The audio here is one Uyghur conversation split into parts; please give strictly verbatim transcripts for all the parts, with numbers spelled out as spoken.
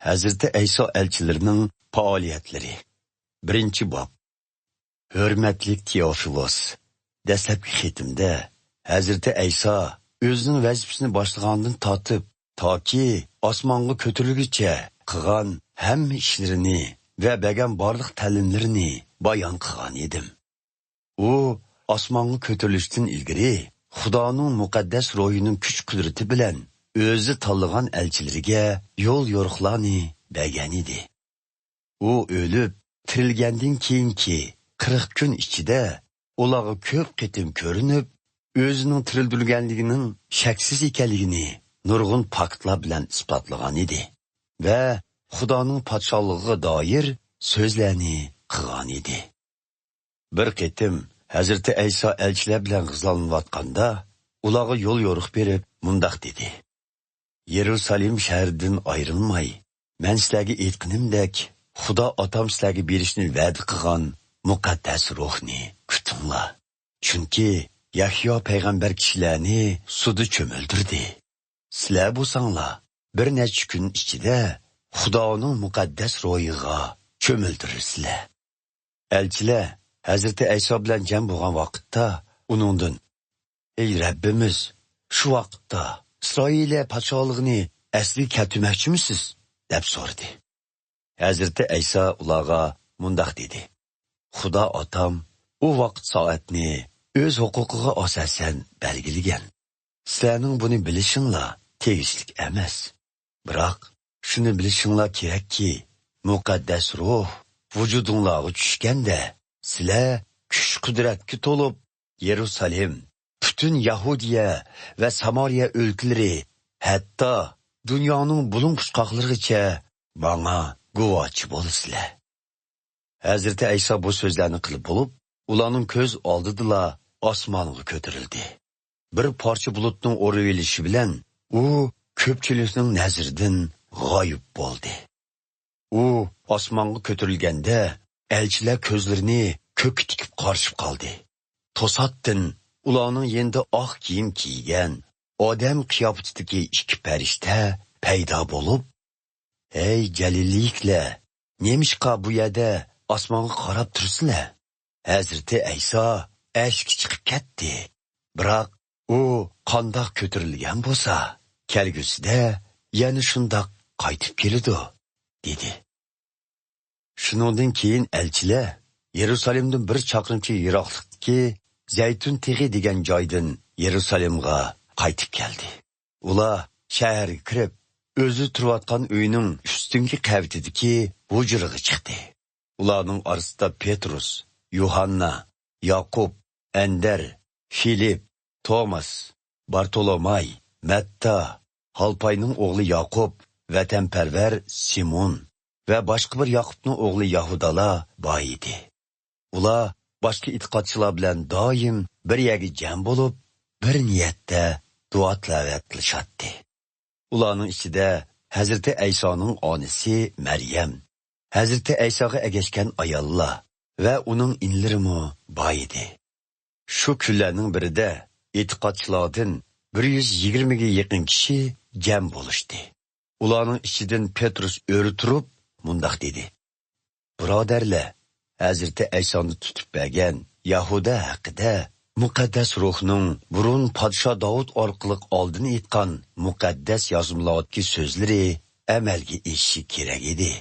ھەزرىتى ئەيسا ئەلچىلىرىنىڭ پائالىيەتلىرى. بىرىنچى باب. ھۆرمەتلىك تېئوفىلوس، دەسلەپكى خېتىمدە ھەزرىتى ئەيسا ئۆزىنىڭ ۋەزىپىسىنى باشلىغاندىن تارتىپ، تاكى ئاسمانغا كۆتۈرۈلگۈچە قىلغان ھەممە ئىشلىرىنى ۋە بەرگەن بارلىق تەلىملىرىنى بايان قىلغان ئىدىم. ئۇ ئاسمانغا كۆتۈرۈلۈشتىن ئىلگىرى خۇدانىڭ مۇقەددەس روھىنىڭ كۈچ-قۇدرىتى بىلەن ئۆزى تاللىغان ئەلچىلىرىگە يول-يورۇقلارنى بەرگەنىدى. ئۇ ئۆلۈپ، تىرىلگەندىن كېيىنكى قىرىق كۈن ئىچىدە ئۇلارغا كۆپ قېتىم كۆرۈنۈپ، ئۆزىنىڭ تىرىلدۈرۈلگەنلىكىنىڭ شەكسىز ئىكەنلىكىنى نۇرغۇن پاكىتلار بىلەن ئىسپاتلىغانىدى ۋە خۇدانىڭ پادىشاھلىقىغا دائىر سۆزلەرنى قىلغانىدى. بىر قېتىم ھەزرىتى ئەيسا ئەلچىلەر بىلەن غىزالىنىۋاتقاندا، ئۇلارغا يول-يورۇق بېرىپ، مۇنداق دېدى: «يېرۇسالېم شەھىرىدىن ئايرىلماي، مەن سىلەرگە ئېيتقىنىمدەك، خۇدا ئاتام سىلەرگە بېرىشنى ۋەدە قىلغان مۇقەددەس روھنى كۈتۈڭلار. چۈنكى يەھيا پەيغەمبەر كىشىلەرنى سۇدا چۆمۈلدۈردى. سىلەر بولساڭلار بىر نەچچە كۈن ئىچىدە خۇدانىڭ مۇقەددەس روھىغا چۆمۈلدۈرۈلىسىلەر.» ئەلچىلەر ھەزرىتى ئەيسا بىلەن جەم بولغان ۋاقىتتا ئۇنىڭدىن: «ئەي رەببىمىز، شۇ ۋاقىتتا ئىسرائىلىيە پادىشاھلىقىنى ئەسلىگە كەلتۈرمەكچىمىسىز؟» دەپ سورىدى. ھەزرىتى ئەيسا ئۇلارغا مۇنداق دېدى: «خۇدا ئاتام ئۇ ۋاقىت سائەتنى ئۆز ھوقۇقىغا ئاساسەن بەلگىلىگەن. سىلەرنىڭ بۇنى بىلىشىڭلار تېگىشلىك ئەمەس. بىراق، شۇنى بىلىشىڭلار كېرەككى، مۇقەددەس روھ ۋۇجۇدۇڭلارغا چۈشكەندە، سىلەر كۈچ-قۇدرەتكە تولۇپ، يېرۇسالېم، پۈتۈن يەھۇدىيە ۋە سامارىيە ئۆلكىلىرى، ھەتتا دۇنيانىڭ بۇلۇڭ-قۇچقاقلىرىغىچە ماڭا گۇۋاھچى بولىسىلەر.» ھەزرىتى ئەيسا بۇ سۆزلەرنى قىلىپ بولۇپ، ئۇلارنىڭ كۆز ئالدىدىلا ئاسمانغا كۆتۈرۈلدى. بىر پارچە بۇلۇتنىڭ ئورىۋېلىشى بىلەن ئۇ كۆپچىلىكنىڭ نەزىرىدىن غايىب بولدى. ئۇ ئاسمانغا كۆتۈرۈلگەندە، ئەلچىلەر كۆزلىرىنى كۆككە تىكىپ قارىشىپ قالدى. توساتتىن ئۇلارنىڭ يېنىدا ئاق كىيىم كىيگەن، ئادەم قىياپىتىدىكى ئىككى پەرىشتە پەيدا بولۇپ، «ھەي جەلىلىيلىكلەر، نېمىشقا بۇ يەردە ئاسمانغا قاراپ تۇرىسىلەر؟ ھەزرىتى ئەيسا ئەرشكە چىقىپ كەتتى. بىراق ئۇ قانداق كۆتۈرۈلگەن بولسا، كەلگۈسىدە يەنە شۇنداق قايتىپ كېلىدۇ» دېدى. شۇنىڭدىن كېيىن ئەلچىلەر يېرۇسالېمدىن بىر چاقىرىمچە يىراقلىقتىكى زەيتۇن تېغى دېگەن جايدىن يېرۇسالېمغا قايتىپ كەلدى. ئۇلار شەھەرگە كىرىپ، ئۆزى تۇرۇۋاتقان ئۆينىڭ ئۈستۈنكى قەۋىتىدىكى ھۇجرىغا چىقتى. ئۇلارنىڭ ئارىسىدا پېترۇس، يۇھاننا، ياقۇپ، ئەندەر، فىلىپ، توماس، بارتولوماي، مەتتا، ھالپاينىڭ ئوغلى ياقۇپ، ۋەتەنپەرۋەر سىمون ۋە باشقا بىر ياقۇپنىڭ ئوغلى يەھۇدالار بار ئىدى. ئۇلار باشقا ئېتىقادچىلار بىلەن دائىم بىر يەرگە جەم بولۇپ، بىر نىيەتتە دۇئا-تىلاۋەت قىلىشاتتى. ئۇلارنىڭ ئىچىدە ھەزرىتى ئەيسانىڭ ئانىسى مەريەم، ھەزرىتى ئەيساغا ئەگەشكەن ئاياللار ۋە ئۇنىڭ ئىنىلىرىمۇ بار ئىدى. شۇ كۈنلەرنىڭ بىرىدە ئېتىقادچىلاردىن بىر يۈز يىگىرمىگە يېقىن كىشى جەم بولۇشتى. ئۇلارنىڭ ئىچىدىن پېترۇس ئۆرە تۇرۇپ مۇنداق دېدى: «بۇرادەرلەر، ھەزرىتى ئەيسانى تۇتۇپ بەرگەن يەھۇدا ھەققىدە مۇقەددەس روھنىڭ بۇرۇن پادىشاھ داۋۇت ئارقىلىق ئالدىن ئېيتقان مۇقەددەس يازمىلاردىكى سۆزلىرى ئەمەلگە ئېشىشى كېرەك ئىدى.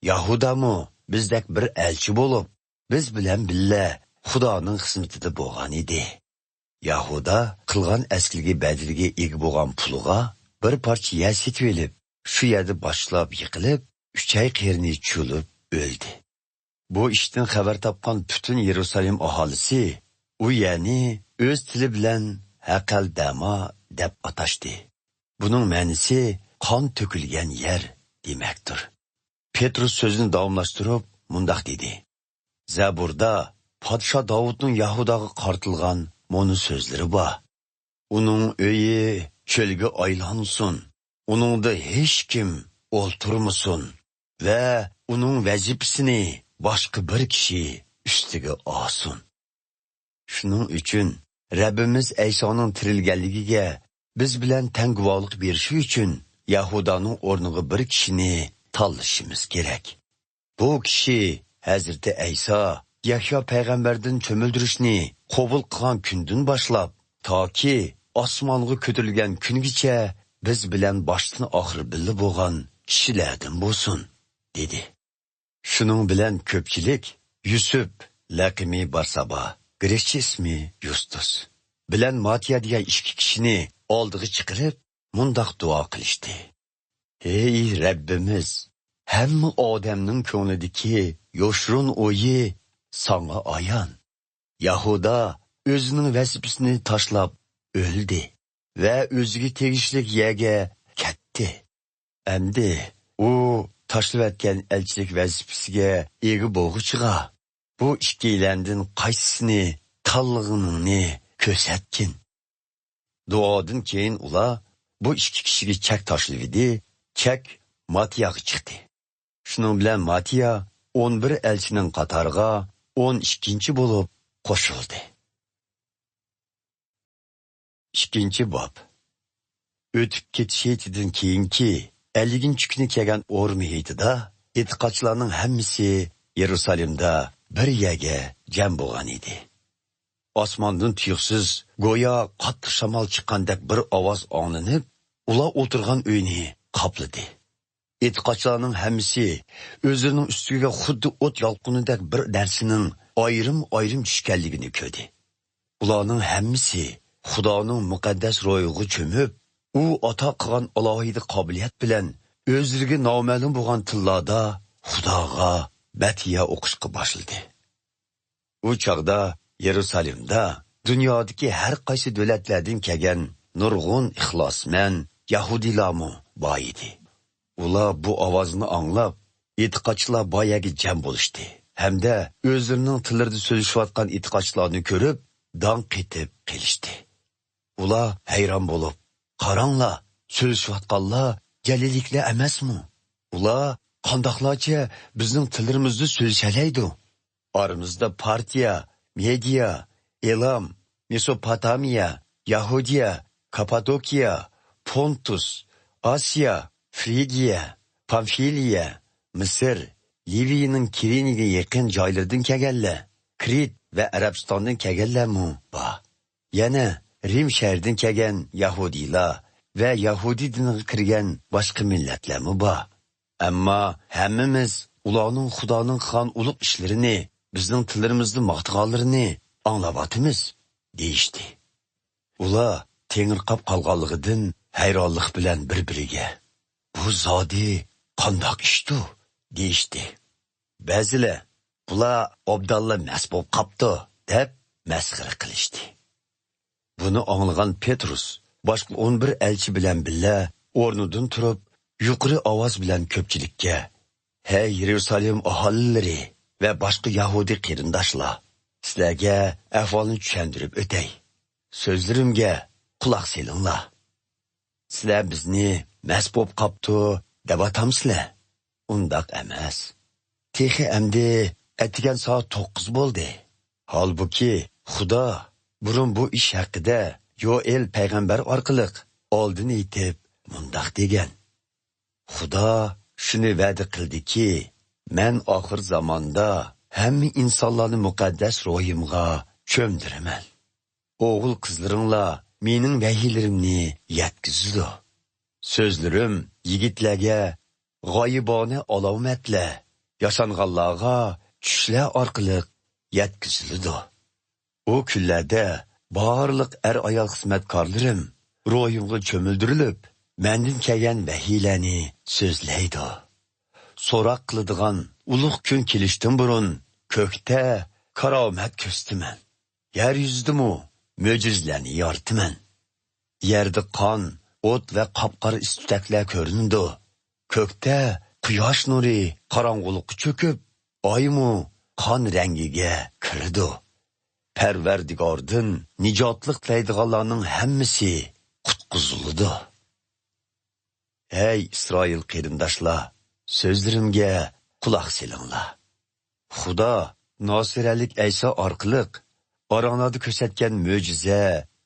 يەھۇدامۇ بىزدەك بىر ئەلچى بولۇپ، بىز بىلەن بىللە خۇدانىڭ خىزمىتىدە بولغان ئىدى. يەھۇدا قىلغان ئەسكىلىكى بەدىلىگە ئىگە بولغان پۇلىغا بىر پارچە يەر سېتىۋېلىپ، شۇ يەردە باشلاپ يىقىلىپ، ئۈچەي قېرىنى چۈشۈرۈپ ئۆلدى. بۇ ئىشتىن خەۋەر تاپقان پۈتۈن يېرۇسالېم ئاھالىسى ئۇ يەرنى ئۆز تىلى بىلەن ھەقەلدەما دەپ ئاتاشتى. بۇنىڭ مەنىسى قان تۆكۈلگەن يەر دېمەكتۇر.» پېترۇس سۆزىنى داۋاملاشتۇرۇپ مۇنداق دېدى: «زەبۇردا پادىشاھ داۋۇتنىڭ يەھۇداغا قارىتىلغان مۇنۇ سۆزلىرى بار: ئۇنىڭ ئۆيى چۆلگە ئايلانسۇن، ئۇنىڭدا ھېچكىم ئولتۇرمىسۇن ۋە ئۇنىڭ ۋەزىپىسىنى باشقا بىر كىشى ئۈستىگە ئالسۇن.» شۇنىڭ ئۈچۈن رەببىمىز ئەيسانىڭ تىرىلگەنلىكىگە بىز بىلەن تەڭ گۇۋاھلىق بېرىشى ئۈچۈن يەھۇدانىڭ ئورنىغا بىر كىشىنى تاللىشىمىز كېرەك. بۇ كىشى ھەزرىتى ئەيسا يەھيا پەيغەمبەردىن چۆمۈلدۈرۈشنى قوبۇل قىلغان كۈندىن باشلاپ، تاكى ئاسمانغا كۆتۈرۈلگەن كۈنگىچە بىز بىلەن باشتىن ئاخىر بىللە بولغان كىشىلەردىن بولسۇن، دېدى. شۇنىڭ بىلەن كۆپچىلىك يۈسۈپ، لەقىمى بارسابا، گرېكچە ئىسمى يۇستۇس، بىلەن ماتىيا دېگەن ئىككى كىشىنى ئالدىغا چىقىرىپ، مۇنداق دۇئا قىلىشتى: «ھەي رەببىمىز، ھەممە ئادەمنىڭ كۆڭلىدىكى يوشۇرۇن ئويى ساڭا ئايان. يەھۇدا ئۆزىنىڭ ۋەزىپىسىنى تاشلاپ ئۆلدى ۋە ئۆزىگە تېگىشلىك يەرگە كەتتى. ئەمدى ئۇ تاشلىۋەتكەن ئەلچىلىك ۋەزىپىسىگە ئىگە بولغۇچىغا، بۇ ئىككىيلەندىن قايسىسىنى تاللىغىنىڭنى كۆرسەتكىن.» دۇئادىن كېيىن ئۇلار بۇ ئىككى كىشىگە چەك تاشلىۋىدى، چەك ماتىياغا چىقتى. شۇنىڭ بىلەن ماتىيا ئون بىر ئەلچىنىڭ قاتارىغا ئون ئىككىنچى بولۇپ قوشۇلدى. ئىككىنچى باب. ئۆتۈپ كېتىش ھېيتىدىن كېيىنكى ئەللىكىنچى كۈنى كەلگەن ئورما ھېيتىدا ئېتىقادچىلارنىڭ ھەممىسى يېرۇسالېمدا بىر يەرگە جەم بولغان ئىدى. ئاسماندىن تۇيۇقسىز گويا قاتتىق شامال چىققاندەك بىر ئاۋاز ئاڭلىنىپ، ئۇلار ئولتۇرغان ئۆينى قاپلىدى. ئېتىقادچىلارنىڭ ھەممىسى ئۆزلىرىنىڭ ئۈستىگە خۇددى ئوت يالقۇنىدەك بىر نەرسىنىڭ ئايرىم-ئايرىم چۈشكەنلىكىنى كۆردى. ئۇلارنىڭ ھەممىسى خۇدانىڭ مۇقەددەس روھىغا چۆمۈپ، ئۇ ئاتا قىلغان ئالاھىدە قابىلىيەت بىلەن ئۆزلىرىگە نامەلۇم بولغان تىللاردا خۇداغا مەدھىيە ئوقۇشقا باشلىدى. ئۇ چاغدا يېرۇسالېمدا دۇنيادىكى ھەر قايسى دۆلەتلەردىن كەلگەن نۇرغۇن ئىخلاسمەن يەھۇدىيلارمۇ بار ئىدى. ئۇلار بۇ ئاۋازنى ئاڭلاپ، ئېتىقادچىلار بار يەرگە جەم بولۇشتى ھەمدە ئۆزلىرىنىڭ تىللىرىدا سۆزلىشىۋاتقان ئېتىقادچىلارنى كۆرۈپ، داڭ قېتىپ قېلىشتى. ئۇلار ھەيران بولۇپ، «قاراڭلار، سۆزلىشىۋاتقانلار گەلىلىكلەر ئەمەسمۇ؟ ئۇلار قانداقلارچە بىزنىڭ تىللىرىمىزدا سۆزلىشەلەيدۇ؟ ئارىمىزدا پارتىيە، مېدىيا، ئېلام، مېسوپوتامىيە، يەھۇدىيە، كاپپادوكىيە، پونتۇس، ئاسىيا، فرىگىيە، پامفىلىيە، مىسىر، لىۋىيىنىڭ كىرېنىگە يېقىن جايلىرىدىن كەلگەنلەر، كرېت ۋە ئەرەبىستاندىن كەلگەنلەرمۇ بار. يەنە رىم شەھىرىدىن كەلگەن يەھۇدىيلار ۋە يەھۇدىي دىنىغا كىرگەن باشقا مىللەتلەرمۇ بار. ئەمما ھەممىمىز ئۇلارنىڭ خۇدانىڭ قىلغان ئۇلۇغ ئىشلىرىنى بىزنىڭ تىللىرىمىزدا ماختىغانلىرىنى ئاڭلاۋاتىمىز» دېيىشتى. ئۇلار تېڭىرقاپ قالغانلىقىدىن ھەيرانلىق بىلەن بىر-بىرىگە: «بۇ زادى قانداق ئىشتۇ؟» دېيىشتى. بەزىلەر: «بۇلار ئوبدانلا مەست بولۇپ قاپتۇ» دەپ مەسخىرە قىلىشتى. بۇنى ئاڭلىغان پېترۇس باشقا ئون بىر ئەلچى بىلەن بىللە ئورنىدىن تۇرۇپ، يۇقىرى ئاۋاز بىلەن كۆپچىلىككە: «ھەي يېرۇسالېم ئاھالىلىرى ۋە باشقا يەھۇدىي قېرىنداشلار، سىلەرگە ئەھۋالنى چۈشەندۈرۈپ ئۆتەي. سۆزلىرىمگە قۇلاق سېلىڭلار. سىلەر بىزنى مەست بولۇپ قاپتۇ دەۋاتامسىلەر؟ ئۇنداق ئەمەس. تېخى ئەمدى ئەتىگەن سائەت توققۇز بولدى. ھالبۇكى، خۇدا بۇرۇن بۇ ئىش ھەققىدە يوئېل پەيغەمبەر ئارقىلىق ئالدىن ئېيتىپ مۇنداق دېگەن: خۇدا شۇنى ۋەدە قىلدىكى، مەن ئاخىر زاماندا ھەممە ئىنسانلارنى مۇقەددەس روھىمغا چۆمدۈرىمەن. ئوغۇل قىزلىرىڭلار مېنىڭ ۋەھىيلىرىمنى يەتكۈزىدۇ. سۆزلىرىم يىگىتلەرگە غايىبانە ئالامەتلەر، ياشانغانلارغا چۈشلەر ئارقىلىق يەتكۈزۈلىدۇ. ئۇ كۈنلەردە بارلىق ئەر-ئايال خىزمەتكارلىرىم روھىمغا چۆمۈلدۈرۈلۈپ، مەندىن كەلگەن ۋەھىيلەرنى سۆزلەيدۇ. سوراق قىلىدىغان ئۇلۇغ كۈن كېلىشتىن بۇرۇن كۆكتە كارامەت كۆرسىتىمەن. يەر يۈزىدىمۇ مۆجىزىلەرنى يارىتىمەن. يەردە قان، ئوت ۋە قاپقارا ئىس-تۈتەكلەر كۆرۈنىدۇ. كۆكتە قۇياش نۇرى قاراڭغۇلۇققا چۆكۈپ، ئايمۇ قان رەڭگىگە كىرىدۇ. پەرۋەردىگاردىن نىجاتلىق تىلەيدىغانلارنىڭ ھەممىسى قۇتقۇزۇلىدۇ. ھەي ئىسرائىل قېرىنداشلار، سۆزلىرىمگە قۇلاق سېلىڭلار. خۇدا ناسىرەلىك ئەيسا ئارقىلىق ئاراڭلاردا كۆرسەتكەن مۆجىزە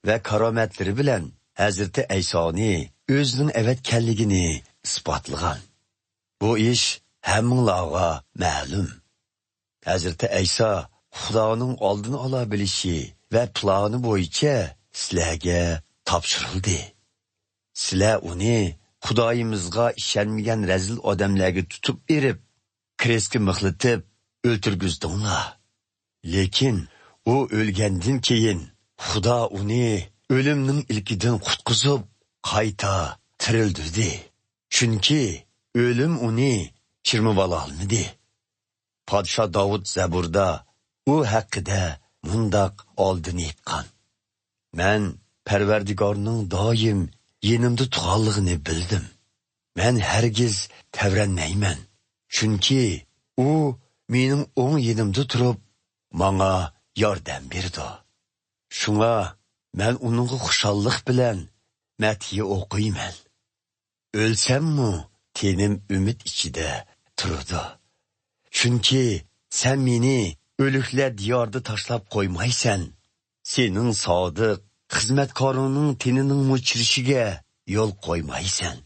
ۋە كارامەتلىرى بىلەن ھەزرىتى ئەيسانى ئۆزىنىڭ ئەۋەتكەنلىكىنى ئىسپاتلىغان. بۇ ئىش ھەممىڭلارغا مەلۇم. ھەزرىتى ئەيسا خۇدانىڭ ئالدىنى ئالا بىلىشى ۋە پىلانى بويىچە سىلەرگە تاپشۇرۇلدى. سىلەر ئۇنى خۇدايىمىزغا ئىشەنمىگەن رەزىل ئادەملەرگە تۇتۇپ بېرىپ، كرېستكە مىخلىتىپ ئۆلتۈرگۈزدۈڭلار. لېكىن ئۇ ئۆلگەندىن كېيىن، خۇدا ئۇنى ئۆلۈمنىڭ ئىلكىدىن قۇتقۇزۇپ، قايتا تىرىلدۈردى. چۈنكى ئۆلۈم ئۇنى چىرمىۋالالمىدى. پادىشاھ داۋۇت زەبۇردا ئۇ ھەققىدە مۇنداق ئالدىن ئېيتقان: «مەن پەرۋەردىگارنىڭ دائىم يېنىمدا تۇرغانلىقىنى بىلدىم. مەن ھەرگىز تەۋرەنمەيمەن، چۈنكى ئۇ مېنىڭ ئوڭ يېنىمدا تۇرۇپ، ماڭا ياردەم بېرىدۇ. شۇڭا مەن ئۇنىڭغا خۇشاللىق بىلەن مەدھىيە ئوقۇيمەن. ئۆلسەممۇ تېنىم ئۈمىد ئىچىدە تۇرىدۇ. چۈنكى سەن مېنى ئۆلۈكلەر دىيارىدا تاشلاپ قويمايسەن. سېنىڭ سادىق خىزمەتكارىڭنىڭ تېنىنىڭمۇ چىرىشىگە يول قويمايسەن.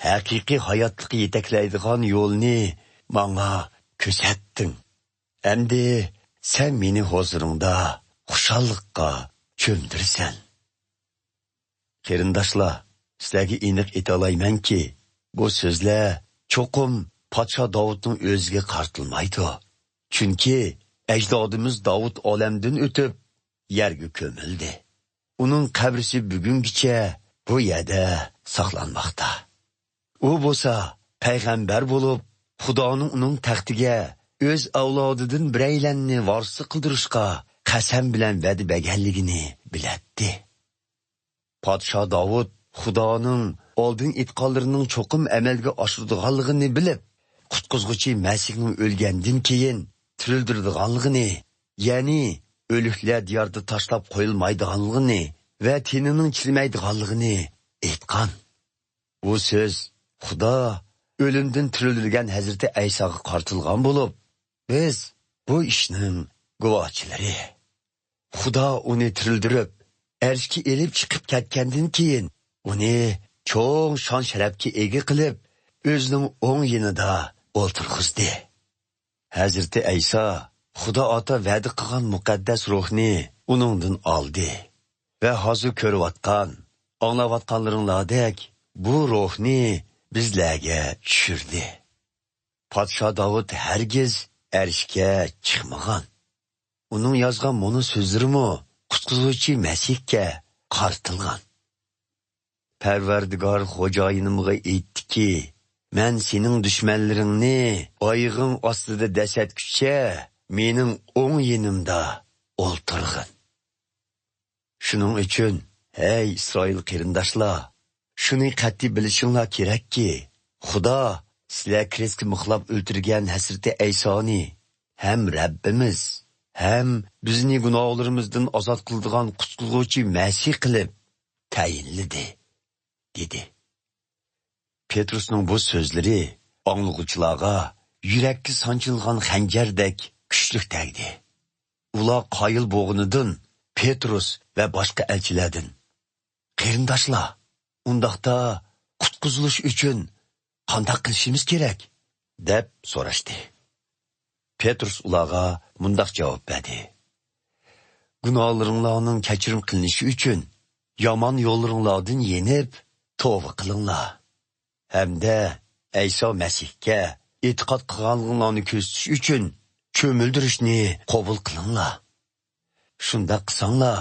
ھەقىقىي ھاياتلىققا يېتەكلەيدىغان يولنى ماڭا كۆرسەتتىڭ. ئەمدى سەن مېنى ھۇزۇرۇڭدا خۇشاللىققا چۆمدۈرىسەن.» قېرىنداشلار، سىلەرگە ئېنىق ئېيتالايمەنكى، بۇ سۆزلەر چوقۇم پادىشاھ داۋۇتنىڭ ئۆزىگە قارىتىلمايدۇ. چۈنكى ئەجدادىمىز داۋۇت ئالەمدىن ئۆتۈپ، يەرگە كۆمۈلدى. ئۇنىڭ قەبرىسى بۈگۈنگىچە بۇ يەردە ساقلانماقتا. ئۇ بولسا پەيغەمبەر بولۇپ، خۇدانىڭ ئۇنىڭ تەختىگە ئۆز ئەۋلادىدىن بىرەيلەننى ۋارىسلىق قىلدۇرۇشقا قەسەم بىلەن ۋەدە بەرگەنلىكىنى بىلەتتى. پادىشاھ داۋۇت خۇدانىڭ ئالدىن ئېيتقانلىرىنىڭ چوقۇم ئەمەلگە ئاشىدىغانلىقىنى بىلىپ، قۇتقۇزغۇچى مەسىھنىڭ ئۆلگەندىن كېيىن تىرىلدۈرىدىغانلىقىنى، يەنى ئۆلۈكلەر دىيارىدا تاشلاپ قويۇلمايدىغانلىقىنى ۋە تېنىنىڭ چىرىمەيدىغانلىقىنى ئېيتقان. بۇ سۆز خۇدا ئۆلۈمدىن تىرىلدۈرگەن ھەزرىتى ئەيساغا قارىتىلغان بولۇپ، بىز بۇ ئىشنىڭ گۇۋاھچىلىرى. خۇدا ئۇنى تىرىلدۈرۈپ، ئەرشكە ئېلىپ چىقىپ كەتكەندىن كېيىن، ئۇنى چوڭ شان-شەرەپكە ئىگە قىلىپ، ئۆزىنىڭ ئوڭ يېنىدا ئولتۇرغۇزدى. ھەزرىتى ئەيسا خۇدا ئاتا ۋەدە قىلغان مۇقەددەس روھنى ئۇنىڭدىن ئالدى ۋە ھازىر كۆرۈۋاتقان، ئاڭلاۋاتقانلىرىڭلاردەك بۇ روھنى بىزلەرگە چۈشۈردى. پادىشاھ داۋۇت ھەرگىز ئەرشكە چىقمىغان. ئۇنىڭ يازغان مۇنۇ سۆزلىرىمۇ قۇتقۇزغۇچى مەسىھكە قارىتىلغان. پەرۋەردىگار خوجايىنىمغا ئېيتتىكى، مەن سېنىڭ دۈشمەنلىرىڭنى ئايىغىڭ ئاستىدا دەسسەتكۈچە مېنىڭ ئوڭ يېنىمدا ئولتۇرغىن. شۇنىڭ ئۈچۈن، ھەي ئىسرائىل قېرىنداشلار، شۇنى قەتئىي بىلىشىڭلار كېرەككى، خۇدا سىلەر كرېستكە مىخلاپ ئۆلتۈرگەن ھەزرىتى ئەيسانى ھەم رەببىمىز، ھەم بىزنى گۇناھلىرىمىزدىن ئازاد قىلىدىغان قۇتقۇزغۇچى مەسىھ قىلىپ تەيىنلىدى، دېدى. پېترۇسنىڭ بۇ سۆزلىرى ئاڭلىغۇچىلارغا يۈرەككە سانجىلغان خەنجەردەك كۈچلۈك تەگدى. ئۇلار قايىل بولغىنىدىن پېترۇس ۋە باشقا ئەلچىلەردىن، «قېرىنداشلار، ئۇنداقتا قۇتقۇزۇلۇش ئۈچۈن قانداق قىلىشىمىز كېرەك؟» دەپ سوراشتى. پېترۇس ئۇلارغا مۇنداق جاۋاب بەردى: «گۇناھلىرىڭلارنىڭ كەچۈرۈم قىلىنىشى ئۈچۈن يامان يوللىرىڭلاردىن يېنىپ، توۋا قىلىڭلار. ھەمدە ئەيسا مەسىھكە ئېتىقاد قىلغانلىقىڭلارنى كۆرسىتىش ئۈچۈن چۆمۈلدۈرۈشنى قوبۇل قىلىڭلار. شۇنداق قىلساڭلار،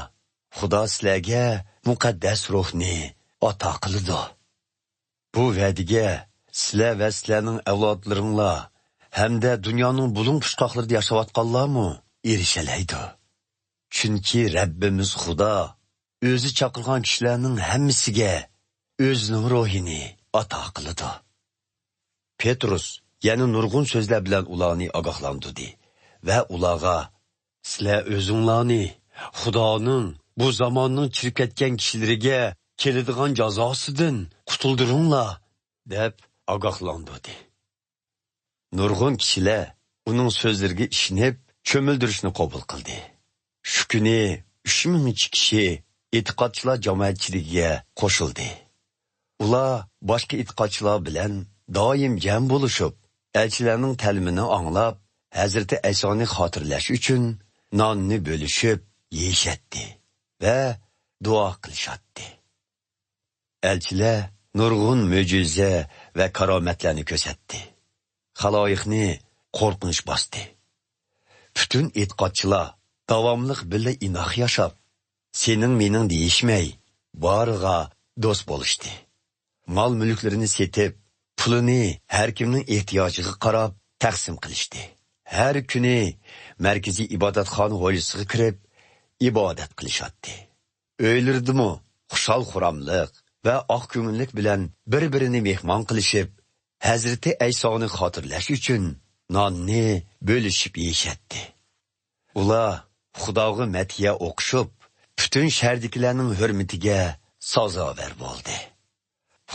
خۇدا سىلەرگە مۇقەددەس روھنى ئاتا قىلىدۇ. بۇ ۋەدىگە سىلەر ۋە سىلەرنىڭ ئەۋلادلىرىڭلار ھەمدە دۇنيانىڭ بۇلۇڭ پۇچقاقلىرىدا ياشاۋاتقانلارمۇ ئېرىشەلەيدۇ. چۈنكى رەببىمىز خۇدا ئۆزى چاقىرغان كىشىلەرنىڭ ھەممىسىگە ئۆزىنىڭ روھىنى ئاتا قىلىدۇ.» پېترۇس يەنە نۇرغۇن سۆزلەر بىلەن ئۇلارنى ئاگاھلاندۇردى ۋە ئۇلارغا، «سىلەر ئۆزۈڭلارنى خۇدانىڭ بۇ زاماننىڭ چىرىپ كەتكەن كىشىلىرىگە كېلىدىغان جازاسىدىن قۇتۇلدۇرۇڭلار» دەپ ئاگاھلاندۇردى. نۇرغۇن كىشىلەر ئۇنىڭ سۆزلىرىگە ئىشىنىپ، چۆمۈلدۈرۈشنى قوبۇل قىلدى. شۇ كۈنى ئۈچ مىڭچە كىشى ئېتىقادچىلار جامائەتچىلىكىگە قوشۇلدى. ئۇلار باشقا ئېتىقادچىلار بىلەن دائىم جەم بولۇشۇپ، ئەلچىلەرنىڭ تەلىمىنى ئاڭلاپ، ھەزرىتى ئەيسانى خاتىرىلەش ئۈچۈن ناننى بۆلۈشۈپ يېيىشەتتى ۋە دۇئا قىلىشاتتى. ئەلچىلەر نۇرغۇن مۆجىزە ۋە كارامەتلەرنى كۆرسەتتى. خالايىقنى قورقۇنچ باستى. پۈتۈن ئېتىقادچىلار داۋاملىق بىللە ئىناق ياشاپ، سېنىڭ مېنىڭ دېيىشمەي، بارىغا دوست بولۇشتى. مال-مۈلۈكلىرىنى سېتىپ، پۇلىنى ھەر كىمنىڭ ئېھتىياجىغا قاراپ تەقسىم قىلىشتى. ھەر كۈنى مەركىزىي ئىبادەتخانا ھويلىسىغا كىرىپ، ئىبادەت قىلىشاتتى. ئۆيلىرىدىمۇ خۇشال-خۇراملىق ۋە ئاق كۆڭۈللۈك بىلەن بىر-بىرىنى مېھمان قىلىشىپ، ھەزرىتى ئەيسانى خاتىرىلەش ئۈچۈن ناننى بۆلۈشۈپ يېيىشەتتى. ئۇلار خۇداغا مەدھىيە ئوقۇشۇپ، پۈتۈن شەھەردىكىلەرنىڭ ھۆرمىتىگە سازاۋەر بولدى.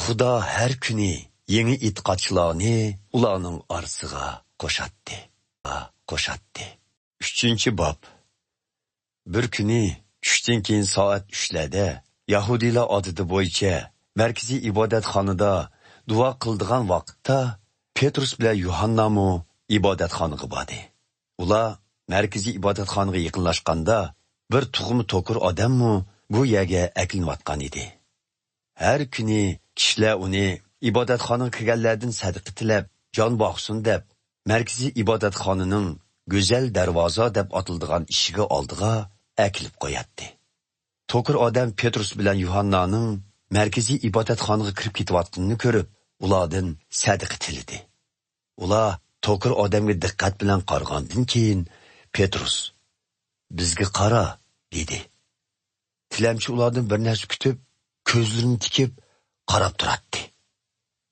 خۇدا ھەر كۈنى يېڭى ئېتىقادچىلارنى ئۇلارنىڭ ئارىسىغا قوشاتتى. قوشاتتى. ئۈچىنچى باب. بىر كۈنى چۈشتىن كېيىن سائەت ئۈچلەردە يەھۇدىيلار ئادىتى بويىچە مەركىزىي ئىبادەتخانىدا دۇئا قىلىدىغان ۋاقىتتا، پېترۇس بىلەن يۇھاننامۇ ئىبادەتخانىغا باردى. ئۇلار مەركىزىي ئىبادەتخانىغا يېقىنلاشقاندا، بىر تۇغما توكۇر ئادەممۇ بۇ يەرگە ئەكېلىنىۋاتقان ئىدى. ھەر كۈنى كىشىلەر ئۇنى ئىبادەتخانىغا كىرگەنلەردىن سەدىقە تىلەپ، جان باقسۇن دەپ، مەركىزىي ئىبادەتخانىنىڭ گۈزەل دەرۋازا دەپ ئاتىلىدىغان ئىشىكى ئالدىغا ئەكېلىپ قوياتتى. توكۇر ئادەم پېترۇس بىلەن يۇھاننانىڭ مەركىزىي ئىبادەتخانىغا كىرىپ كېتىۋاتقىنىنى كۆرۈپ، ئۇلاردىن سەدىقە تىلىدى. ئۇلار توكۇر ئادەمگە دىققەت بىلەن قارىغاندىن كېيىن، پېترۇس، «بىزگە قارا» دېدى. تىلەمچى ئۇلاردىن بىر نەرسە كۈتۈپ، كۆزلىرىنى تىكىپ قاراپ تۇراتتى.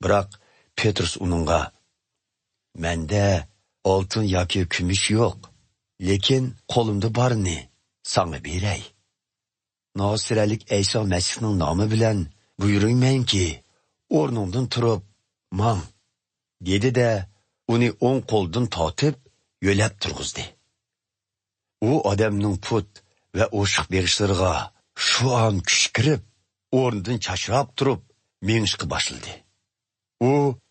بىراق پېترۇس ئۇنىڭغا، «مەندە ئالتۇن ياكى كۈمۈش يوق، لېكىن قولۇمدا بارنى ساڭا بېرەي. نازىرەلىك ئەيسا مەسىھنىڭ نامى بىلەن بۇيرۇيمەنكى، ئورنۇڭدىن تۇرۇپ ماڭ» دېدى-دە، ئۇنى ئوڭ قولىدىن تارتىپ يۆلەپ تۇرغۇزدى. ئۇ ئادەمنىڭ پۇت ۋە ئوشۇق بېغىشلىرىغا شۇئان كۈچ كىرىپ، ئورنىدىن چاچراپ تۇرۇپ مېڭىشقا باشلىدى. ئۇ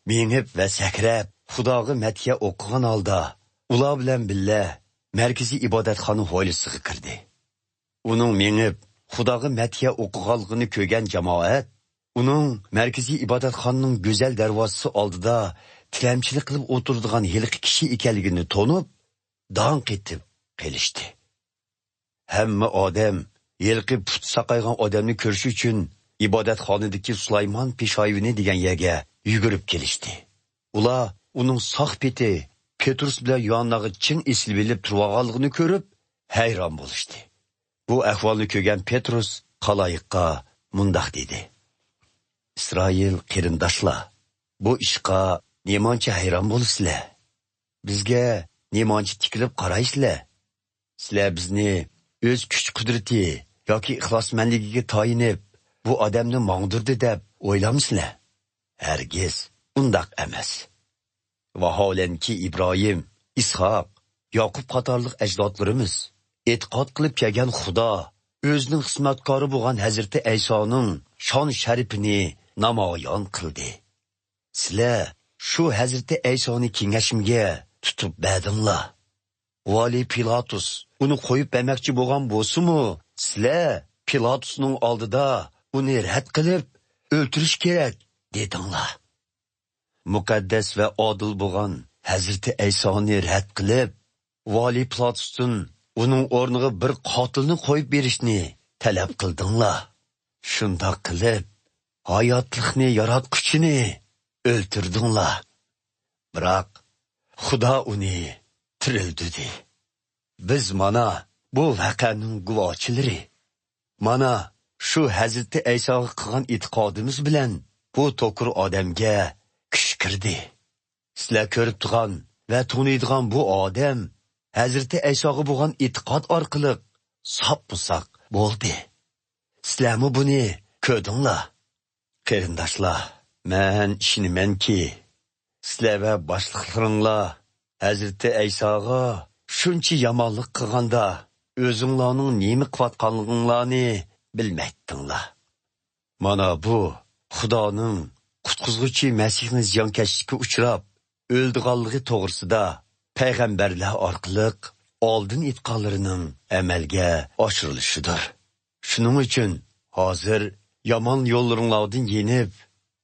مېڭىپ ۋە سەكرەپ، خۇداغا مەدھىيە ئوقۇغان ھالدا، ئۇلار بىلەن بىللە مەركىزىي ئىبادەتخانا ھويلىسىغا كىردى. ئۇنىڭ مېڭىپ، خۇداغا مەدھىيە ئوقۇغانلىقىنى كۆرگەن جامائەت، ئۇنىڭ مەركىزىي ئىبادەتخانىنىڭ گۈزەل دەرۋازىسى ئالدىدا تىلەمچىلىك قىلىپ ئولتۇرىدىغان ھېلىقى كىشى ئىكەنلىكىنى تونۇپ، داڭ قېتىپ قېلىشتى. ھەممە ئادەم ھېلىقى پۇت ساقايغان ئادەمنى كۆرۈش ئۈچۈن ئىبادەتخانىدىكى سۇلايمان پېشايۋىنى دېگەن يەرگە يۈگۈرۈپ كېلىشتى. ئۇلار ئۇنىڭ ساق پېتى پېترۇس بىلەن يوھانناغا چىڭ ئېسىلىۋېلىپ تۇرۇۋالغانلىقىنى كۆرۈپ، ھەيران بولۇشتى. بۇ ئەھۋالنى كۆرگەن پېترۇس خالايىققا مۇنداق دېدى: «ئىسرائىل قېرىنداشلار، بۇ ئىشقا نېمانچە ھەيران بولىسىلەر؟ بىزگە نېمانچە تىكىلىپ قارايسىلەر؟ سىلەر بىزنى ئۆز كۈچ-قۇدرىتى ياكى ئىخلاسمەنلىكىگە تايىنىپ، بۇ ئادەمنى ماڭدۇردى دەپ ئويلامسىلەر؟ ھەرگىز ئۇنداق ئەمەس. ۋاھالەنكى، ئىبراھىم، ئىسھاق، ياقۇپ قاتارلىق ئەجدادلىرىمىز ئېتىقاد قىلىپ كەلگەن خۇدا ئۆزىنىڭ خىزمەتكارى بولغان ھەزرىتى ئەيسانىڭ شان-شەرىپىنى نامايان قىلدى. سىلەر شۇ ھەزرىتى ئەيسانى كېڭەشمىگە تۇتۇپ بەردىڭلار. ۋالىي پىلاتۇس ئۇنى قويۇپ بەرمەكچى بولغان بولسىمۇ، سىلەر پىلاتۇسنىڭ ئالدىدا ئۇنى رەت قىلىپ، ئۆلتۈرۈش كېرەك دېدىڭلار. مۇقەددەس ۋە ئادىل بولغان ھەزرىتى ئەيسانى رەت قىلىپ، ۋالىي پىلاتۇستىن ئۇنىڭ ئورنىغا بىر قاتىلنى قويۇپ بېرىشنى تەلەپ قىلدىڭلار. شۇنداق قىلىپ، ھاياتلىقنى ياراتقۇچىنى ئۆلتۈردۈڭلار. بىراق خۇدا ئۇنى تىرىلدۈردى. بىز مانا بۇ ۋەقەنىڭ گۇۋاھچىلىرى. مانا شۇ ھەزرىتى ئەيساغا قىلغان ئېتىقادىمىز بىلەن بۇ توكۇر ئادەمگە كۈچ كىردى. سىلەر كۆرۈپ تۇرغان ۋە تونۇيدىغان بۇ ئادەم ھەزرىتى ئەيساغا بولغان ئېتىقاد ئارقىلىق ساپمۇساق بولدى. سىلەرمۇ بۇنى كۆردۈڭلار. قېرىنداشلار، مەن ئىشىنىمەنكى، سىلەر ۋە باشلىقلىرىڭلار ھەزرىتى ئەيساغا شۇنچە يامانلىق قىلغاندا، ئۆزۈڭلارنىڭ نېمە قىلىۋاتقانلىقىڭلارنى بىلمەيتتىڭلار. مانا بۇ خۇدانىڭ قۇتقۇزغۇچى مەسىھنى زىيانكەشلىككە ئۇچراپ، ئۆلىدىغانلىقى توغرىسىدا پەيغەمبەرلەر ئارقىلىق ئالدىن ئېيتقانلىرىنىڭ ئەمەلگە ئاشۇرۇلۇشىدۇر. شۇنىڭ ئۈچۈن ھازىر يامان يوللىرىڭلاردىن يېنىپ،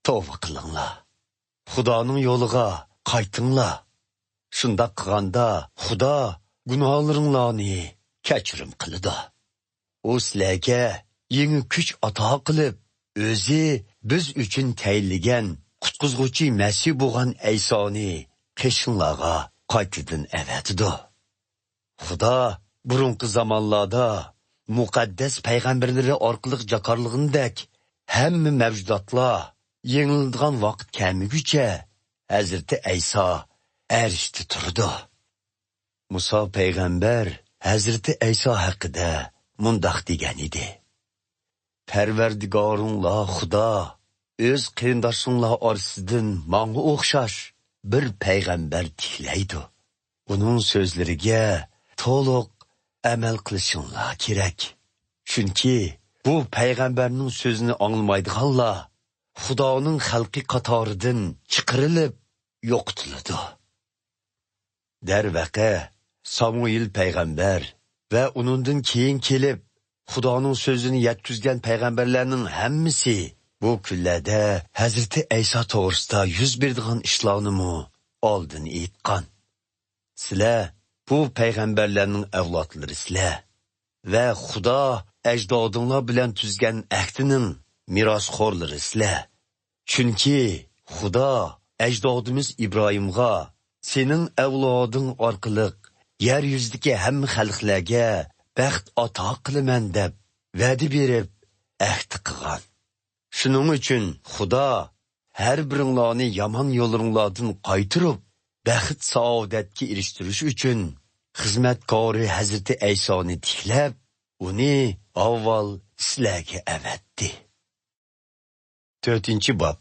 توۋا قىلىڭلار. خۇدانىڭ يولىغا قايتىڭلار. شۇنداق قىلغاندا خۇدا گۇناھلىرىڭلارنى كەچۈرۈم قىلىدۇ. ئۇ سىلەرگە يېڭى كۈچ ئاتا قىلىپ، ئۆزى بىز ئۈچۈن تەيىنلىگەن قۇتقۇزغۇچى مەسىھ بولغان ئەيسانى قېشىڭلارغا قايتىدىن ئەۋەتىدۇ. خۇدا بۇرۇنقى زامانلاردا مۇقەددەس پەيغەمبەرلىرى ئارقىلىق جاكارلىغىنىدەك، ھەممە مەۋجۇداتلار يېڭىلىدىغان ۋاقىت كەلمىگۈچە ھەزرىتى ئەيسا ئەرشتە تۇرىدۇ. مۇسا پەيغەمبەر ھەزرىتى ئەيسا ھەققىدە مۇنداق دېگەن ئىدى: پەرۋەردىگارىڭلار خۇدا ئۆز قېرىنداشلىرىڭلار ئارىسىدىن ماڭا ئوخشاش بىر پەيغەمبەر تىكلەيدۇ. ئۇنىڭ سۆزلىرىگە تولۇق ئەمەل قىلىشىڭلار كېرەك. چۈنكى بۇ پەيغەمبەرنىڭ سۆزىنى ئاڭلىمايدىغانلار خۇدانىڭ خەلقى قاتارىدىن چىقىرىلىپ يوقىتىلىدۇ. دەرۋەقە، سامۇئېل پەيغەمبەر ۋە ئۇنىڭدىن كېيىن كېلىپ، خۇدانىڭ سۆزىنى يەتكۈزگەن پەيغەمبەرلەرنىڭ ھەممىسى بۇ كۈنلەردە ھەزرىتى ئەيسا توغرىسىدا يۈز بېرىدىغان ئىشلارنىمۇ ئالدىن ئېيتقان. سىلەر بۇ پەيغەمبەرلەرنىڭ ئەۋلادلىرىسىلەر ۋە خۇدا ئەجدادىڭلار بىلەن تۈزگەن ئەھدىنىڭ مىراسخورلىرىسىلەر. چۈنكى خۇدا ئەجدادىمىز ئىبراھىمغا، «سېنىڭ ئەۋلادىڭ ئارقىلىق يەر يۈزىدىكى ھەممە خەلقلەرگە بەخت ئاتا قىلىمەن» دەپ ۋەدە بېرىپ، ئەھدى قىلغان. شۇنىڭ ئۈچۈن خۇدا ھەر بىرىڭلارنى يامان يوللىرىڭلاردىن قايتۇرۇپ، بەخت-سائادەتكە ئېرىشتۈرۈش ئۈچۈن خىزمەتكارى ھەزرىتى ئەيسانى تىكلەپ، ئۇنى ئاۋۋال سىلەرگە ئەۋەتتى. تۆتىنچى باب.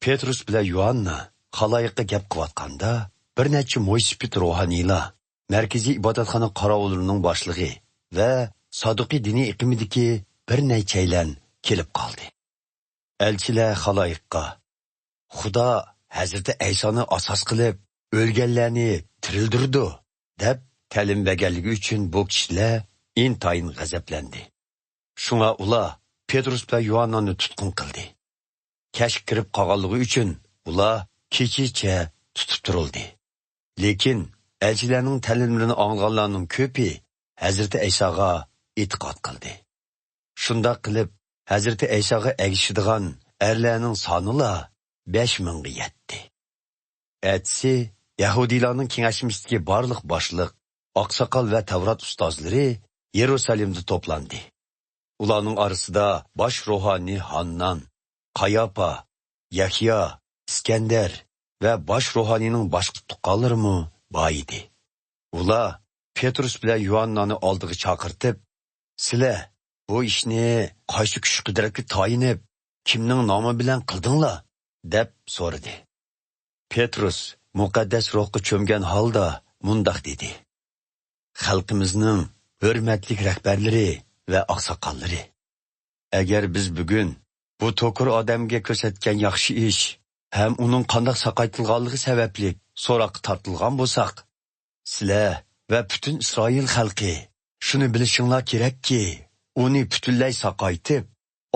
پېترۇس بىلەن يۇھاننا خالايىققا گەپ قىلىۋاتقاندا، بىر نەچچە مويسىپىت روھانىيلار، مەركىزىي ئىبادەتخانا قاراۋۇللىرىنىڭ باشلىقى ۋە سادۇقىي دىنىي ئېقىمىدىكى بىر نەچچەيلەن كېلىپ قالدى. ئەلچىلەر خالايىققا، «خۇدا ھەزرىتى ئەيسانى ئاساس قىلىپ، ئۆلگەنلەرنى تىرىلدۈرىدۇ» دەپ تەلىم بەرگەنلىكى ئۈچۈن بۇ كىشىلەر ئىنتايىن غەزەپلەندى. شۇڭا ئۇلار پېترۇس بىلەن يۇھاننانى تۇتقۇن قىلدى. كەچ كىرىپ قالغانلىقى ئۈچۈن ئۇلار كېچىچە تۇتۇپ تۇرۇلدى. لېكىن ئەلچىلەرنىڭ تەلىملىرىنى ئاڭلىغانلارنىڭ كۆپى ھەزرىتى ئەيساغا ئېتىقاد قىلدى. شۇنداق قىلىپ، ھەزرىتى ئەيساغا ئەگىشىدىغان ئەرلەرنىڭ سانىلا بەش مىڭغا يەتتى. ئەتىسى يەھۇدىيلارنىڭ كېڭەشمىسىدىكى بارلىق باشلىق، ئاقساقال ۋە تەۋرات ئۇستازلىرى يېرۇسالېمدا توپلاندى. ئۇلارنىڭ ئارىسىدا باش روھانىي ھاننان، قاياپا، يەھيا، ئىسكەندەر ۋە باش روھانىينىڭ باشقا تۇغقانلىرىمۇ بار ئىدى. ئۇلار پېترۇس بىلەن يۇھاننانى ئالدىغا چاقىرتىپ، «سىلەر بۇ ئىشنى قايسى كۈچ-قۇدرەتكە تايىنىپ، كىمنىڭ نامى بىلەن قىلدىڭلار؟» دەپ سورىدى. پېترۇس مۇقەددەس روھقا چۆمگەن ھالدا مۇنداق دېدى: «خەلقىمىزنىڭ ھۆرمەتلىك رەھبەرلىرى ۋە ئاقساقاللىرى، ئەگەر بىز بۈگۈن بۇ توكۇر ئادەمگە كۆرسەتكەن ياخشى ئىش ھەم ئۇنىڭ قانداق ساقايتىلغانلىقى سەۋەبلىك سوراققا تارتىلغان بولساق، سىلەر ۋە پۈتۈن ئىسرائىل خەلقى شۇنى بىلىشىڭلار كېرەككى، ئۇنى پۈتۈنلەي ساقايتىپ،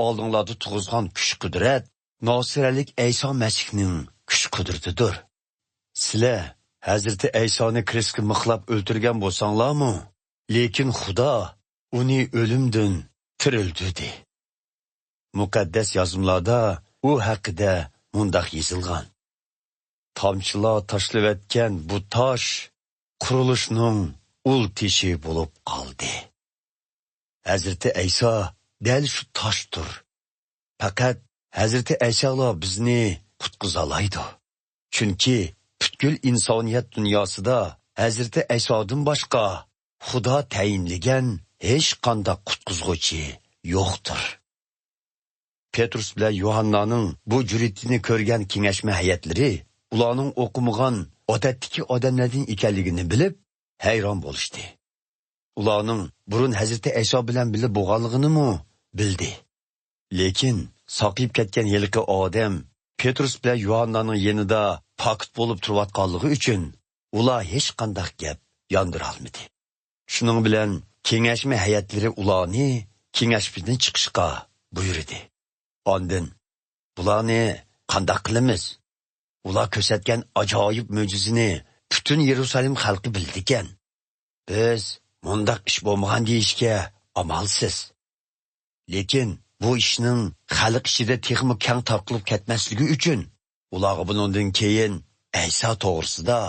ئالدىڭلاردا تۇرغۇزغان كۈچ-قۇدرەت ناسىرەلىك ئەيسا مەسىھنىڭ كۈچ-قۇدرىتىدۇر. سىلەر ھەزرىتى ئەيسانى كرېستكە مىخلاپ ئۆلتۈرگەن بولساڭلارمۇ، لېكىن خۇدا ئۇنى ئۆلۈمدىن تىرىلدۈردى.» مۇقەددەس يازمىلاردا ئۇ ھەققىدە مۇنداق يېزىلغان: «تامچىلار تاشلىۋەتكەن بۇ تاش قۇرۇلۇشنىڭ ئۇل تېشى بولۇپ قالدى.» ھەزرىتى ئەيسا دەل شۇ تاشتۇر. پەقەت ھەزرىتى ئەيسالا بىزنى قۇتقۇزالايدۇ. چۈنكى پۈتكۈل ئىنسانىيەت دۇنياسىدا ھەزرىتى ئەيسادىن باشقا خۇدا تەيىنلىگەن ھېچقانداق قۇتقۇزغۇچى يوقتۇر. پېترۇس بىلەن يۇھاننانىڭ بۇ جۈرئىتىنى كۆرگەن كېڭەشمە ھەيئەتلىرى ئۇلارنىڭ ئوقۇمىغان ئادەتتىكى ئادەملەردىن ئىكەنلىكىنى بىلىپ، ھەيران بولۇشتى. ئۇلارنىڭ بۇرۇن ھەزرىتى ئەيسا بىلەن بىللە بولغانلىقىنىمۇ بىلدى. لېكىن ساقىيىپ كەتكەن ھېلىقى ئادەم پېتروس بىلەن يۇھاننانىڭ يېنىدا پاكىت بولۇپ تۇرۇۋاتقانلىقى ئۈچۈن، ئۇلار ھېچقانداق گەپ ياندۇرالمىدى. شۇنىڭ بىلەن كېڭەشمە ھەيئەتلىرى ئۇلارنى كېڭەشمىدىن چىقىشقا بۇيرۇدى. ئاندىن، «بۇلارنى قانداق قىلىمىز؟ ئۇلار كۆرسەتكەن ئاجايىپ مۆجىزىنى پۈتۈن يېرۇسالىم خەلقى بىلىدىكەن. بىز مۇنداق ئىش بولمىغان دېيىشكە ئامالسىز. لېكىن بۇ ئىشنىڭ خەلق ئىچىدە تېخىمۇ كەڭ تارقىلىپ كەتمەسلىكى ئۈچۈن، ئۇلارغا بۇنىڭدىن كېيىن ئەيسا توغرىسىدا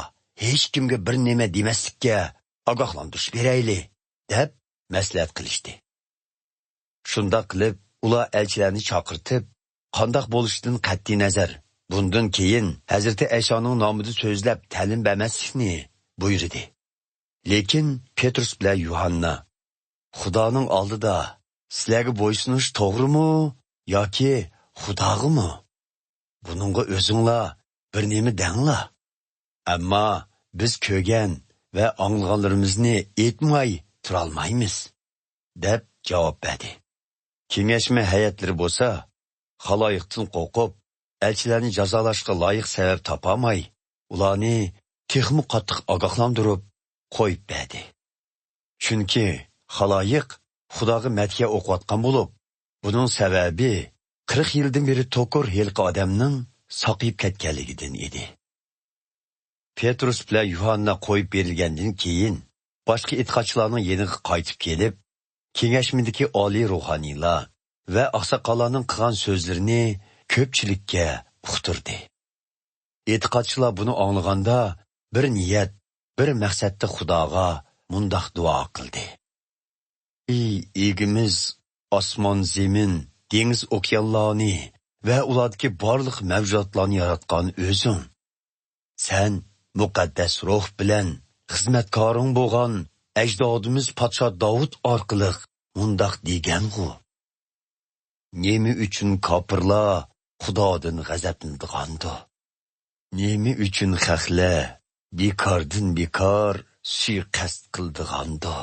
ھېچكىمگە بىر نېمە دېمەسلىككە ئاگاھلاندۇرۇش بېرەيلى» دەپ مەسلىھەت قىلىشتى. شۇنداق قىلىپ، ئۇلار ئەلچىلەرنى چاقىرتىپ، قانداق بولۇشىدىن قەتئىينەزەر، بۇندىن كېيىن ھەزرىتى ئەيسانىڭ نامىدا سۆزلەپ تەلىم بەرمەسلىكنى بۇيرۇدى. لېكىن پېتروس بىلەن يۇھاننا، «خۇدانىڭ ئالدىدا سىلەرگە بويسۇنۇش توغرىمۇ ياكى خۇداغىمۇ؟ بۇنىڭغا ئۆزۈڭلار بىر نېمە دەڭلار. ئەمما بىز كۆرگەن ۋە ئاڭلىغانلىرىمىزنى ئېيتماي تۇرالمايمىز» دەپ جاۋاب بەردى. كېڭەشمە ھەيئەتلىرى بولسا خالايىقتىن قورقۇپ، ئەلچىلەرنى جازالاشقا لايىق سەۋەب تاپالماي، ئۇلارنى تېخىمۇ قاتتىق ئاگاھلاندۇرۇپ قويۇپ بەردى. چۈنكى خالايىق خۇداغا مەدھىيە ئوقۇۋاتقان بولۇپ، بۇنىڭ سەۋەبى قىرىق يىلدىن بېرى توكۇر ھېلىقى ئادەمنىڭ ساقىيىپ كەتكەنلىكىدىن ئىدى. پېتروس بىلەن يۇھاننا قويۇپ بېرىلگەندىن كېيىن، باشقا ئېتىقادچىلارنىڭ يېنىغا قايتىپ كېلىپ، كېڭەشمىدىكى ئالىي روھانىيلار ۋە ئاقساقاللارنىڭ قىلغان سۆزلىرىنى كۆپچىلىككە ئۇقتۇردى. ئېتىقادچىلار بۇنى ئاڭلىغاندا، بىر نىيەت، بىر مەقسەتتە خۇداغا مۇنداق دۇئا قىلدى: «ئى ئىگىمىز، ئاسمان-زېمىن، دېڭىز-ئوكيانلارنى ۋە ئۇلاردىكى بارلىق مەۋجۇداتلارنى ياراتقان ئۆزۈڭ. سەن مۇقەددەس روھ بىلەن خىزمەتكارىڭ بولغان ئەجدادىمىز پادىشاھ داۋۇت ئارقىلىق مۇنداق دېگەنغۇ: نېمە ئۈچۈن كاپىرلار خۇدادىن غەزەپلىنىدىغاندۇ؟ نېمە ئۈچۈن خەقلەر بىكاردىن بىكار سۇيىقەست قىلىدىغاندۇ؟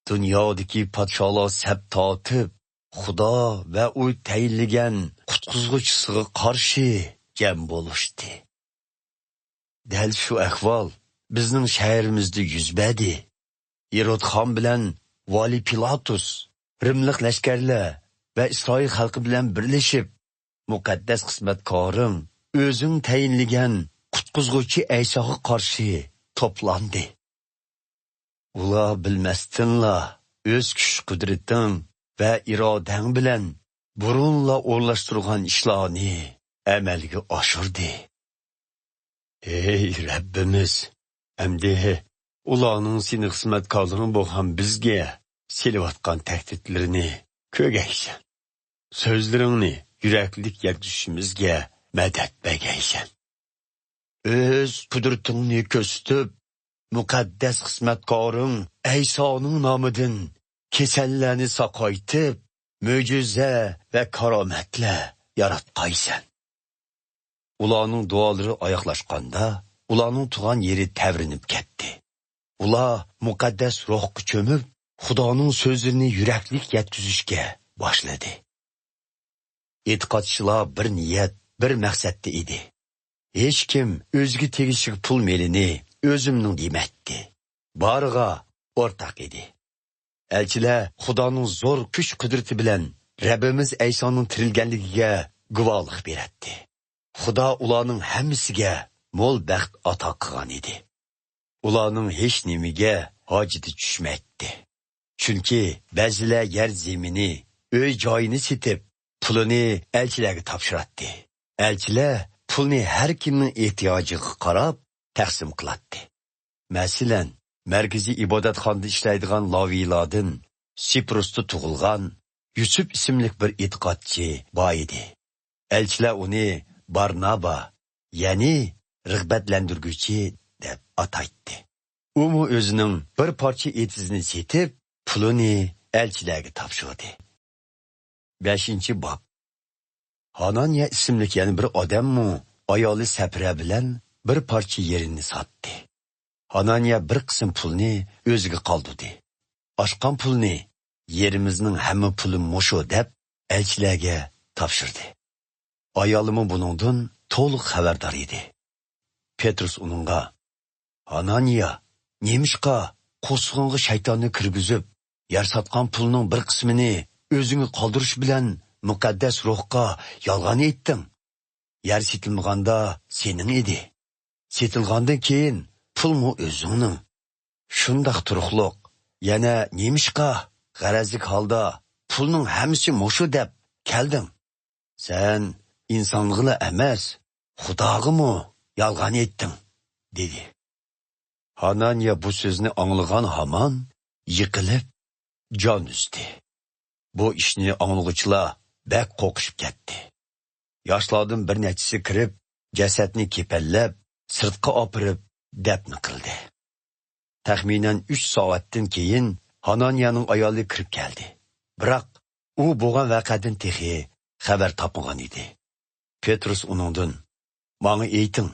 دۇنيادىكى پادىشاھلار سەپ تارتىپ، خۇدا ۋە ئۇ تەيىنلىگەن قۇتقۇزغۇچىسىغا قارشى جەم بولۇشتى. دەل شۇ ئەھۋال بىزنىڭ شەھىرىمىزدە يۈز بەردى. ھېرود خان بىلەن ۋالىي پىلاتۇس، رىملىق لەشكەرلەر ۋە ئىسرائىل خەلقى بىلەن بىرلىشىپ، مۇقەددەس خىزمەتكارىڭ، ئۆزۈڭ تەيىنلىگەن قۇتقۇزغۇچى ئەيساغا قارشى توپلاندى. ئۇلار بىلمەستىنلا ئۆز كۈچ-قۇدرىتىڭ ۋە ئىرادەڭ بىلەن بۇرۇنلا ئورۇنلاشتۇرغان ئىشلارنى ئەمەلگە ئاشۇردى. ئەي رەببىمىز، ئەمدى ئۇلارنىڭ سېنىڭ خىزمەتكارلىرىڭ بولغان بىزگە سېلىۋاتقان تەھدىتلىرىنى كۆرگەيسەن. سۆزلىرىڭنى يۈرەكلىك يەتكۈزۈشىمىزگە مەدەت بەرگەيسەن. ئۆز قۇدرىتىڭنى كۆرسىتىپ، مۇقەددەس خىزمەتكارىڭ ئەيسانىڭ نامىدىن كېسەللەرنى ساقايتىپ، مۆجىزە ۋە كارامەتلەر ياراتقايسەن. ئۇلارنىڭ دۇئالىرى ئاياغلاشقاندا، ئۇلارنىڭ تۇغان يېرى تەۋرىنىپ كەتتى. ئۇلار مۇقەددەس روھقا چۆمۈپ، خۇدانىڭ سۆزلىرىنى يۈرەكلىك يەتكۈزۈشكە باشلىدى. ئېتىقادچىلار بىر نىيەت، بىر مەقسەتتە ئىدى. ھېچكىم ئۆزىگە تېگىشلىك پۇل مېلىنى ئۆزۈمنىڭ دېمەيتتى. بارىغا ئورتاق ئىدى. ئەلچىلەر خۇدانىڭ زور كۈچ-قۇدرىتى بىلەن رەببىمىز ئەيسانىڭ تىرىلگەنلىكىگە گۇۋاھلىق بېرەتتى. خۇدا ئۇلارنىڭ ھەممىسىگە مول بەخت ئاتا قىلغان ئىدى. ئۇلارنىڭ ھېچ نېمىگە ھاجىتى چۈشمەيتتى. چۈنكى بەزىلەر يەر زېمىنى، ئۆي جايىنى سېتىپ، پۇلىنى ئەلچىلەرگە تاپشۇراتتى. ئەلچىلەر پۇلنى ھەر كىمنىڭ ئېھتىياجىغا قاراپ تەقسىم قىلاتتى. مەسىلەن، مەركىزىي ئىبادەتخانىدا ئىشلەيدىغان لاۋىلاردىن سىپرۇستا تۇغۇلغان يۈسۈپ ئىسىملىك بىر ئېتىقادچى بار ئىدى. ئەلچىلەر ئۇنى بارنابا، يەنى رىغبەتلەندۈرگۈچى دەپ ئاتايتتى. ئۇمۇ ئۆزىنىڭ بىر پارچە ئېتىزىنى سېتىپ، پۇلىنى ئەلچىلەرگە تاپشۇردى. بەشىنچى باب. ھانانىيە ئىسىملىك يەنە بىر ئادەممۇ ئايالى سەپرە بىلەن بىر پارچە يېرىنى ساتتى. ھانانىيە بىر قىسىم پۇلنى ئۆزىگە قالدۇردى. ئاشقان پۇلنى، «يېرىمىزنىڭ ھەممە پۇلى مۇشۇ» دەپ، ئەلچىلەرگە تاپشۇردى. ئايالىمۇ بۇنىڭدىن تولۇق خەۋەردار ئىدى. پېترۇس ئۇنىڭغا، ھانانىيا، نېمىشقا قورسىقىڭغا شەيتاننى كىرگۈزۈپ، يەر ساتقان پۇلنىڭ بىر قىسمىنى ئۆزۈڭگە قالدۇرۇش بىلەن مۇقەددەس روھقا يالغان ئېيتتىڭ؟ يەر سېتىلمىغاندا سېنىڭ ئىدى. سېتىلغاندىن كېيىن پۇلمۇ ئۆزۈڭنىڭ. شۇنداق تۇرۇقلۇق، يەنە نېمىشقا غەرەزلىك ھالدا پۇلنىڭ ھەممىسى مۇشۇ دەپ كەلدىڭ؟ سەن ئىنسانغىلا ئەمەس، خۇداغىمۇ يالغان ئېيتتىڭ، دېدى. ھانانىيا بۇ سۆزنى ئاڭلىغان ھامان يىقىلىپ جان ئۈزدى. بۇ ئىشنى ئاڭلىغۇچىلار بەك قورقۇشۇپ كەتتى. ياشلاردىن بىر نەچچىسى كىرىپ، جەسەتنى كېپەنلەپ، سىرتقا ئاپىرىپ دەپنە قىلدى. تەخمىنەن ئۈچ سائەتتىن كېيىن ھانانىيانىڭ ئايالى كىرىپ كەلدى. بىراق ئۇ بولغان ۋەقەدىن تېخى خەۋەر تاپمىغان ئىدى. پېترۇس ئۇنىڭدىن، ماڭا ئېيتىڭ،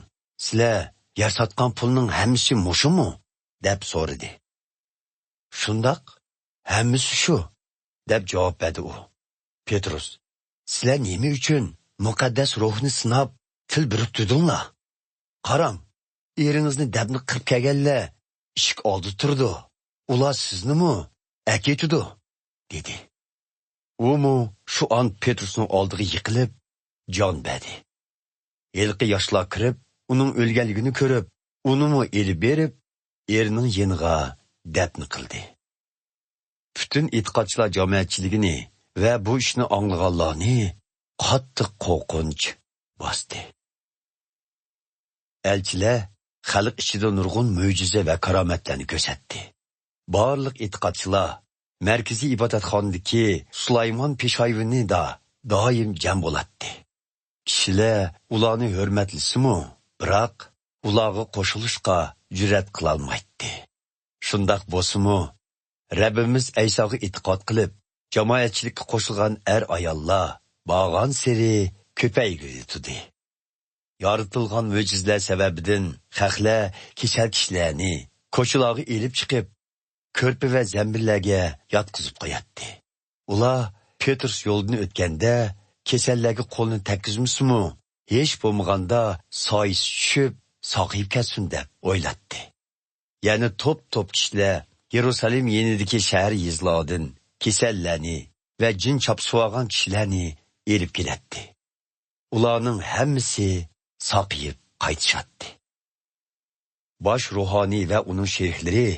سىلەر يەر ساتقان پۇلنىڭ ھەممىسى مۇشۇمۇ؟ دەپ سورىدى. شۇنداق، ھەممىسى شۇ، دەپ جاۋاب بەردى ئۇ. پېترۇس، سىلەر نېمە ئۈچۈن مۇقەددەس روھنى سىناپ، تىل بىرىكتۈردۈڭلار؟ قاراڭ، ئېرىڭىزنى دەپنە قىلىپ كەلگەنلەر ئىشىك ئالدىدا تۇرىدۇ، ئۇلار سىزنىمۇ ئەكېتىدۇ، دېدى. ئۇمۇ شۇ ئان پېترۇسنىڭ ئالدىغا يىقىلىپ جان بەردى. ھېلىقى ياشلار كىرىپ، ئۇنىڭ ئۆلگەنلىكىنى كۆرۈپ، ئۇنىمۇ ئېلىپ بېرىپ، ئېرىنىڭ يېنىغا دەپنە قىلدى. پۈتۈن ئېتىقادچىلار جامائەتچىلىكىنى ۋە بۇ ئىشنى ئاڭلىغانلارنى قاتتىق قورقۇنچ باستى. ئەلچىلەر خەلق ئىچىدە نۇرغۇن مۆجىزە ۋە كارامەتلەرنى كۆرسەتتى. بارلىق ئېتىقادچىلار مەركىزىي ئىبادەتخانىدىكى سۇلايمان پېشايۋىنىدا دائىم جەم بولاتتى. كىشىلەر ئۇلارنى ھۆرمەتلىسىمۇ، بىراق ئۇلارغا قوشۇلۇشقا جۈرئەت قىلالمايتتى. شۇنداق بولسىمۇ، رەببىمىز ئەيساغا ئېتىقاد قىلىپ، جامائەتچىلىككە قوشۇلغان ئەر-ئاياللار بارغانسېرى كۆپەيگىلى تۇردى. يارىتىلغان مۆجىزىلەر سەۋەبىدىن خەقلەر كېسەل كىشىلەرنى كوچىلارغا ئېلىپ چىقىپ، كۆرپە ۋە زەمبىللەرگە ياتقۇزۇپ قوياتتى. ئۇلار پېترۇس يولدىن ئۆتكەندە، كېسەللەرگە قولىنى تەگكۈزمىسىمۇ، ھېچ بولمىغاندا سايىسى چۈشۈپ، ساقىيىپ كەتسۇن دەپ ئويلايتتى. يەنە توپ-توپ كىشىلەر يېرۇسالېم يېنىدىكى شەھەر يېزىلاردىن كېسەللەرنى ۋە جىن چاپسىۋالغان كىشىلەرنى ئېلىپ كېلەتتى. ئۇلارنىڭ ھەممىسى ساقىيىپ قايتىشاتتى. باش روھانىي ۋە ئۇنىڭ شېرىكلىرى،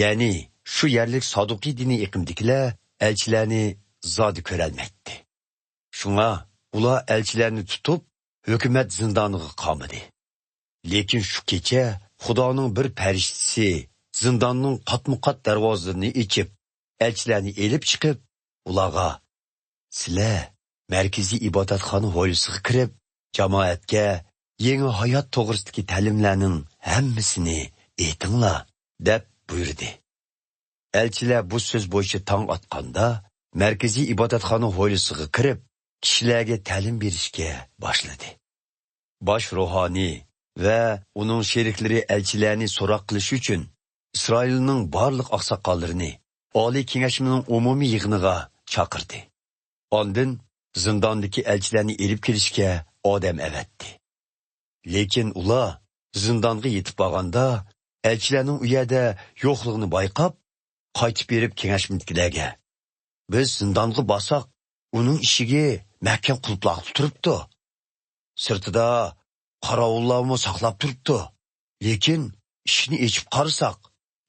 يەنى شۇ يەرلىك سادۇقىي دىنىي ئېقىمدىكىلەر ئەلچىلەرنى زادى كۆرەلمەيتتى. شۇڭا ئۇلار ئەلچىلەرنى تۇتۇپ، ھۆكۈمەت زىندانىغا قامىدى. لېكىن شۇ كېچە خۇدانىڭ بىر پەرىشتىسى زىنداننىڭ قاتمۇقات دەرۋازىلىرىنى ئېچىپ، ئەلچىلەرنى ئېلىپ چىقىپ، ئۇلارغا، سىلەر مەركىزىي ئىبادەتخانا ھويلىسىغا كىرىپ، جامائەتكە يېڭى ھايات توغرىسىدىكى تەلىملەرنىڭ ھەممىسىنى ئېيتىڭلار، دەپ بۇيرۇدى. ئەلچىلەر بۇ سۆز بويىچە تاڭ ئاتقاندا، مەركىزىي ئىبادەتخانا ھويلىسىغا كىرىپ، كىشىلەرگە تەلىم بېرىشكە باشلىدى. باش روھانىي ۋە ئۇنىڭ شېرىكلىرى ئەلچىلەرنى سوراق قىلىش ئۈچۈن ئىسرائىلنىڭ بارلىق ئاقساقاللىرىنى ئالىي كېڭەشمىنىڭ ئومۇمىي يىغىنىغا چاقىردى. ئاندىن زىنداندىكى ئەلچىلەرنى ئېلىپ كېلىشكە ئادەم ئەۋەتتى. لېكىن ئۇلار زىندانغا يېتىپ بارغاندا، ئەلچىلەرنىڭ ئۇ يەردە يوقلۇقىنى بايقاپ، قايتىپ بېرىپ كېڭەشمىدىكىلەرگە، بىز زىندانغا بارساق، ئۇنىڭ ئىشىكى مەھكەم قۇلۇپلاغلىق تۇرۇپتۇ. سىرتىدا قاراۋۇللارمۇ ساقلاپ تۇرۇپتۇ. لېكىن ئىشىكنى ئېچىپ قارىساق،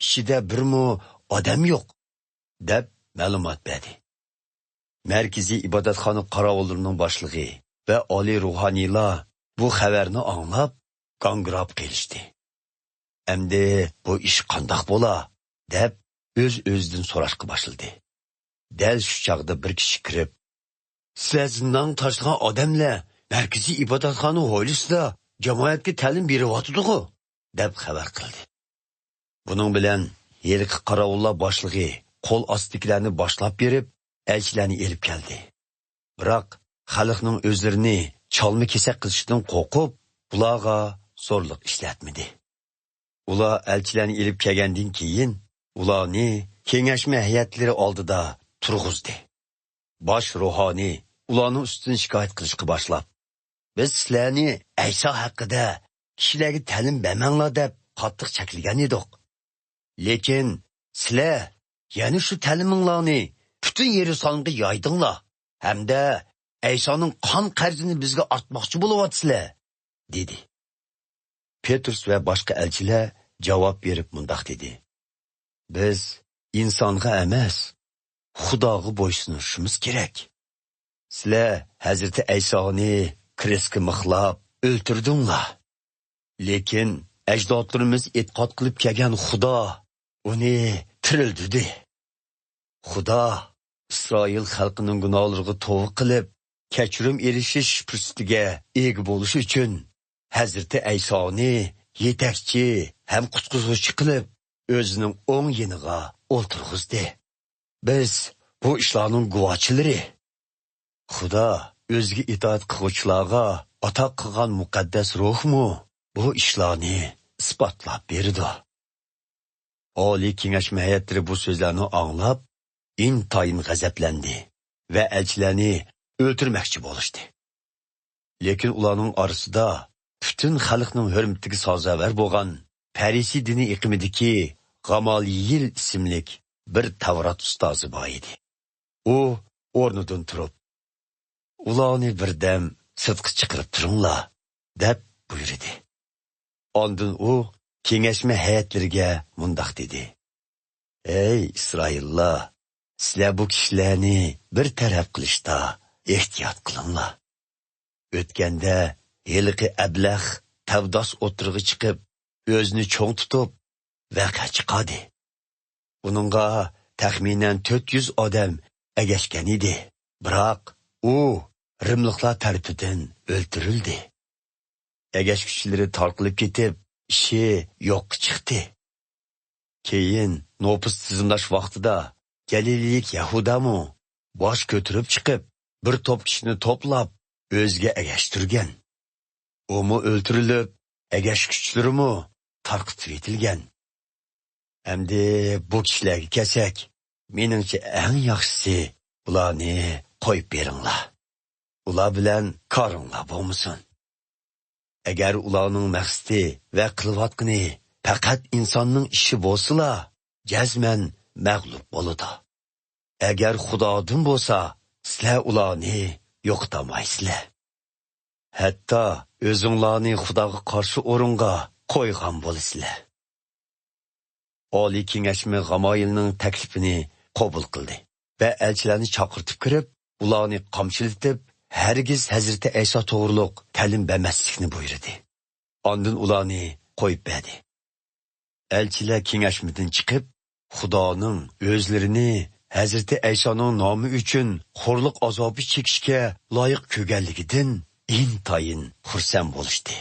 ئىچىدە بىرمۇ ئادەم يوق، دەپ مەلۇمات بەردى. مەركىزىي ئىبادەتخانا قاراۋۇللىرىنىڭ باشلىقى ۋە ئالىي روھانىيلار بۇ خەۋەرنى ئاڭلاپ، گاڭگىراپ قېلىشتى. ئەمدى بۇ ئىش قانداق بولا؟ دەپ ئۆز-ئۆزىدىن سوراشقا باشلىدى. دەل شۇ چاغدا بىر كىشى كىرىپ، سىلەر زىندانغا تاشلىغان ئادەملەر مەركىزىي ئىبادەتخانا ھويلىسىدا جامائەتكە تەلىم بېرىۋاتىدىغۇ، دەپ خەۋەر قىلدى. بۇنىڭ بىلەن ھېلىقى قاراۋۇللار باشلىقى قول ئاستىدىكىلەرنى باشلاپ بېرىپ، ئەلچىلەرنى ئېلىپ كەلدى. بىراق خەلقنىڭ ئۆزلىرىنى چالما-كېسەك قىلىشىدىن قورقۇپ، بۇلارغا زورلۇق ئىشلەتمىدى. ئۇلار ئەلچىلەرنى ئېلىپ كەلگەندىن كېيىن، ئۇلارنى كېڭەشمە ھەيئەتلىرى ئالدىدا تۇرغۇزدى. باش روھانىي ئۇلارنىڭ ئۈستىدىن شىكايەت قىلىشقا باشلاپ، «بىز سىلەرنى ئەيسا ھەققىدە كىشىلەرگە تەلىم بەرمەڭلار دەپ قاتتىق چەكلىگەن ئىدۇق. لېكىن سىلەر يەنە شۇ تەلىمىڭلارنى پۈتۈن يېرۇسالېمغا يايدىڭلار ھەمدە ئەيسانىڭ قان قەرزىنى بىزگە ئارتماقچى بولۇۋاتىسىلەر» دېدى. پېترۇس ۋە باشقا ئەلچىلەر جاۋاب بېرىپ مۇنداق دېدى: «بىز ئىنسانغا ئەمەس، خۇداغا بويسۇنۇشىمىز كېرەك. سىلەر ھەزرىتى ئەيسانى كرېستكە مىخلاپ ئۆلتۈردۈڭلار. لېكىن ئەجدادلىرىمىز ئېتىقاد قىلىپ كەلگەن خۇدا ئۇنى تىرىلدۈردى. خۇدا ئىسرائىل خەلقىنىڭ گۇناھلىرىغا توۋا قىلىپ، كەچۈرۈم ئېرىشىش پۇرسىتىگە ئىگە بولۇش ئۈچۈن، ھەزرىتى ئەيسانى يېتەكچى ھەم قۇتقۇزغۇچى قىلىپ، ئۆزىنىڭ ئوڭ يېنىغا ئولتۇرغۇزدى. بىز بۇ ئىشلارنىڭ گۇۋاھچىلىرى. خۇدا ئۆزىگە ئىتائەت قىلغۇچىلارغا ئاتا قىلغان مۇقەددەس روھمۇ بۇ ئىشلارنى ئىسپاتلاپ بېرىدۇ.» ئالىي كېڭەشمە ھەيئەتلىرى بۇ سۆزلەرنى ئاڭلاپ، ئىنتايىن غەزەپلەندى ۋە ئەلچىلەرنى ئۆلتۈرمەكچى بولۇشتى. لېكىن ئۇلارنىڭ ئارىسىدا پۈتۈن خەلقنىڭ ھۆرمىتىگە سازاۋەر بولغان پەرىسىي دىنىي ئېقىمىدىكى غامالىيىل ئىسىملىك بىر تەۋرات ئۇستازى بار ئىدى. ئۇ ئورنىدىن تۇرۇپ، «ئۇلارنى بىردەم سىرتقا چىقىرىپ تۇرۇڭلار» دەپ بۇيرۇدى. ئاندىن ئۇ كېڭەشمە ھەيئەتلىرىگە مۇنداق دېدى: «ئەي ئىسرائىللار، سىلەر بۇ كىشىلەرنى بىر تەرەپ قىلىشتا ئېھتىيات قىلىڭلار. ئۆتكەندە ھېلىقى ئەبلەخ تەۋداس ئوتتۇرىغا چىقىپ، ئۆزىنى چوڭ تۇتۇپ، ۋەقە چىقاردى. ئۇنىڭغا تەخمىنەن تۆت يۈز ئادەم ئەگەشكەن ئىدى. بىراق ئۇ رىملىقلار تەرىپىدىن ئۆلتۈرۈلدى. ئەگەشكۈچىلىرى تارقىلىپ كېتىپ، ئىشى يوققا چىقتى. كېيىن نوپۇس تىزىملاش ۋاقتىدا گەلىلىيلىك يەھۇدامۇ باش كۆتۈرۈپ چىقىپ، بىر توپ كىشىنى توپلاپ، ئۆزىگە ئەگەشتۈرگەن. ئۇمۇ ئۆلتۈرۈلۈپ، ئەگەشكۈچىلىرىمۇ تارقىتىۋېتىلگەن. ئەمدى بۇ كىشىلەرگە كەلسەك، مېنىڭچە ئەڭ ياخشىسى بۇلارنى قويۇپ بېرىڭلار. ئۇلار بىلەن كارىڭلار بولمىسۇن. ئەگەر ئۇلارنىڭ مەقسىتى ۋە قىلىۋاتقىنى پەقەت ئىنساننىڭ ئىشى بولسىلا، جەزمەن مەغلۇپ بولىدۇ. ئەگەر خۇدادىن بولسا، سىلەر ئۇلارنى يوقىتالمايسىلەر. ھەتتا ئۆزۈڭلارنى خۇداغا قارشى ئورۇنغا قويغان بولىسىلەر.» ئالىي كېڭەشمۇ غامايىلنىڭ تەكلىپىنى قوبۇل قىلدى ۋە ئەلچىلەرنى چاقىرتىپ كىرىپ، ئۇلارنى قامچىلىتىپ، ھەرگىز ھەزرىتى ئەيسا توغرۇلۇق تەلىم بەرمەسلىكنى بۇيرۇدى. ئاندىن ئۇلارنى قويۇپ بەردى. ئەلچىلەر كېڭەشمىدىن چىقىپ، خۇدانىڭ ئۆزلىرىنى ھەزرىتى ئەيسانىڭ نامى ئۈچۈن خورلۇق ئازابى چېكىشكە لايىق كۆرگەنلىكىدىن ئىنتايىن خۇرسەن بولۇشتى.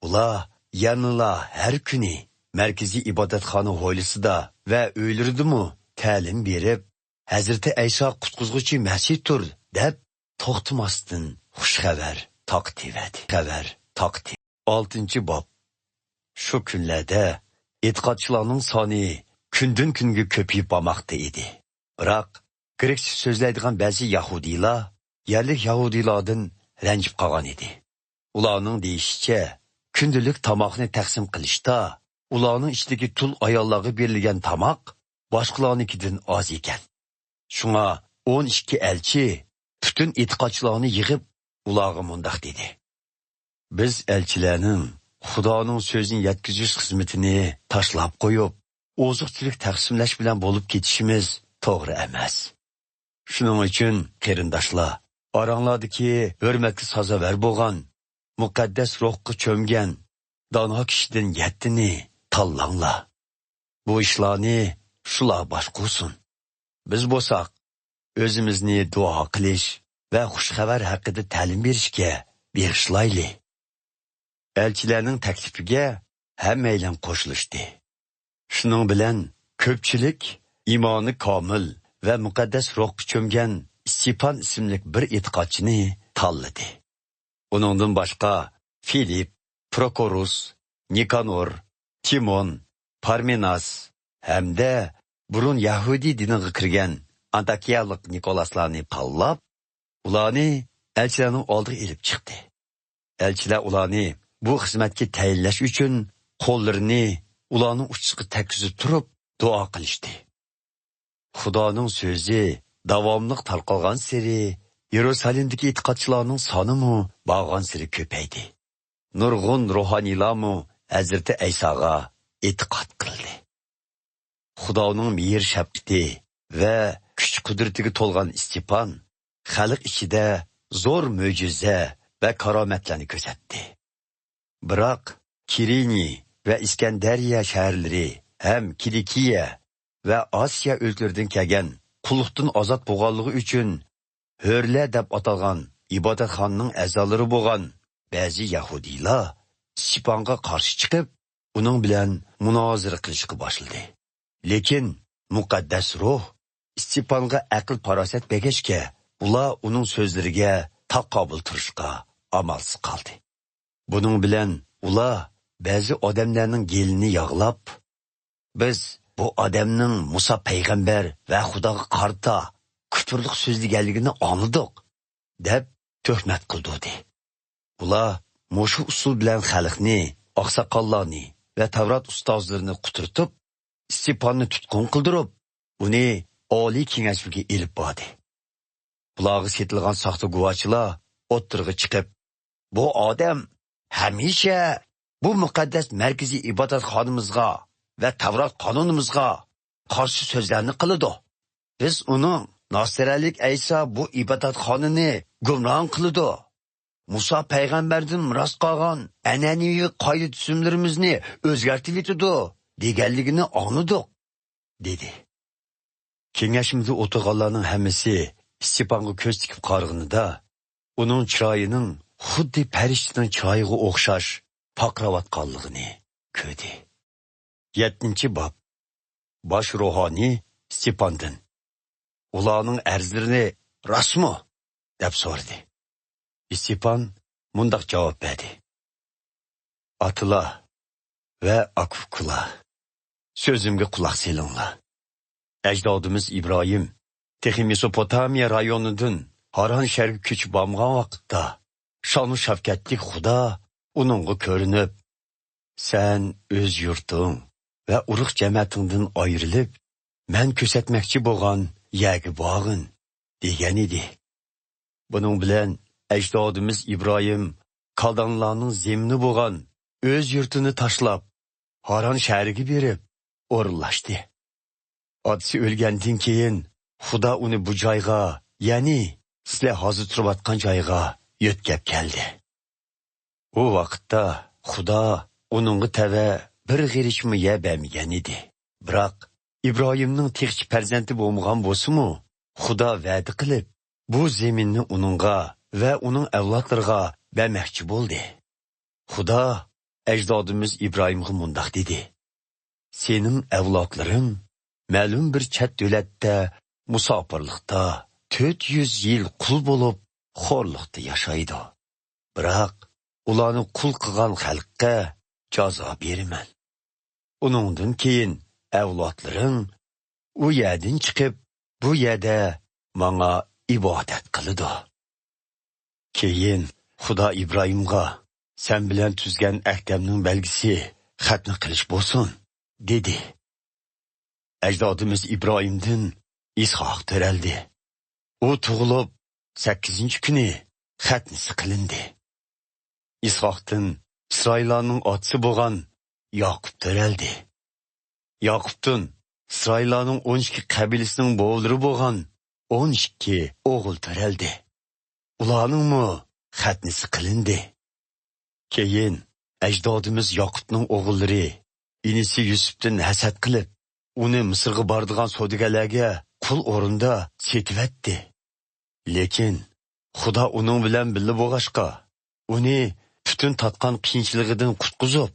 ئۇلار يەنىلا ھەر كۈنى مەركىزىي ئىبادەتخانا ھويلىسىدا ۋە ئۆيلىرىدىمۇ تەلىم بېرىپ، «ھەزرىتى ئەيسا قۇتقۇزغۇچى مەسىھتۇر» دەپ توختىماستىن خۇش خەۋەر تارقىتىۋەردى. خەۋەر تارقىتى. ئالتىنچى باب. شۇ كۈنلەردە ئېتىقادچىلارنىڭ سانى كۈندىن-كۈنگە كۆپىيىپ بارماقتا ئىدى. بىراق، گرېكچە سۆزلەيدىغان بەزى يەھۇدىيلار يەرلىك يەھۇدىيلاردىن رەنجىپ قالغان ئىدى. ئۇلارنىڭ دېيىشىچە، كۈندىلىك تاماقنى تەقسىم قىلىشتا، ئۇلارنىڭ ئىچىدىكى تۇل ئاياللارغا بېرىلگەن تاماق باشقىلارنىڭكىدىن ئاز ئىكەن. شۇڭا ئون ئىككى ئەلچى پۈتۈن ئېتىقادچىلارنى يىغىپ، ئۇلارغا مۇنداق دېدى: «بىز ئەلچىلەرنىڭ خۇدانىڭ سۆزىنى يەتكۈزۈش خىزمىتىنى تاشلاپ قويۇپ، ئوزۇق-تۈلۈك تەقسىملەش بىلەن بولۇپ كېتىشىمىز توغرا ئەمەس. شۇنىڭ ئۈچۈن، قېرىنداشلار، ئاراڭلاردىكى ھۆرمەتكە سازاۋەر بولغان، مۇقەددەس روھقا چۆمگەن، دانا كىشىدىن يەتتىنى تاللاڭلار. بۇ ئىشلارنى شۇلار باشقۇرسۇن. بىز بولساق، ئۆزىمىزنى دۇئا قىلىش ۋە خۇش خەۋەر ھەققىدە تەلىم بېرىشكە بېغىشلايلى.» ئەلچىلەرنىڭ تەكلىپىگە ھەممەيلەن قوشۇلۇشتى. شۇنىڭ بىلەن كۆپچىلىك ئىمانى كامىل ۋە مۇقەددەس روھقا چۆمگەن ئىستېپان ئىسىملىك بىر ئېتىقادچىنى تاللىدى. ئۇنىڭدىن باشقا، فىلىپ، پروكوروس، نىكانور، تىمون، پارمېناس ھەمدە بۇرۇن يەھۇدىي دىنىغا كىرگەن ئانتاكىيالىق نىكولاسلارنى تاللاپ، ئۇلارنى ئەلچىلەرنىڭ ئالدىغا ئېلىپ چىقتى. ئەلچىلەر ئۇلارنى بۇ خىزمەتكە تەيىنلەش ئۈچۈن قوللىرىنى ئۇلارنىڭ ئۇچىسىغا تەگكۈزۈپ تۇرۇپ دۇئا قىلىشتى. خۇدانىڭ سۆزى داۋاملىق تارقالغانسېرى، يېرۇسالېمدىكى ئېتىقادچىلارنىڭ سانىمۇ بارغانسېرى كۆپەيدى. نۇرغۇن روھانىيلارمۇ ھەزرىتى ئەيساغا ئېتىقاد قىلدى. خۇدانىڭ مېھىر-شەپقىتى ۋە كۈچ-قۇدرىتىگە تولغان ئىستېپان خەلق ئىچىدە زور مۆجىزە ۋە كارامەتلەرنى كۆرسەتتى. بىراق كىرىنى ۋە ئىسكەندەرىيە شەھەرلىرى ھەم كىلىكىيە ۋە ئاسىيا ئۆلكىلىرىدىن كەلگەن، قۇللۇقتىن ئازاد بولغانلىقى ئۈچۈن ھۆرلە دەپ ئاتالغان ئىبادەتخانىنىڭ ئەزالىرى بولغان بەزى يەھۇدىيلار ئىستېپانغا قارشى چىقىپ، ئۇنىڭ بىلەن مۇنازىرە قىلىشقا باشلىدى. لېكىن مۇقەددەس روھ ئىستېپانغا ئەقىل-پاراسەت بەرگەچكە، ئۇلار ئۇنىڭ سۆزلىرىگە تاقابىل تۇرۇشقا ئامالسىز قالدى. بۇنىڭ بىلەن ئۇلار بەزى ئادەملەرنىڭ گېلىنى ياغلاپ، «بىز بۇ ئادەمنىڭ مۇسا پەيغەمبەر ۋە خۇداغا قارىتا كۇپۇرلۇق سۆزلىگەنلىكىنى ئاڭلىدۇق» دەپ تۆھمەت قىلدۇردى. ئۇلار مۇشۇ ئۇسۇل بىلەن خەلقنى، ئاقساقاللارنى ۋە تەۋرات ئۇستازلىرىنى قۇترىتىپ، ئىستېپاننى تۇتقۇن قىلدۇرۇپ، ئۇنى ئالىي كېڭەشلىككە ئېلىپ باردى. بۇلارغا سېتىلغان ساختا گۇۋاھچىلار ئوتتۇرىغا چىقىپ، «بۇ ئادەم ھەمىشە بۇ مۇقەددەس مەركىزىي ئىبادەتخانىمىزغا ۋە تەۋرات قانۇنىمىزغا قارشى سۆزلەرنى قىلىدۇ. بىز ئۇنىڭ، ناسىرەلىك ئەيسا بۇ ئىبادەتخانىنى گۇمراھ قىلىدۇ، مۇسا پەيغەمبەردىن مىراس قالغان ئەنئەنىۋى قائىدە-تۈزۈملىرىمىزنى ئۆزگەرتىۋېتىدۇ دېگەنلىكىنى ئاڭلىدۇق» دېدى. كېڭەشمىدە ئولتۇرغانلارنىڭ ھەممىسى ئىستېپانغا كۆز تىكىپ قارىغىنىدا، ئۇنىڭ چىرايىنىڭ خۇددى پەرىشتىنىڭ چىرايىغا ئوخشاش پارقىراۋاتقانلىقىنى كۆردى. يەتتىنچى باب. باش روھانىي ئىستېپاندىن، «ئۇلارنىڭ ئەرزلىرىنى راستمۇ؟» دەپ سورىدى. ئىستېپان مۇنداق جاۋاب بەردى: «ئاتىلار ۋە ئاكا-ئۇكىلار، سۆزۈمگە قۇلاق سېلىڭلار. ئەجدادىمىز ئىبراھىم تېخى مېسوپوتامىيە رايونىدىن ھاران شەھەرگە كۆچۈپ بارمىغان ۋاقىتتا، شانۇ شەۋكەتلىك خۇدا ئۇنىڭغا كۆرۈنۈپ، سەن ئۆز يۇرتۇڭ ۋە ئۇرۇق جەمەتىڭدىن ئايرىلىپ، مەن كۆرسەتمەكچى بولغان يەرگە بارغىن» دېگەن ئىدى. بۇنىڭ بىلەن ئەجدادىمىز ئىبراھىم كالدانلارنىڭ زېمىنى بولغان ئۆز يۇرتىنى تاشلاپ، ھاران شەھىرىگە بېرىپ ئورۇنلاشتى. ئاتىسى ئۆلگەندىن كېيىن، خۇدا ئۇنى بۇ جايغا، يەنى سىلەر ھازىر تۇرۇۋاتقان جايغا يۆتكەپ كەلدى. ئۇ ۋاقىتتا خۇدا ئۇنىڭغا تەۋە بىر غېرىچمۇ يەر بەرمىگەن ئىدى. بىراق ئىبراھىمنىڭ تېخىچە پەرزەنتى بولمىغان بولسىمۇ، خۇدا ۋەدە قىلىپ، بۇ زېمىننى ئۇنىڭغا ۋە ئۇنىڭ ئەۋلادلىرىغا بەرمەكچى بولدى. خۇدا ئەجدادىمىز ئىبراھىمغا مۇنداق دېدى: «سېنىڭ ئەۋلادلىرىڭ مەلۇم بىر چەت دۆلەتتە مۇساپىرلىقتا تۆت يۈز يىل قۇل بولۇپ، خورلۇقتا ياشايدۇ. بىراق ئۇلارنى قۇل قىلغان خەلققە جازا بېرىمەن. ئۇنىڭدىن كېيىن ئەۋلادلىرىڭ ئۇ يەردىن چىقىپ، بۇ يەردە ماڭا ئىبادەت قىلىدۇ.» كېيىن خۇدا ئىبراھىمغا: «سەن بىلەن تۈزگەن ئەھدەمنىڭ بەلگىسى خەتنە قىلىش بولسۇن» دېدى. ئەجدادىمىز ئىبراھىمدىن ئىسھاق تۆرەلدى. ئۇ تۇغۇلۇپ، سەككىزىنچى كۈنى خەتنىسى قىلىندى. ئىسھاقتىن ئىسرائىللارنىڭ ئاتىسى بولغان ياقۇپ تۆرەلدى. ياقۇپتىن ئىسرائىللارنىڭ ئون ئىككى قەبىلىسىنىڭ بوۋىلىرى بولغان ئون ئىككى ئوغۇل تۆرەلدى. ئۇلارنىڭمۇ خەتنىسى قىلىندى. كېيىن ئەجدادىمىز ياقۇپنىڭ ئوغۇللىرى ئىنىسى يۈسۈپتىن ھەسەت قىلىپ، ئۇنى مىسىرغا بارىدىغان سودىگەرلەرگە قۇل ئورنىدا سېتىۋەتتى. لېكىن خۇدا ئۇنىڭ بىلەن بىللە بولغاچقا، ئۇنى پۈتۈن تارتقان قىيىنچىلىقىدىن قۇتقۇزۇپ،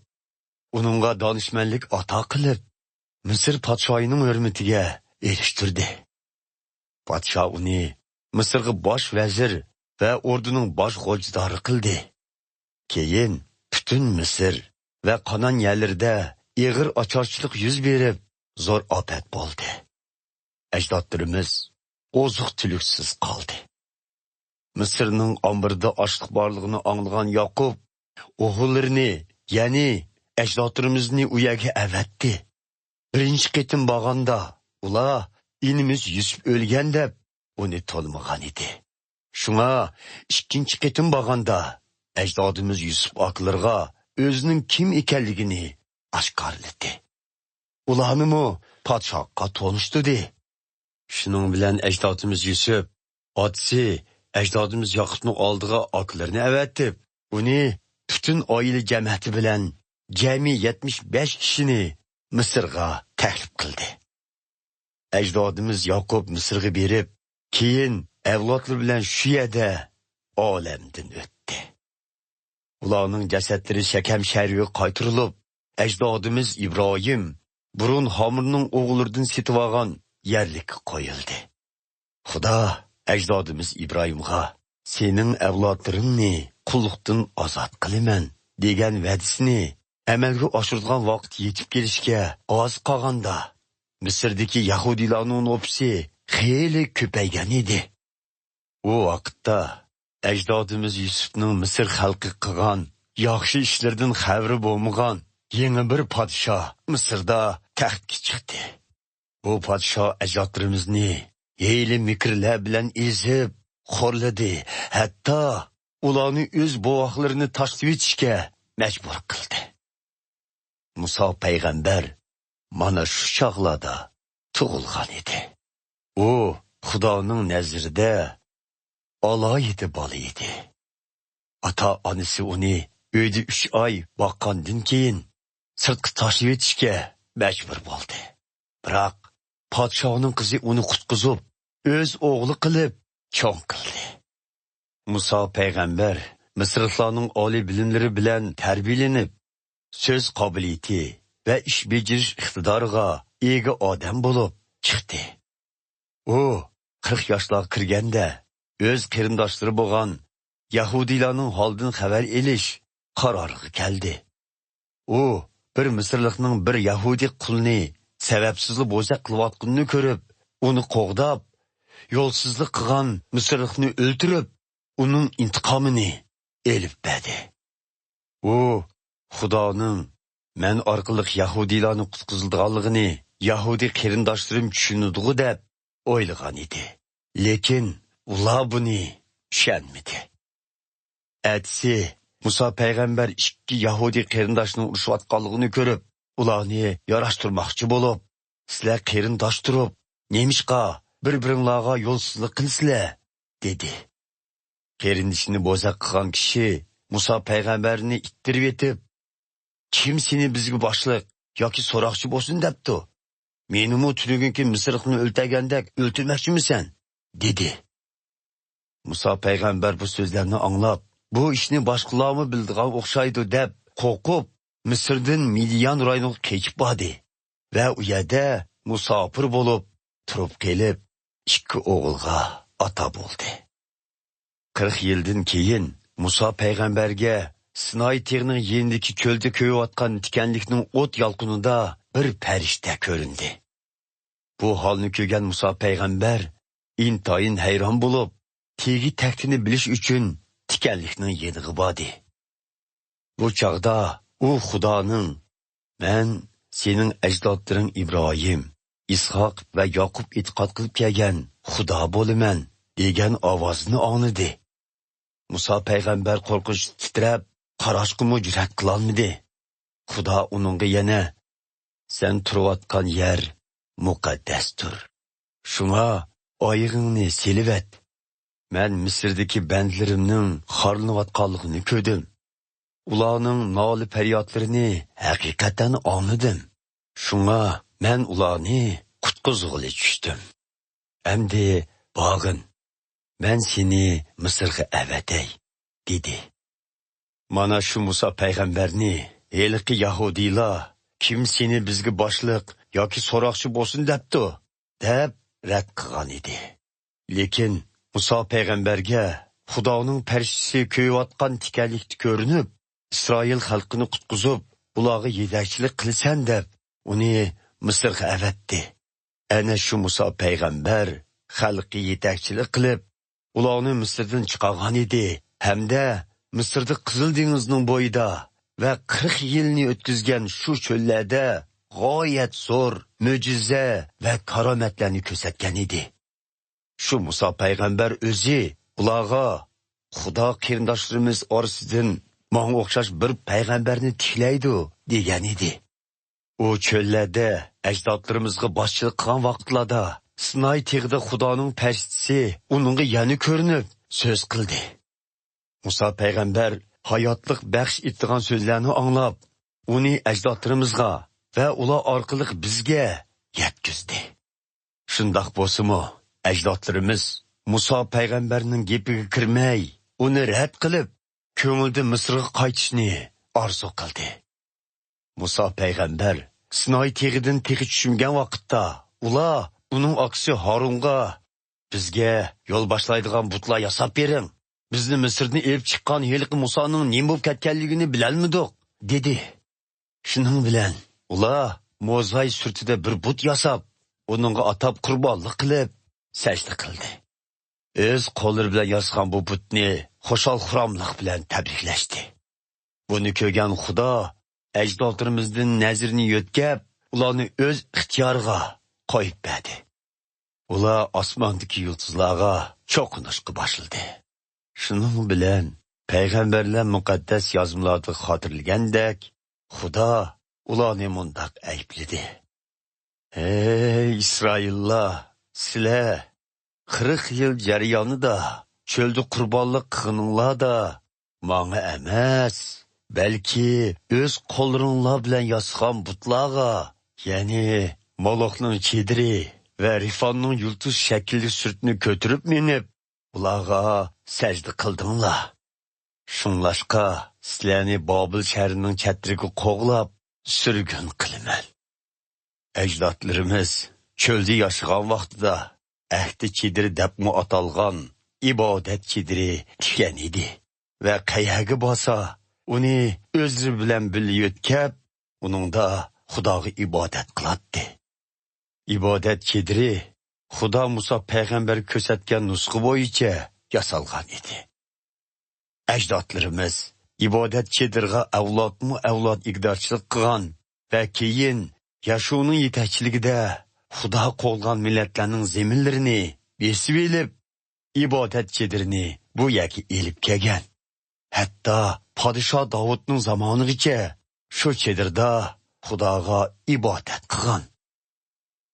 ئۇنىڭغا دانىشمەنلىك ئاتا قىلىپ، مىسىر پادىشاھىنىڭ ھۆرمىتىگە ئېرىشتۈردى. پادىشاھ ئۇنى مىسىرغا باش ۋەزىر ۋە ئوردىنىڭ باش غوجىدارى قىلدى. كېيىن پۈتۈن مىسىر ۋە قانان يەرلىرىدە ئېغىر ئاچارچىلىق يۈز بېرىپ، زور ئاپەت بولدى. ئەجدادلىرىمىز ئوزۇق-تۈلۈكسىز قالدى. مىسىرنىڭ ئامبىرىدا ئاشلىق بارلىقىنى ئاڭلىغان ياقۇپ ئوغۇللىرىنى، يەنى ئەجدادلىرىمىزنى ئۇ يەرگە ئەۋەتتى. بىرىنچى قېتىم بارغاندا، ئۇلار «ئىنىمىز يۈسۈپ ئۆلگەن» دەپ، ئۇنى تونۇمىغان ئىدى. شۇڭا ئىككىنچى قېتىم بارغاندا، ئەجدادىمىز يۈسۈپ ئاكىلىرىغا ئۆزىنىڭ كىم ئىكەنلىكىنى ئاشكارىلىدى. ئۇلارنىمۇ پادىشاھقا تونۇشتۇردى. شۇنىڭ بىلەن ئەجدادىمىز يۈسۈپ ئاتىسى، ئەجدادىمىز ياقۇپنىڭ ئالدىغا ئاكىلىرىنى ئەۋەتىپ، ئۇنى پۈتۈن ئائىلە جەمەتى بىلەن جەمئىي يەتمىش بەش كىشىنى مىسىرغا تەكلىپ قىلدى. ئەجدادىمىز ياقۇپ مىسىرغا بېرىپ، كېيىن ئەۋلادلىرى بىلەن شۇ يەردە ئالەمدىن ئۆتتى. ئۇلارنىڭ جەسەتلىرى شەكەم شەھىرىگە قايتۇرۇلۇپ، ئەجدادىمىز ئىبراھىم بۇرۇن ھامۇرنىڭ ئوغۇللىرىدىن سېتىۋالغان يەرلىككە قويۇلدى. خۇدا ئەجدادىمىز ئىبراھىمغا «سېنىڭ ئەۋلادلىرىڭنى قۇللۇقتىن ئازاد قىلىمەن» دېگەن ۋەدىسىنى ئەمەلگە ئاشۇرىدىغان ۋاقىت يېتىپ كېلىشكە ئاز قالغاندا، مىسىردىكى يەھۇدىيلارنىڭ نوپۇسى خېلى كۆپەيگەن ئىدى. ئۇ ۋاقىتتا ئەجدادىمىز يۈسۈپنىڭ مىسىر خەلقى قىلغان ياخشى ئىشلىرىدىن خەۋىرى بولمىغان يېڭى بىر پادىشاھ مىسىردا تەختكە چىقتى. بۇ پادىشاھ ئەجدادلىرىمىزنى ھىيلە-مىكىرلەر بىلەن ئېزىپ، خورلىدى، ھەتتا ئۇلارنى ئۆز بوۋاقلىرىنى تاشلىۋېتىشكە مەجبۇر قىلدى. مۇسا پەيغەمبەر مانا شۇ چاغلاردا تۇغۇلغان ئىدى. ئۇ خۇدانىڭ نەزىرىدە ئالاھىدە بالا ئىدى. ئاتا-ئانىسى ئۇنى ئۆيدە ئۈچ ئاي باققاندىن كېيىن، سىرتقا تاشلىۋېتىشكە مەجبۇر بولدى. بىراق، پادىشاھنىڭ قىزى ئۇنى قۇتقۇزۇپ، ئۆز ئوغلى قىلىپ چوڭ قىلدى. مۇسا پەيغەمبەر مىسىرلىقلارنىڭ ئالىي بىلىملىرى بىلەن تەربىيەلىنىپ، سۆز قابىلىيىتى ۋە ئىش بېجىرىش ئىقتىدارىغا ئىگە ئادەم بولۇپ چىقتى. ئۇ قىرىق ياشلارغا كىرگەندە، ئۆز قېرىنداشلىرى بولغان يەھۇدىيلارنىڭ ھالىدىن خەۋەر ئېلىش قارارىغا كەلدى. ئۇ بىر مىسىرلىقنىڭ بىر يەھۇدىي قۇلنى سەۋەبسىزلا بوزەك قىلىۋاتقىنىنى كۆرۈپ، ئۇنى قوغداپ، يولسىزلىق قىلغان مىسىرلىقنى ئۆلتۈرۈپ، ئۇنىڭ ئىنتىقامىنى ئېلىپ بەردى. ئۇ خۇدانىڭ مەن ئارقىلىق يەھۇدىيلارنى قۇتقۇزىدىغانلىقىنى يەھۇدىي قېرىنداشلىرىم چۈشىنىدىغۇ دەپ ئويلىغان ئىدى. لېكىن ئۇلار بۇنى چۈشەنمىدى. ئەتىسى مۇسا پەيغەمبەر ئىككى يەھۇدىي قېرىنداشنىڭ ئۇرۇشۇۋاتقانلىقىنى كۆرۈپ، ئۇلارنى ياراشتۇرماقچى بولۇپ، «سىلەر قېرىنداش تۇرۇپ، نېمىشقا بىر-بىرىڭلارغا يولسىزلىق قىلىسىلەر؟» دېدى. قېرىندىشىنى بوزەك قىلغان كىشى مۇسا پەيغەمبەرنى ئىتتىرىۋېتىپ، «كىم سېنى بىزگە باشلىق ياكى سوراقچى بولسۇن دەپتۇ؟ مېنىمۇ تۈنۈگۈنكى مىسىرلىقنى ئۆلتۈرگەندەك ئۆلتۈرمەكچىمىسەن؟» دېدى. مۇسا پەيغەمبەر بۇ سۆزلەرنى ئاڭلاپ، «بۇ ئىشنى باشقىلارمۇ بىلىدىغان ئوخشايدۇ» دەپ قورقۇپ، مىسىردىن مىديان رايونىغا قېچىپ باردى ۋە ئۇ يەردە مۇساپىر بولۇپ تۇرۇپ قېلىپ، ئىككى ئوغۇلغا ئاتا بولدى. قىرىق يىلدىن كېيىن مۇسا پەيغەمبەرگە سىناي تېغىنىڭ يېنىدىكى چۆلدە كۆيۈۋاتقان تىكەنلىكنىڭ ئوت يالقۇنىدا بىر پەرىشتە كۆرۈندى. بۇ ھالنى كۆرگەن مۇسا پەيغەمبەر ئىنتايىن ھەيران بولۇپ، تېگى تەكتىنى بىلىش ئۈچۈن تىكەنلىكنىڭ يېنىغا باردى. بۇ چاغدا ئۇ خۇدانىڭ، «مەن سېنىڭ ئەجدادلىرىڭ ئىبراھىم، ئىسھاق ۋە ياقۇپ ئېتىقاد قىلىپ كەلگەن خۇدا بولىمەن» دېگەن ئاۋازىنى ئاڭلىدى. مۇسا پەيغەمبەر قورقۇنچتىن تىترەپ، قاراشقىمۇ جۈرئەت قىلالمىدى. خۇدا ئۇنىڭغا يەنە، «سەن تۇرۇۋاتقان يەر مۇقەددەستۇر. شۇڭا ئايىغىڭنى سېلىۋەت. مەن مىسىردىكى بەندىلىرىمنىڭ خارلىنىۋاتقانلىقىنى كۆردۈم. ئۇلارنىڭ نالە-پەريادلىرىنى ھەقىقەتەن ئاڭلىدىم. شۇڭا مەن ئۇلارنى قۇتقۇزغىلى چۈشتۈم. ئەمدى بارغىن، مەن سېنى مىسىرغا ئەۋەتەي» دېدى. «مانا شۇ مۇسا پەيغەمبەرنى ھېلىقى يەھۇدىيلار، 'كىم سېنى بىزگە باشلىق ياكى سوراقچى بولسۇن دەپتۇ؟' دەپ رەت قىلغان ئىدى. لېكىن مۇسا پەيغەمبەرگە خۇدانىڭ پەرىشتىسى كۆيۈۋاتقان تىكەنلىكتە كۆرۈنۈپ، ئىسرائىل خەلقىنى قۇتقۇزۇپ، ئۇلارغا يېتەكچىلىك قىلىسەن دەپ، ئۇنى مىسىرغا ئەۋەتتى. ئەنە شۇ مۇسا پەيغەمبەر خەلققە يېتەكچىلىك قىلىپ، ئۇلارنى مىسىردىن چىقارغان ئىدى ھەمدە مىسىردا قىزىل دېڭىزنىڭ بويىدا ۋە قىرىق يىلنى ئۆتكۈزگەن شۇ چۆللەردە غايەت زور مۆجىزە ۋە كارامەتلەرنى كۆرسەتكەن ئىدى. شۇ مۇسا پەيغەمبەر ئۆزى ئۇلارغا، «خۇدا قېرىنداشلىرىمىز ئارىسىدىن ماڭا ئوخشاش بىر پەيغەمبەرنى تىكلەيدۇ» دېگەن ئىدى. ئۇ چۆللەردە ئەجدادلىرىمىزغا باشچىلىق قىلغان ۋاقىتلاردا سىناي تېغىدا خۇدانىڭ پەرىشتىسى ئۇنىڭغا يەنە كۆرۈنۈپ سۆز قىلدى. مۇسا پەيغەمبەر ھاياتلىق بەخش ئېتىدىغان سۆزلەرنى ئاڭلاپ، ئۇنى ئەجدادلىرىمىزغا ۋە ئۇلار ئارقىلىق بىزگە يەتكۈزدى. شۇنداق بولسىمۇ، ئەجدادلىرىمىز مۇسا پەيغەمبەرنىڭ گېپىگە كىرمەي، ئۇنى رەت قىلىپ، كۆڭلىدە مىسىرغا قايتىشنى ئارزۇ قىلدى. مۇسا پەيغەمبەر سىناي تېغىدىن تېخى چۈشمىگەن ۋاقىتتا، ئۇلار ئۇنىڭ ئاكىسى ھارۇنغا، «بىزگە يول باشلايدىغان بۇتلار ياساپ بېرىڭ. بىزنى مىسىردىن ئېلىپ چىققان ھېلىقى مۇسانىڭ نېمە بولۇپ كەتكەنلىكىنى بىلەلمىدۇق» دېدى. شۇنىڭ بىلەن ئۇلار موزاي سۈرىتىدە بىر بۇت ياساپ، ئۇنىڭغا ئاتاپ قۇربانلىق قىلىپ، سەجدە قىلدى. ئۆز قوللىرى بىلەن ياسىغان بۇ بۇتنى خۇشال-خۇراملىق بىلەن تەبرىكلەشتى. بۇنى كۆرگەن خۇدا ئەجدادلىرىمىزدىن نەزىرىنى يۆتكەپ، ئۇلارنى ئۆز ئىختىيارىغا قويۇپ بەردى. ئۇلار ئاسماندىكى يۇلتۇزلارغا چوقۇنۇشقا باشلىدى. شۇنىڭ بىلەن پەيغەمبەرلەر مۇقەددەس يازمىلاردا خاتىرىلىگەندەك، خۇدا ئۇلارنى مۇنداق ئەيىبلىدى: «ھەي ئىسرائىللار، سىلەر قىرىق يىل جەريانىدا چۆلدە قۇربانلىق قىلغىنىڭلاردا ماڭا ئەمەس، بەلكى ئۆز قوللىرىڭلار بىلەن ياسىغان بۇتلارغا، يەنى مولوخنىڭ چېدىرى ۋە رىفاننىڭ يۇلتۇز شەكىللىك سۈرىتىنى كۆتۈرۈپ مېڭىپ، ئۇلارغا سەجدە قىلدىڭلار. شۇڭلاشقا سىلەرنى بابىل شەھىرىنىڭ چەتلىرىگە قوغلاپ، سۈرگۈن قىلىمەن. ئەجدادلىرىمىز چۆلدە ياشىغان ۋاقتىدا ئەھدى چېدىرى دەپمۇ ئاتالغان ئىبادەت چېدىرى تىككەن ئىدى ۋە قەيەرگە بارسا، ئۇنى ئۆزلىرى بىلەن بىللە يۆتكەپ، ئۇنىڭدا خۇداغا ئىبادەت قىلاتتى.» ئىبادەت چېدىرى خۇدا مۇسا پەيغەمبەرگە كۆرسەتكەن نۇسخا بويىچە ياسالغان ئىدى. ئەجدادلىرىمىز ئىبادەت چېدىرىغا ئەۋلادمۇ ئەۋلاد ئىگىدارچىلىق قىلغان ۋە كېيىن ياشۇنىڭ يېتەكچىلىكىدە خۇدا قوغلىغان مىللەتلەرنىڭ زېمىنلىرىنى بېسىۋېلىپ، ئىبادەت چېدىرىنى بۇ يەرگە ئېلىپ كەلگەن. ھەتتا پادىشاھ داۋۇتنىڭ زامانىغىچە شۇ چېدىردا خۇداغا ئىبادەت قىلغان.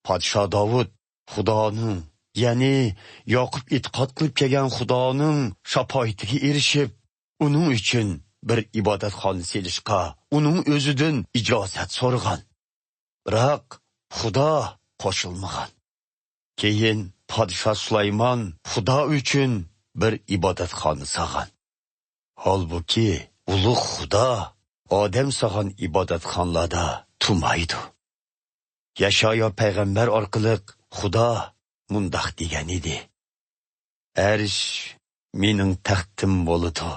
پادىشاھ داۋۇت خۇدانىڭ، يەنى ياقۇپ ئېتىقاد قىلىپ كەلگەن خۇدانىڭ شاپائىتىگە ئېرىشىپ، ئۇنىڭ ئۈچۈن بىر ئىبادەتخانا سېلىشقا ئۇنىڭ ئۆزىدىن ئىجازەت سورىغان. بىراق خۇدا قوشۇلمىغان. كېيىن پادىشاھ سۇلايمان خۇدا ئۈچۈن بىر ئىبادەتخانا سالغان. ھالبۇكى، ئۇلۇغ خۇدا ئادەم سالغان ئىبادەتخانىلاردا تۇرمايدۇ. يەشايا پەيغەمبەر ئارقىلىق خۇدا مۇنداق دېگەن ئىدى: «ئەرش مېنىڭ تەختىم بولىدۇ.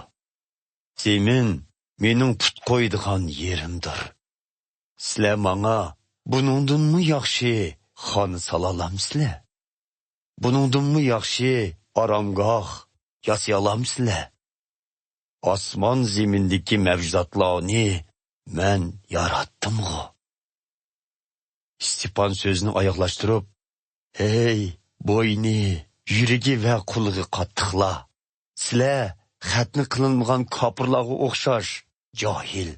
زېمىن مېنىڭ پۇت قويىدىغان يېرىمدۇر. سىلەر ماڭا بۇنىڭدىنمۇ ياخشى خانا سالالامسىلەر؟ بۇنىڭدىنمۇ ياخشى ئارامگاھ ياسىيالامسىلەر؟ ئاسمان زېمىندىكى مەۋجۇداتلارنى مەن ياراتتىمغۇ؟» ئىستېپان سۆزىنى ئاياغلاشتۇرۇپ: «ھەي، بوينى، يۈرىكى ۋە قۇلىقى قاتتىقلار! سىلەر خەتنە قىلىنمىغان كاپىرلارغا ئوخشاش جاھىل.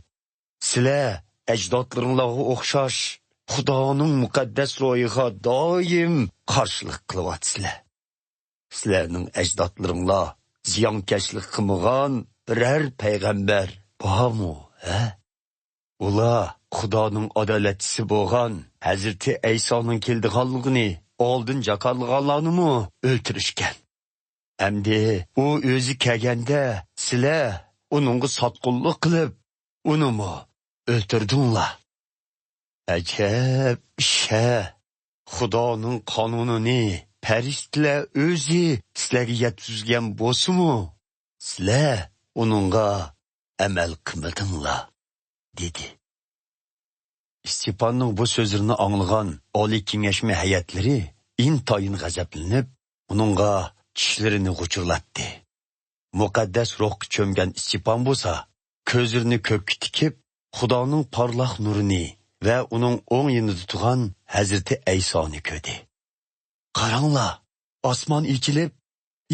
سىلەر ئەجدادلىرىڭلارغا ئوخشاش خۇدانىڭ مۇقەددەس روھىغا دائىم قارشىلىق قىلىۋاتىسىلەر. سىلەرنىڭ ئەجدادلىرىڭلار زىيانكەشلىك قىلمىغان بىرەر پەيغەمبەر بارمۇ، ھە؟ ئۇلار خۇدانىڭ ئادالەتچىسى بولغان ھەزرىتى ئەيسانىڭ كېلىدىغانلىقىنى ئالدىن جاكارلىغانلارنىمۇ ئۆلتۈرۈشكەن. ئەمدى ئۇ ئۆزى كەلگەندە، سىلەر ئۇنىڭغا ساتقۇنلۇق قىلىپ، ئۇنىمۇ ئۆلتۈردۈڭلار. ئەجەب ئىش-ھە! خۇدانىڭ قانۇنىنى پەرىشتىلەر ئۆزى سىلەرگە يەتكۈزگەن بولسىمۇ، سىلەر ئۇنىڭغا ئەمەل قىلمىدىڭلار» دېدى. ئىستېپاننىڭ بۇ سۆزلىرىنى ئاڭلىغان ئالىي كېڭەشمە ھەيئەتلىرى ئىنتايىن غەزەپلىنىپ، ئۇنىڭغا چىشلىرىنى غۇچۇرلاتتى. مۇقەددەس روھقا چۆمگەن ئىستېپان بولسا، كۆزلىرىنى كۆككە تىكىپ، خۇدانىڭ پارلاق نۇرىنى ۋە ئۇنىڭ ئوڭ يېنىدا تۇرغان ھەزرىتى ئەيسانى كۆردى. «قاراڭلار، ئاسمان ئېچىلىپ،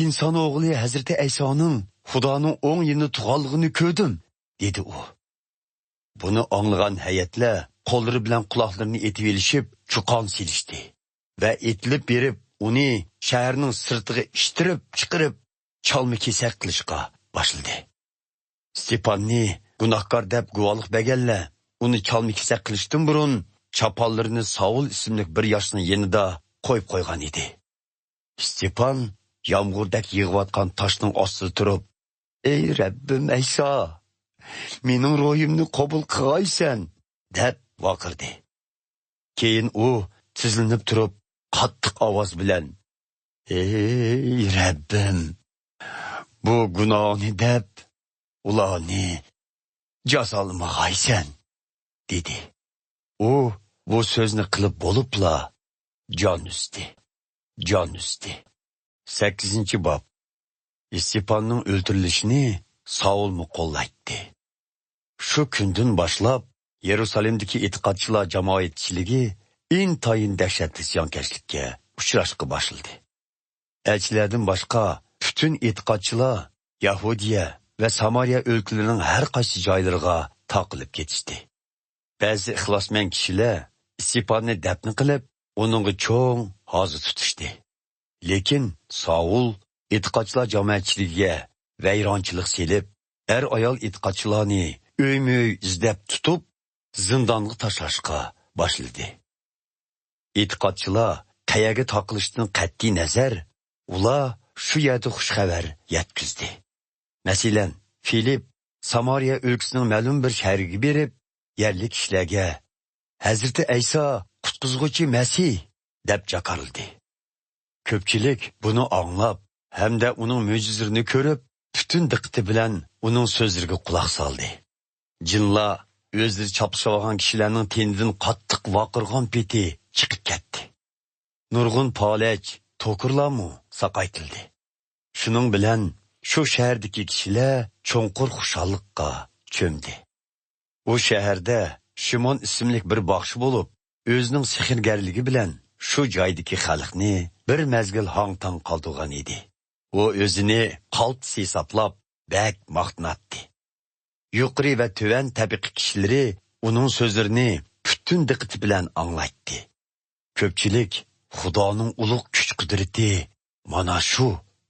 ئىنسان ئوغلى ھەزرىتى ئەيسانىڭ خۇدانىڭ ئوڭ يېنىدا تۇرغانلىقىنى كۆردۈم» دېدى ئۇ. بۇنى ئاڭلىغان ھەيئەتلەر قوللىرى بىلەن قۇلاقلىرىنى ئېتىۋېلىشىپ، چۇقان سېلىشتى ۋە ئېتىلىپ بېرىپ، ئۇنى شەھەرنىڭ سىرتىغا ئىتتىرىپ چىقىرىپ، چالما-كېسەك قىلىشقا باشلىدى. ئىستېپاننى گۇناھكار دەپ گۇۋاھلىق بەرگەنلەر ئۇنى چالما-كېسەك قىلىشتىن بۇرۇن، چاپانلىرىنى ساۋۇل ئىسىملىك بىر ياشنىڭ يېنىدا قويۇپ قويغان ئىدى. ئىستېپان يامغۇردەك يېغىۋاتقان تاشنىڭ ئاستىدا تۇرۇپ، «ئەي رەببىم ئەيسا، مېنىڭ روھۇمنى قوبۇل قىلغايسەن!» دەپ ۋارقىرىدى. كېيىن ئۇ تىزلىنىپ تۇرۇپ، قاتتىق ئاۋاز بىلەن، «ئەي رەببىم، بۇ گۇناھنى دەپ، ئۇلارنى جازالىمىغايسەن!» دېدى. ئۇ بۇ سۆزنى قىلىپ بولۇپلا جان ئۈزدى. جان ئۈزدى. سەككىزىنچى باب. ئىستېپاننىڭ ئۆلتۈرۈلۈشىنى ساۋۇلمۇ قوللايتتى. شۇ كۈندىن باشلاپ، يېرۇسالېمدىكى ئېتىقادچىلار جامائەتچىلىكى ئىنتايىن دەھشەتلىك زىيانكەشلىككە ئۇچراشقا باشلىدى. ئەلچىلەردىن باشقا پۈتۈن ئېتىقادچىلار يەھۇدىيە ۋە سامارىيە ئۆلكىلىرىنىڭ ھەر قايسى جايلىرىغا تارقىلىپ كېتىشتى. بەزى ئىخلاسمەن كىشىلەر ئىستېپاننى دەپنە قىلىپ، ئۇنىڭغا چوڭ ھازا تۇتۇشتى. لېكىن ساۋۇل ئېتىقادچىلار جامائەتچىلىكىگە ۋەيرانچىلىق سېلىپ، ئەر-ئايال ئېتىقادچىلارنى ئۆيمۇ-ئۆي ئىزدەپ تۇتۇپ، زىندانغا تاشلاشقا باشلىدى. ئېتىقادچىلار قەيەرگە تارقىلىشتىن قەتئىينەزەر، ئۇلار شۇ يەردە خۇش خەۋەر يەتكۈزدى. مەسىلەن، فىلىپ سامارىيە ئۆلكىسىنىڭ مەلۇم بىر شەھىرىگە بېرىپ، يەرلىك كىشىلەرگە، «ھەزرىتى ئەيسا قۇتقۇزغۇچى مەسىھ» دەپ جاكارلىدى. كۆپچىلىك بۇنى ئاڭلاپ ھەمدە ئۇنىڭ مۆجىزىلىرىنى كۆرۈپ، پۈتۈن دىققىتى بىلەن ئۇنىڭ سۆزلىرىگە قۇلاق سالدى. جىنلار ئۆزلىرى چاپلىشىۋالغان كىشىلەرنىڭ تېنىدىن قاتتىق ۋارقىرىغان پېتى چىقىپ كەتتى. نۇرغۇن پالەچ، توكۇرلارمۇ ساقايتىلدى. شۇنىڭ بىلەن شۇ شەھەردىكى كىشىلەر چوڭقۇر خۇشاللىققا چۆمدى. ئۇ شەھەردە شىمون ئىسىملىك بىر باخشى بولۇپ، ئۆزىنىڭ سېھىرگەرلىكى بىلەن شۇ جايدىكى خەلقنى بىر مەزگىل ھاڭ-تاڭ قالدۇرغان ئىدى. ئۇ ئۆزىنى قالتىس ھېسابلاپ، بەك ماختىناتتى. يۇقىرى ۋە تۆۋەن تەبىقە كىشىلىرى ئۇنىڭ سۆزلىرىنى پۈتۈن دىققىتى بىلەن ئاڭلايتتى. كۆپچىلىك «خۇدانىڭ ئۇلۇغ كۈچ-قۇدرىتى مانا شۇ»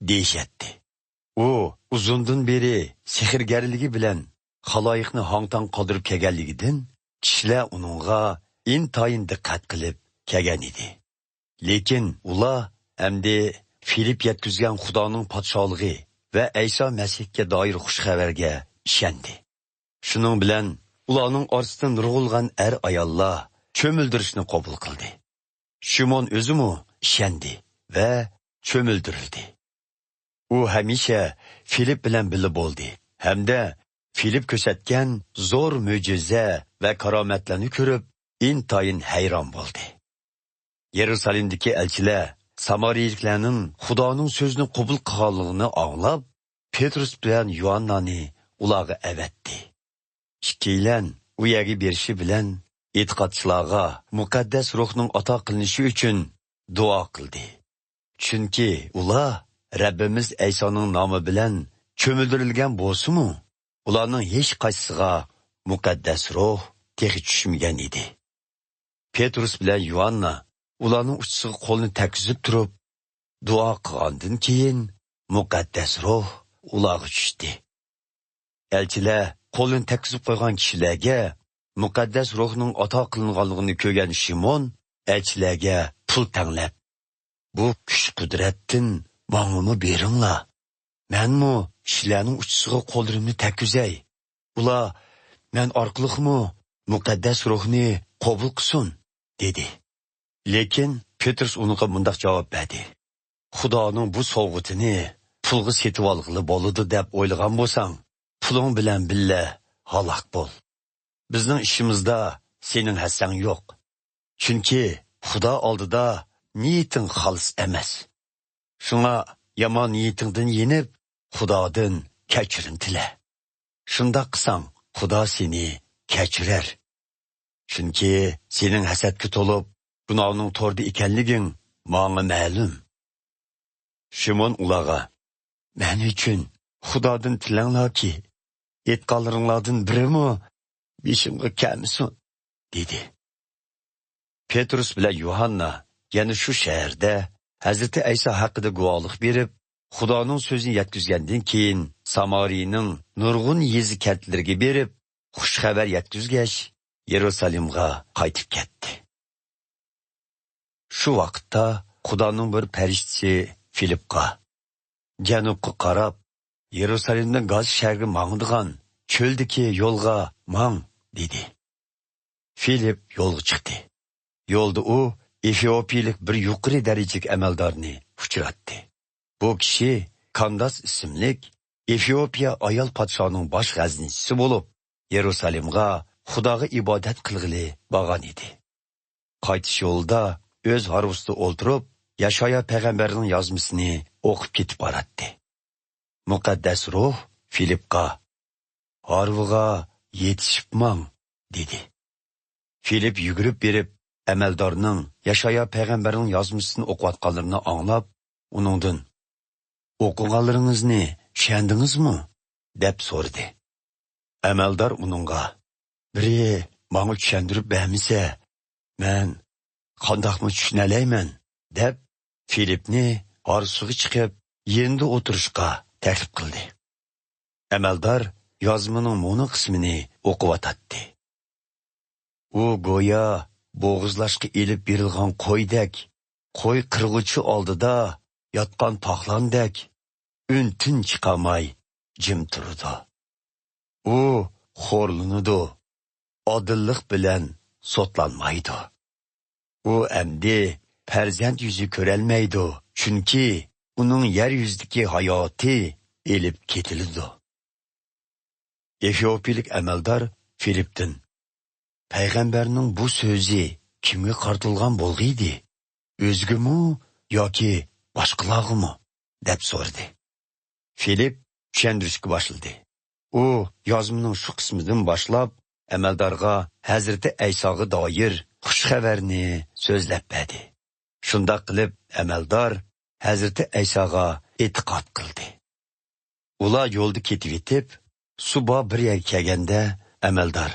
دېيىشەتتى. ئۇ ئۇزۇندىن بېرى سېھىرگەرلىكى بىلەن خالايىقنى ھاڭ-تاڭ قالدۇرۇپ كەلگەنلىكىدىن، كىشىلەر ئۇنىڭغا ئىنتايىن دىققەت قىلىپ كەلگەن ئىدى. لېكىن ئۇلار ئەمدى فىلىپ يەتكۈزگەن خۇدانىڭ پادىشاھلىقى ۋە ئەيسا مەسىھكە دائىر خۇش خەۋەرگە ئىشەندى. شۇنىڭ بىلەن ئۇلارنىڭ ئارىسىدىن نۇرغۇنلىغان ئەر-ئاياللار چۆمۈلدۈرۈشنى قوبۇل قىلدى. شىمون ئۆزىمۇ ئىشەندى ۋە چۆمۈلدۈرۈلدى. ئۇ ھەمىشە فىلىپ بىلەن بىللە بولدى ھەمدە فىلىپ كۆرسەتكەن زور مۆجىزە ۋە كارامەتلەرنى كۆرۈپ، ئىنتايىن ھەيران بولدى. يېرۇسالېمدىكى ئەلچىلەر سامارىيىلىكلەرنىڭ خۇدانىڭ سۆزىنى قوبۇل قىلغانلىقىنى ئاڭلاپ، پېترۇس بىلەن يۇھاننانى ئۇلارغا ئەۋەتتى. ئىككىيلەن ئۇ يەرگە بېرىشى بىلەن ئېتىقادچىلارغا مۇقەددەس روھنىڭ ئاتا قىلىنىشى ئۈچۈن دۇئا قىلدى. چۈنكى ئۇلار رەببىمىز ئەيسانىڭ نامى بىلەن چۆمۈلدۈرۈلگەن بولسىمۇ، ئۇلارنىڭ ھېچقايسىسىغا مۇقەددەس روھ تېخى چۈشمىگەن ئىدى. پېترۇس بىلەن يۇھاننا ئۇلارنىڭ ئۇچىسىغا قولىنى تەگكۈزۈپ تۇرۇپ، دۇئا قىلغاندىن كېيىن، مۇقەددەس روھ ئۇلارغا چۈشتى. ئەلچىلەر قولىنى تەگكۈزۈپ قويغان كىشىلەرگە مۇقەددەس روھنىڭ ئاتا قىلىنغانلىقىنى كۆرگەن شىمون ئەلچىلەرگە پۇل تەڭلەپ، «بۇ كۈچ-قۇدرەتتىن ماڭىمۇ بېرىڭلار. مەنمۇ كىشىلەرنىڭ ئۇچىسىغا قوللىرىمنى تەگكۈزەي. ئۇلار مەن ئارقىلىقمۇ مۇقەددەس روھنى قوبۇل قىلسۇن» دېدى. لېكىن پېترۇس ئۇنىڭغا مۇنداق جاۋاب بەردى: «خۇدانىڭ بۇ سوۋغىتىنى پۇلغا سېتىۋالغىلى بولىدۇ دەپ ئويلىغان بولساڭ، پۇلۇڭ بىلەن بىللە ھالاك بول. بىزنىڭ ئىشىمىزدا سېنىڭ ھەسسەڭ يوق. چۈنكى خۇدا ئالدىدا نىيىتىڭ خالىس ئەمەس. شۇڭا يامان نىيىتىڭدىن يېنىپ، خۇدادىن كەچۈرۈم تىلە. شۇنداق قىلساڭ، خۇدا سېنى كەچۈرەر. چۈنكى سېنىڭ ھەسەتكە تولۇپ، گۇناھنىڭ تورىدا ئىكەنلىكىڭ ماڭا مەلۇم. شىمون ئۇلارغا، مەن ئۈچۈن خۇدادىن تىلەڭلاركى، ئېيتقانلىرىڭلاردىن بىرىمۇ بېشىمغا كەلمىسۇن، دېدى. پېترۇس بىلەن يوھاننا يەنە شۇ شەھەردە ھەزرىتى ئەيسا ھەققىدە گۇۋاھلىق بېرىپ، خۇدانىڭ سۆزىنى يەتكۈزگەندىن كېيىن، سامارىينىڭ نۇرغۇن يېزا-كەنتلىرىگە بېرىپ، خۇش خەۋەر يەتكۈزگەچ، يېرۇسالېمغا قايتىپ كەتتى. شۇ ۋاقىتتا خۇدانىڭ بىر پەرىشتىسى فىلىپقا، جەنۇبقا قاراپ، يېرۇسالېمدىن گاز شەھەرگە ماڭىدىغان چۆلدىكى يولغا ماڭ، دېدى. فىلىپ يولغا چىقتى. يولدا ئۇ ئېفىئوپىيىلىك بىر يۇقىرى دەرىجىلىك ئەمەلدارنى ئۇچراتتى. بۇ كىشى كانداس ئىسىملىك ئېفىئوپىيە ئايال پادىشاھنىڭ باش غەزنىچىسى بولۇپ، يېرۇسالېمغا خۇداغا ئىبادەت قىلغىلى بارغان ئىدى. قايتىش يولىدا ئۆز ھارۋىسىدا ئولتۇرۇپ، يەشايا پەيغەمبەرنىڭ يازمىسىنى ئوقۇپ كېتىپ باراتتى. مۇقەددەس روھ فىلىپقا، ھارۋىغا يېتىشىپ ماڭ، دېدى. فىلىپ يۈگۈرۈپ بېرىپ، ئەمەلدارنىڭ يەشايا پەيغەمبەرنىڭ يازمىسىنى ئوقۇۋاتقانلىرىنى ئاڭلاپ، ئۇنىڭدىن، ئوقۇغانلىرىڭىزنى چۈشەندىڭىزمۇ؟ دەپ سورىدى. ئەمەلدار ئۇنىڭغا، بىرى ماڭا چۈشەندۈرۈپ بەرمىسە، مەن قانداقمۇ چۈشىنەلەيمەن؟ دەپ، فىلىپنى ھارۋىسىغا چىقىپ، يېنىدا ئولتۇرۇشقا تەكلىپ قىلدى. ئەمەلدار يازمىنىڭ مۇنۇ قىسمىنى ئوقۇۋاتاتتى. ئۇ گويا بوغۇزلاشقا ئېلىپ بېرىلغان قويدەك، قوي قىرغۇچى ئالدىدا ياتقان پاقلاندەك ئۈن-تىن چىقارماي جىم تۇرىدۇ. ئۇ خورلىنىدۇ، ئادىللىق بىلەن سوتلانمايدۇ. ئۇ ئەمدى پەرزەنت يۈزى كۆرەلمەيدۇ، چۈنكى ئۇنىڭ يەر يۈزىدىكى ھاياتى ئېلىپ كېتىلىدۇ. ئېفىئوپىيىلىك ئەمەلدار فىلىپتىن، پەيغەمبەرنىڭ بۇ سۆزى كىمگە قارىتىلغان بولغىيدى؟ ئۆزىگىمۇ ياكى باشقىلارغىمۇ؟ دەپ سورىدى. فىلىپ چۈشەندۈرۈشكە باشلىدى. ئۇ يازمىنىڭ شۇ قىسمىدىن باشلاپ، ئەمەلدارغا ھەزرىتى ئەيساغا دائىر خۇش خەۋەرنى سۆزلەپ بەردى. شۇنداق قىلىپ، ئەمەلدار ھەزرىتى ئەيساغا ئېتىقاد قىلدى. ئۇلار يولدا كېتىۋېتىپ، سۇ بار بىر يەرگە كەلگەندە، ئەمەلدار،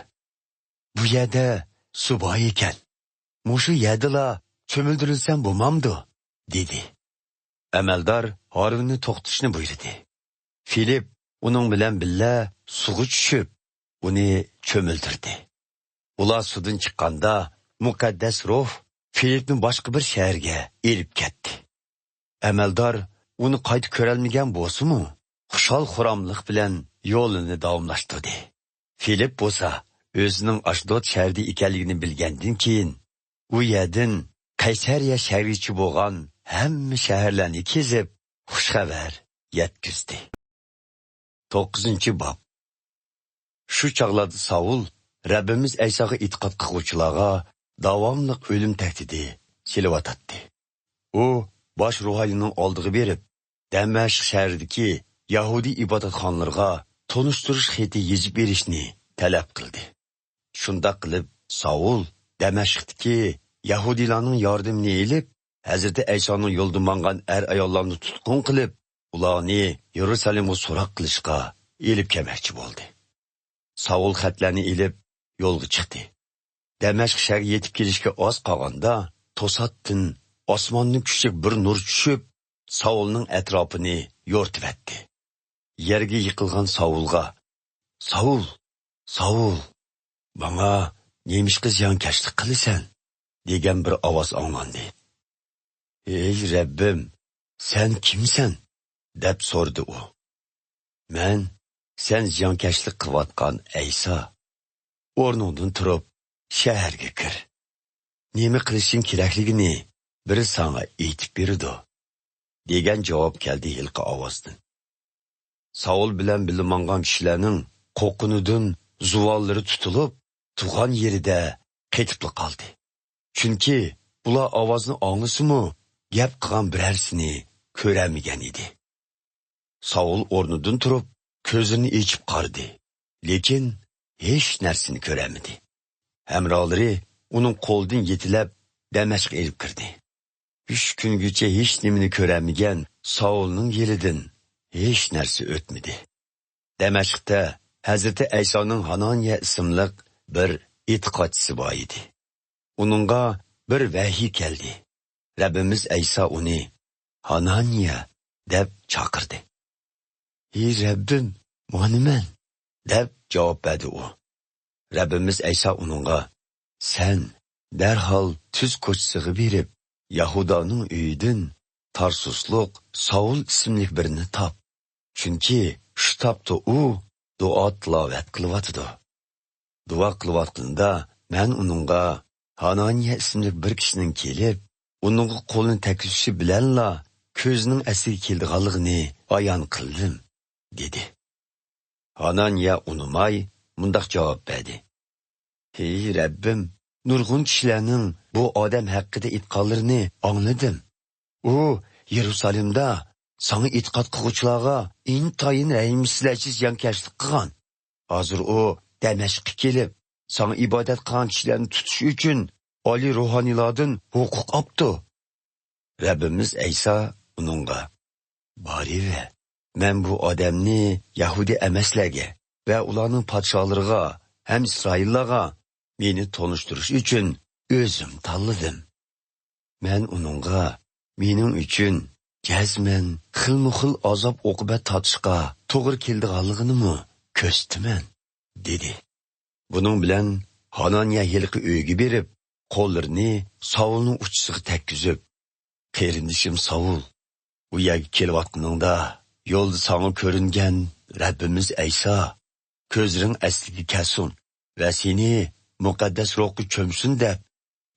بۇ يەردە سۇ بار ئىكەن، مۇشۇ يەردىلا چۆمۈلدۈرۈلسەم بولمامدۇ؟ دېدى. ئەمەلدار ھارۋىنى توختىتىشنى بۇيرۇدى. فىلىپ ئۇنىڭ بىلەن بىللە سۇغا چۈشۈپ، ئۇنى چۆمۈلدۈردى. ئۇلار سۇدىن چىققاندا، مۇقەددەس روھ فىلىپنى باشقا بىر شەھەرگە ئېلىپ كەتتى. ئەمەلدار ئۇنى قايتا كۆرەلمىگەن بولسىمۇ، خۇشال-خۇراملىق بىلەن يولىنى داۋاملاشتۇردى. فىلىپ بولسا ئۆزىنىڭ ئاشدود شەھىرىدە ئىكەنلىكىنى بىلگەندىن كېيىن، ئۇ يەردىن قەيسەرىيە شەھىرىگىچە بولغان ھەممە شەھەرلەرنى كېزىپ، خۇش خەۋەر يەتكۈزدى. توققۇزىنچى باب. شۇ چاغلاردا ساۋۇل رەببىمىز ئەيساغا ئېتىقاد قىلغۇچىلارغا داۋاملىق ئۆلۈم تەھدىتى سېلىۋاتاتتى. ئۇ باش روھانىينىڭ ئالدىغا بېرىپ، دەمەشق شەھىرىدىكى يەھۇدىي ئىبادەتخانىلىرىغا تونۇشتۇرۇش خېتى يېزىپ بېرىشنى تەلەپ قىلدى. شۇنداق قىلىپ، ساۋۇل دەمەشقتىكى يەھۇدىيلارنىڭ ياردىمىنى ئېلىپ، ھەزرىتى ئەيسانىڭ يولىدا ماڭغان ئەر-ئاياللارنى تۇتقۇن قىلىپ، ئۇلارنى يېرۇسالېمغا سوراق قىلىشقا ئېلىپ كەلمەكچى بولدى. ساۋۇل خەتلەرنى ئېلىپ، يولغا چىقتى. دەمەشق شەھىرىگە يېتىپ كېلىشكە ئاز قالغاندا، توساتتىن ئاسماندىن كۈچلۈك بىر نۇر چۈشۈپ، ساۋۇلنىڭ ئەتراپىنى يورۇتۇۋەتتى. يەرگە يىقىلغان ساۋۇلغا، ساۋۇل، ساۋۇل، ماڭا نېمىشقا زىيانكەشلىك قىلىسەن؟ دېگەن بىر ئاۋاز ئاڭلاندى. ئەي رەببىم، سەن كىمسەن؟ دەپ سورىدى ئۇ. مەن سەن زىيانكەشلىك قىلىۋاتقان ئەيسا. ئورنۇڭدىن تۇرۇپ، شەھەرگە كىر. نېمە قىلىشىڭ كېرەكلىكىنى بىرى ساڭا ئېيتىپ بېرىدۇ، دېگەن جاۋاب كەلدى ھېلىقى ئاۋازدىن. ساۋۇل بىلەن بىللە ماڭغان كىشىلەرنىڭ قورققىنىدىن زۇۋانلىرى تۇتۇلۇپ، تۇرغان يېرىدە قېتىپلا قالدى. چۈنكى ئۇلار ئاۋازنى ئاڭلىسىمۇ، گەپ قىلغان بىرەرسىنى كۆرەلمىگەن ئىدى. ساۋۇل ئورنىدىن تۇرۇپ، كۆزلىرىنى ئېچىپ قارىدى، لېكىن ھېچ نەرسىنى كۆرەلمىدى. ھەمراھلىرى ئۇنىڭ قولىدىن يېتىلەپ، دەمەشققە ئېلىپ كىردى. ئۈچ كۈنگىچە ھېچ نېمىنى كۆرەلمىگەن ساۋۇلنىڭ يېلىدىن ھېچ نەرسە ئۆتمىدى. دەمەشقتە ھەزرىتى ئەيسانىڭ ھانانىيە ئىسىملىق بىر ئېتىقادچىسى بار ئىدى. ئۇنىڭغا بىر ۋەھىي كەلدى. رەببىمىز ئەيسا ئۇنى، «ھانانىيە!» دەپ چاقىردى. «ھېي رەببىم، مانا مەن!» دەپ جاۋاب بەردى ئۇ. رەببىمىز ئەيسا ئۇنىڭغا، «سەن دەرھال تۈز كوچىسىغا بېرىپ، يەھۇدانىڭ ئۆيىدىن تارسۇسلۇق ساۋۇل ئىسىملىك بىرىنى تاپ. چۈنكى شۇ تاپتا ئۇ دۇئا تىلاۋەت قىلىۋاتىدۇ. دۇئا قىلىۋاتقىنىدا مەن ئۇنىڭغا ھانانىيە ئىسىملىك بىر كىشىنىڭ كېلىپ، ئۇنىڭغا قولىنى تەگكۈزۈشى بىلەنلا كۆزىنىڭ ئەسلىگە كېلىدىغانلىقىنى ئايان قىلدىم» دېدى. ھانانىيە ئۇنىماي مۇنداق جاۋاب بەردى: «ھېي رەببىم، نۇرغۇن كىشىلەرنىڭ بۇ ئادەم ھەققىدە ئېيتقانلىرىنى ئاڭلىدىم. ئۇ يېرۇسالېمدا ساڭا ئېتىقاد قىلغۇچىلارغا ئىنتايىن رەھىمسىزلەرچە زىيانكەشلىك قىلغان. ھازىر ئۇ دەمەشققە كېلىپ، ساڭا ئىبادەت قىلغان كىشىلەرنى تۇتۇش ئۈچۈن ئالىي روھانىيلاردىن ھوقۇق ئاپتۇ.» رەببىمىز ئەيسا ئۇنىڭغا، «بارىۋەر، مەن بۇ ئادەمنى يەھۇدىي ئەمەسلەرگە ۋە ئۇلارنىڭ پادىشاھلىرىغا ھەم ئىسرائىللارغا مېنى تونۇشتۇرۇش ئۈچۈن ئۆزۈم تاللىدىم. مەن ئۇنىڭغا مېنىڭ ئۈچۈن جەزمەن خىلمۇ خىل ئازاب-ئوقۇبەت تارتىشقا توغرا كېلىدىغانلىقىنىمۇ كۆرسىتىمەن» دېدى. بۇنىڭ بىلەن ھانانىيە ھېلىقى ئۆيگە بېرىپ، قوللىرىنى ساۋۇلنىڭ ئۇچىسىغا تەگكۈزۈپ، «قېرىندىشىم ساۋۇل، بۇ يەرگە كېلىۋاتقىنىڭدا، يولدا ساڭا كۆرۈنگەن رەببىمىز ئەيسا، كۆزلىرىڭ ئەسلىگە كەلسۇن ۋە سېنى مۇقەددەس روھقا چۆمسۇن دەپ،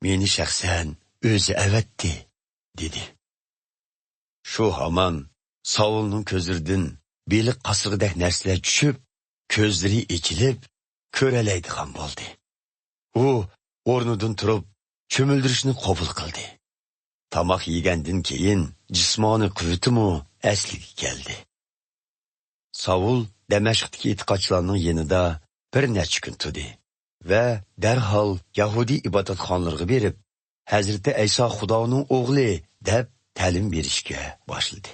مېنى شەخسەن ئۆزى ئەۋەتتى» دېدى. شۇ ھامان ساۋۇلنىڭ كۆزلىرىدىن بېلىق قاسرىغىدەك نەرسىلەر چۈشۈپ، كۆزلىرى ئېچىلىپ، كۆرەلەيدىغان بولدى. ئۇ ئورنىدىن تۇرۇپ، چۆمۈلدۈرۈشنى قوبۇل قىلدى. تاماق يېگەندىن كېيىن جىسمانىي قۇۋۋىتىمۇ ئەسلىگە كەلدى. ساۋۇل دەمەشقتىكى ئېتىقادچىلارنىڭ يېنىدا بىر نەچچە كۈن تۇردى ۋە دەرھال يەھۇدىي ئىبادەتخانىلىرىغا بېرىپ، «ھەزرىتى ئەيسا خۇدانىڭ ئوغلى» دەپ تەلىم بېرىشكە باشلىدى.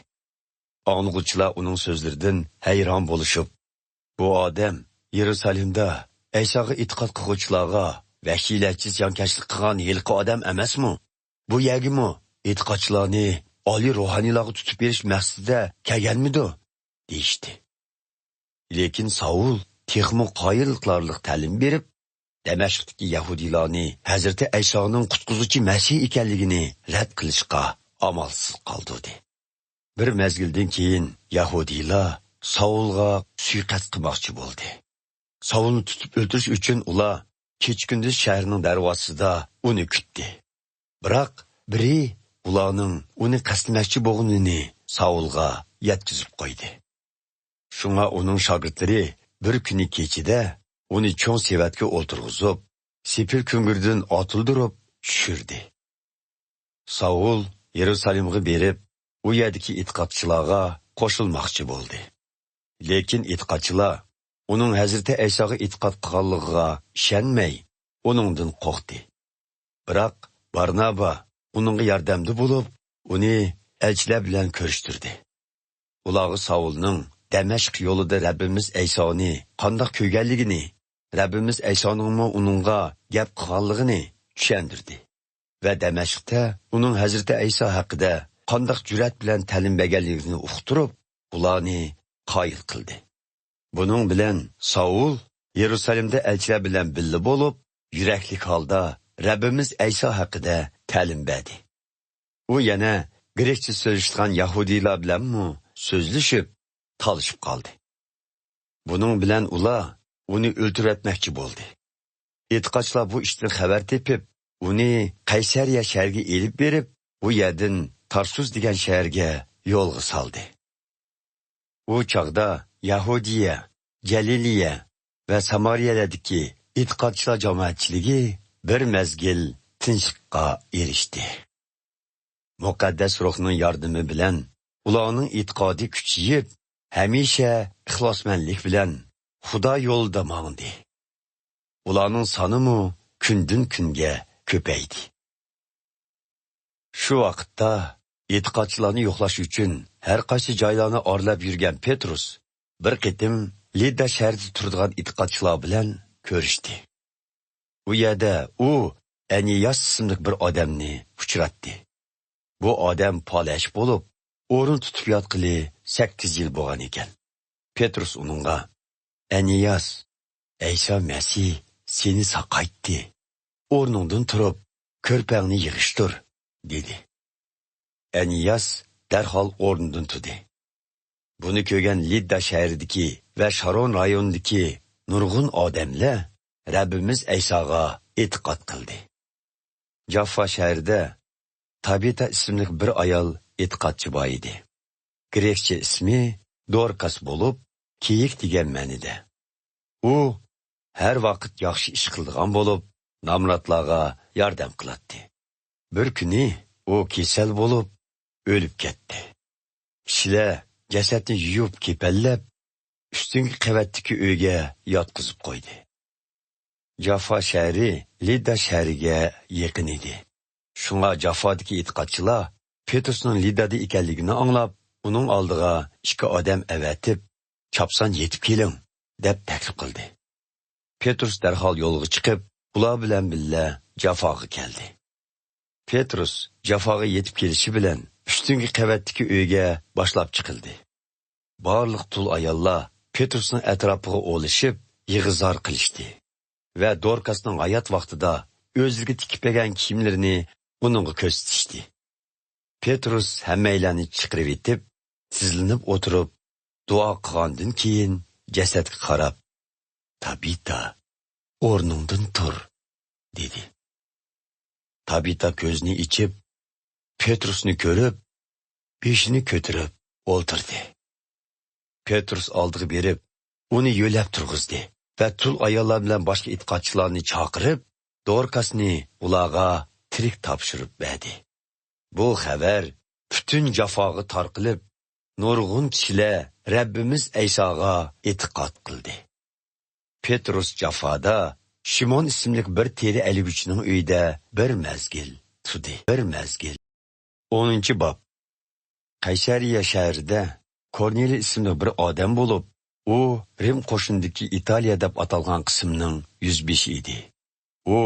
ئاڭلىغۇچىلار ئۇنىڭ سۆزلىرىدىن ھەيران بولۇشۇپ، «بۇ ئادەم يېرۇسالېمدا ئەيساغا ئېتىقاد قىلغۇچىلارغا ۋەھشىيلەرچە زىيانكەشلىك قىلغان ھېلىقى ئادەم ئەمەسمۇ؟ بۇ يەرگىمۇ ئېتىقادچىلارنى ئالىي روھانىيلارغا تۇتۇپ بېرىش مەقسىتىدە كەلگەنمىدۇ؟» دېيىشتى. لېكىن ساۋۇل تېخىمۇ قايىل قىلارلىق تەلىم بېرىپ، دەمەشقتىكى يەھۇدىيلارنى ھەزرىتى ئەيسانىڭ قۇتقۇزغۇچى مەسىھ ئىكەنلىكىنى رەت قىلىشقا ئامالسىز قالدۇردى. بىر مەزگىلدىن كېيىن يەھۇدىيلار ساۋۇلغا سۇيىقەست قىلماقچى بولدى. ساۋۇلنى تۇتۇپ ئۆلتۈرۈش ئۈچۈن ئۇلار كېچە-كۈندۈز شەھەرنىڭ دەرۋازىسىدا ئۇنى كۈتتى. بىراق بىرى ئۇلارنىڭ ئۇنى قەستلىمەكچى بولغىنىنى ساۋۇلغا يەتكۈزۈپ قويدى. شۇڭا ئۇنىڭ شاگىرتلىرى بىر كۈنى كېچىدە ئۇنى چوڭ سېۋەتكە ئولتۇرغۇزۇپ، سېپىل كۈڭگۈردىن ئاتىلدۇرۇپ چۈشۈردى. ساۋۇل يېرۇسالېمغا بېرىپ، ئۇ يەردىكى ئېتىقادچىلارغا قوشۇلماقچى بولدى. لېكىن ئېتىقادچىلار ئۇنىڭ ھەزرىتى ئەيساغا ئېتىقاد قىلغانلىقىغا ئىشەنمەي، ئۇنىڭدىن قورقتى. بىراق بارنابا ئۇنىڭغا ياردەمدە بولۇپ، ئۇنى ئەلچىلەر بىلەن كۆرۈشتۈردى. ئۇلارغا ساۋۇلنىڭ دەمەشق يولىدا رەببىمىز ئەيسانى قانداق كۆرگەنلىكىنى، رەببىمىز ئەيسانىڭمۇ ئۇنىڭغا گەپ قىلغانلىقىنى چۈشەندۈردى ۋە دەمەشقتە ئۇنىڭ ھەزرىتى ئەيسا ھەققىدە قانداق جۈرئەت بىلەن تەلىم بەرگەنلىكىنى ئۇقتۇرۇپ، ئۇلارنى قايىل قىلدى. بۇنىڭ بىلەن ساۋۇل يېرۇسالېمدە ئەلچىلەر بىلەن بىللە بولۇپ، يۈرەكلىك ھالدا رەببىمىز ئەيسا ھەققىدە تەلىم بەردى. ئۇ يەنە گرېكچە سۆزلەشكەن يەھۇدىيلار بىلەنمۇ سۆزلىشىپ، تالىشىپ قالدى. بۇنىڭ بىلەن ئۇلار ئۇنى ئۆلتۈرۈۋەتمەكچى بولدى. ئېتىقادچىلار بۇ ئىشتىن خەۋەر تېپىپ، ئۇنى قەيسەرىيە شەھىرىگە ئېلىپ بېرىپ، ئۇ يەردىن تارسۇس دېگەن شەھەرگە يولغا سالدى. ئۇ چاغدا يەھۇدىيە، جەلىلىيە ۋە سامارىيەلەردىكى ئېتىقادچىلار جامائەتچىلىكى بىر مەزگىل تىنچلىققا ئېرىشتى. مۇقەددەس روھنىڭ ياردىمى بىلەن ئۇلارنىڭ ئېتىقادى كۈچىيىپ، ھەمىشە ئىخلاسمەنلىك بىلەن خۇدا يولىدا ماڭدى. ئۇلارنىڭ سانىمۇ كۈندىن-كۈنگە كۆپەيدى. شۇ ۋاقىتتا ئېتىقادچىلارنى يوقلاش ئۈچۈن ھەر قايسى جايلارنى ئارىلاپ يۈرگەن پېتروس بىر قېتىم لىددا شەھىرىدە تۇرىدىغان ئېتىقادچىلار بىلەن كۆرۈشتى. ئۇ يەردە ئۇ ئەنىياس ئىسىملىك بىر ئادەمنى ئۇچراتتى. بۇ ئادەم پالەچ بولۇپ، ئورۇن تۇتۇپ ياتقىلى سەككىز يىل بولغان ئىكەن. پېتروس ئۇنىڭغا، «ئەنىياس، ئەيسا مەسىھ سېنى ساقايتتى. ئورنۇڭدىن تۇرۇپ، كۆرپەڭنى يىغىشتۇر» دېدى. ئەنىياس دەرھال ئورنىدىن تۇردى. بۇنى كۆرگەن لىددا شەھىرىدىكى ۋە شارون رايونىدىكى نۇرغۇن ئادەملەر رەببىمىز ئەيساغا ئېتىقاد قىلدى. جاففا شەھىرىدە تابىتا ئىسىملىك بىر ئايال ئېتىقادچى بار ئىدى. گرېكچە ئىسمى دوركاس بولۇپ، كېيىك دېگەن مەنىدە. ئۇ ھەر ۋاقىت ياخشى ئىش قىلىدىغان بولۇپ، نامراتلارغا ياردەم قىلاتتى. بىر كۈنى ئۇ كېسەل بولۇپ، ئۆلۈپ كەتتى. كىشىلەر جەسەتنى يۇيۇپ، كېپەنلەپ، ئۈستۈنكى قەۋەتتىكى ئۆيگە ياتقۇزۇپ قويدى. جاففا شەھىرى لىددا شەھىرىگە يېقىن ئىدى. شۇڭا جاففادىكى ئېتىقادچىلار پېتروسنىڭ لىددادا ئىكەنلىكىنى ئاڭلاپ، ئۇنىڭ ئالدىغا ئىككى ئادەم ئەۋەتىپ، «چاپسان يېتىپ كېلىڭ» دەپ تەكلىپ قىلدى. پېتروس دەرھال يولغا چىقىپ، ئۇلار بىلەن بىللە جاففاغا كەلدى. پېتروس جاففاغا يېتىپ كېلىشى بىلەن ئۈستۈنكى قەۋەتتىكى ئۆيگە باشلاپ چىقىلدى. بارلىق تۇل ئاياللار پېتروسنىڭ ئەتراپىغا ئولىشىپ، يىغا-زار قىلىشتى ۋە دوركاسنىڭ ھايات ۋاقتىدا ئۆزلىرىگە تىكىپ بەرگەن كىيىملىرىنى ئۇنىڭغا كۆرسىتىشتى. پېتروس ھەممەيلەننى چىقىرىۋېتىپ، تىزلىنىپ ئولتۇرۇپ، دۇئا قىلغاندىن كېيىن، جەسەتكە قاراپ، «تابىتا، ئورنۇڭدىن تۇر» دېدى. تابىتا كۆزىنى ئېچىپ، پېتروسنى كۆرۈپ، بېشىنى كۆتۈرۈپ ئولتۇردى. پېتروس ئالدىغا بېرىپ، ئۇنى يۆلەپ تۇرغۇزدى ۋە تۇل ئاياللار بىلەن باشقا ئېتىقادچىلارنى چاقىرىپ، دوركاسنى ئۇلارغا تىرىك تاپشۇرۇپ بەردى. بۇ خەۋەر پۈتۈن جاففاغا تارقىلىپ، نۇرغۇن كىشىلەر رەببىمىز ئەيساغا ئېتىقاد قىلدى. پېتروس جاففادا شىمون ئىسىملىك بىر تېرە ئەيلىگۈچىنىڭ ئۆيىدە بىر مەزگىل تۇردى. بىر مەزگىل. ئونىنچى باب. قەيسەرىيە شەھىرىدە كورنېلىي ئىسىملىك بىر ئادەم بولۇپ، ئۇ رىم قوشۇنىدىكى ئىتالىيە دەپ ئاتالغان قىسىمنىڭ يۈزبېشى ئىدى. ئۇ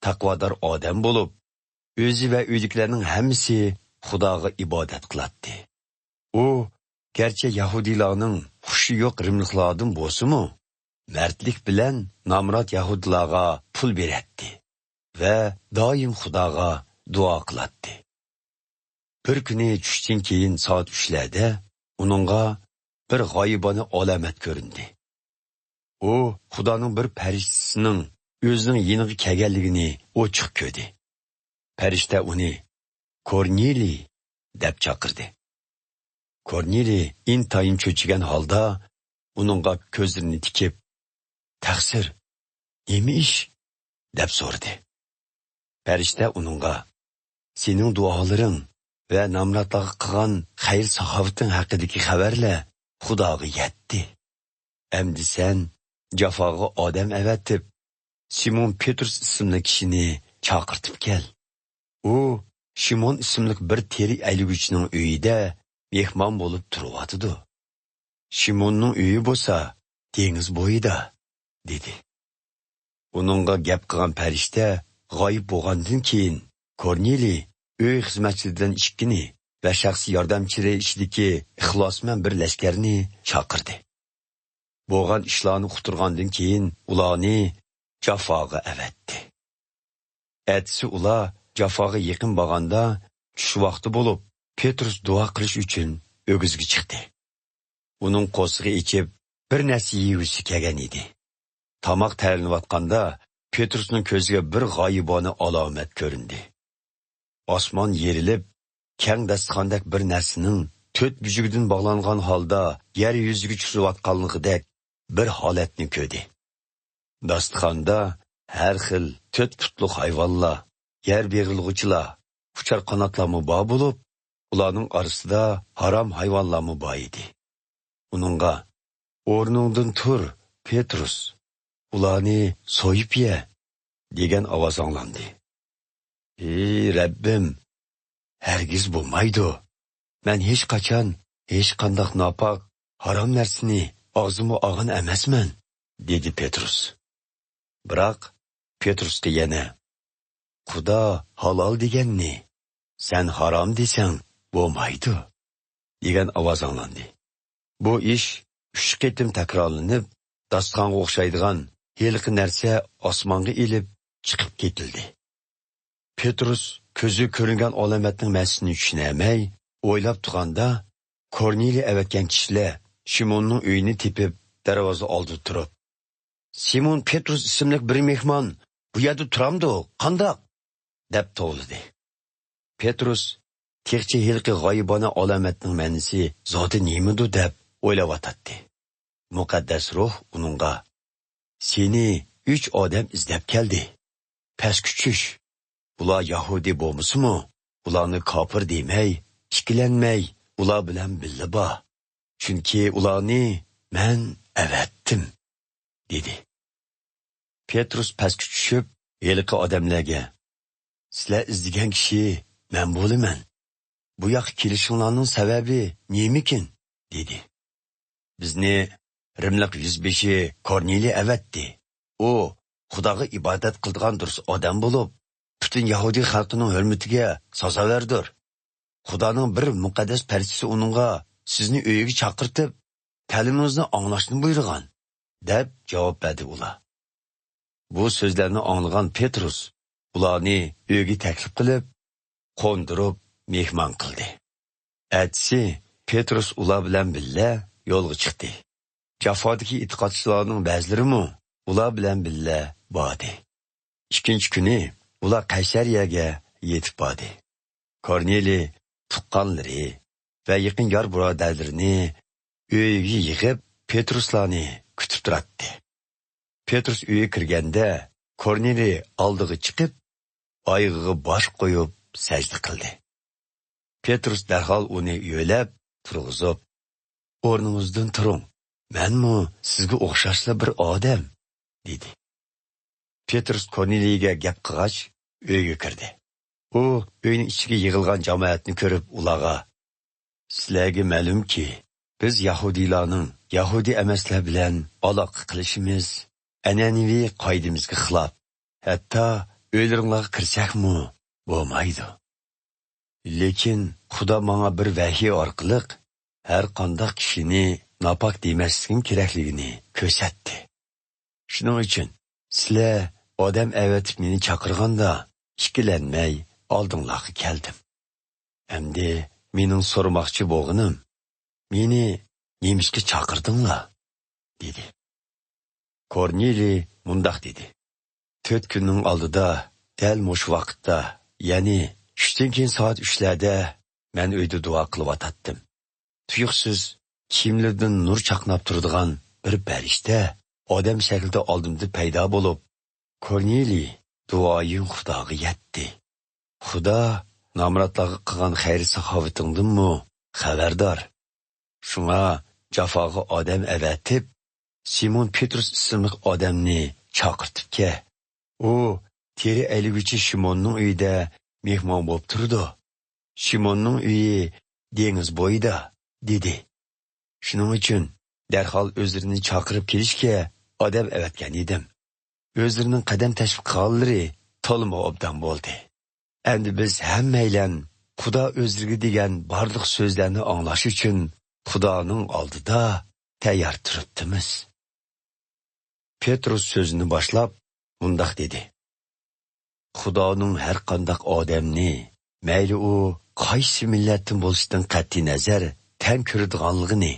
تەقۋادار ئادەم بولۇپ، ئۆزى ۋە ئۆيىدىكىلەرنىڭ ھەممىسى خۇداغا ئىبادەت قىلاتتى. ئۇ گەرچە يەھۇدىيلارنىڭ خۇشى يوق رىملىقلاردىن بولسىمۇ، مەردلىك بىلەن نامرات يەھۇدىيلارغا پۇل بېرەتتى ۋە دائىم خۇداغا دۇئا قىلاتتى. بىر كۈنى چۈشتىن كېيىن سائەت ئۈچلەردە ئۇنىڭغا بىر غايىبانە ئالامەت كۆرۈندى. ئۇ خۇدانىڭ بىر پەرىشتىسىنىڭ ئۆزىنىڭ يېنىغا كەلگەنلىكىنى ئوچۇق كۆردى. پەرىشتە ئۇنى، «كورنېلىي!» دەپ چاقىردى. كورنېلىي ئىنتايىن چۆچۈگەن ھالدا ئۇنىڭغا كۆزلىرىنى تىكىپ، «تەقسىر، نېمە ئىش؟» دەپ سورىدى. پەرىشتە ئۇنىڭغا، «سېنىڭ دۇئالىرىڭ ۋە نامراتلارغا قىلغان خەير-ساخاۋىتىڭ ھەققىدىكى خەۋەرلەر خۇداغا يەتتى. ئەمدى سەن جافاغا ئادەم ئەۋەتىپ، سىمون پېترۇس ئىسىملىك كىشىنى چاقىرتىپ كەل. ئۇ شىمون ئىسىملىك بىر تېرە ئەيلىگۈچىنىڭ ئۆيىدە مېھمان بولۇپ تۇرۇۋاتىدۇ. شىموننىڭ ئۆيى بولسا دېڭىز بويىدا» دېدى. ئۇنىڭغا گەپ قىلغان پەرىشتە غايىب بولغاندىن كېيىن، كورنېلىي ئۆي خىزمەتچىلىرىدىن ئىككىنى ۋە شەخسىي ياردەمچىلىرى ئىچىدىكى ئىخلاسمەن بىر لەشكەرنى چاقىردى. بولغان ئىشلارنى ئۇقتۇرغاندىن كېيىن، ئۇلارنى جافاغا ئەۋەتتى. ئەتىسى ئۇلار جافاغا يېقىن بارغاندا، چۈش ۋاقتى بولۇپ، پېترۇس دۇئا قىلىش ئۈچۈن ئۆگزىگە چىقتى. ئۇنىڭ قورسىقى ئېچىپ، بىر نەرسە يېگۈسى كەلگەن ئىدى. تاماق تەييارلىنىۋاتقاندا، پېترۇسنىڭ كۆزىگە بىر غايىبانە ئالامەت كۆرۈندى. ئاسمان يېرىلىپ، كەڭ داستىخاندەك بىر نەرسىنىڭ تۆت بۇژىگىدىن باغلانغان ھالدا يەر يۈزىگە چۈشۈۋاتقانلىقىدەك بىر ھالەتنى كۆردى. داستىخاندا ھەر خىل تۆت پۇتلۇق ھايۋانلار، يەر بېغىرلىغۇچىلار، ئۇچار قاناتلارمۇ بار بولۇپ، ئۇلارنىڭ ئارىسىدا ھارام ھايۋانلارمۇ بار ئىدى. ئۇنىڭغا، «ئورنۇڭدىن تۇر، پېترۇس، ئۇلارنى سويۇپ يە» دېگەن ئاۋاز ئاڭلاندى. «ئى رەببىم، ھەرگىز بولمايدۇ. مەن ھېچقاچان ھېچقانداق ناپاك، ھارام نەرسىنى ئاغزىمغا ئالغان ئەمەسمەن» دېدى پېترۇس. بىراق پېترۇسقا يەنە، «خۇدا ھالال دېگەننى سەن ھارام دېسەڭ بولمايدۇ» دېگەن ئاۋاز ئاڭلاندى. بۇ ئىش ئۈچ قېتىم تەكرارلىنىپ، داستىخانغا ئوخشايدىغان ھېلىقى نەرسە ئاسمانغا ئېلىپ چىقىپ كېتىلدى. پېترۇس كۆزىگە كۆرۈنگەن ئالامەتنىڭ مەنىسىنى چۈشىنەلمەي ئويلاپ تۇرغاندا، كورنېلىي ئەۋەتكەن كىشىلەر شىموننىڭ ئۆيىنى تېپىپ، دەرۋازا ئالدىدا تۇرۇپ، «سىمون پېترۇس ئىسىملىك بىر مېھمان بۇ يەردە تۇرامدۇ، قانداق؟» دەپ توۋلىدى. پېترۇس تېخىچە ھېلىقى غايىبانە ئالامەتنىڭ مەنىسى زادى نېمىدۇ دەپ ئويلاۋاتاتتى. مۇقەددەس روھ ئۇنىڭغا، «سېنى ئۈچ ئادەم ئىزدەپ كەلدى. پەسكە چۈش. بۇلار يەھۇدىي بولمىسىمۇ، ئۇلارنى كاپىر دېمەي، ئىككىلەنمەي، ئۇلار بىلەن بىللە بار. چۈنكى ئۇلارنى مەن ئەۋەتتىم» دېدى. پېترۇس پەسكە چۈشۈپ، ھېلىقى ئادەملەرگە، «سىلەر ئىزدىگەن كىشى مەن بولىمەن. بۇ ياققا كېلىشىڭلارنىڭ سەۋەبى نېمىكىن؟» دېدى. «بىزنى رىملىق يۈزبېشى كورنېلىي ئەۋەتتى. ئۇ خۇداغا ئىبادەت قىلىدىغان دۇرۇس ئادەم بولۇپ، پۈتۈن يەھۇدىي خەلقىنىڭ ھۆرمىتىگە سازاۋەردۇر. خۇدانىڭ بىر مۇقەددەس پەرىشتىسى ئۇنىڭغا، سىزنى ئۆيىگە چاقىرتىپ، تەلىمىڭىزنى ئاڭلاشنى بۇيرۇغان» دەپ جاۋاب بەردى ئۇلار. بۇ سۆزلەرنى ئاڭلىغان پېترۇس ئۇلارنى ئۆيىگە تەكلىپ قىلىپ، قوندۇرۇپ مېھمان قىلدى. ئەتىسى پېترۇس ئۇلار بىلەن بىللە يولغا چىقتى. جافادىكى ئېتىقادچىلارنىڭ بەزىلىرىمۇ ئۇلار بىلەن بىللە باردى. ئىككىنچى كۈنى ئۇلار قەيسەرىيەگە يېتىپ باردى. كورنېلىي تۇغقانلىرى ۋە يېقىن يار بۇرادەرلىرىنى ئۆيىگە يىغىپ، پېترۇسلارنى كۈتۈپ تۇراتتى. پېترۇس ئۆيگە كىرگەندە، كورنېلىي ئالدىغا چىقىپ، ئايىغىغا باش قويۇپ سەجدە قىلدى. پېترۇس دەرھال ئۇنى يۆلەپ تۇرغۇزۇپ، «ئورنىڭىزدىن تۇرۇڭ، مەنمۇ سىزگە ئوخشاشلا بىر ئادەم» دېدى. پېترۇس كورنېلىيگە گەپ قىلغاچ، ئۆيگە كىردى. ئۇ ئۆينىڭ ئىچىگە يىغىلغان جامائەتنى كۆرۈپ، ئۇلارغا، «سىلەرگە مەلۇمكى، بىز يەھۇدىيلارنىڭ يەھۇدىي ئەمەسلەر بىلەن ئالاقە قىلىشىمىز ئەنئەنىۋى قائىدىمىزگە خىلاپ. ھەتتا ئۆيلىرىڭلارغا كىرسەكمۇ بولمايدۇ. لېكىن خۇدا ماڭا بىر ۋەھىي ئارقىلىق ھەر قانداق كىشىنى ناپاك دېمەسلىكىم كېرەكلىكىنى كۆرسەتتى. شۇنىڭ ئۈچۈن سىلەر ئادەم ئەۋەتىپ مېنى چاقىرغاندا، ئىككىلەنمەي ئالدىڭلارغا كەلدىم. ئەمدى مېنىڭ سورىماقچى بولغىنىم، مېنى نېمىشقا چاقىردىڭلار؟» دېدى. كورنېلىي مۇنداق دېدى: «تۆت كۈننىڭ ئالدىدا، دەل مۇشۇ ۋاقىتتا، يەنى چۈشتىن كېيىن سائەت ئۈچلەردە مەن ئۆيدە دۇئا قىلىۋاتاتتىم. تۇيۇقسىز كىيىملىرىدىن نۇر چاقناپ تۇرىدىغان بىر پەرىشتە ئادەم شەكلىدە ئالدىمدا پەيدا بولۇپ، كورنېلىي، دۇئايىڭ خۇداغا يەتتى. خۇدا نامراتلارغا قىلغان خەير-ساخاۋىتىڭدىنمۇ خەۋەردار. شۇڭا جافاغا ئادەم ئەۋەتىپ، سىمون پېترۇس ئىسىملىق ئادەمنى چاقىرتىپ كەل. ئۇ تېرە ئەيلىگۈچى شىموننىڭ ئۆيىدە مېھمان بولۇپ تۇرىدۇ. شىموننىڭ ئۆيى دېڭىز بويىدا» دېدى. شۇنىڭ ئۈچۈن دەرھال ئۆزلىرىنى چاقىرىپ كېلىشكە ئادەم ئەۋەتكەن ئىدىم. ئۆزلىرىنىڭ قەدەم تەشرىپ قىلغانلىرى تولىمۇ ئوبدان بولدى. ئەمدى بىز ھەممەيلەن خۇدا ئۆزلىرىگە دېگەن بارلىق سۆزلەرنى ئاڭلاش ئۈچۈن خۇدانىڭ ئالدىدا تەييار تۇرۇپتىمىز. پېترۇس سۆزىنى باشلاپ مۇنداق دېدى: «خۇدانىڭ ھەر قانداق ئادەمنى، مەيلى ئۇ قايسى مىللەتتىن بولۇشىدىن قەتئىينەزەر، تەڭ كۆرىدىغانلىقىنى،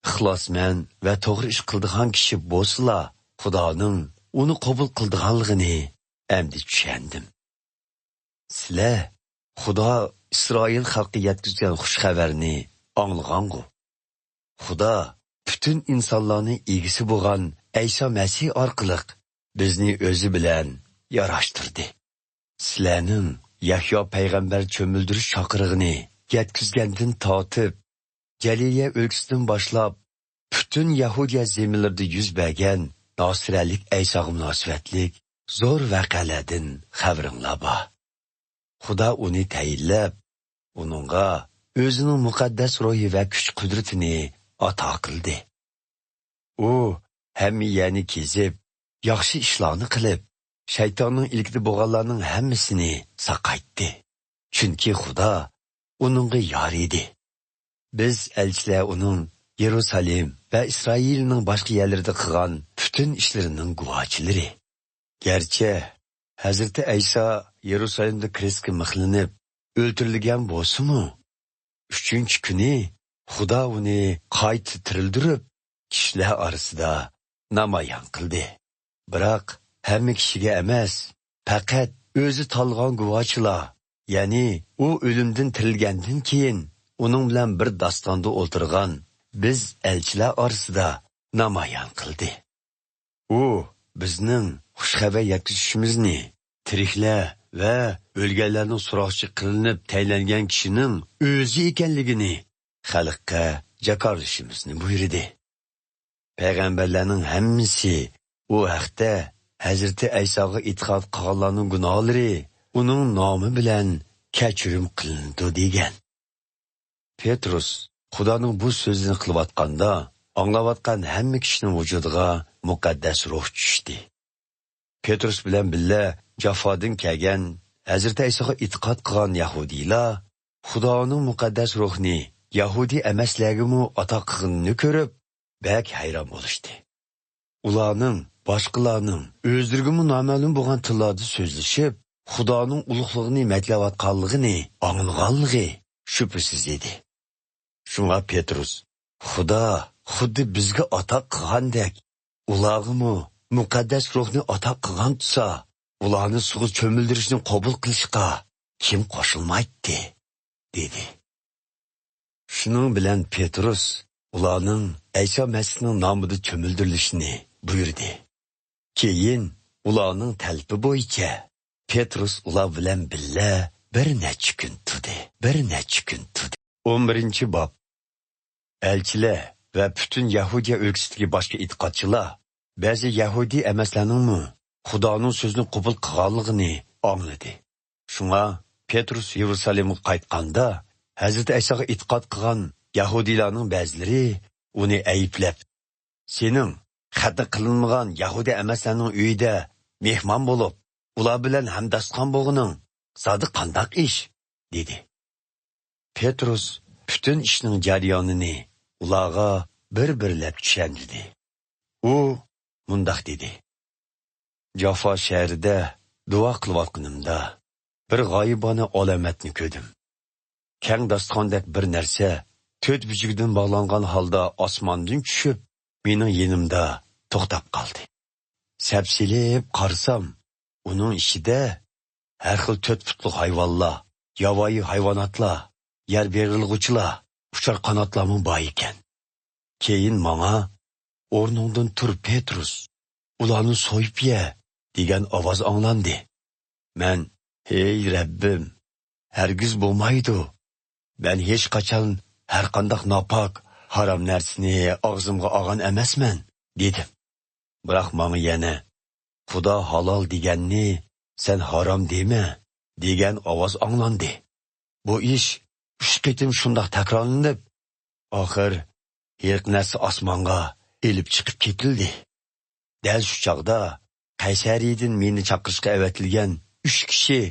ئىخلاسمەن ۋە توغرا ئىش قىلىدىغان كىشى بولسىلا، خۇدانىڭ ئۇنى قوبۇل قىلىدىغانلىقىنى ئەمدى چۈشەندىم. سىلەر خۇدا ئىسرائىل خەلقىگە يەتكۈزگەن خۇش خەۋەرنى ئاڭلىغانغۇ؟ خۇدا پۈتۈن ئىنسانلارنى ئىگىسى بولغان ئەيسا مەسىھ ئارقىلىق بىزنى ئۆزى بىلەن ياراشتۇردى. سىلەرنىڭ يەھيا پەيغەمبەر چۆمۈلدۈرۈش چاقىرىقىنى يەتكۈزگەندىن تارتىپ، جەلىلىيە ئۆلكىسىدىن باشلاپ، پۈتۈن يەھۇدىيە زېمىنلىرىدا يۈز بەرگەن ناسىرەلىك ئەيساغا مۇناسىۋەتلىك زور ۋەقەلەردىن خەۋىرىڭلار بار. خۇدا ئۇنى تەيىنلەپ، ئۇنىڭغا ئۆزىنىڭ مۇقەددەس روھى ۋە كۈچ-قۇدرىتىنى ئاتا قىلدى. ئۇ ھەممە يەرنى كېزىپ، ياخشى ئىشلارنى قىلىپ، شەيتاننىڭ ئىلكىدە بولغانلارنىڭ ھەممىسىنى ساقايتتى. چۈنكى خۇدا ئۇنىڭغا يار ئىدى. بىز ئەلچىلەر ئۇنىڭ يېرۇسالېم ۋە ئىسرائىلنىڭ باشقا يەرلىرىدە قىلغان پۈتۈن ئىشلىرىنىڭ گۇۋاھچىلىرى. گەرچە ھەزرىتى ئەيسا يېرۇسالېمدا كرېستكە مىخلىنىپ، ئۆلتۈرۈلگەن بولسىمۇ، ئۈچىنچى كۈنى خۇدا ئۇنى قايتا تىرىلدۈرۈپ، كىشىلەر ئارىسىدا نامايان قىلدى. بىراق ھەممە كىشىگە ئەمەس، پەقەت ئۆزى تاللىغان گۇۋاھچىلار، يەنى ئۇ ئۆلۈمدىن تىرىلگەندىن كېيىن ئۇنىڭ بىلەن بىر داستاندا ئولتۇرغان بىز ئەلچىلەر ئارىسىدا نامايان قىلدى. ئۇ بىزنىڭ خۇش خەۋەر يەتكۈزۈشىمىزنى، تىرىكلەر ۋە ئۆلگەنلەرنىڭ سوراقچى قىلىنىپ تەيىنلەنگەن كىشىنىڭ ئۆزى ئىكەنلىكىنى خەلققە جاكارلىشىمىزنى بۇيرۇدى. پەيغەمبەرلەرنىڭ ھەممىسى ئۇ ھەقتە ھەزرىتى ئەيساغا ئېتىقاد قىلغانلارنىڭ گۇناھلىرى ئۇنىڭ نامى بىلەن كەچۈرۈم قىلىنىدۇ دېگەن. پېتروس خۇدانىڭ بۇ سۆزىنى قىلىۋاتقاندا، ئاڭلاۋاتقان ھەممە كىشىنىڭ ۋۇجۇدىغا مۇقەددەس روھ چۈشتى. پېتروس بىلەن بىللە جافادىن كەلگەن، ھەزرىتى ئەيساغا ئېتىقاد قىلغان يەھۇدىيلار خۇدانىڭ مۇقەددەس روھنى يەھۇدىي ئەمەسلەرگىمۇ ئاتا قىلغىنىنى كۆرۈپ، بەك ھەيران بولۇشتى. ئۇلارنىڭ باشقىلارنىڭ ئۆزلىرىگىمۇ نامەلۇم بولغان تىللاردا سۆزلىشىپ، خۇدانىڭ ئۇلۇغلۇقىنى مەدھلەۋاتقانلىقىنى ئاڭلىغانلىقى شۈبھىسىز ئىدى. شۇڭا پېتروس، خۇدا خۇددى بىزگە ئاتا قىلغاندەك، ئۇلارغىمۇ مۇقەددەس روھنى ئاتا قىلغان تۇرسا، ئۇلارنى سۇغا چۆمۈلدۈرۈشنى قوبۇل قىلىشقا كىم قوشۇلمايتتى؟ دېدى. شۇنىڭ بىلەن پېتروس ئۇلارنىڭ ئەيسا مەسىھنىڭ نامىدا چۆمۈلدۈرۈلۈشىنى بۇيرۇدى. كېيىن ئۇلارنىڭ تەلىپى بويىچە پېتروس ئۇلار بىلەن بىللە بىر نەچچە كۈن تۇردى. بىر نەچچە كۈن تۇردى. ئون بىرىنچى باب. ئەلچىلەر ۋە پۈتۈن يەھۇدىيە ئۆلكىسىدىكى باشقا ئېتىقادچىلار بەزى يەھۇدىي ئەمەسلەرنىڭمۇ خۇدانىڭ سۆزىنى قوبۇل قىلغانلىقىنى ئاڭلىدى. شۇڭا پېتروس يېرۇسالېمغا قايتقاندا، ھەزرىتى ئەيساغا ئېتىقاد قىلغان يەھۇدىيلارنىڭ بەزىلىرى ئۇنى ئەيىبلەپ، «سېنىڭ خەتنە قىلىنمىغان يەھۇدىي ئەمەسلەرنىڭ ئۆيىدە مېھمان بولۇپ، ئۇلار بىلەن ھەمداستىخان بولغىنىڭ زادى قانداق ئىش؟» دېدى. پېتروس پۈتۈن ئىشنىڭ جەريانىنى ئۇلارغا بىر-بىرلەپ چۈشەندۈردى. ئۇ مۇنداق دېدى: «جافا شەھىرىدە دۇئا قىلىۋاتقىنىمدا، بىر غايىبانە ئالامەتنى كۆردۈم. كەڭ داستىخاندەك بىر نەرسە تۆت بۈجۈكىدىن باغلانغان ھالدا ئاسماندىن چۈشۈپ، مېنىڭ يېنىمدا توختاپ قالدى. سەپسېلىپ قارىسام، ئۇنىڭ ئىچىدە ھەر خىل تۆت پۇتلۇق ھايۋانلار، ياۋايى ھايۋاناتلار، يەر بېغىرلىغۇچىلار، ئۇچار قاناتلارمۇ بار ئىكەن. كېيىن ماڭا، 'ئورنۇڭدىن تۇر، پېتروس، ئۇلارنى سويۇپ يە!' دېگەن ئاۋاز ئاڭلاندى. مەن، 'ھەي رەببىم، ھەرگىز بولمايدۇ! مەن ھېچقاچان ھەرقانداق ناپاك، ھارام نەرسىنى ئاغزىمغا ئالغان ئەمەسمەن!' دېدىم. بىراق ماڭا يەنە، 'خۇدا ھالال دېگەننى سەن ھارام دېمە!' دېگەن ئاۋاز ئاڭلاندى. بۇ ئىش ئۈچ قېتىم شۇنداق تەكرارلىنىپ، ئاخىر ھېلىقى نەرسە ئاسمانغا ئېلىپ چىقىپ كېتىلدى. دەل شۇ چاغدا قەيسەرىيىدىن مېنى چاقىرىشقا ئەۋەتىلگەن ئۈچ كىشى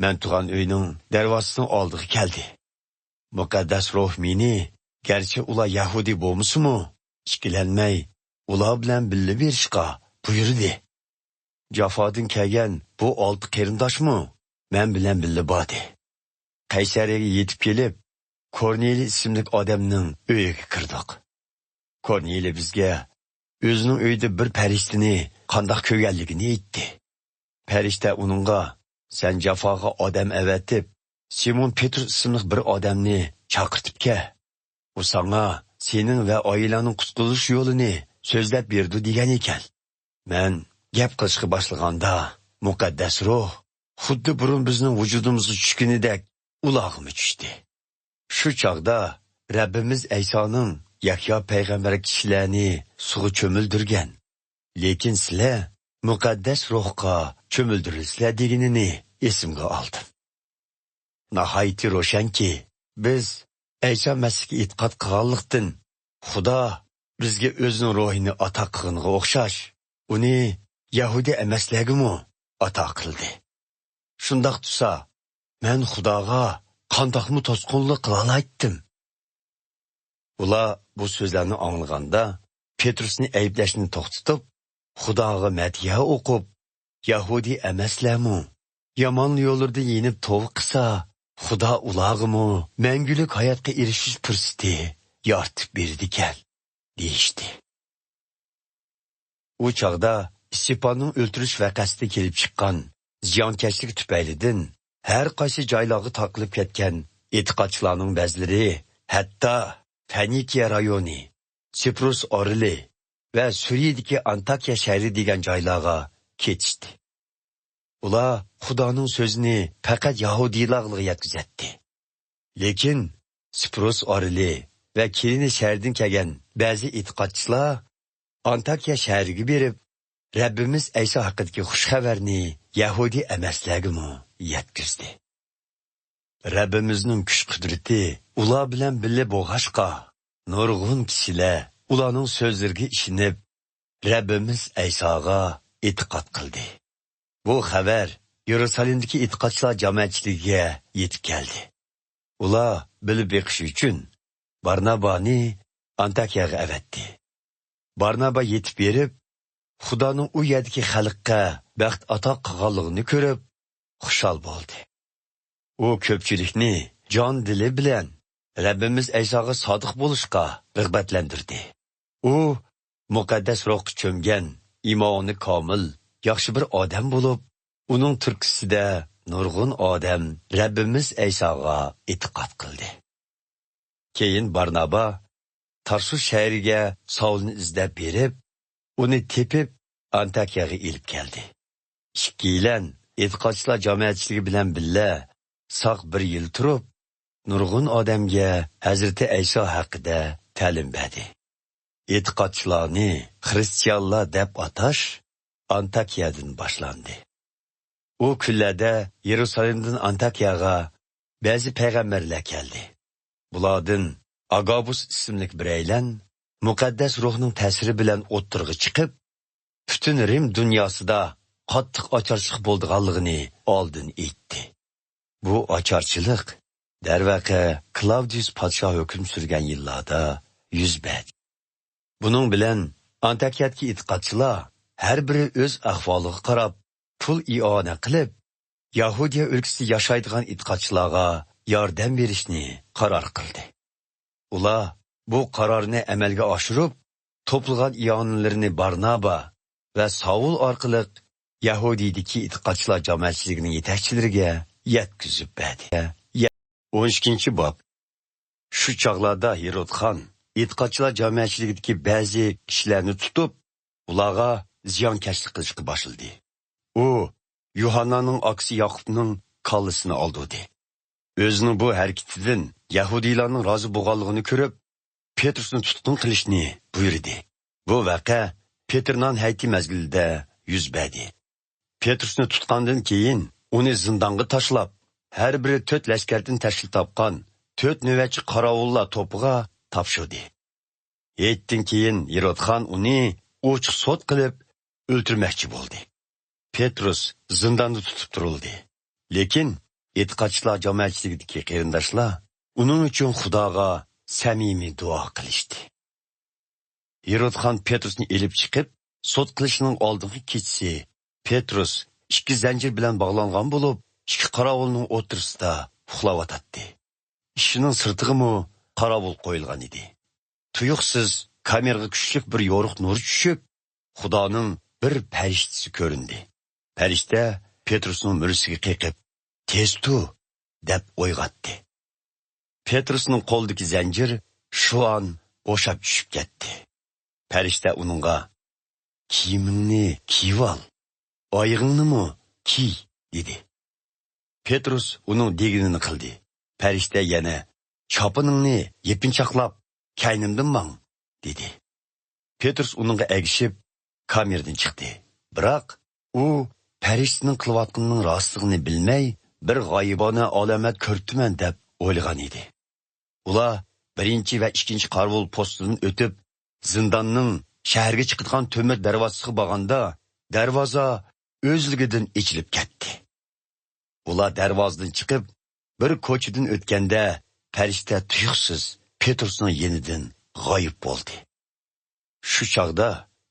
مەن تۇرغان ئۆينىڭ دەرۋازىسىنىڭ ئالدىغا كەلدى. مۇقەددەس روھ مېنى، گەرچە ئۇلار يەھۇدىي بولمىسىمۇ، ئىككىلەنمەي ئۇلار بىلەن بىللە بېرىشقا بۇيرۇدى. جافادىن كەلگەن بۇ ئالتە قېرىنداشمۇ مەن بىلەن بىللە باردى. قەيسەرىيەگە يېتىپ كېلىپ، كورنېلىي ئىسىملىك ئادەمنىڭ ئۆيىگە كىردۇق. كورنېلىي بىزگە ئۆزىنىڭ ئۆيىدە بىر پەرىشتىنى قانداق كۆرگەنلىكىنى ئېيتتى. پەرىشتە ئۇنىڭغا، سەن جافاغا ئادەم ئەۋەتىپ، سىمون پېتروس ئىسىملىق بىر ئادەمنى چاقىرتىپ كەل. ئۇ ساڭا سېنىڭ ۋە ئائىلەڭنىڭ قۇتقۇزۇلۇش يولىنى سۆزلەپ بېرىدۇ دېگەن ئىكەن. مەن گەپ قىلىشقا باشلىغاندا، مۇقەددەس روھ خۇددى بۇرۇن بىزنىڭ ۋۇجۇدىمىزغا چۈشكىنىدەك ئۇلارغىمۇ چۈشتى. شۇ چاغدا رەببىمىز ئەيسانىڭ يەھيا پەيغەمبەر كىشىلەرنى سۇغا چۆمۈلدۈرگەن، لېكىن سىلەر مۇقەددەس روھقا چۆمۈلدۈرۈلىسىلەر دېگىنىنى ئېسىمگە ئالدىم. ناھايىتى روشەنكى، بىز ئەيسا مەسىھكە ئېتىقاد قىلغانلىقتىن، خۇدا بىزگە ئۆزىنىڭ روھىنى ئاتا قىلغىنىغا ئوخشاش، ئۇنى يەھۇدىي ئەمەسلەرگىمۇ ئاتا قىلدى. شۇنداق تۇرسا، مەن خۇداغا قانداقمۇ توسقۇنلۇق قىلالايتتىم؟ ئۇلار بۇ سۆزلەرنى ئاڭلىغاندا، پېترۇسنى ئەيىبلەشنى توختىتىپ، خۇداغا مەدھىيە ئوقۇپ، يەھۇدىي ئەمەسلەرمۇ يامان يوللىرىدىن يېنىپ توۋا قىلسا، خۇدا ئۇلارغىمۇ مەڭگۈلۈك ھاياتقا ئېرىشىش پۇرسىتى يارىتىپ بېرىدىكەن، دېيىشتى. ئۇ چاغدا ئىستېپاننىڭ ئۆلتۈرۈش ۋەقەسىدە كېلىپ چىققان زىيانكەشلىك تۈپەيلىدىن، ھەر قايسى جايلارغا تارقىلىپ كەتكەن ئېتىقادچىلارنىڭ بەزىلىرى ھەتتا فەنىكىيە رايونى، سىپرۇس ئارىلى ۋە سۈرىيىدىكى ئانتاكىيە شەھىرى دېگەن جايلارغا كېتىشتى. ئۇلار خۇدانىڭ سۆزىنى پەقەت يەھۇدىيلارغىلا يەتكۈزەتتى. لېكىن سىپرۇس ئارىلى ۋە كىرېنە شەھىرىدىن كەلگەن بەزى ئېتىقادچىلار ئانتاكىيە شەھىرىگە بېرىپ، رەببىمىز ئەيسا ھەققىدىكى خۇش خەۋەرنى يەھۇدىي ئەمەسلەرگىمۇ يەتكۈزدى. رەببىمىزنىڭ كۈچ-قۇدرىتى ئۇلار بىلەن بىللە بولغاچقا، نۇرغۇن كىشىلەر ئۇلارنىڭ سۆزلىرىگە ئىشىنىپ، رەببىمىز ئەيساغا ئېتىقاد قىلدى. بۇ خەۋەر يېرۇسالېمدىكى ئېتىقادچىلار جامائەتچىلىكىگە يېتىپ كەلدى. ئۇلار بىلىپ بېقىش ئۈچۈن بارنابانى ئانتاكىيەگە ئەۋەتتى. بارنابا يېتىپ بېرىپ، خۇدانىڭ ئۇ يەردىكى خەلققە بەخت ئاتا قىلغانلىقىنى كۆرۈپ، خۇشال بولدى. ئۇ كۆپچىلىكنى جان-دىلى بىلەن رەببىمىز ئەيساغا سادىق بولۇشقا رىغبەتلەندۈردى. ئۇ مۇقەددەس روھقا چۆمگەن ئىمانى كامىل، ياخشى بىر ئادەم بولۇپ، ئۇنىڭ تۈرتكىسىدە نۇرغۇن ئادەم رەببىمىز ئەيساغا ئېتىقاد قىلدى. كېيىن بارنابا تارسۇس شەھىرىگە ساۋۇلنى ئىزدەپ بېرىپ، ئۇنى تېپىپ، ئانتاكىيەگە ئېلىپ كەلدى. ئىككىيلەن ئېتىقادچىلار جامائەتچىلىكى بىلەن بىللە ساق بىر يىل تۇرۇپ، نۇرغۇن ئادەمگە ھەزرىتى ئەيسا ھەققىدە تەلىم بەردى. ئېتىقادچىلارنى خىرىستىيانلار دەپ ئاتاش ئانتاكىيەدىن باشلاندى. ئۇ كۈنلەردە يېرۇسالېمدىن ئانتاكىيەگە بەزى پەيغەمبەرلەر كەلدى. بۇلاردىن ئاگابۇس ئىسىملىك بىرەيلەن مۇقەددەس روھنىڭ تەسىرى بىلەن ئوتتۇرىغا چىقىپ، پۈتۈن رىم دۇنياسىدا قاتتىق ئاچارچىلىق بولىدىغانلىقىنى ئالدىن ئېيتتى. بۇ ئاچارچىلىق، دەرۋەقە، كلاۋدىيۇس پادىشاھ ھۆكۈم سۈرگەن يىللاردا يۈز بەردى. بۇنىڭ بىلەن ئانتاكىيەدىكى ئېتىقادچىلار ھەر بىرى ئۆز ئەھۋالىغا قاراپ، پۇل ئىئانە قىلىپ، يەھۇدىيە ئۆلكىسىدە ياشايدىغان ئېتىقادچىلارغا ياردەم بېرىشنى قارار قىلدى. ئۇلار بۇ قارارنى ئەمەلگە ئاشۇرۇپ، توپلىغان ئىئانىلىرىنى بارنابا ۋە ساۋۇل ئارقىلىق يەھۇدىيدىكى ئېتىقادچىلار جامائەتچىلىكىنىڭ يېتەكچىلىرىگە يەتكۈزۈپ بەردى. ئون ئىككىنچى باب. شۇ چاغلاردا ھېرود خان ئېتىقادچىلار جامائەتچىلىكىدىكى بەزى كىشىلەرنى تۇتۇپ، ئۇلارغا زىيانكەشلىك قىلىشقا باشلىدى. ئۇ يۇھاننانىڭ ئاكىسى ياقۇپنىڭ كاللىسىنى ئالدۇردى. ئۆزىنىڭ بۇ ھەرىكىتىدىن يەھۇدىيلارنىڭ رازى بولغانلىقىنى كۆرۈپ، پېترۇسنى تۇتقۇن قىلىشنى بۇيرۇدى. بۇ ۋەقە پېتىرنان ھەيتى مەزگىلىدە يۈز بەردى. پېترۇسنى تۇتقاندىن كېيىن، ئۇنى زىندانغا تاشلاپ، ھەر بىرى تۆت لەشكەردىن تەشكىل تاپقان تۆت نۆۋەتچى قاراۋۇللار توپىغا تاپشۇردى. ھېيتتىن كېيىن ھېرود خان ئۇنى ئوچۇق سوت قىلىپ ئۆلتۈرمەكچى بولدى. پېترۇس زىنداندا تۇتۇپ تۇرۇلدى. لېكىن ئېتىقادچىلار جامائەتچىلىكىدىكى قېرىنداشلار ئۇنىڭ ئۈچۈن خۇداغا سەمىمىي دۇئا قىلىشتى. ھېرود خان پېترۇسنى ئېلىپ چىقىپ، سوت قىلىشنىڭ ئالدىنقى كېچىسى پېترۇس ئىككى زەنجىر بىلەن باغلانغان بولۇپ، ئىككى قاراۋۇلنىڭ ئوتتۇرىسىدا ئۇخلاۋاتاتتى. ئىشىكنىڭ سىرتىغىمۇ قاراۋۇل قويۇلغان ئىدى. تۇيۇقسىز كامېرغا كۈچلۈك بىر يورۇق نۇر چۈشۈپ، خۇدانىڭ بىر پەرىشتىسى كۆرۈندى. پەرىشتە پېترۇسنىڭ مۈرىسىگە قېقىپ، «تېز تۇر!» دەپ ئويغاتتى. پېترۇسنىڭ قولىدىكى زەنجىر شۇ ئان بوشاپ چۈشۈپ كەتتى. پەرىشتە ئۇنىڭغا، «كىيىمىڭنى كىيىۋال، ئايىغىڭنىمۇ كىي» دېدى. پېترۇس ئۇنىڭ دېگىنىنى قىلدى. پەرىشتە يەنە، «چاپىنىڭنى يېپىنچاقلاپ، كەينىمدىن ماڭ» دېدى. پېتروس ئۇنىڭغا ئەگىشىپ، كامېردىن چىقتى. بىراق، ئۇ پەرىشتىنىڭ قىلىۋاتقىنىنىڭ راستلىقىنى بىلمەي، بىر غايىبانە ئالامەت كۆرۈپتىمەن دەپ ئويلىغان ئىدى. ئۇلار بىرىنچى ۋە ئىككىنچى قاراۋۇل پوستىدىن ئۆتۈپ، زىنداننىڭ شەھەرگە چىقىدىغان تۆمۈر دەرۋازىسىغا بارغاندا، دەرۋازا ئۆزلۈكىدىن ئېچىلىپ كەتتى. ئۇلار دەرۋازىدىن چىقىپ، بىر كوچىدىن ئۆتكەندە، پەرىشتە تۇيۇقسىز پېتروسنىڭ يېنىدىن غايىب بولدى. شۇ چاغدا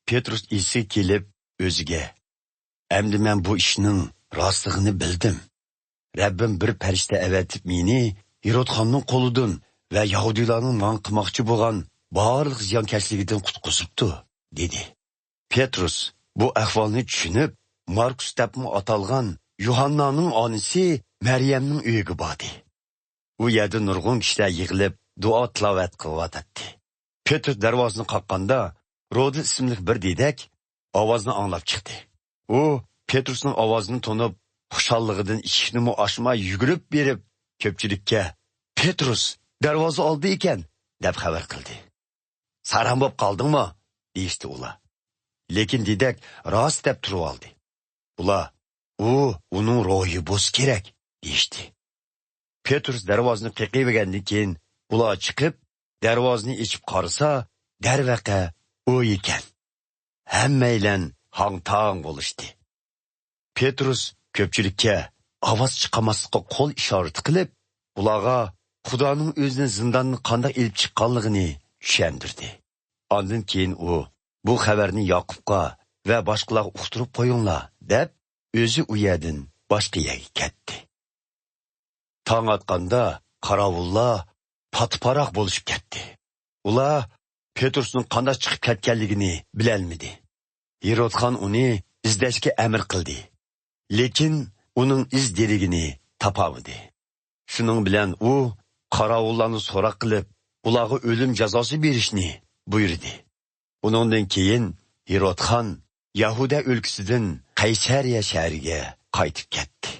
پېتروس ئېسىگە كېلىپ، ئۆزىگە: «ئەمدى مەن بۇ ئىشنىڭ راستلىقىنى بىلدىم. رەببىم بىر پەرىشتە ئەۋەتىپ، مېنى ھېرودخاننىڭ قولىدىن ۋە يەھۇدىيلارنىڭ ماڭا قىلماقچى بولغان بارلىق زىيانكەشلىكىدىن قۇتقۇزۇپتۇ» دېدى. پېتروس بۇ ئەھۋالنى چۈشىنىپ، ماركۇس دەپمۇ ئاتالغان يۇھاننانىڭ ئانىسى مەريەمنىڭ ئۆيىگە باردى. ئۇ يەردە نۇرغۇن كىشىلەر يىغىلىپ، دۇئا تىلاۋەت قىلىۋاتاتتى. پېتروس دەرۋازىنى قاققاندا، رودىل ئىسىملىك بىر دېدەك ئاۋازنى ئاڭلاپ چىقتى. ئۇ پېتروسنىڭ ئاۋازىنى تونۇپ، خۇشاللىقىدىن ئىشىكنىمۇ ئاچماي يۈگۈرۈپ بېرىپ، كۆپچىلىككە: «پېتروس دەرۋازا ئالدى ئىكەن» دەپ خەۋەر قىلدى. «ساراڭ بولۇپ قالدىڭمۇ؟» دېيىشتى ئۇلار. لېكىن دېدەك راست دەپ تۇرۇۋالدى. ئۇلار: «ئۇ، ئۇنىڭ روھى بولسا كېرەك» دېيىشتى. پېتروس دەرۋازىنى قېقىۋەرگەندىن كېيىن، ئۇلار چىقىپ، دەرۋازىنى ئېچىپ قارىسا، دەرۋەقە ئۇ ئىكەن. ھەممەيلەن ھاڭ-تاڭ بولۇشتى. پېتروس كۆپچىلىككە ئاۋاز چىقارماسلىققا قول ئىشارىتى قىلىپ، ئۇلارغا خۇدانىڭ ئۆزىنى زىنداندىن قانداق ئېلىپ چىققانلىقىنى چۈشەندۈردى. ئاندىن كېيىن ئۇ: «بۇ خەۋەرنى ياقۇپقا ۋە باشقىلارغا ئۇقتۇرۇپ قويۇڭلار» دەپ، ئۆزى ئۇ يەردىن باشقا يەرگە كەتتى. تاڭ ئاتقاندا قاراۋۇللار پاتىپاراق بولۇشۇپ كەتتى. ئۇلار پېتروسنىڭ قانداق چىقىپ كەتكەنلىكىنى بىلەلمىدى. ھېرودخان ئۇنى ئىزدەشكە ئەمر قىلدى، لېكىن ئۇنىڭ ئىز دېرىكىنى تاپالمىدى. شۇنىڭ بىلەن ئۇ قاراۋۇللارنى سوراق قىلىپ، ئۇلارغا ئۆلۈم جازاسى بېرىشنى بۇيرۇدى. ئۇنىڭدىن كېيىن ھېرودخان يەھۇدىيە ئۆلكىسىدىن قەيسەرىيە شەھىرىگە قايتىپ كەتتى.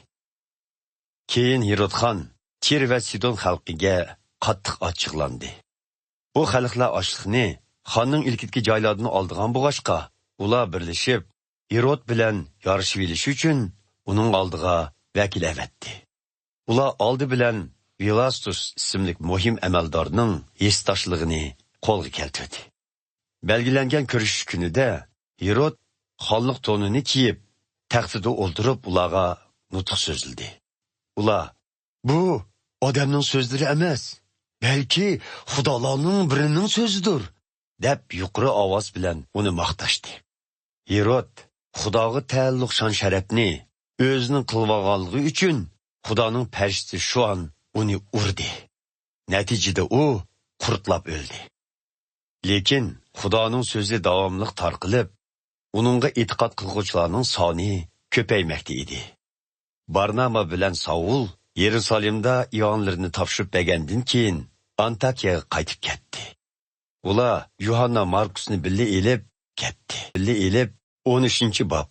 كېيىن ھېرودخان تىر ۋە سىدون خەلقىگە قاتتىق ئاچچىقلاندى. بۇ خەلقلەر ئاشلىقنى خاننىڭ ئىلكىدىكى جايلاردىن ئالىدىغان بولغاچقا، ئۇلار بىرلىشىپ، ھېرود بىلەن يارىشىۋېلىش ئۈچۈن ئۇنىڭ ئالدىغا ۋەكىل ئەۋەتتى. ئۇلار ئالدى بىلەن ۋىلاستۇس ئىسىملىك مۇھىم ئەمەلدارنىڭ ھېسداشلىقىنى قولغا كەلتۈردى. بەلگىلەنگەن كۆرۈشۈش كۈنىدە ھېرود خانلىق تونىنى كىيىپ، تەختىدە ئولتۇرۇپ، ئۇلارغا نۇتۇق سۆزلىدى. ئۇلار: «بۇ ئادەمنىڭ سۆزلىرى ئەمەس، بەلكى خۇدالارنىڭ بىرىنىڭ سۆزىدۇر» دەپ، يۇقىرى ئاۋاز بىلەن ئۇنى ماختاشتى. ھېرود خۇداغا تەئەللۇق شان-شەرەپنى ئۆزىنىڭ قىلىۋالغانلىقى ئۈچۈن، خۇدانىڭ پەرىشتىسى شۇ ئان ئۇنى ئۇردى. نەتىجىدە ئۇ قۇرتلاپ ئۆلدى. لېكىن خۇدانىڭ سۆزى داۋاملىق تارقىلىپ، ئۇنىڭغا ئېتىقاد قىلغۇچىلارنىڭ سانى كۆپەيمەكتە ئىدى. بارنابا بىلەن ساۋۇل يېرۇسالېمدا ئىئانىلىرىنى تاپشۇرۇپ بەرگەندىن كېيىن، ئانتاكىيەگە قايتىپ كەتتى. ئۇلار يۇھاننا ماركۇسنى بىللە ئېلىپ كەتتى. بىللە ئېلىپ، ئون ئۈچىنچى باب.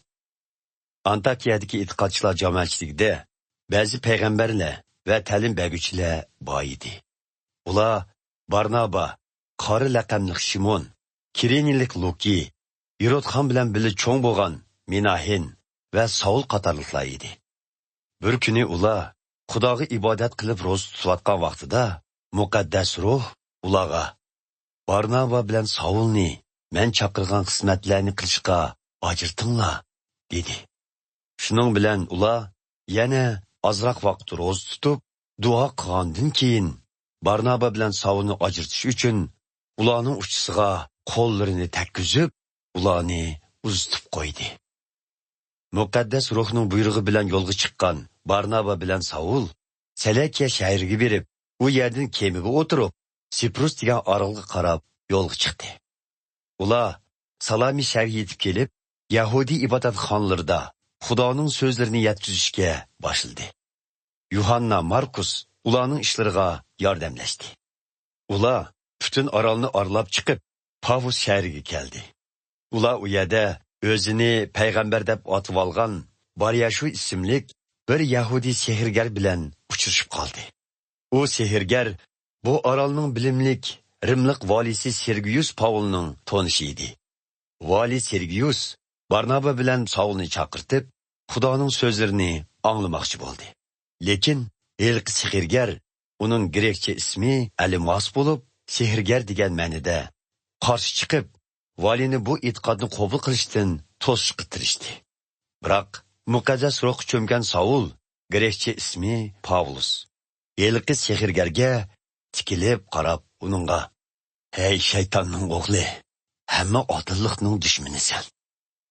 ئانتاكىيەدىكى ئېتىقادچىلار جامائەتچىلىكىدە بەزى پەيغەمبەرلەر ۋە تەلىم بەرگۈچىلەر بار ئىدى. ئۇلار بارنابا، قارى لەقەملىك شىمون، كىرېنىلىك لۇكى، ھېرودخان بىلەن بىللە چوڭ بولغان مىناھىن ۋە ساۋۇل قاتارلىقلار ئىدى. بىر كۈنى ئۇلار خۇداغا ئىبادەت قىلىپ روزا تۇتۇۋاتقان ۋاقتىدا، مۇقەددەس روھ ئۇلارغا: «بارنابا بىلەن ساۋۇلنى مەن چاقىرغان خىزمەتلەرنى قىلىشقا ئاجرىتىڭلار» دېدى. شۇنىڭ بىلەن ئۇلار يەنە ئازراق ۋاقىت روزا تۇتۇپ، دۇئا قىلغاندىن كېيىن، بارنابا بىلەن ساۋۇلنى ئاجرىتىش ئۈچۈن ئۇلارنىڭ ئۇچىسىغا قوللىرىنى تەگكۈزۈپ، ئۇلارنى ئۇزىتىپ قويدى. مۇقەددەس روھنىڭ بۇيرۇقى بىلەن يولغا چىققان بارنابا بىلەن ساۋۇل سەلەكىيە شەھىرىگە بېرىپ، ئۇ يەردىن كېمىگە ئولتۇرۇپ، سىپرۇس دېگەن ئارالغا قاراپ يولغا چىقتى. ئۇلار سالامى شەھەرگە يېتىپ كېلىپ، يەھۇدىي ئىبادەتخانىلىرىدا خۇدانىڭ سۆزلىرىنى يەتكۈزۈشكە باشلىدى. يۇھاننا ماركۇس ئۇلارنىڭ ئىشلىرىغا ياردەملەشتى. ئۇلار پۈتۈن ئارالنى ئارىلاپ چىقىپ، پافۇس شەھىرىگە كەلدى. ئۇلار ئۇ يەردە ئۆزىنى پەيغەمبەر دەپ ئاتىۋالغان بارياشۇ ئىسىملىك بىر يەھۇدىي سېھىرگەر بىلەن ئۇچرىشىپ قالدى. ئۇ سېھىرگەر بۇ ئارالنىڭ بىلىملىك رىملىق ۋالىيسى سېرگىيۇس پاۋلنىڭ تونۇشى ئىدى. ۋالىي سېرگىيۇس بارنابا بىلەن ساۋۇلنى چاقىرتىپ، خۇدانىڭ سۆزلىرىنى ئاڭلىماقچى بولدى. لېكىن ھېلىقى سېھىرگەر، ئۇنىڭ گرېكچە ئىسمى ئەلىماس بولۇپ، سېھىرگەر دېگەن مەنىدە، قارشى چىقىپ، ۋالىينى بۇ ئېتىقادنى قوبۇل قىلىشتىن توسۇشقا تىرىشتى. بىراق، مۇقەددەس روھقا چۆمگەن ساۋۇل، گرېكچە ئىسمى پاۋلۇس، ھېلىقى سېھىرگەرگە تىكىلىپ قاراپ، ئۇنىڭغا، «ھەي، شەيتاننىڭ ئوغلى، ھەممە ئادىللىقنىڭ دۈشمىنىسەن.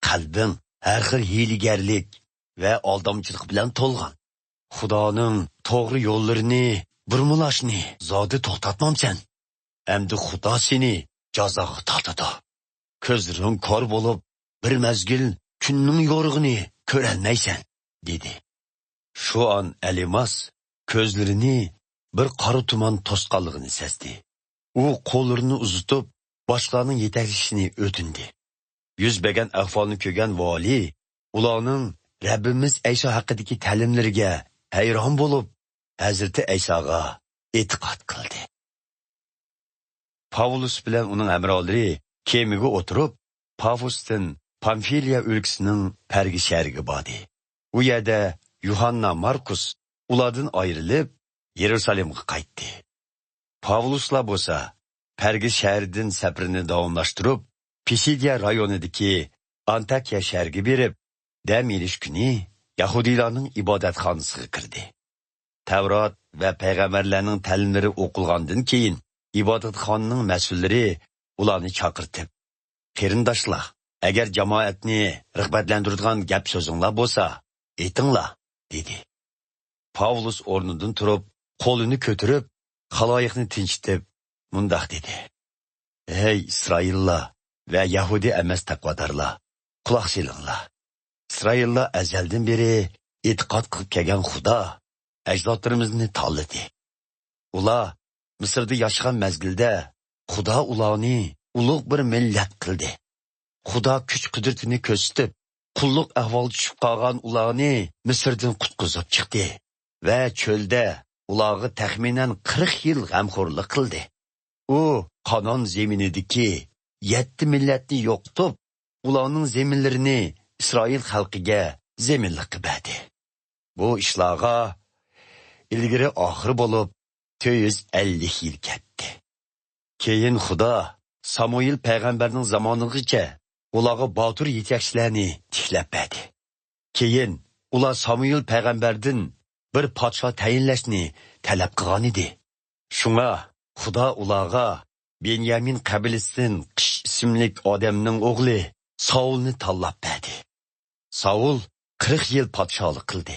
قەلبىڭ ھەر خىل ھىيلىگەرلىك ۋە ئالدامچىلىق بىلەن تولغان. خۇدانىڭ توغرا يوللىرىنى بۇرمىلاشنى زادى توختاتمامسەن؟ ئەمدى خۇدا سېنى جازاغا تارتىدۇ. كۆزلىرىڭ كور بولۇپ، بىر مەزگىل كۈننىڭ يورۇقىنى كۆرەلمەيسەن» دېدى. شۇ ئان ئەلىماس كۆزلىرىنى بىر قارا تۇمان توسقانلىقىنى سەزدى. ئۇ قوللىرىنى ئۇزىتىپ، باشقىلارنىڭ يېتەكلىشىنى ئۆتۈندى. يۈز بەرگەن ئەھۋالنى كۆرگەن ۋالىي ئۇلارنىڭ رەببىمىز ئەيسا ھەققىدىكى تەلىملىرىگە ھەيران بولۇپ، ھەزرىتى ئەيساغا ئېتىقاد قىلدى. پاۋلۇس بىلەن ئۇنىڭ ھەمراھلىرى كېمىگە ئولتۇرۇپ، پافۇستىن پامفىلىيە ئۆلكىسىنىڭ پەرگە شەھىرىگە باردى. ئۇ يەردە يۇھاننا ماركۇس ئۇلاردىن ئايرىلىپ، يېرۇسالېمغا قايتتى. پاۋلۇسلا بولسا پەرگە شەھىرىدىن سەپىرىنى داۋاملاشتۇرۇپ، پىسىدىيە رايونىدىكى ئانتاكىيە شەھىرىگە بېرىپ، دەم ئېلىش كۈنى يەھۇدىيلارنىڭ ئىبادەتخانىسىغا كىردى. تەۋرات ۋە پەيغەمبەرلەرنىڭ تەلىملىرى ئوقۇلغاندىن كېيىن، ئىبادەتخانىنىڭ مەسئۇللىرى ئۇلارنى چاقىرتىپ، «قېرىنداشلار، ئەگەر جامائەتنى رىغبەتلەندۈرىدىغان گەپ سۆزۈڭلار بولسا، ئېيتىڭلار» دېدى. پاۋلۇس ئورنىدىن تۇرۇپ، قولىنى كۆتۈرۈپ، خالايىقنى تىنچىتىپ، مۇنداق دېدى: «ھەي ئىسرائىللار ۋە يەھۇدىي ئەمەس تەقۋادارلار، قۇلاق سېلىڭلار! ئىسرائىللار ئەزەلدىن بېرى ئېتىقاد قىلىپ كەلگەن خۇدا ئەجدادلىرىمىزنى تاللىدى. ئۇلار مىسىردا ياشىغان مەزگىلدە خۇدا ئۇلارنى ئۇلۇغ بىر مىللەت قىلدى. خۇدا كۈچ-قۇدرىتىنى كۆرسىتىپ، قۇللۇق ئەھۋالىغا چۈشۈپ قالغان ئۇلارنى مىسىردىن قۇتقۇزۇپ چىقتى ۋە چۆلدە ئۇلارغا تەخمىنەن قىرىق يىل غەمخورلۇق قىلدى. ئۇ قانان زېمىنىدىكى يەتتە مىللەتنى يوقىتىپ، ئۇلارنىڭ زېمىنلىرىنى ئىسرائىل خەلقىگە زېمىنلىققا بەردى. بۇ ئىشلارغا ئىلگىرى ئاخىر بولۇپ تۆت يۈز ئەللىك يىل كەتتى. كېيىن خۇدا سامۇئېل پەيغەمبەرنىڭ زامانىغىچە ئۇلارغا باتۇر يېتەكچىلەرنى تىكلەپ بەردى. كېيىن ئۇلار سامۇئېل پەيغەمبەردىن بىر پادىشاھ تەيىنلەشنى تەلەپ قىلغان ئىدى. شۇڭا خۇدا ئۇلارغا بېنيامىن قەبىلىسىدىن قىش ئىسىملىك ئادەمنىڭ ئوغلى ساۋۇلنى تاللاپ بەردى. ساۋۇل قىرىق يىل پادىشاھلىق قىلدى.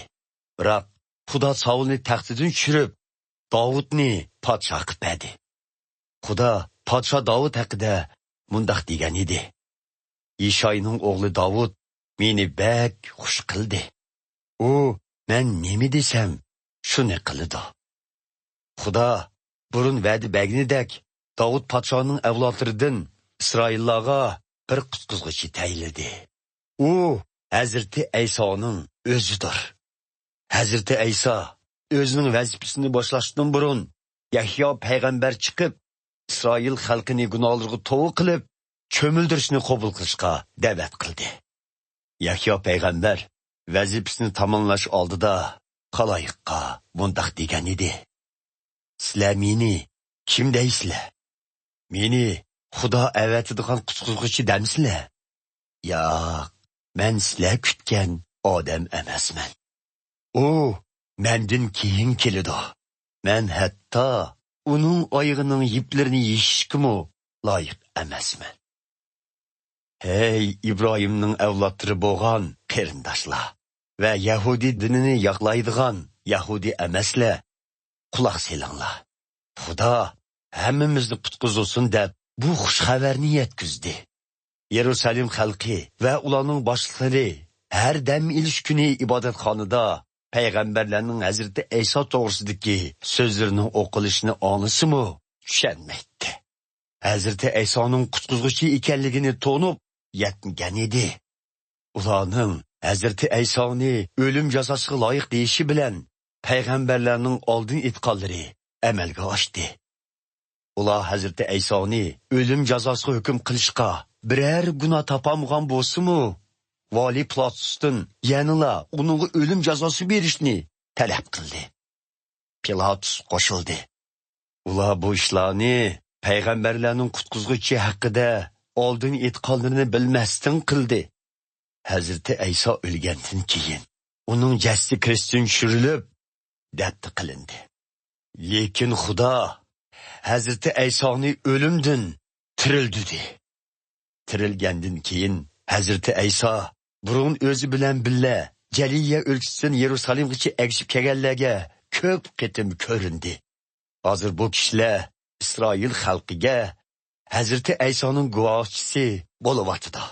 بىراق خۇدا ساۋۇلنى تەختىدىن چۈشۈرۈپ، داۋۇتنى پادىشاھ قىلىپ بەردى. خۇدا پادىشاھ داۋۇت ھەققىدە مۇنداق دېگەن ئىدى: «يىشاينىڭ ئوغلى داۋۇت مېنى بەك خۇش قىلدى. ئۇ مەن نېمە دېسەم، شۇنى قىلىدۇ.» خۇدا بۇرۇن ۋەدە بەرگىنىدەك، داۋۇت پادىشاھنىڭ ئەۋلادلىرىدىن ئىسرائىللارغا بىر قۇتقۇزغۇچى تەيىنلىدى. ئۇ ھەزرىتى ئەيسانىڭ ئۆزىدۇر. ھەزرىتى ئەيسا ئۆزىنىڭ ۋەزىپىسىنى باشلاشتىن بۇرۇن، يەھيا پەيغەمبەر چىقىپ، ئىسرائىل خەلقىنى گۇناھلىرىغا توۋا قىلىپ، چۆمۈلدۈرۈشنى قوبۇل قىلىشقا دەۋەت قىلدى. يەھيا پەيغەمبەر ۋەزىپىسىنى تاماملاش ئالدىدا خالايىققا مۇنداق دېگەن ئىدى: «سىلەر مېنى كىم دەيسىلەر؟ مېنى خۇدا ئەۋەتىدىغان قۇتقۇزغۇچى دەمسىلەر؟ ياق، مەن سىلەر كۈتكەن ئادەم ئەمەسمەن. ئۇ مەندىن كېيىن كېلىدۇ. مەن ھەتتا ئۇنىڭ ئايىغىنىڭ يىپلىرىنى يېشىشكىمۇ لايىق ئەمەسمەن.» ھەي ئىبراھىمنىڭ ئەۋلادلىرى بولغان قېرىنداشلار ۋە يەھۇدىي دىنىنى ياقلايدىغان يەھۇدىي ئەمەسلەر، قۇلاق سېلىڭلار! خۇدا ھەممىمىزنى قۇتقۇزۇسۇن دەپ بۇ خۇش خەۋەرنى يەتكۈزدى. يېرۇسالېم خەلقى ۋە ئۇلارنىڭ باشلىقلىرى ھەر دەم ئېلىش كۈنى ئىبادەتخانىدا پەيغەمبەرلەرنىڭ ھەزرىتى ئەيسا توغرىسىدىكى سۆزلىرىنىڭ ئوقۇلۇشىنى ئاڭلىسىمۇ چۈشەنمەيتتى. ھەزرىتى ئەيسانىڭ قۇتقۇزغۇچى ئىكەنلىكىنى تونۇپ يەتمىگەن ئىدى. ئۇلارنىڭ ھەزرىتى ئەيسانى ئۆلۈم جازاسىغا لايىق دېيىشى بىلەن پەيغەمبەرلەرنىڭ ئالدىن ئېيتقانلىرى ئەمەلگە ئاشتى. ئۇلار ھەزرىتى ئەيسانى ئۆلۈم جازاسىغا ھۆكۈم قىلىشقا بىرەر گۇناھ تاپالمىغان بولسىمۇ، ۋالىي پىلاتۇستىن يەنىلا ئۇنىڭغا ئۆلۈم جازاسى بېرىشنى تەلەپ قىلدى. پىلاتۇس قوشۇلدى. ئۇلار بۇ ئىشلارنى پەيغەمبەرلەرنىڭ قۇتقۇزغۇچى ھەققىدە ئالدىن ئېيتقانلىرىنى بىلمەستىن قىلدى. ھەزرىتى ئەيسا ئۆلگەندىن كېيىن، ئۇنىڭ جەسىتى كرېستتىن چۈشۈرۈلۈپ، دەپنە قىلىندى. لېكىن خۇدا ھەزرىتى ئەيسانى ئۆلۈمدىن تىرىلدۈردى. تىرىلگەندىن كېيىن، ھەزرىتى ئەيسا بۇرۇن ئۆزى بىلەن بىللە جەلىيە ئۆلكىسىدىن يېرۇسالېمغىچە ئەگىشىپ كەلگەنلەرگە كۆپ قېتىم كۆرۈندى. ھازىر بۇ كىشىلەر ئىسرائىل خەلقىگە ھەزرىتى ئەيسانىڭ گۇۋاھچىسى بولۇۋاتىدۇ.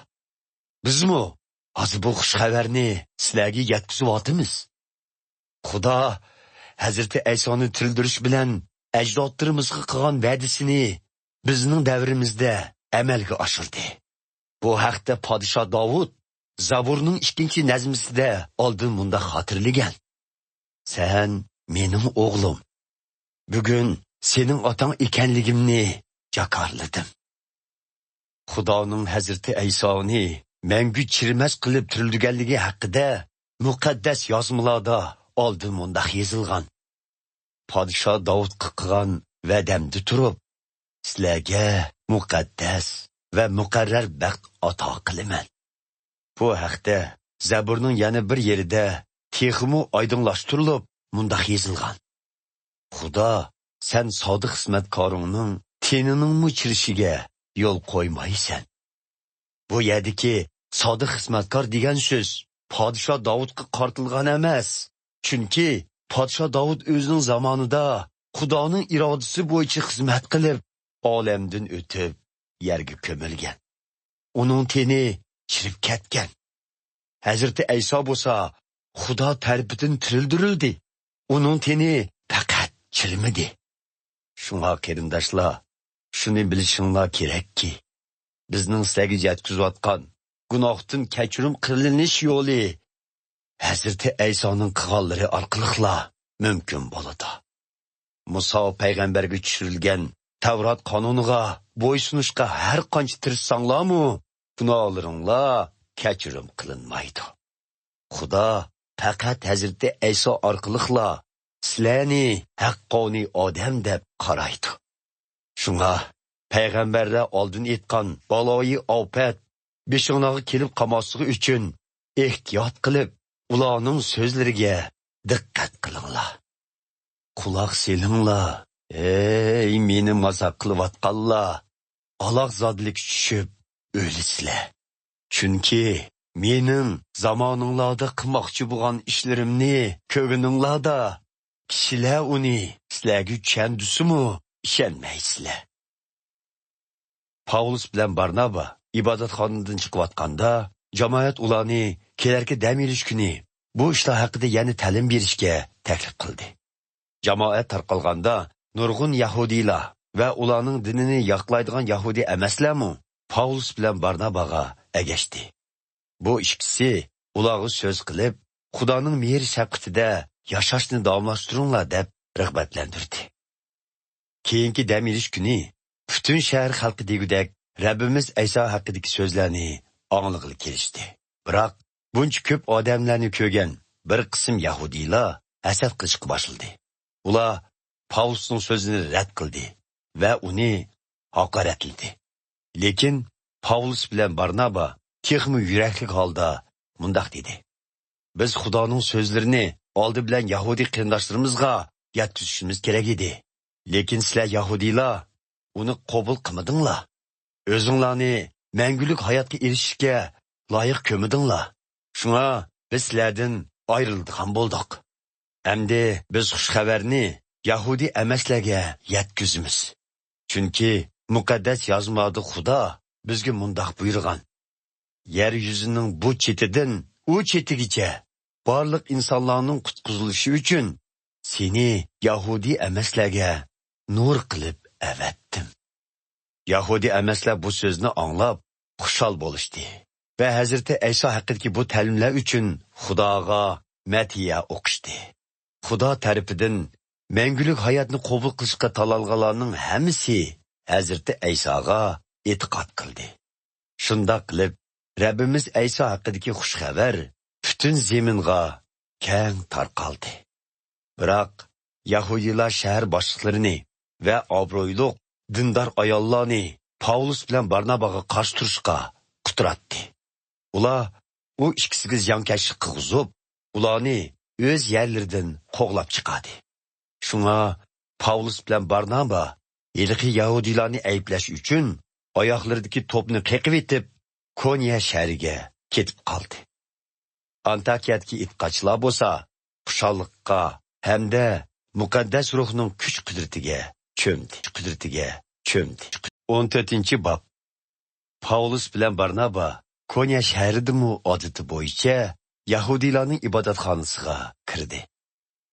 بىزمۇ ھازىر بۇ خۇش خەۋەرنى سىلەرگە يەتكۈزۈۋاتىمىز. خۇدا ھەزرىتى ئەيسانى تىرىلدۈرۈش بىلەن ئەجدادلىرىمىزغا قىلغان ۋەدىسىنى بىزنىڭ دەۋرىمىزدە ئەمەلگە ئاشۇردى. بۇ ھەقتە پادىشاھ داۋۇت زەبۇرنىڭ ئىككىنچى نەزمىسىدە ئالدىن مۇنداق خاتىرىلىگەن: «سەن مېنىڭ ئوغلۇم. بۈگۈن سېنىڭ ئاتاڭ ئىكەنلىكىمنى جاكارلىدىم.» خۇدانىڭ ھەزرىتى ئەيسانى مەڭگۈ چىرىمەس قىلىپ تىرىلدۈرگەنلىكى ھەققىدە مۇقەددەس يازمىلاردا ئالدىن مۇنداق يېزىلغان: «پادىشاھ داۋۇتقا قىلغان ۋەدەمدە تۇرۇپ، سىلەرگە مۇقەددەس ۋە مۇقەررەر بەخت ئاتا قىلىمەن.» بۇ ھەقتە زەبۇرنىڭ يەنە بىر يېرىدە تېخىمۇ ئايدىڭلاشتۇرۇلۇپ مۇنداق يېزىلغان: «خۇدا، سەن سادىق خىزمەتكارىڭنىڭ تېنىنىڭمۇ چىرىشىگە يول قويمايسەن.» بۇ يەردىكى سادىق خىزمەتكار دېگەن سۆز پادىشاھ داۋۇتقا قارىتىلغان ئەمەس. چۈنكى پادىشاھ داۋۇت ئۆزىنىڭ زامانىدا خۇدانىڭ ئىرادىسى بويىچە خىزمەت قىلىپ، ئالەمدىن ئۆتۈپ، يەرگە كۆمۈلگەن. ئۇنىڭ تېنى چىرىپ كەتكەن. ھەزرىتى ئەيسا بولسا خۇدا تەرىپىدىن تىرىلدۈرۈلدى. ئۇنىڭ تېنى پەقەت چىرىمىدى. شۇڭا قېرىنداشلار، شۇنى بىلىشىڭلار كېرەككى، بىزنىڭ سىلەرگە يەتكۈزۈۋاتقان گۇناھتىن كەچۈرۈم قىلىنىش يولى ھەزرىتى ئەيسانىڭ قىلغانلىرى ئارقىلىقلا مۇمكىن بولىدۇ. مۇسا پەيغەمبەرگە چۈشۈرۈلگەن تەۋرات قانۇنىغا بويسۇنۇشقا ھەر قانچە تىرىشساڭلارمۇ، گۇناھلىرىڭلار كەچۈرۈم قىلىنمايدۇ. خۇدا پەقەت ھەزرىتى ئەيسا ئارقىلىقلا سىلەرنى ھەققانىي ئادەم دەپ قارايدۇ. شۇڭا پەيغەمبەرلەر ئالدىن ئېيتقان بالايى ئاپەت بېشىڭلارغا كېلىپ قالماسلىقى ئۈچۈن، ئېھتىيات قىلىپ، ئۇلارنىڭ سۆزلىرىگە دىققەت قىلىڭلار. قۇلاق سېلىڭلار، ئەي مېنى مازاق قىلىۋاتقانلار، ئالاقزادىلىككە چۈشۈپ ئۆلىسىلەر. چۈنكى مېنىڭ زامانىڭلاردا قىلماقچى بولغان ئىشلىرىمنى كۆرگىنىڭلاردا، كىشىلەر ئۇنى سىلەرگە چۈشەندۈرسىمۇ ئىشەنمەيسىلەر. پاۋلۇس بىلەن بارنابا ئىبادەتخانىدىن چىقىۋاتقاندا، جامائەت ئۇلارنى كېلەركى دەم ئېلىش كۈنى بۇ ئىشلار ھەققىدە يەنە تەلىم بېرىشكە تەكلىپ قىلدى. جامائەت تارقالغاندا، نۇرغۇن يەھۇدىيلار ۋە ئۇلارنىڭ دىنىنى ياقلايدىغان يەھۇدىي ئەمەسلەرمۇ پاۋلۇس بىلەن بارناباغا ئەگەشتى. بۇ ئىككىسى ئۇلارغا سۆز قىلىپ، خۇدانىڭ مېھىر-شەپقىتىدە ياشاشنى داۋاملاشتۇرۇڭلار، دەپ رىغبەتلەندۈردى. كېيىنكى دەم ئېلىش كۈنى پۈتۈن شەھەر خەلقى دېگۈدەك رەببىمىز ئەيسا ھەققىدىكى سۆزلەرنى ئاڭلىغىلى كېلىشتى. بىراق، بۇنچە كۆپ ئادەملەرنى كۆرگەن بىر قىسىم يەھۇدىيلار ھەسەت قىلىشقا باشلىدى. ئۇلار پاۋلۇسنىڭ سۆزىنى رەت قىلدى ۋە ئۇنى ھاقارەتلىدى. لېكىن پاۋلۇس بىلەن بارنابا تېخىمۇ يۈرەكلىك ھالدا مۇنداق دېدى: «بىز خۇدانىڭ سۆزلىرىنى ئالدى بىلەن يەھۇدىي قېرىنداشلىرىمىزغا يەتكۈزۈشىمىز كېرەك ئىدى. لېكىن سىلەر يەھۇدىيلار ئۇنى قوبۇل قىلمىدىڭلار. ئۆزۈڭلارنى مەڭگۈلۈك ھاياتقا ئېرىشىشكە لايىق كۆرمىدىڭلار. شۇڭا بىز سىلەردىن ئايرىلىدىغان بولدۇق. ئەمدى بىز خۇش خەۋەرنى يەھۇدىي ئەمەسلەرگە يەتكۈزىمىز. چۈنكى مۇقەددەس يازمىلاردا خۇدا بىزگە مۇنداق بۇيرۇغان: يەر يۈزىنىڭ بۇ چېتىدىن ئۇ چېتىگىچە بارلىق ئىنسانلارنىڭ قۇتقۇزۇلۇشى ئۈچۈن سېنى يەھۇدىي ئەمەسلەرگە نۇر قىلىپ ئەۋەتتىم.» يەھۇدىي ئەمەسلەر بۇ سۆزنى ئاڭلاپ خۇشال بولۇشتى ۋە ھەزرىتى ئەيسا ھەققىدىكى بۇ تەلىملەر ئۈچۈن خۇداغا مەدھىيە ئوقۇشتى. خۇدا تەرىپىدىن مەڭگۈلۈك ھاياتنى قوبۇل قىلىشقا تالالغانلارنىڭ ھەممىسى ھەزرىتى ئەيساغا ئېتىقاد قىلدى. شۇنداق قىلىپ، رەببىمىز ئەيسا ھەققىدىكى خۇش خەۋەر پۈتۈن زېمىنغا كەڭ تارقالدى. بىراق، يەھۇدىيلار شەھەر باشلىقلىرىنى ۋە ئابرۇيلۇق دىندار ئاياللارنى پاۋلۇس بىلەن بارناباغا قارشى تۇرۇشقا قۇتراتتى. ئۇلار ئۇ ئىككىسىگە زىيانكەشلىك قىلغۇزۇپ، ئۇلارنى ئۆز يەرلىرىدىن قوغلاپ چىقاردى. شۇڭا پاۋلۇس بىلەن بارنابا ھېلىقى يەھۇدىيلارنى ئەيىبلەش ئۈچۈن ئاياغلىرىدىكى توپنى قېقىۋېتىپ، كونيا شەھىرىگە كېتىپ قالدى. ئانتاكىيەدىكى ئېتىقادچىلار بولسا خۇشاللىققا ھەمدە مۇقەددەس روھنىڭ كۈچ قۇدرىتىگە چۆمدى، قۇدرىتىگە چۆمدى. ئون تۆتىنچى باب. پاۋلۇس بىلەن بارنابا كونيا شەھىرىدىمۇ ئادىتى بويىچە يەھۇدىيلارنىڭ ئىبادەتخانىسىغا كىردى.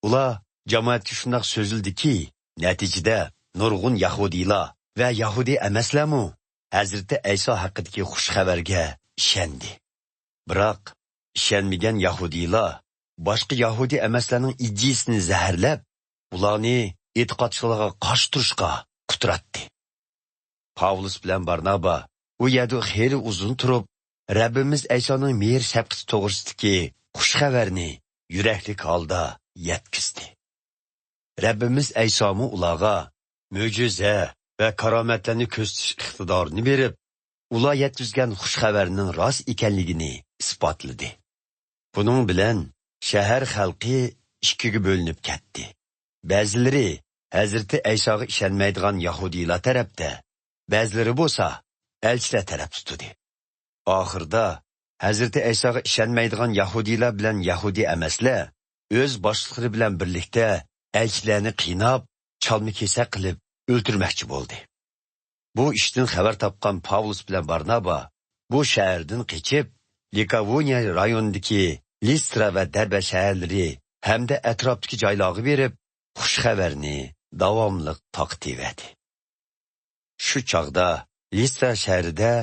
ئۇلار جامائەتكە شۇنداق سۆزلىدىكى، نەتىجىدە نۇرغۇن يەھۇدىيلار ۋە يەھۇدىي ئەمەسلەرمۇ ھەزرىتى ئەيسا ھەققىدىكى خۇش خەۋەرگە ئىشەندى. بىراق، ئىشەنمىگەن يەھۇدىيلار باشقا يەھۇدىي ئەمەسلەرنىڭ ئىدىيىسىنى زەھەرلەپ، ئۇلارنى ئېتىقادچىلارغا قارشى تۇرۇشقا قۇتراتتى. پاۋلۇس بىلەن بارنابا ئۇ يەردە خېلى ئۇزۇن تۇرۇپ، رەببىمىز ئەيسانىڭ مېھىر شەپقىتى توغرىسىدىكى خۇش خەۋەرنى يۈرەكلىك ھالدا يەتكۈزدى. رەببىمىز ئەيسامۇ ئۇلارغا مۆجىزە ۋە كارامەتلەرنى كۆرسىتىش ئىقتىدارىنى بېرىپ، ئۇلار يەتكۈزگەن خۇش خەۋەرنىڭ راست ئىكەنلىكىنى ئىسپاتلىدى. بۇنىڭ بىلەن شەھەر خەلقى ئىككىگە بۆلۈنۈپ كەتتى. بەزىلىرى ھەزرىتى ئەيساغا ئىشەنمەيدىغان يەھۇدىيلار تەرەپتە، بەزىلىرى بولسا ئەلچىلەر تەرەپ تۇتتى. ئاخىرىدا ھەزرىتى ئەيساغا ئىشەنمەيدىغان يەھۇدىيلار بىلەن يەھۇدىي ئەمەسلەر ئۆز باشلىقلىرى بىلەن بىرلىكتە ئەلچىلەرنى قىيناپ، چالما-كېسەك قىلىپ ئۆلتۈرمەكچى بولدى. بۇ ئىشتىن خەۋەر تاپقان پاۋلۇس بىلەن بارنابا بۇ شەھەردىن قېچىپ، لىكاۋونىيە رايونىدىكى لىسترا ۋە دەربە شەھەرلىرى ھەمدە ئەتراپتىكى جايلارغا بېرىپ، خۇش خەۋەرنى داۋاملىق تارقىتىۋەردى. شۇ چاغدا لىسترا شەھىرىدە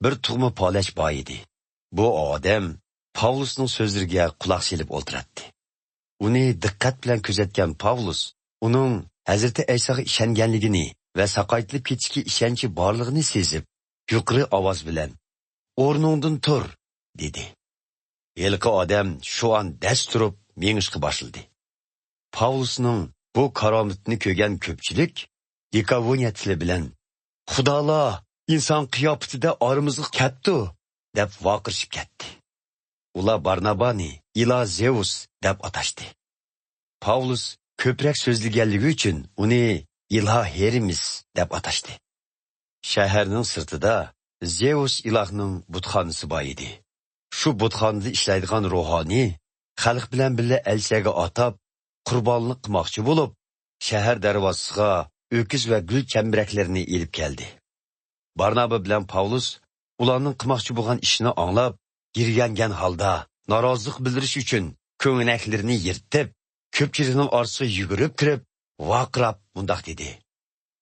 بىر تۇغما پالەچ بار ئىدى. بۇ ئادەم پاۋلۇسنىڭ سۆزلىرىگە قۇلاق سېلىپ ئولتۇراتتى. ئۇنى دىققەت بىلەن كۆزەتكەن پاۋلۇس ئۇنىڭ ھەزرىتى ئەيساغا ئىشەنگەنلىكىنى ۋە ساقايتىلىپ كېتىشكە ئىشەنچى بارلىقىنى سېزىپ، يۇقىرى ئاۋاز بىلەن، «ئورنۇڭدىن تۇر!» دېدى. ھېلىقى ئادەم شۇ ئان دەس تۇرۇپ مېڭىشقا باشلىدى. پاۋلۇسنىڭ بۇ كارامىتىنى كۆرگەن كۆپچىلىك لىكاۋونىيە تىلى بىلەن، «خۇدالار ئىنسان قىياپىتىدە ئارىمىزغا كەپتۇ!» دەپ ۋارقىرىشىپ كەتتى. ئۇلار بارنابانى ئىلا زېۋۇس دەپ ئاتاشتى. پاۋلۇس كۆپرەك سۆزلىگەنلىكى ئۈچۈن ئۇنى ئىلا ھېرمىس دەپ ئاتاشتى. شەھەرنىڭ سىرتىدا زېۋۇس ئىلاھنىڭ بۇتخانىسى بار ئىدى. شۇ بۇتخانىدا ئىشلەيدىغان روھانىي خەلق بىلەن بىللە ئەلچىلەرگە ئاتاپ، قۇربانلىق قىلماقچى بولۇپ، شەھەر دەرۋازىسىغا ئۆكۈز ۋە گۈل چەمبىرەكلىرىنى ئېلىپ كەلدى. بارنابا بىلەن پاۋلۇس ئۇلارنىڭ قىلماقچى بولغان ئىشىنى ئاڭلاپ، يىرگەنگەن ھالدا نارازىلىق بىلدۈرۈش ئۈچۈن كۆڭلەكلىرىنى يىرتىپ، كۆپچىلىكنىڭ ئارىسىغا يۈگۈرۈپ كىرىپ، ۋارقىراپ مۇنداق دېدى: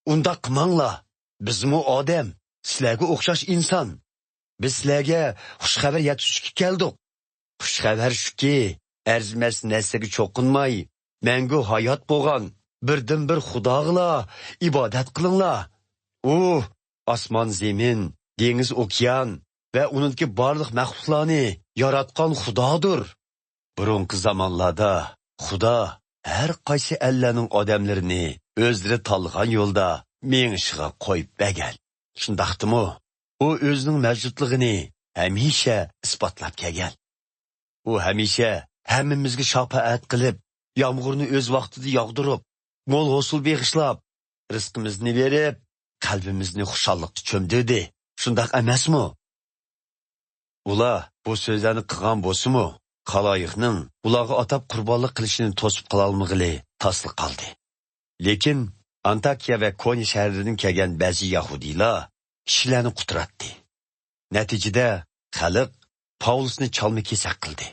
«ئۇنداق قىلماڭلار، بىزمۇ ئادەم، سىلەرگە ئوخشاش ئىنسان. بىز سىلەرگە خۇش خەۋەر يەتكۈزۈشكە كەلدۇق. خۇش خەۋەر شۇكى، ئەرزىمەس نەرسىگە چوقۇنماي، مەڭگۈ ھايات بولغان بىردىنبىر خۇداغىلا ئىبادەت قىلىڭلار. ئۇ ئاسمان-زېمىن، دېڭىز-ئوكيان ۋە ئۇنىڭدىكى بارلىق مەخلۇقلارنى ياراتقان خۇدادۇر. بۇرۇنقى زامانلاردا خۇدا ھەر قايسى ئەللەرنىڭ ئادەملىرىنى ئۆزلىرى تاللىغان يولدا مېڭىشىغا قويۇپ بەرگەن. شۇنداقتىمۇ، ئۇ ئۆزىنىڭ مەۋجۇتلۇقىنى ھەمىشە ئىسپاتلاپ كەلگەن. ئۇ ھەمىشە ھەممىمىزگە شاپائەت قىلىپ، يامغۇرنى ئۆز ۋاقتىدا ياغدۇرۇپ، مول ھوسۇل بېغىشلاپ، رىزقىمىزنى بېرىپ، قەلبىمىزنى خۇشاللىققا چۆمدۈردى. شۇنداق ئەمەسمۇ؟» ئۇلار بۇ سۆزلەرنى قىلغان بولسىمۇ، خالايىقنىڭ ئۇلارغا ئاتاپ قۇربانلىق قىلىشىنى توسۇپ قالالمىغىلى تاسلا قالدى. لېكىن ئانتاكىيە ۋە كونيا شەھەرلىرىدىن كەلگەن بەزى يەھۇدىيلار كىشىلەرنى قۇتراتتى. نەتىجىدە، خەلق پاۋلۇسنى چالما-كېسەك قىلدى.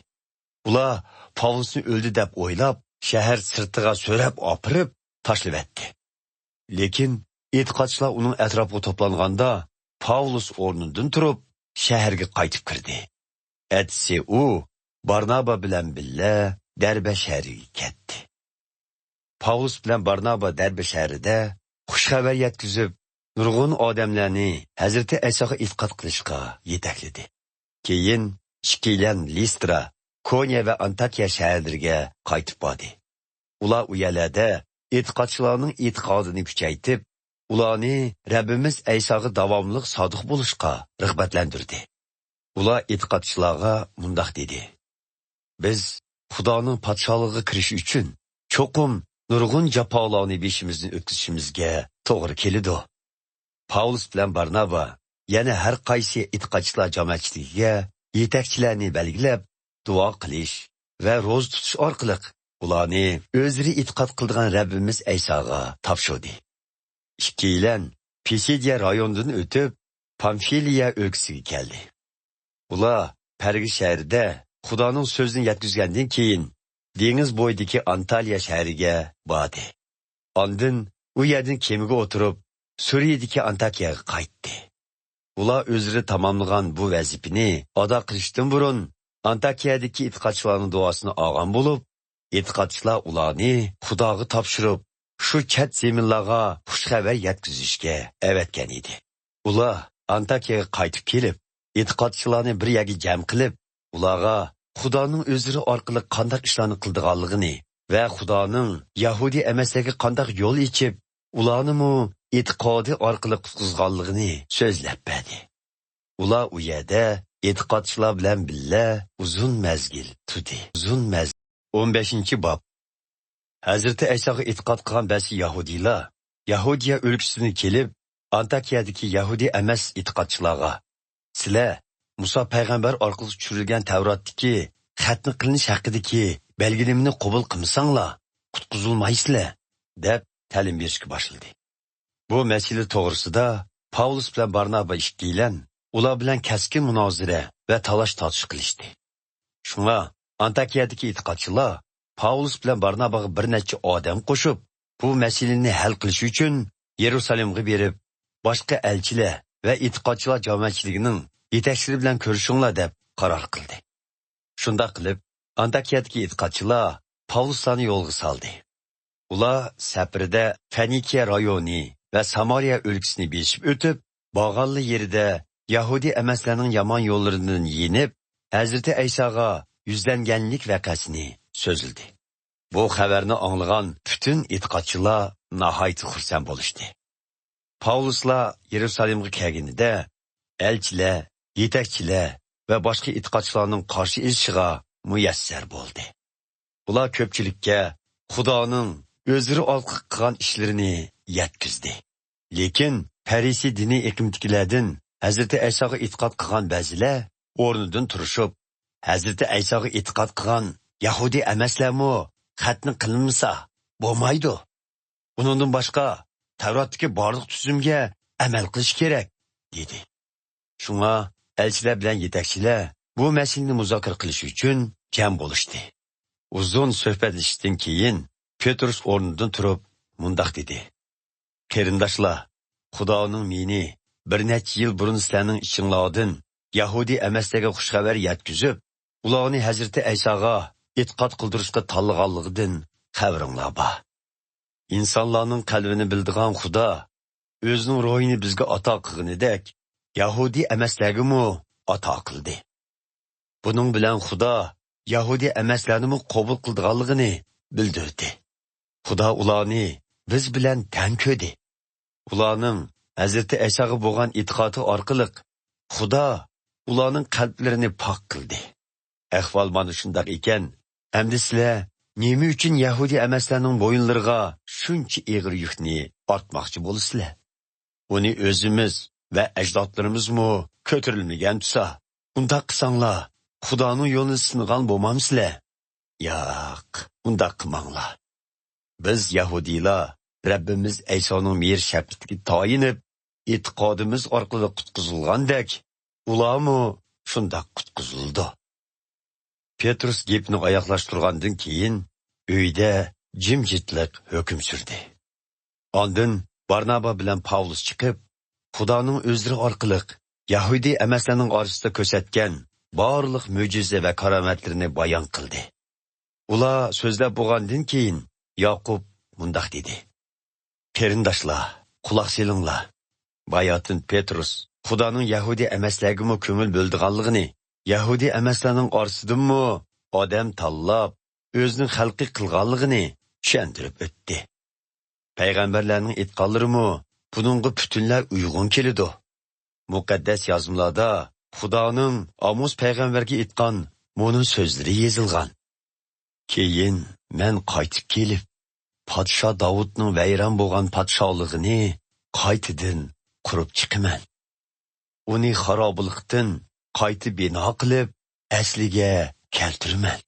ئۇلار پاۋلۇسنى ئۆلدى دەپ ئويلاپ، شەھەر سىرتىغا سۆرەپ ئاپىرىپ تاشلىۋەتتى. لېكىن ئېتىقادچىلار ئۇنىڭ ئەتراپىغا توپلانغاندا، پاۋلۇس ئورنىدىن تۇرۇپ، شەھەرگە قايتىپ كىردى. ئەتىسى ئۇ بارنابا بىلەن بىللە دەربە شەھىرىگە كەتتى. پاۋلۇس بىلەن بارنابا دەربە شەھىرىدە خۇش خەۋەر يەتكۈزۈپ، نۇرغۇن ئادەملەرنى ھەزرىتى ئەيساغا ئېتىقاد قىلىشقا يېتەكلىدى. كېيىن ئىككىيلەن لىسترا، كونيا ۋە ئانتاكىيە شەھەرلىرىگە قايتىپ باردى. ئۇلار ئۇ يەرلەردە ئېتىقادچىلارنىڭ ئېتىقادىنى كۈچەيتىپ، ئۇلارنى رەببىمىز ئەيساغا داۋاملىق سادىق بولۇشقا رىغبەتلەندۈردى. ئۇلار ئېتىقادچىلارغا مۇنداق دېدى: «بىز خۇدانىڭ پادىشاھلىقىغا كىرىش ئۈچۈن چوقۇم نۇرغۇن جاپالارنى بېشىمىزدىن ئۆتكۈزۈشىمىزگە توغرا كېلىدۇ.» پاۋلۇس بىلەن بارنابا يەنە ھەر قايسى ئېتىقادچىلار جامائەتچىلىكىگە يېتەكچىلەرنى بەلگىلەپ، دۇئا قىلىش ۋە روزا تۇتۇش ئارقىلىق ئۇلارنى ئۆزلىرى ئېتىقاد قىلىدىغان رەببىمىز ئەيساغا تاپشۇردى. ئىككىيلەن پىسىدىيە رايونىدىن ئۆتۈپ، پامفىلىيە ئۆلكىسىگە كەلدى. ئۇلار پەرگە شەھىرىدە خۇدانىڭ سۆزىنى يەتكۈزگەندىن كېيىن، دېڭىز بويىدىكى ئانتالىيە شەھىرىگە باردى. ئاندىن ئۇ يەردىن كېمىگە ئولتۇرۇپ، سۈرىيىدىكى ئانتاكىيەگە قايتتى. ئۇلار ئۆزلىرى تاماملىغان بۇ ۋەزىپىنى ئادا قىلىشتىن بۇرۇن، ئانتاكىيەدىكى ئېتىقادچىلارنىڭ دۇئاسىنى ئالغان بولۇپ، ئېتىقادچىلار ئۇلارنى خۇداغا تاپشۇرۇپ، شۇ چەت زېمىنلارغا خۇش خەۋەر يەتكۈزۈشكە ئەۋەتكەن ئىدى. ئۇلار ئانتاكىيەگە قايتىپ كېلىپ، ئېتىقادچىلارنى بىر يەرگە جەم قىلىپ، ئۇلارغا خۇدانىڭ ئۆزلىرى ئارقىلىق قانداق ئىشلارنى قىلىدىغانلىقىنى ۋە خۇدانىڭ يەھۇدىي ئەمەسلەرگە قانداق يول ئېچىپ، ئۇلارنىمۇ ئېتىقادى ئارقىلىق قۇتقۇزغانلىقىنى سۆزلەپ بەردى. ئۇلار ئۇ يەردە ئېتىقادچىلار بىلەن بىللە ئۇزۇن مەزگىل تۇردى. ئۇزۇن مەزگىل. ئون بەشىنچى باب. ھەزرىتى ئەيساغا ئېتىقاد قىلغان بەزى يەھۇدىيلار يەھۇدىيە ئۆلكىسىدىن كېلىپ، ئانتاكىيەدىكى يەھۇدىي ئەمەس ئېتىقادچىلارغا، «سىلەر مۇسا پەيغەمبەر ئارقىلىق چۈشۈرۈلگەن تەۋراتتىكى خەتنە قىلىنىش ھەققىدىكى بەلگىلىمىنى قوبۇل قىلمىساڭلار، قۇتقۇزۇلمايسىلەر» دەپ تەلىم بېرىشكە باشلىدى. بۇ مەسىلە توغرىسىدا پاۋلۇس بىلەن بارنابا ئىككىيلەن ئۇلار بىلەن كەسكىن مۇنازىرە ۋە تالاش-تارتىش قىلىشتى. شۇڭا ئانتاكىيەدىكى ئېتىقادچىلار پاۋلۇس بىلەن بارناباغا بىر نەچچە ئادەم قوشۇپ، بۇ مەسىلىنى ھەل قىلىش ئۈچۈن يېرۇسالېمغا بېرىپ، باشقا ئەلچىلەر ۋە ئېتىقادچىلار جامائەتچىلىكىنىڭ يېتەكچىلىرى بىلەن كۆرۈشۈڭلار دەپ قارار قىلدى. شۇنداق قىلىپ، ئانتاكىيەدىكى ئېتىقادچىلار پاۋلۇسلارنى يولغا سالدى. ئۇلار سەپىرىدە فېنىكىيە رايونى ۋە سامارىيە ئۆلكىسىنى بېسىپ ئۆتۈپ، بارغانلا يېرىدە يەھۇدىي ئەمەسلەرنىڭ يامان يوللىرىدىن يېنىپ، ھەزرىتى ئەيساغا يۈزلەنگەنلىك ۋەقەسىنى سۆزلىدى. بۇ خەۋەرنى ئاڭلىغان پۈتۈن ئېتىقادچىلار ناھايىتى خۇرسەن بولۇشتى. پاۋلۇسلار يېرۇسالېمغا كەلگىنىدە، ئەلچىلەر، يېتەكچىلەر ۋە باشقا ئېتىقادچىلارنىڭ قارشى ئېلىشىغا مۇيەسسەر بولدى. ئۇلار كۆپچىلىككە خۇدانىڭ ئۆزلىرى ئارقىلىق قىلغان ئىشلىرىنى يەتكۈزدى. لېكىن پەرىسىي دىنىي ئېقىمدىكىلەردىن ھەزرىتى ئەيساغا ئېتىقاد قىلغان بەزىلەر ئورنىدىن تۇرۇشۇپ، «ھەزرىتى ئەيساغا ئېتىقاد قىلغان يەھۇدىي ئەمەسلەرمۇ خەتنە قىلىنمىسا بولمايدۇ. ئۇنىڭدىن باشقا، تەۋراتتىكى بارلىق تۈزۈمگە ئەمەل قىلىش كېرەك» دېدى. شۇڭا ئەلچىلەر بىلەن يېتەكچىلەر بۇ مەسىلىنى مۇزاكىرە قىلىش ئۈچۈن جەم بولۇشتى. ئۇزۇن سۆھبەتلىشىشتىن كېيىن، پېتروس ئورنىدىن تۇرۇپ مۇنداق دېدى: «قېرىنداشلار، خۇدانىڭ مېنى بىر نەچچە يىل بۇرۇن سىلەرنىڭ ئىچىڭلاردىن يەھۇدىي ئەمەسلەرگە خۇش خەۋەر يەتكۈزۈپ، ئۇلارنى ھەزرىتى ئەيساغا ئېتىقاد قىلدۇرۇشقا تاللىغانلىقىدىن خەۋىرىڭلار بار. ئىنسانلارنىڭ قەلبىنى بىلىدىغان خۇدا ئۆزىنىڭ روھىنى بىزگە ئاتا قىلغىنىدەك، يەھۇدىي ئەمەسلەرگىمۇ ئاتا قىلدى. بۇنىڭ بىلەن خۇدا يەھۇدىي ئەمەسلەرنىمۇ قوبۇل قىلىدىغانلىقىنى بىلدۈردى. خۇدا ئۇلارنى بىز بىلەن تەڭ كۆردى. ئۇلارنىڭ ھەزرىتى ئەيساغا بولغان ئېتىقادى ئارقىلىق خۇدا ئۇلارنىڭ قەلبلىرىنى پاك قىلدى. ئەھۋال مانا شۇنداق ئىكەن، ئەمدى سىلەر نېمە ئۈچۈن يەھۇدىي ئەمەسلەرنىڭ بويۇنلىرىغا شۇنچە ئېغىر يۈكنى ئارتماقچى بولىسىلەر؟ ئۇنى ئۆزىمىز ۋە ئەجدادلىرىمىزمۇ كۆتۈرەلمىگەن تۇرسا، ئۇنداق قىلساڭلار، خۇدانىڭ يولىنى سىنىغان بولمامسىلەر؟ ياق، ئۇنداق قىلماڭلار. بىز يەھۇدىيلار رەببىمىز ئەيسانىڭ مېھىر-شەپقىتىگە تايىنىپ، ئېتىقادىمىز ئارقىلىق قۇتقۇزۇلغاندەك، ئۇلارمۇ شۇنداق قۇتقۇزۇلىدۇ.» پېتروس گېپىنى ئاياغلاشتۇرغاندىن كېيىن، ئۆيدە جىمجىتلىق ھۆكۈم سۈردى. ئاندىن بارنابا بىلەن پاۋلۇس چىقىپ، خۇدانىڭ ئۆزلىرى ئارقىلىق يەھۇدىي ئەمەسلەرنىڭ ئارىسىدا كۆرسەتكەن بارلىق مۆجىزە ۋە كارامەتلىرىنى بايان قىلدى. ئۇلار سۆزلەپ بولغاندىن كېيىن، ياقۇپ مۇنداق دېدى: «قېرىنداشلار، قۇلاق سېلىڭلار! باياتىن پېتروس خۇدانىڭ يەھۇدىي ئەمەسلەرگىمۇ كۆڭۈل بۆلىدىغانلىقىنى، يەھۇدىي ئەمەسلەرنىڭ ئارىسىدىنمۇ ئادەم تاللاپ، ئۆزىنىڭ خەلقى قىلغانلىقىنى چۈشەندۈرۈپ ئۆتتى. پەيغەمبەرلەرنىڭ ئېيتقانلىرىمۇ بۇنىڭغا پۈتۈنلەي ئۇيغۇن كېلىدۇ. مۇقەددەس يازمىلاردا خۇدانىڭ ئاموس پەيغەمبەرگە ئېيتقان مۇنۇ سۆزلىرى يېزىلغان: كېيىن مەن قايتىپ كېلىپ، پادىشاھ داۋۇتنىڭ ۋەيران بولغان پادىشاھلىقىنى قايتىدىن قۇرۇپ چىقىمەن. ئۇنى خارابىلىقتىن قايتا بىنا قىلىپ، ئەسلىگە كەلتۈرىمەن.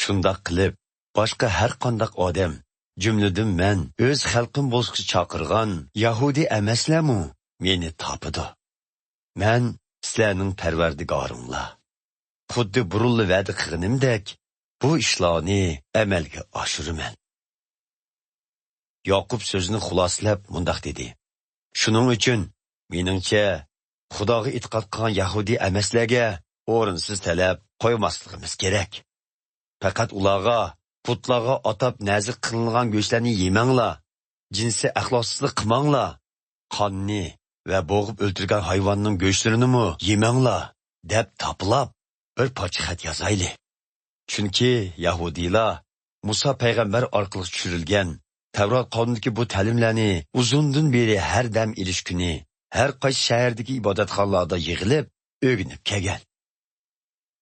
شۇنداق قىلىپ، باشقا ھەر قانداق ئادەم، جۈملىدىن مەن ئۆز خەلقىم بولۇشقا چاقىرغان يەھۇدىي ئەمەسلەرمۇ مېنى تاپىدۇ. مەن سىلەرنىڭ پەرۋەردىگارىڭلار. خۇددى بۇرۇنلا ۋەدە قىلغىنىمدەك، بۇ ئىشلارنى ئەمەلگە ئاشۇرىمەن.» ياقۇپ سۆزىنى خۇلاسىلەپ مۇنداق دېدى: «شۇنىڭ ئۈچۈن، مېنىڭچە، خۇداغا ئېتىقاد قىلغان يەھۇدىي ئەمەسلەرگە ئورۇنسىز تەلەپ قويماسلىقىمىز كېرەك. پەقەت ئۇلارغا، پۇتلارغا ئاتاپ نەزىر قىلىنغان گۆشلەرنى يېمەڭلار، جىنسىي ئەخلاقسىزلىق قىلماڭلار، قاننى ۋە بوغۇپ ئۆلتۈرگەن ھايۋاننىڭ گۆشلىرىنىمۇ يېمەڭلار» دەپ تاپىلاپ، بىر پارچە خەت يازايلى. چۈنكى يەھۇدىيلار مۇسا پەيغەمبەر ئارقىلىق چۈشۈرۈلگەن تەۋرات قانۇنىدىكى بۇ تەلىملەرنى ئۇزۇندىن بېرى ھەر دەم ئېلىش كۈنى ھەر قايسى شەھەردىكى ئىبادەتخانىلاردا يىغىلىپ ئۆگىنىپ كەلگەن.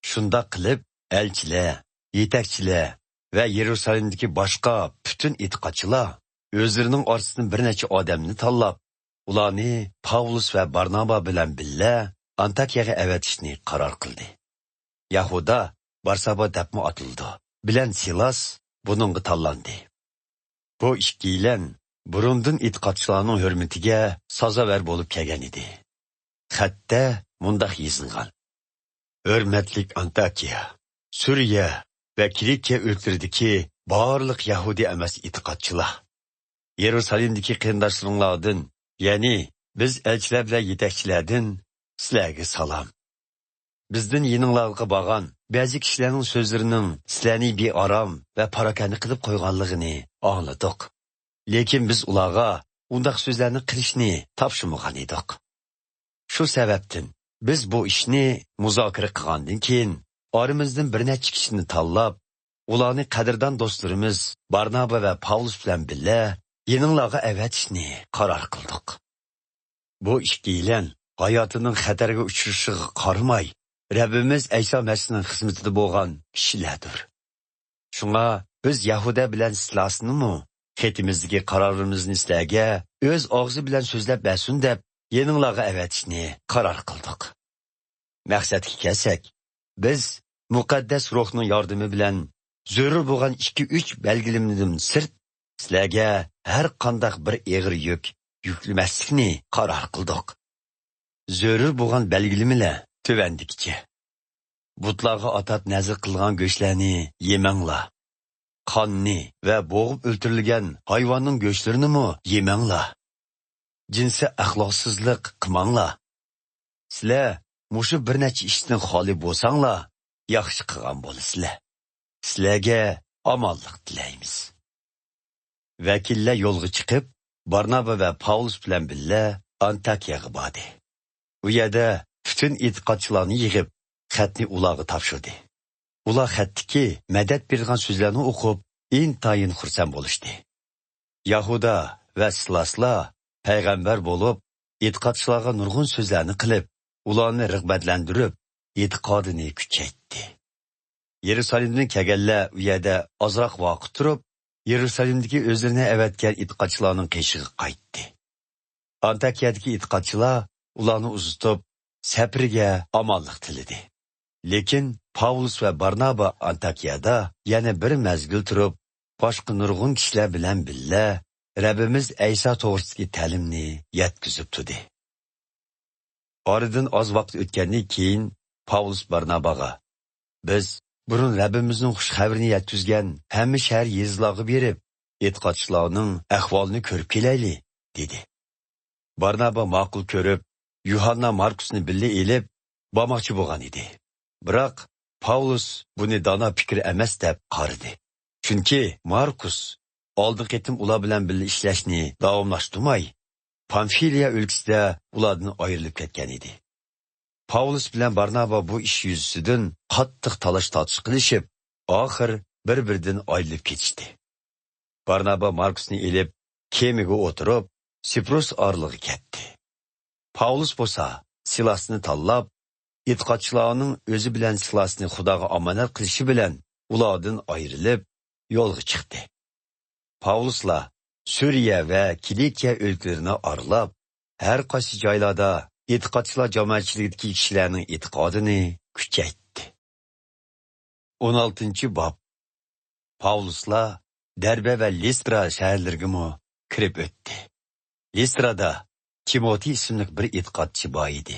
شۇنداق قىلىپ، ئەلچىلەر، يېتەكچىلەر ۋە يېرۇسالېمدىكى باشقا پۈتۈن ئېتىقادچىلار ئۆزلىرىنىڭ ئارىسىدىن بىر نەچچە ئادەمنى تاللاپ، ئۇلارنى پاۋلۇس ۋە بارنابا بىلەن بىللە ئانتاكىيەگە ئەۋەتىشنى قارار قىلدى. يەھۇدا، بارسابا دەپمۇ ئاتىلىدۇ، بىلەن سىلاس بۇنىڭغا تاللاندى. بۇ ئىككىيلەن بۇرۇندىن ئېتىقادچىلارنىڭ ھۆرمىتىگە سازاۋەر بولۇپ كەلگەن ئىدى. خەتتە مۇنداق يېزىلغان: «ھۆرمەتلىك ئانتاكىيە، سۈرىيە ۋە كىلىكىيە ئۆلكىلىرىدىكى بارلىق يەھۇدىي ئەمەس ئېتىقادچىلار! يېرۇسالېمدىكى قېرىنداشلىرىڭلاردىن، يەنى بىز ئەلچىلەر بىلەن يېتەكچىلەردىن سىلەرگە سالام. بىزدىن يېنىڭلارغا بارغان بەزى كىشىلەرنىڭ سۆزلىرىنىڭ سىلەرنى بىئارام ۋە پاراكەندە قىلىپ قويغانلىقىنى ئاڭلىدۇق. لېكىن بىز ئۇلارغا ئۇنداق سۆزلەرنى قىلىشنى تاپشۇرمىغان ئىدۇق. شۇ سەۋەبتىن بىز بۇ ئىشنى مۇزاكىرە قىلغاندىن كېيىن، ئارىمىزدىن بىر نەچچە كىشىنى تاللاپ، ئۇلارنى قەدىردان دوستلىرىمىز بارنابا ۋە پاۋلۇس بىلەن بىللە يېنىڭلارغا ئەۋەتىشنى قارار قىلدۇق. بۇ ئىككىيلەن ھاياتىنىڭ خەتەرگە ئۇچرىشىغا قارىماي، رەببىمىز ئەيسا مەسىھنىڭ خىزمىتىدە بولغان كىشىلەردۇر. شۇڭا بىز يەھۇدا بىلەن سىلاسنىمۇ خېتىمىزدىكى قارارىمىزنى سىلەرگە ئۆز ئاغزى بىلەن سۆزلەپ بەرسۇن دەپ يېنىڭلارغا ئەۋەتىشنى قارار قىلدۇق. مەقسەتكە كەلسەك، بىز مۇقەددەس روھنىڭ ياردىمى بىلەن زۆرۈر بولغان ئىككى-ئۈچ بەلگىلىمىدىن سىرت، سىلەرگە ھەر قانداق بىر ئېغىر يۈك يۈكلىمەسلىكنى قارار قىلدۇق. زۆرۈر بولغان بەلگىلىمىلەر تۆۋەندىكىچە: بۇتلارغا ئاتاپ نەزىر قىلغان گۆشلەرنى يېمەڭلار. قاننى ۋە بوغۇپ ئۆلتۈرۈلگەن ھايۋاننىڭ گۆشلىرىنىمۇ يېمەڭلار. جىنسىي ئەخلاقسىزلىق قىلماڭلار. سىلەر مۇشۇ بىر نەچچە ئىشتىن خالىي بولساڭلار، ياخشى قىلغان بولىسىلەر. سىلەرگە ئامانلىق تىلەيمىز. ۋەكىللەر يولغا چىقىپ، بارنابا ۋە پاۋلۇس بىلەن بىللە ئانتاكىيەگە باردى. ئۇ يەردە پۈتۈن ئېتىقادچىلارنى يىغىپ، خەتنى ئۇلارغا تاپشۇردى. ئۇلار خەتتىكى مەدەت بېرىدىغان سۆزلەرنى ئوقۇپ، ئىنتايىن خۇرسەن بولۇشتى. يەھۇدا ۋە سىلاسلار پەيغەمبەر بولۇپ، ئېتىقادچىلارغا نۇرغۇن سۆزلەرنى قىلىپ، ئۇلارنى رىغبەتلەندۈرۈپ، ئېتىقادىنى كۈچەيتتى. يېرۇسالېمدىن كەلگەنلەر ئۇ يەردە ئازراق ۋاقىت تۇرۇپ، يېرۇسالېمدىكى ئۆزلىرىنى ئەۋەتكەن ئېتىقادچىلارنىڭ قېشىغا قايتتى. ئانتاكىيەدىكى ئېتىقادچىلار ئۇلارنى ئۇزىتىپ، سەپىرىگە ئامانلىق تىلىدى. لېكىن پاۋلۇس ۋە بارنابا ئانتاكىيەدە يەنە بىر مەزگىل تۇرۇپ، باشقا نۇرغۇن كىشىلەر بىلەن بىللە رەببىمىز ئەيسا توغرىسىدىكى تەلىمنى يەتكۈزۈپ تۇردى. ئارىدىن ئاز ۋاقىت ئۆتكەندىن كېيىن، پاۋلۇس بارناباغا: «بىز بۇرۇن رەببىمىزنىڭ خۇش خەۋىرىنى يەتكۈزگەن ھەممە شەھەر، يېزىلارغا بېرىپ، ئېتىقادچىلارنىڭ ئەھۋالىنى كۆرۈپ كېلەيلى» دېدى. بارنابا ماقۇل كۆرۈپ، يۇھاننا ماركۇسنى بىللە ئېلىپ بارماقچى بولغان ئىدى. بىراق، پاۋلۇس بۇنى دانا پىكىر ئەمەس دەپ قارىدى. چۈنكى ماركۇس ئالدىنقى قېتىم ئۇلار بىلەن بىللە ئىشلەشنى داۋاملاشتۇرماي، پامفىلىيە ئۆلكىسىدە ئۇلاردىن ئايرىلىپ كەتكەن ئىدى. پاۋلۇس بىلەن بارنابا بۇ ئىش يۈزىسىدىن قاتتىق تالاش-تارتىش قىلىشىپ، ئاخىر بىر-بىرىدىن ئايرىلىپ كېتىشتى. بارنابا ماركۇسنى ئېلىپ، كېمىگە ئولتۇرۇپ، سىپرۇس ئارىلىغا كەتتى. پاۋلۇس بولسا سىلاسنى تاللاپ، ئېتىقادچىلارنىڭ ئۆزى بىلەن سىلاسنى خۇداغا ئامانەت قىلىشى بىلەن ئۇلاردىن ئايرىلىپ، يولغا چىقتى. پاۋلۇسلار سۈرىيە ۋە كىلىكىيە ئۆلكىلىرىنى ئارىلاپ، ھەر قايسى جايلاردا ئېتىقادچىلار جامائەتچىلىكىدىكى كىشىلەرنىڭ ئېتىقادىنى كۈچەيتتى. ئون ئالتىنچى باب. پاۋلۇسلار دەربە ۋە لىسترا شەھەرلىرىگىمۇ كىرىپ ئۆتتى. لىسترادا تىموتېي ئىسىملىك بىر ئېتىقادچى بار ئىدى.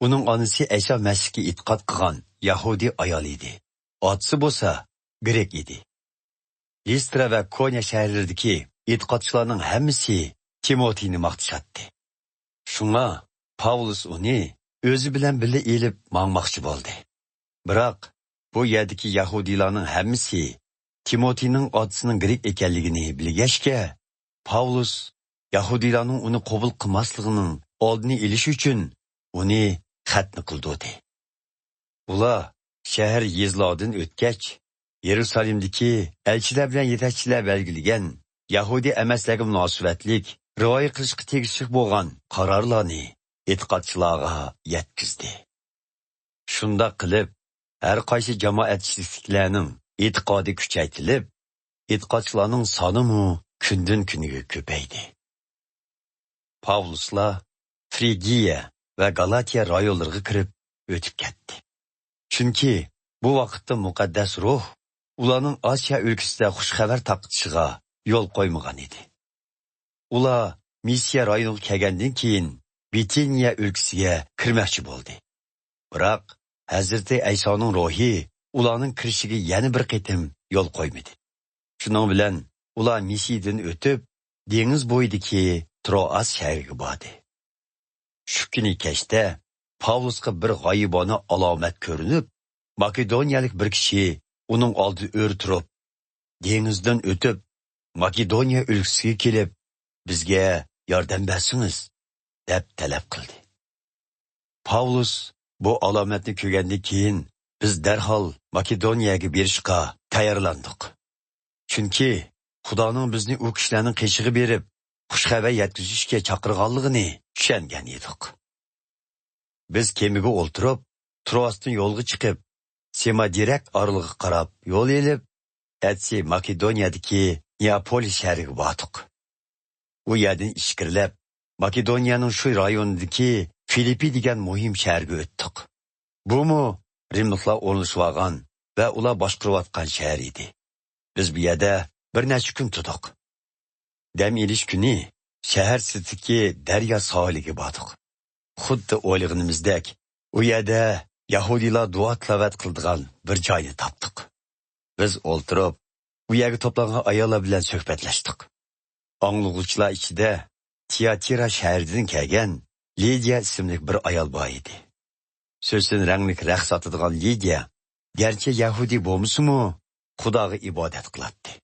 ئۇنىڭ ئانىسى ئەيسا مەسىھكە ئېتىقاد قىلغان يەھۇدىي ئايال ئىدى. ئاتىسى بولسا گرېك ئىدى. لىسترا ۋە كونيا شەھەرلىرىدىكى ئېتىقادچىلارنىڭ ھەممىسى تىموتېينى ماختىشاتتى. شۇڭا پاۋلۇس ئۇنى ئۆزى بىلەن بىللە ئېلىپ ماڭماقچى بولدى. بىراق، بۇ يەردىكى يەھۇدىيلارنىڭ ھەممىسى تىموتېينىڭ ئاتىسىنىڭ گرېك ئىكەنلىكىنى بىلگەچكە، پاۋلۇس يەھۇدىيلارنىڭ ئۇنى قوبۇل قىلماسلىقىنىڭ ئالدىنى ئېلىش ئۈچۈن ئۇنى خەتنە قىلدۇردى. ئۇلار شەھەر يېزىلاردىن ئۆتكەچ، يېرۇسالېمدىكى ئەلچىلەر بىلەن يېتەكچىلەر بەلگىلىگەن يەھۇدىي ئەمەسلەرگە مۇناسىۋەتلىك رىئايە قىلىشقا تېگىشلىك بولغان قارارلارنى ئېتىقادچىلارغا يەتكۈزدى. شۇنداق قىلىپ، ھەر قايسى جامائەتچىلىكتىكىلەرنىڭ ئېتىقادى كۈچەيتىلىپ، ئېتىقادچىلارنىڭ سانىمۇ كۈندىن-كۈنگە كۆپەيدى. پاۋلۇسلار فرىگىيە ۋە گالاتىيە رايونلىرىغا كىرىپ ئۆتۈپ كەتتى. چۈنكى بۇ ۋاقىتتا مۇقەددەس روھ ئۇلارنىڭ ئاسىيا ئۆلكىسىدە خۇش خەۋەر تارقىتىشىغا يول قويمىغان ئىدى. ئۇلار مىسىيە رايونىغا كەلگەندىن كېيىن، بىتىنىيە ئۆلكىسىگە كىرمەكچى بولدى. بىراق، ھەزرىتى ئەيسانىڭ روھى ئۇلارنىڭ كىرىشىگە يەنە بىر قېتىم يول قويمىدى. شۇنىڭ بىلەن ئۇلار مىسىيىدىن ئۆتۈپ، دېڭىز بويىدىكى تروئاس شەھىرىگە باردى. شۇ كۈنى كەچتە پاۋلۇسقا بىر غايىبانە ئالامەت كۆرۈنۈپ، ماكېدونىيەلىك بىر كىشى ئۇنىڭ ئالدىدا ئۆرە تۇرۇپ، دېڭىزدىن ئۆتۈپ، ماكېدونىيە ئۆلكىسىگە كېلىپ، بىزگە ياردەم بەرسىڭىز، دەپ تەلەپ قىلدى. پاۋلۇس بۇ ئالامەتنى كۆرگەندىن كېيىن، بىز دەرھال ماكېدونىيەگە بېرىشقا تەييارلاندۇق. چۈنكى خۇدانىڭ بىزنى ئۇ كىشىلەرنىڭ قېشىغا بېرىپ، خۇش خەۋەر يەتكۈزۈشكە چاقىرغانلىقىنى چۈشەنگەن ئىدۇق. بىز كېمىگە ئولتۇرۇپ، تروئاستىن يولغا چىقىپ، سېمادىرەك ئارىلىغا قاراپ يول ئېلىپ، ئەتىسى ماكېدونىيەدىكى نېئاپولىس شەھىرىگە باردۇق. ئۇ يەردىن ئىچكىرىلەپ، ماكېدونىيەنىڭ شۇ رايونىدىكى فىلىپپى دېگەن مۇھىم شەھەرگە ئۆتتۇق. بۇمۇ رىملىقلار ئورۇنلىشىۋالغان ۋە ئۇلار باشقۇرۇۋاتقان شەھەر ئىدى. بىز بۇ يەردە بىر نەچچە كۈن تۇردۇق. دەم ئېلىش كۈنى شەھەر سىرتىدىكى دەريا ساھىلىگە باردۇق. خۇددى ئويلىغىنىمىزدەك، ئۇ يەردە يەھۇدىيلار دۇئا-تىلاۋەت قىلىدىغان بىر جاينى تاپتۇق. بىز ئولتۇرۇپ، ئۇ يەرگە توپلانغان ئاياللار بىلەن سۆھبەتلەشتۇق. ئاڭلىغۇچىلار ئىچىدە تىياتىرا شەھىرىدىن كەلگەن لىدىيە ئىسىملىك بىر ئايال بار ئىدى. سۆسۈن رەڭلىك رەخت ساتىدىغان لىدىيە گەرچە يەھۇدىي بولمىسىمۇ، خۇداغا ئىبادەت قىلاتتى.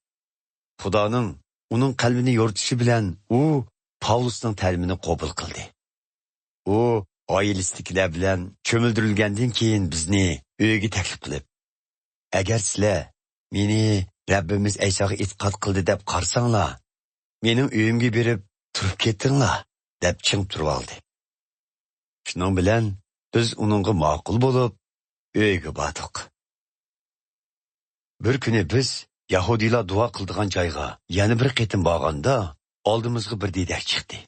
خۇدانىڭ ئۇنىڭ قەلبىنى يورۇتۇشى بىلەن ئۇ پاۋلۇسنىڭ تەلىپىنى قوبۇل قىلدى. ئۇ ئائىلىسىدىكىلەر بىلەن چۆمۈلدۈرۈلگەندىن كېيىن بىزنى ئۆيىگە تەكلىپ قىلىپ، «ئەگەر سىلەر مېنى رەببىمىز ئەيساغا ئېتىقاد قىلدى دەپ قارىساڭلار، مېنىڭ ئۆيۈمگە بېرىپ تۇرۇپ كېتىڭلار» دەپ چىڭ تۇرۇۋالدى. شۇنىڭ بىلەن بىز ئۇنىڭغا ماقۇل بولۇپ، ئۆيىگە باردۇق. بىر كۈنى بىز يەھۇدىيلار دۇئا قىلىدىغان جايغا يەنە بىر قېتىم بارغاندا، ئالدىمىزغا بىر دېدەك چىقتى.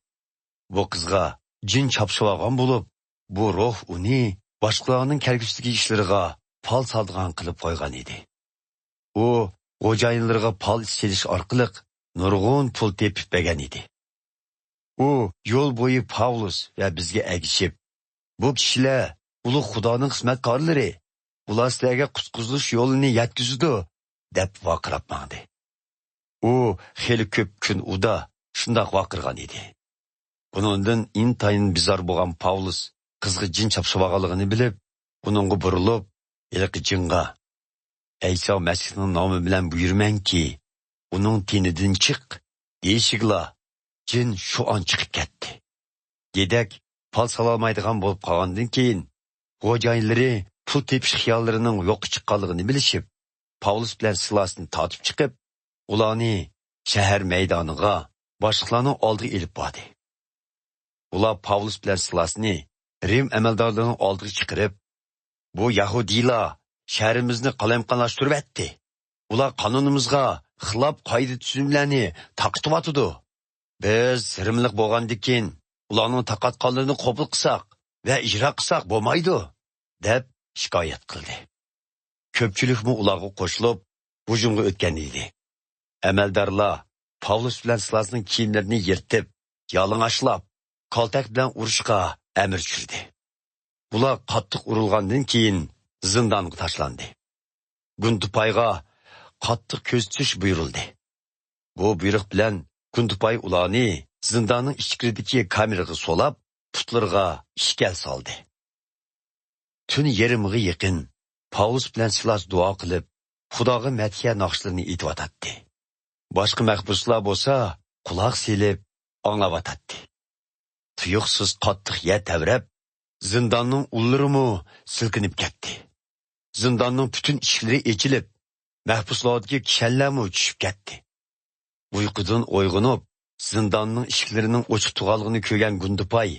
بۇ قىزغا جىن چاپسىۋالغان بولۇپ، بۇ روھ ئۇنى باشقىلارنىڭ كەلگۈسىدىكى ئىشلىرىغا پال سالىدىغان قىلىپ قويغان ئىدى. ئۇ خوجايىنلىرىغا پال سېلىش ئارقىلىق نۇرغۇن پۇل تېپىپ بەرگەن ئىدى. ئۇ يول بويى پاۋلۇس ۋە بىزگە ئەگىشىپ، «بۇ كىشىلەر ئۇلۇغ خۇدانىڭ خىزمەتكارلىرى، ئۇلار سىلەرگە قۇتقۇزۇش يولىنى يەتكۈزىدۇ» دەپ ۋارقىراپ ماڭدى. ئۇ خېلى كۆپ كۈن ئۇدا شۇنداق ۋارقىرىغان ئىدى. بۇنىڭدىن ئىنتايىن بىزار بولغان پاۋلۇس قىزغا جىن چاپسىۋالغانلىقىنى بىلىپ، ئۇنىڭغا بۇرۇلۇپ، ھېلىقى جىنغا، «ئەيسا مەسىھنىڭ نامى بىلەن بۇيرۇمەنكى، ئۇنىڭ تېنىدىن چىق» دېيىشىگىلا، جىن شۇ ئان چىقىپ كەتتى. گېدەك پال سالالمايدىغان بولۇپ قالغاندىن كېيىن، خوجايىنلىرى پۇل تېپىش خىياللىرىنىڭ يوققا چىققانلىقىنى بىلىشىپ، پاۋلۇس بىلەن سىلاسنى تارتىپ چىقىپ، ئۇلارنى شەھەر مەيدانىغا، باشلىقلارنىڭ ئالدىغا ئېلىپ باردى. ئۇلار پاۋلۇس بىلەن سىلاسنى رىم ئەمەلدارلىرىنىڭ ئالدىغا چىقىرىپ، «بۇ يەھۇدىيلار شەھىرىمىزنى قالايمىقانلاشتۇرۇۋەتتى. ئۇلار قانۇنىمىزغا خىلاپ قائىدە-تۈزۈملەرنى تارقىتىۋاتىدۇ. بىز رىملىق بولغاندىكىن، ئۇلارنىڭ تارقاتقانلىرىنى قوبۇل قىلساق ۋە ئىجرا قىلساق بولمايدۇ؟» دەپ شىكايەت قىلدى. كۆپچىلىكمۇ ئۇلارغا قوشۇلۇپ، ھۇجۇمغا ئۆتكەن ئىدى. ئەمەلدارلار پاۋلۇس بىلەن سىلاسنىڭ كىيىملىرىنى يىرتىپ، يالىڭاچلاپ، كالتەك بىلەن ئۇرۇشقا ئەمىر چۈشۈردى. بۇلار قاتتىق ئۇرۇلغاندىن كېيىن، زىندانغا تاشلاندى. گۇندىپايغا قاتتىق كۆزىتىش بۇيرۇلدى. بۇ بۇيرۇق بىلەن گۇندىپاي ئۇلارنى زىنداننىڭ ئىچكىرىدىكى كامېرغا سولاپ، پۇتلىرىغا ئىشكەل سالدى. تۈن يېرىمىغا يېقىن پاۋلۇس بىلەن سىلاس دۇئا قىلىپ، خۇداغا مەدھىيە ناخشىلىرىنى ئېيتىۋاتاتتى. باشقا مەھبۇسلار بولسا قۇلاق سېلىپ ئاڭلاۋاتاتتى. تۇيۇقسىز قاتتىق يەر تەۋرەپ، زىنداننىڭ ئۇللىرىمۇ سىلكىنىپ كەتتى. زىنداننىڭ پۈتۈن ئىشىكلىرى ئېچىلىپ، مەھبۇسلاردىكى كىشەنلەرمۇ چۈشۈپ كەتتى. ئۇيقۇدىن ئويغىنىپ، زىنداننىڭ ئىشىكلىرىنىڭ ئوچۇق تۇرغانلىقىنى كۆرگەن گۇندىپاي،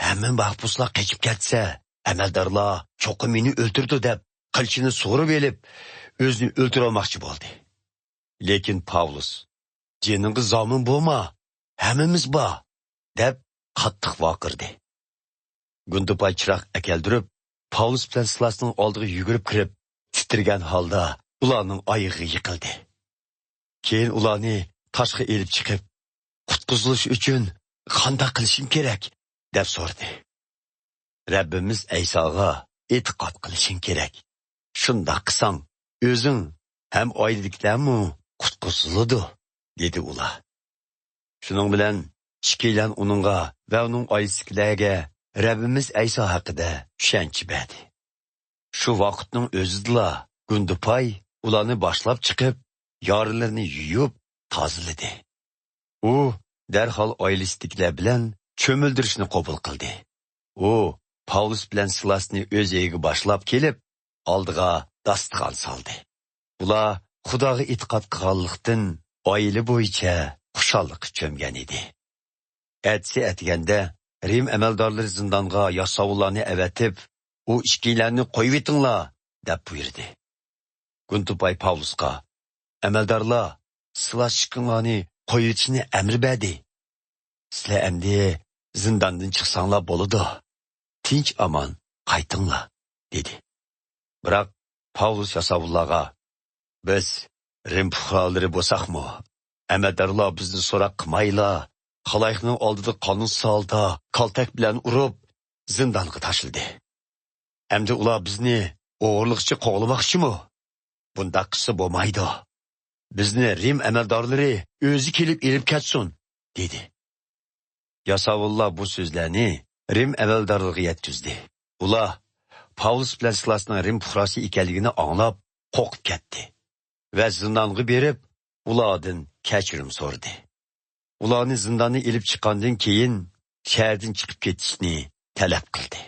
«ھەممە مەھبۇسلار قېچىپ كەتسە، ئەمەلدارلار چوقۇم مېنى ئۆلتۈرىدۇ» دەپ، قىلىچىنى سۇغۇرۇپ ئېلىپ، ئۆزىنى ئۆلتۈرۈۋالماقچى بولدى. لېكىن پاۋلۇس، «جېنىڭغا زامىن بولما، ھەممىمىز بار» دەپ، قاتتىق ۋارقىرىدى. گۇندىپاي چىراغ ئەكەلدۈرۈپ، پاۋلۇس بىلەن سىلاسنىڭ ئالدىغا يۈگۈرۈپ كىرىپ، تىترىگەن ھالدا ئۇلارنىڭ ئايىغىغا يىقىلدى. كېيىن ئۇلارنى تاشقا ئېلىپ چىقىپ، «قۇتقۇزۇلۇش ئۈچۈن قانداق قىلىشىم كېرەك؟» دەپ سورىدى. «رەببىمىز ئەيساغا ئېتىقاد قىلىشىڭ كېرەك. شۇنداق قىلساڭ، ئۆزۈڭ ھەم ئائىلىدىكىلەرمۇ قۇتقۇزۇلىدۇ» دېدى ئۇلار. شۇنىڭ بىلەن ئىككىيلەن ئۇنىڭغا ۋە ئۇنىڭ ئائىلىسىدىكىلەرگە رەببىمىز ئەيسا ھەققىدە چۈشەنچە بەردى. شۇ ۋاقىتنىڭ ئۆزىدىلا گۇندىپاي ئۇلارنى باشلاپ چىقىپ، يارىلىرىنى يۇيۇپ تازىلىدى. ئۇ دەرھال ئائىلىسىدىكىلەر بىلەن چۆمۈلدۈرۈشنى قوبۇل قىلدى. ئۇ پاۋلۇس بىلەن سىلاسنى ئۆز ئۆيىگە باشلاپ كېلىپ، ئالدىغا داستىخان سالدى. ئۇلار خۇداغا ئېتىقاد قىلغانلىقتىن، ئائىلە بويىچە خۇشاللىققا چۆمگەن ئىدى. ئەتىسى ئەتىگەندە رىم ئەمەلدارلىرى زىندانغا ياساۋۇللارنى ئەۋەتىپ، «ئۇ ئىككىيلەننى قويۇۋېتىڭلار» دەپ بۇيرۇدى. گۇندىپاي پاۋلۇسقا، «ئەمەلدارلار، سىلاس ئىككىڭلارنى قويۇۋېتىشنى ئەمىر بەردى. سىلەر ئەمدى زىنداندىن چىقساڭلار بولىدۇ. تىنچ-ئامان قايتىڭلار» دېدى. بىراق پاۋلۇس ياساۋۇللارغا، «بىز رىم پۇقرالىرى بولساقمۇ، ئەمەلدارلار بىزنى سوراق قىلمايلا، خالايىقنىڭ ئالدىدا قانۇنسىز ھالدا كالتەك بىلەن ئۇرۇپ، زىندانغا تاشلىدى. ئەمدى ئۇلار بىزنى ئوغرىلىقچە قوغلىماقچىمۇ؟ بۇنداق قىلسا بولمايدۇ. بىزنى رىم ئەمەلدارلىرى ئۆزى كېلىپ ئېلىپ كەتسۇن» دېدى. ياساۋۇللار بۇ سۆزلەرنى رىم ئەمەلدارلىرىغا يەتكۈزدى. ئۇلار پاۋلۇس بىلەن سىلاسنىڭ رىم پۇقراسى ئىكەنلىكىنى ئاڭلاپ، قورقۇپ كەتتى ۋە زىندانغا بېرىپ، ئۇلاردىن كەچۈرۈم سورىدى. ئۇلارنى زىنداندىن ئېلىپ چىققاندىن كېيىن، شەھەردىن چىقىپ كېتىشنى تەلەپ قىلدى.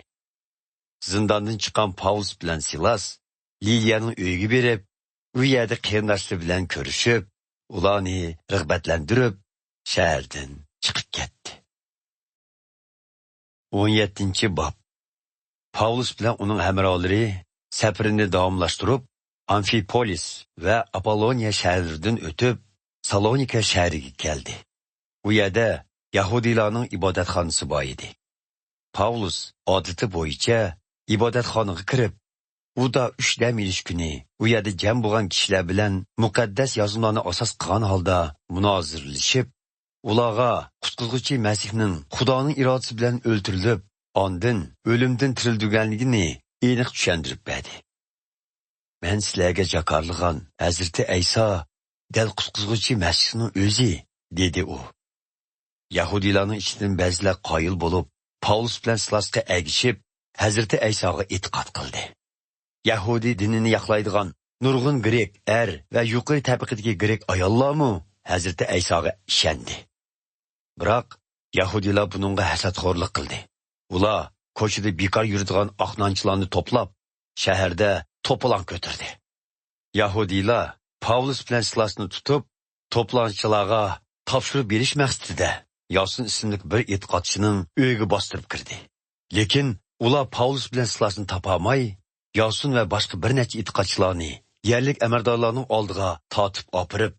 زىنداندىن چىققان پاۋلۇس بىلەن سىلاس لىلىيەنىڭ ئۆيىگە بېرىپ، ئۇ يەردە قېرىنداشلىرى بىلەن كۆرۈشۈپ، ئۇلارنى رىغبەتلەندۈرۈپ، شەھەردىن چىقىپ كەتتى. ئون يەتتىنچى باب. پاۋلۇس بىلەن ئۇنىڭ ھەمراھلىرى سەپىرىنى داۋاملاشتۇرۇپ، ئامفىپولىس ۋە ئاپوللونىيە شەھەرلىرىدىن ئۆتۈپ، سالونىكە شەھىرىگە كەلدى. ئۇ يەردە يەھۇدىيلارنىڭ ئىبادەتخانىسى بار ئىدى. پاۋلۇس ئادىتى بويىچە ئىبادەتخانىغا كىرىپ، ئۇدا ئۈچ دەم ئېلىش كۈنى ئۇ يەردە جەم بولغان كىشىلەر بىلەن مۇقەددەس يازمىلارنى ئاساس قىلغان ھالدا مۇنازىرىلىشىپ، ئۇلارغا قۇتقۇزغۇچى مەسىھنىڭ خۇدانىڭ ئىرادىسى بىلەن ئۆلتۈرۈلۈپ، ئاندىن ئۆلۈمدىن تىرىلدۈرگەنلىكىنى ئېنىق چۈشەندۈرۈپ بەردى. «مەن سىلەرگە جاكارلىغان ھەزرىتى ئەيسا دەل قۇتقۇزغۇچى مەسىھنىڭ ئۆزى» دېدى ئۇ. يەھۇدىيلارنىڭ ئىچىدىن بەزىلەر قايىل بولۇپ، پاۋلۇس بىلەن سىلاسقا ئەگىشىپ، ھەزرىتى ئەيساغا ئېتىقاد قىلدى. يەھۇدىي دىنىنى ياقلايدىغان نۇرغۇن گرېك ئەر ۋە يۇقىرى تەبىقىدىكى گرېك ئاياللارمۇ ھەزرىتى ئەيساغا ئىشەندى. بىراق، يەھۇدىيلار بۇنىڭغا ھەسەتخورلۇق قىلدى. ئۇلار كوچىدا بىكار يۈرىدىغان ئاق نانچىلارنى توپلاپ، شەھەردە توپىلاڭ كۆتۈردى. يەھۇدىيلار پاۋلۇس بىلەن سىلاسنى تۇتۇپ، توپىلاڭچىلارغا تاپشۇرۇپ بېرىش مەقسىتىدە ياسون ئىسىملىك بىر ئېتىقادچىنىڭ ئۆيىگە باستۇرۇپ كىردى. لېكىن ئۇلار پاۋلۇس بىلەن سىلاسنى تاپالماي، ياسون ۋە باشقا بىر نەچچە ئېتىقادچىلارنى يەرلىك ئەمەلدارلارنىڭ ئالدىغا تارتىپ ئاپىرىپ،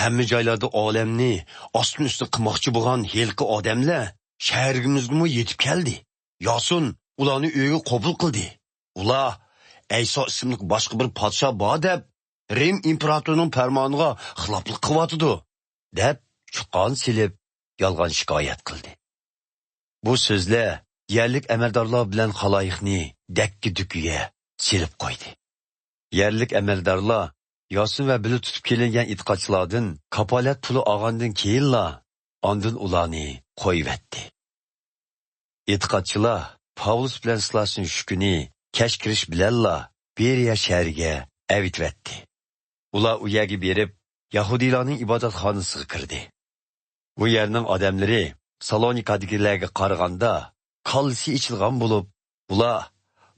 ھەممە جايلاردا ئالەمنى ئاستىن ئۈستۈن قىلماقچى بولغان ھېلىقى ئادەملەر شەھىرىمىزگىمۇ يېتىپ كەلدى. ياسون ئۇلارنى ئۆيىگە قوبۇل قىلدى. ئۇلار ئەيسا ئىسىملىك باشقا بىر پادىشاھ بار دەپ، رىم ئىمپېراتورىنىڭ پەرمانىغا خىلاپلىق قىلىۋاتىدۇ، دەپ چۇقان سېلىپ، يالغان شىكايەت قىلدى. بۇ سۆزلەر يەرلىك ئەمەلدارلار بىلەن خالايىقنى دەككە-دۈككىگە سېلىپ قويدى. يەرلىك ئەمەلدارلار ياسىن ۋە بىللە تۇتۇپ كېلىنگەن ئېتىقادچىلاردىن كاپالەت پۇلى ئالغاندىن كېيىنلا، ئاندىن ئۇلارنى قويۇۋەتتى. ئېتىقادچىلار پاۋلۇس بىلەن سىلاسنى شۇ كۈنى كەچ كىرىش بىلەنلا بېرىيە شەھىرىگە ئەۋېتىۋەتتى. ئۇلار ئۇ يەرگە بېرىپ، يەھۇدىيلارنىڭ ئىبادەتخانىسىغا كىردى. بۇ يەرنىڭ ئادەملىرى سالونىكادىكىلەرگە قارىغاندا كاللىسى ئېچىلغان بولۇپ، ئۇلار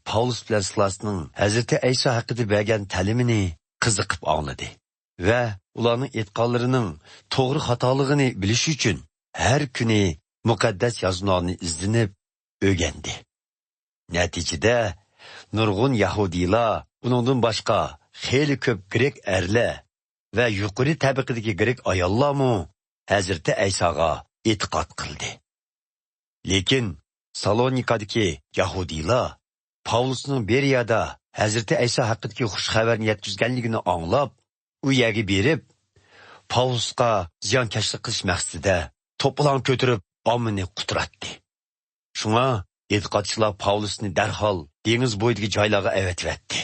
پاۋلۇس بىلەن سىلاسنىڭ ھەزرىتى ئەيسا ھەققىدە بەرگەن تەلىمىنى قىزىقىپ ئاڭلىدى ۋە ئۇلارنىڭ ئېيتقانلىرىنىڭ توغرا خاتالىقىنى بىلىش ئۈچۈن ھەر كۈنى مۇقەددەس يازمىلارنى ئىزدىنىپ ئۆگەندى. نەتىجىدە، نۇرغۇن يەھۇدىيلار، ئۇنىڭدىن باشقا خېلى كۆپ گرېك ئەرلەر ۋە يۇقىرى تەبىقىدىكى گرېك ئاياللارمۇ ھەزرىتى ئەيساغا ئېتىقاد قىلدى. لېكىن سالونىكادىكى يەھۇدىيلار پاۋلۇسنىڭ بېرىيادا ھەزرىتى ئەيسا ھەققىدىكى خۇش خەۋەرنى يەتكۈزگەنلىكىنى ئاڭلاپ، ئۇ يەرگە بېرىپ، پاۋلۇسقا زىيانكەشلىك قىلىش مەقسىتىدە توپىلاڭ كۆتۈرۈپ، ئاممىنى قۇتراتتى. شۇڭا ئېتىقادچىلار پاۋلۇسنى دەرھال دېڭىز بويىدىكى جايلارغا ئەۋەتىۋەتتى.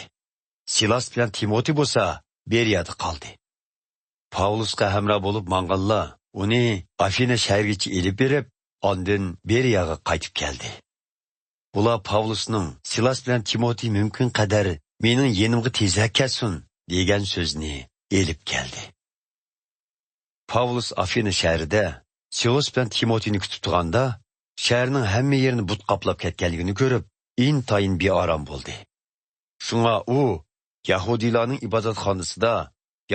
سىلاس بىلەن تىموتى بولسا بېرىيادا قالدى. پاۋلۇسقا ھەمراھ بولۇپ ماڭغانلار ئۇنى ئافىنا شەھىرىگىچە ئېلىپ بېرىپ، ئاندىن بېرىياغا قايتىپ كەلدى. ئۇلار پاۋلۇسنىڭ سىلاس بىلەن تىموتى مۇمكىن قەدەر مېنىڭ يېنىمغا تېزرەك كەلسۇن، دېگەن سۆزنى ئېلىپ كەلدى. پاۋلۇس ئافىنا شەھىرىدە سىلاس بىلەن تىموتىنى كۈتۈپ تۇرغاندا، شەھەرنىڭ ھەممە يېرىنى بۇت قاپلاپ كەتكەنلىكىنى كۆرۈپ، ئىنتايىن بىئارام بولدى. شۇڭا ئۇ يەھۇدىيلارنىڭ ئىبادەتخانىسىدا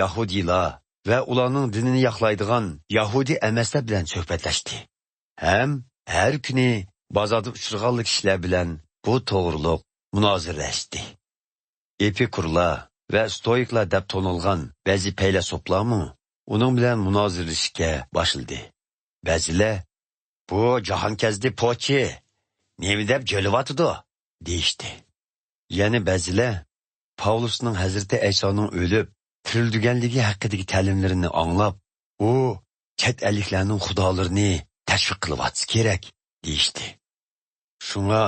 يەھۇدىيلار ۋە ئۇلارنىڭ دىنىنى ياقلايدىغان يەھۇدىي ئەمەسلەر بىلەن سۆھبەتلەشتى ھەم ھەر كۈنى بازاردا ئۇچرىغانلا كىشىلەر بىلەن بۇ توغرۇلۇق مۇنازىرىلەشتى. ئېپىكۇرلار ۋە ستوئىكلار دەپ تونۇلغان بەزى پەيلاسوپلارمۇ ئۇنىڭ بىلەن مۇنازىرىلىشىشكە باشلىدى. بەزىلەر، «بۇ جاھانكەزدى پوچى، نېمە دەپ جۆلىۋاتىدۇ؟» دېيىشتى. يەنە بەزىلەر پاۋلۇسنىڭ ھەزرىتى ئەيسانىڭ ئۆلۈپ، تىرىلدۈرگەنلىكى ھەققىدىكى تەلىملىرىنى ئاڭلاپ، ئۇ چەت ئەللىكلەرنىڭ خۇدالىرىنى تەشۋىق قىلىۋاتسا كېرەك، دېيىشتى. شۇڭا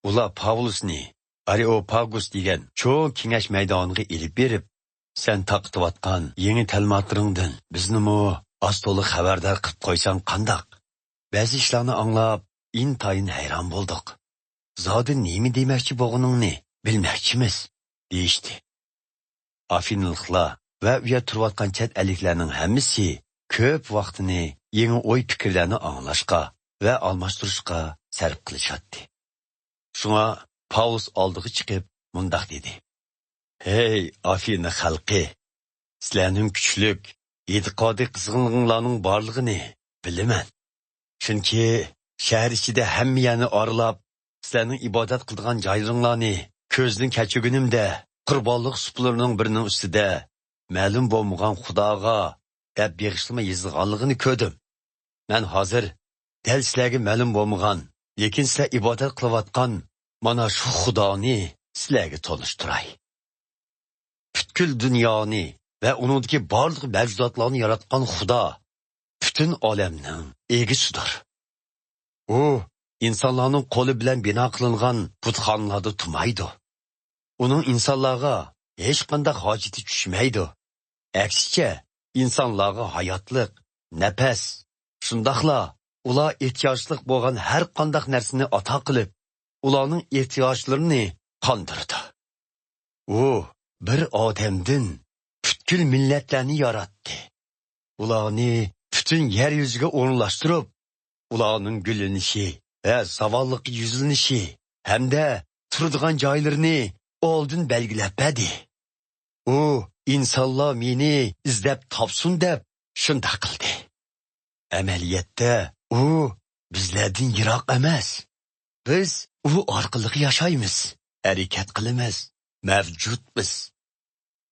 ئۇلار پاۋلۇسنى ئارېئوپاگۇس دېگەن چوڭ كېڭەش مەيدانىغا ئېلىپ بېرىپ، «سەن تارقىتىۋاتقان يېڭى تەلىماتلىرىڭدىن بىزنىمۇ ئاز-تولا خەۋەردار قىلىپ قويساڭ قانداق؟ بەزى ئىشلارنى ئاڭلاپ، ئىنتايىن ھەيران بولدۇق. زادى نېمە دېمەكچى بولغىنىڭنى بىلمەكچىمىز» دېيىشتى. ئافىنلىقلار ۋە ئۇ يەردە تۇرۇۋاتقان چەت ئەللىكلەرنىڭ ھەممىسى كۆپ ۋاقتىنى يېڭى ئوي-پىكىرلەرنى ئاڭلاشقا ۋە ئالماشتۇرۇشقا سەرپ قىلىشاتتى. شۇڭا پاۋلۇس ئالدىغا چىقىپ مۇنداق دېدى: «ھەي، ئافىنا خەلقى! سىلەرنىڭ كۈچلۈك، ئېتىقادىي قىزغىنلىقىڭلارنىڭ بارلىقىنى بىلىمەن. چۈنكى شەھەر ئىچىدە ھەممە يەرنى ئارىلاپ، سىلەرنىڭ ئىبادەت قىلىدىغان جايلىرىڭلارنى كۆزدىن كەچۈرگىنىمدە، قۇربانلىق سۇپىلىرىنىڭ بىرىنىڭ ئۈستىدە «مەلۇم بولمىغان خۇداغا» دەپ بېغىشلىما يېزىلغانلىقىنى كۆردۈم. مەن ھازىر دەل سىلەرگە مەلۇم بولمىغان، لېكىن سىلەر ئىبادەت قىلىۋاتقان مانا شۇ خۇدانى سىلەرگە تونۇشتۇراي. پۈتكۈل دۇنيانى ۋە ئۇنىڭدىكى بارلىق مەۋجۇداتلارنى ياراتقان خۇدا پۈتۈن ئالەمنىڭ ئىگىسىدۇر. ئۇ ئىنسانلارنىڭ قولى بىلەن بىنا قىلىنغان بۇتخانىلاردا تۇرمايدۇ. ئۇنىڭ ئىنسانلارغا ھېچقانداق ھاجىتى چۈشمەيدۇ. ئەكسىچە، ئىنسانلارغا ھاياتلىق، نەپەس، شۇنداقلا ئۇلار ئېھتىياجلىق بولغان ھەر قانداق نەرسىنى ئاتا قىلىپ، ئۇلارنىڭ ئېھتىياجلىرىنى قاندۇرىدۇ. ئۇ بىر ئادەمدىن پۈتكۈل مىللەتلەرنى ياراتتى. ئۇلارنى پۈتۈن يەر يۈزىگە ئورۇنلاشتۇرۇپ، ئۇلارنىڭ گۈللىنىشى ۋە زاۋاللىققا يۈزلىنىشى ھەمدە تۇرىدىغان جايلىرىنى ئالدىن بەلگىلەپ بەردى. ئۇ ئىنسانلار مېنى ئىزدەپ تاپسۇن دەپ شۇنداق قىلدى. ئەمەلىيەتتە ئۇ بىزلەردىن يىراق ئەمەس. بىز ئۇ ئارقىلىق ياشايمىز، ھەرىكەت قىلىمىز، مەۋجۇتمىز.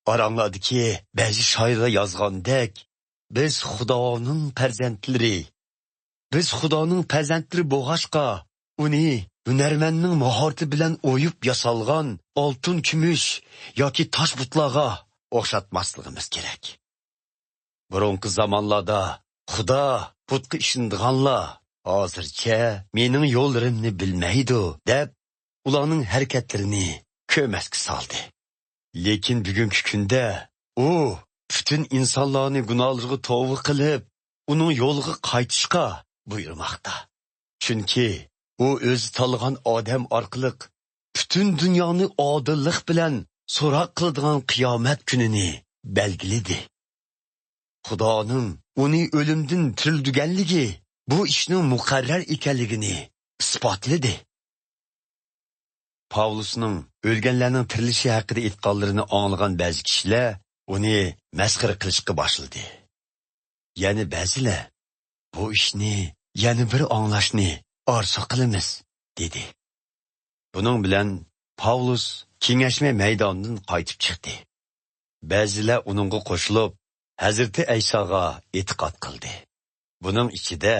ئاراڭلاردىكى بەزى شائىرلار يازغاندەك، بىز خۇدانىڭ پەرزەنتلىرى. بىز خۇدانىڭ پەرزەنتلىرى بولغاچقا، ئۇنى ھۈنەرمەننىڭ ماھارىتى بىلەن ئويۇپ ياسالغان ئالتۇن، كۈمۈش ياكى تاش بۇتلارغا ئوخشاتماسلىقىمىز كېرەك. بۇرۇنقى زامانلاردا خۇدا بۇتقا ئىشىنىدىغانلار ھازىرچە مېنىڭ يوللىرىمنى بىلمەيدۇ، دەپ، ئۇلارنىڭ ھەرىكەتلىرىنى كۆرمەسكە سالدى. لېكىن بۈگۈنكى كۈندە ئۇ پۈتۈن ئىنسانلارنى گۇناھلىرىغا توۋا قىلىپ، ئۇنىڭ يولىغا قايتىشقا بۇيرۇماقتا. چۈنكى ئۇ ئۆزى تاللىغان ئادەم ئارقىلىق پۈتۈن دۇنيانى ئادىللىق بىلەن سوراق قىلىدىغان قىيامەت كۈنىنى بەلگىلىدى. خۇدانىڭ ئۇنى ئۆلۈمدىن تىرىلدۈرگەنلىكى بۇ ئىشنىڭ مۇقەررەر ئىكەنلىكىنى ئىسپاتلىدى. پاۋلۇسنىڭ ئۆلگەنلەرنىڭ تىرىلىشى ھەققىدە ئېيتقانلىرىنى ئاڭلىغان بەزى كىشىلەر ئۇنى مەسخىرە قىلىشقا باشلىدى. يەنە بەزىلەر، «بۇ ئىشنى يەنە بىر ئاڭلاشنى ئارزۇ قىلىمىز» دېدى. بۇنىڭ بىلەن پاۋلۇس كېڭەشمە مەيدانىدىن قايتىپ چىقتى. بەزىلەر ئۇنىڭغا قوشۇلۇپ، ھەزرىتى ئەيساغا ئېتىقاد قىلدى. بۇنىڭ ئىچىدە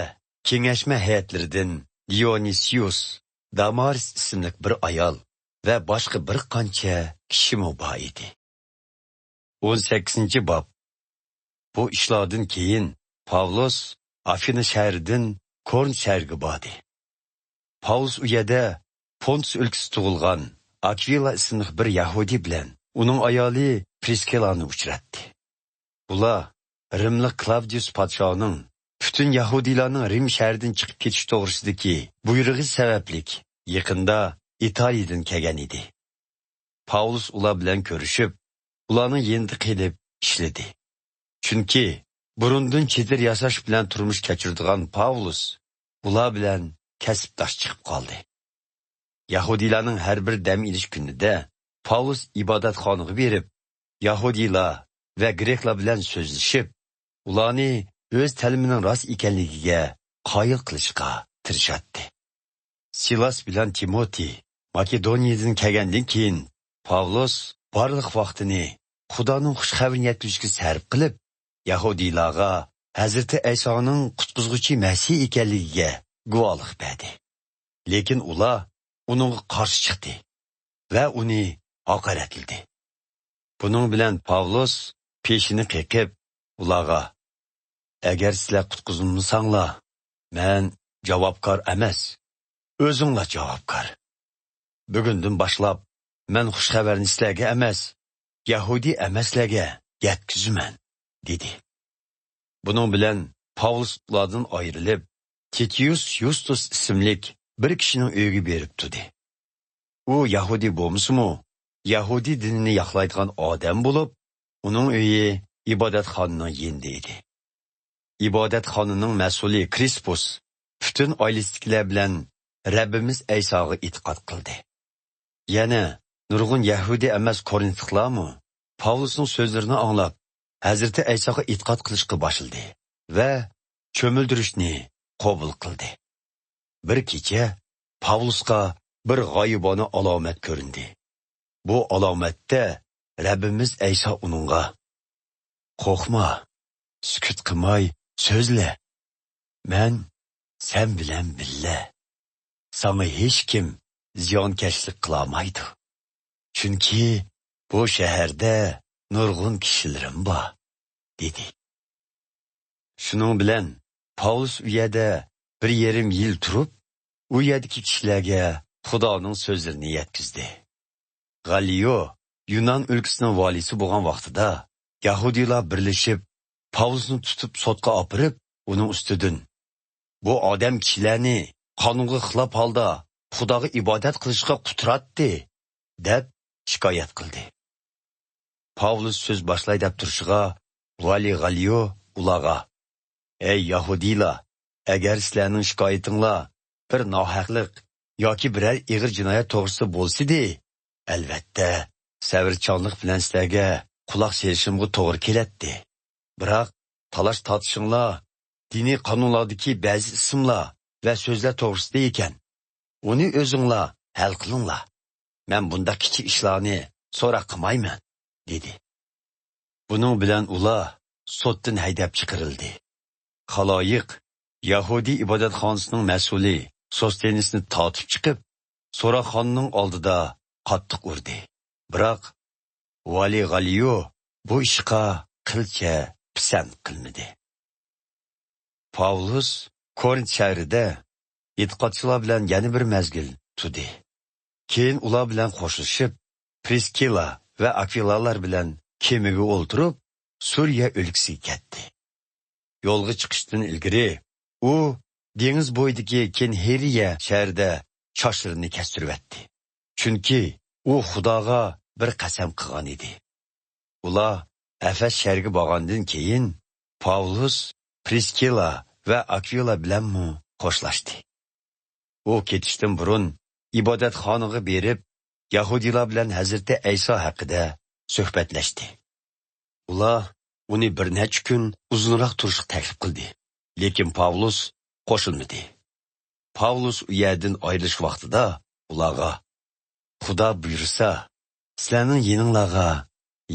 كېڭەشمە ھەيئەتلىرىدىن دىيونىسيۇس، دامارىس ئىسىملىك بىر ئايال ۋە باشقا بىر قانچە كىشىمۇ بار ئىدى. ئون سەككىزىنچى باب. بۇ ئىشلاردىن كېيىن پاۋلۇس ئافىنا شەھىرىدىن كورىنت شەھىرىگە باردى. پاۋلۇس ئۇ يەردە پونتۇس ئۆلكىسىدە تۇغۇلغان ئاكۋىلا ئىسىملىق بىر يەھۇدىي بىلەن ئۇنىڭ ئايالى پرىسكىللانى ئۇچراتتى. ئۇلار رىملىق كلاۋدىيۇس پادىشاھنىڭ پۈتۈن يەھۇدىيلارنىڭ رىم شەھىرىدىن چىقىپ كېتىش توغرىسىدىكى بۇيرۇقى سەۋەبلىك يېقىندا ئىتالىيىدىن كەلگەن ئىدى. پاۋلۇس ئۇلار بىلەن كۆرۈشۈپ، ئۇلارنىڭ يېنىدا قېلىپ ئىشلىدى. چۈنكى بۇرۇندىن چېدىر ياساش بىلەن تۇرمۇش كەچۈرىدىغان پاۋلۇس ئۇلار بىلەن كەسىپداش چىقىپ قالدى. يەھۇدىيلارنىڭ ھەر بىر دەم ئېلىش كۈنىدە پاۋلۇس ئىبادەتخانىغا بېرىپ، يەھۇدىيلار ۋە گرېكلار بىلەن سۆزلىشىپ، ئۇلارنى ئۆز تەلىمىنىڭ راست ئىكەنلىكىگە قايىل قىلىشقا تىرىشاتتى. سىلاس بىلەن تىموتى ماكېدونىيەدىن كەلگەندىن كېيىن، پاۋلۇس بارلىق ۋاقتىنى خۇدانىڭ خۇش خەۋىرىنى يەتكۈزۈشكە سەرپ قىلىپ، يەھۇدىيلارغا ھەزرىتى ئەيسانىڭ قۇتقۇزغۇچى مەسىھ ئىكەنلىكىگە گۇۋاھلىق بەردى. لېكىن ئۇلار ئۇنىڭغا قارشى چىقتى ۋە ئۇنى ھاقارەتلىدى. بۇنىڭ بىلەن پاۋلۇس پېشىنى قېقىپ، ئۇلارغا، «ئەگەر سىلەر قۇتقۇزۇلمىساڭلار، مەن جاۋابكار ئەمەس، ئۆزۈڭلار جاۋابكار. بۈگۈندىن باشلاپ، مەن خۇش خەۋەرنى سىلەرگە ئەمەس، يەھۇدىي ئەمەسلەرگە يەتكۈزىمەن» دېدى. بۇنىڭ بىلەن پاۋلۇس ئۇلاردىن ئايرىلىپ، تىتىيۇس يۇستۇس ئىسىملىك بىر كىشىنىڭ ئۆيىگە بېرىپ تۇردى. ئۇ يەھۇدىي بولمىسىمۇ، يەھۇدىي دىنىنى ياقلايدىغان ئادەم بولۇپ، ئۇنىڭ ئۆيى ئىبادەتخانىنىڭ يېنىدا ئىدى. ئىبادەتخانىنىڭ مەسئۇلى كرىسپۇس پۈتۈن ئائىلىسىدىكىلەر بىلەن رەببىمىز ئەيساغا ئېتىقاد قىلدى. يەنە نۇرغۇن يەھۇدىي ئەمەس كورىنتلىقلارمۇ پاۋلۇسنىڭ سۆزلىرىنى ئاڭلاپ، ھەزرىتى ئەيساغا ئېتىقاد قىلىشقا باشلىدى ۋە چۆمۈلدۈرۈشنى قوبۇل قىلدى. بىر كېچە پاۋلۇسقا بىر غايىبانە ئالامەت كۆرۈندى. بۇ ئالامەتتە رەببىمىز ئەيسا ئۇنىڭغا، «قورقما، سۈكۈت قىلماي سۆزلە. مەن سەن بىلەن بىللە. ساڭا ھېچكىم زىيانكەشلىك قىلالمايدۇ. چۈنكى بۇ شەھەردە نۇرغۇن كىشىلىرىم بار» دېدى. شۇنىڭ بىلەن پاۋلۇس ئۇ يەردە بىر يېرىم يىل تۇرۇپ، ئۇ يەردىكى كىشىلەرگە خۇدانىڭ سۆزلىرىنى يەتكۈزدى. غاللىيو يۇنان ئۆلكىسىنىڭ ۋالىسى بولغان ۋاقتىدا، يەھۇدىيلار بىرلىشىپ، پاۋلۇسنى تۇتۇپ سوتقا ئاپىرىپ، ئۇنىڭ ئۈستىدىن، «بۇ ئادەم كىشىلەرنى قانۇنغا خىلاپ ھالدا خۇداغا ئىبادەت قىلىشقا قۇتراتتى» دەپ شىكايەت قىلدى. پاۋلۇس سۆز باشلاي دەپ تۇرۇشىغا، ۋالىي غالىيو ئۇلارغا: «ئەي يەھۇدىيلار، ئەگەر سىلەرنىڭ شىكايىتىڭلار بىر ناھەقلىق ياكى بىرەر ئېغىر جىنايەت توغرىسىدا بولسىدى، ئەلۋەتتە، سەۋرچانلىق بىلەن سىلەرگە قۇلاق سېلىشىمغا توغرا كېلەتتى. بىراق، تالاش-تارتىشىڭلار دىنىي قانۇنلاردىكى بەزى ئىسىملار ۋە سۆزلەر توغرىسىدا ئىكەن. ئۇنى ئۆزۈڭلار ھەل قىلىڭلار. مەن بۇنداق كىچىك ئىشلارنى سوراق قىلمايمەن» دېدى. بۇنىڭ بىلەن ئۇلار سوتتىن ھەيدەپ چىقىرىلدى. خالايىق يەھۇدىي ئىبادەتخانىسىنىڭ مەسئۇلى سوستېنىسنى تارتىپ چىقىپ، سوراقخانىنىڭ ئالدىدا قاتتىق ئۇردى. بىراق، ۋالىي غالىيو بۇ ئىشقا قىلچە پىسەنت قىلمىدى. پاۋلۇس كورىنت شەھىرىدە ئېتىقادچىلار بىلەن يەنە بىر مەزگىل تۇردى. كېيىن ئۇلار بىلەن خوشلىشىپ، پرىسكىلا ۋە ئاكۋىلالار بىلەن كېمىگە ئولتۇرۇپ، سۈرىيە ئۆلكىسىگە كەتتى. يولغا چىقىشتىن ئىلگىرى ئۇ دېڭىز بويىدىكى كېنھېرىيە شەھىرىدە چاچلىرىنى كەستۈرۈۋەتتى. چۈنكى ئۇ خۇداغا بىر قەسەم قىلغان ئىدى. ئۇلار ئەفەس شەھىرىگە بارغاندىن كېيىن، پاۋلۇس پرىسكىلا ۋە ئاكۋىلا بىلەنمۇ خوشلاشتى. ئۇ كېتىشتىن بۇرۇن ئىبادەتخانىغا بېرىپ، يەھۇدىيلار بىلەن ھەزرىتى ئەيسا ھەققىدە سۆھبەتلەشتى. ئۇلار ئۇنى بىر نەچچە كۈن ئۇزۇنراق تۇرۇشقا تەكلىپ قىلدى، لېكىن پاۋلۇس قوشۇلمىدى. پاۋلۇس ئۇ يەردىن ئايرىلىش ۋاقتىدا ئۇلارغا: «خۇدا بۇيرۇسا، سىلەرنىڭ يېنىڭلارغا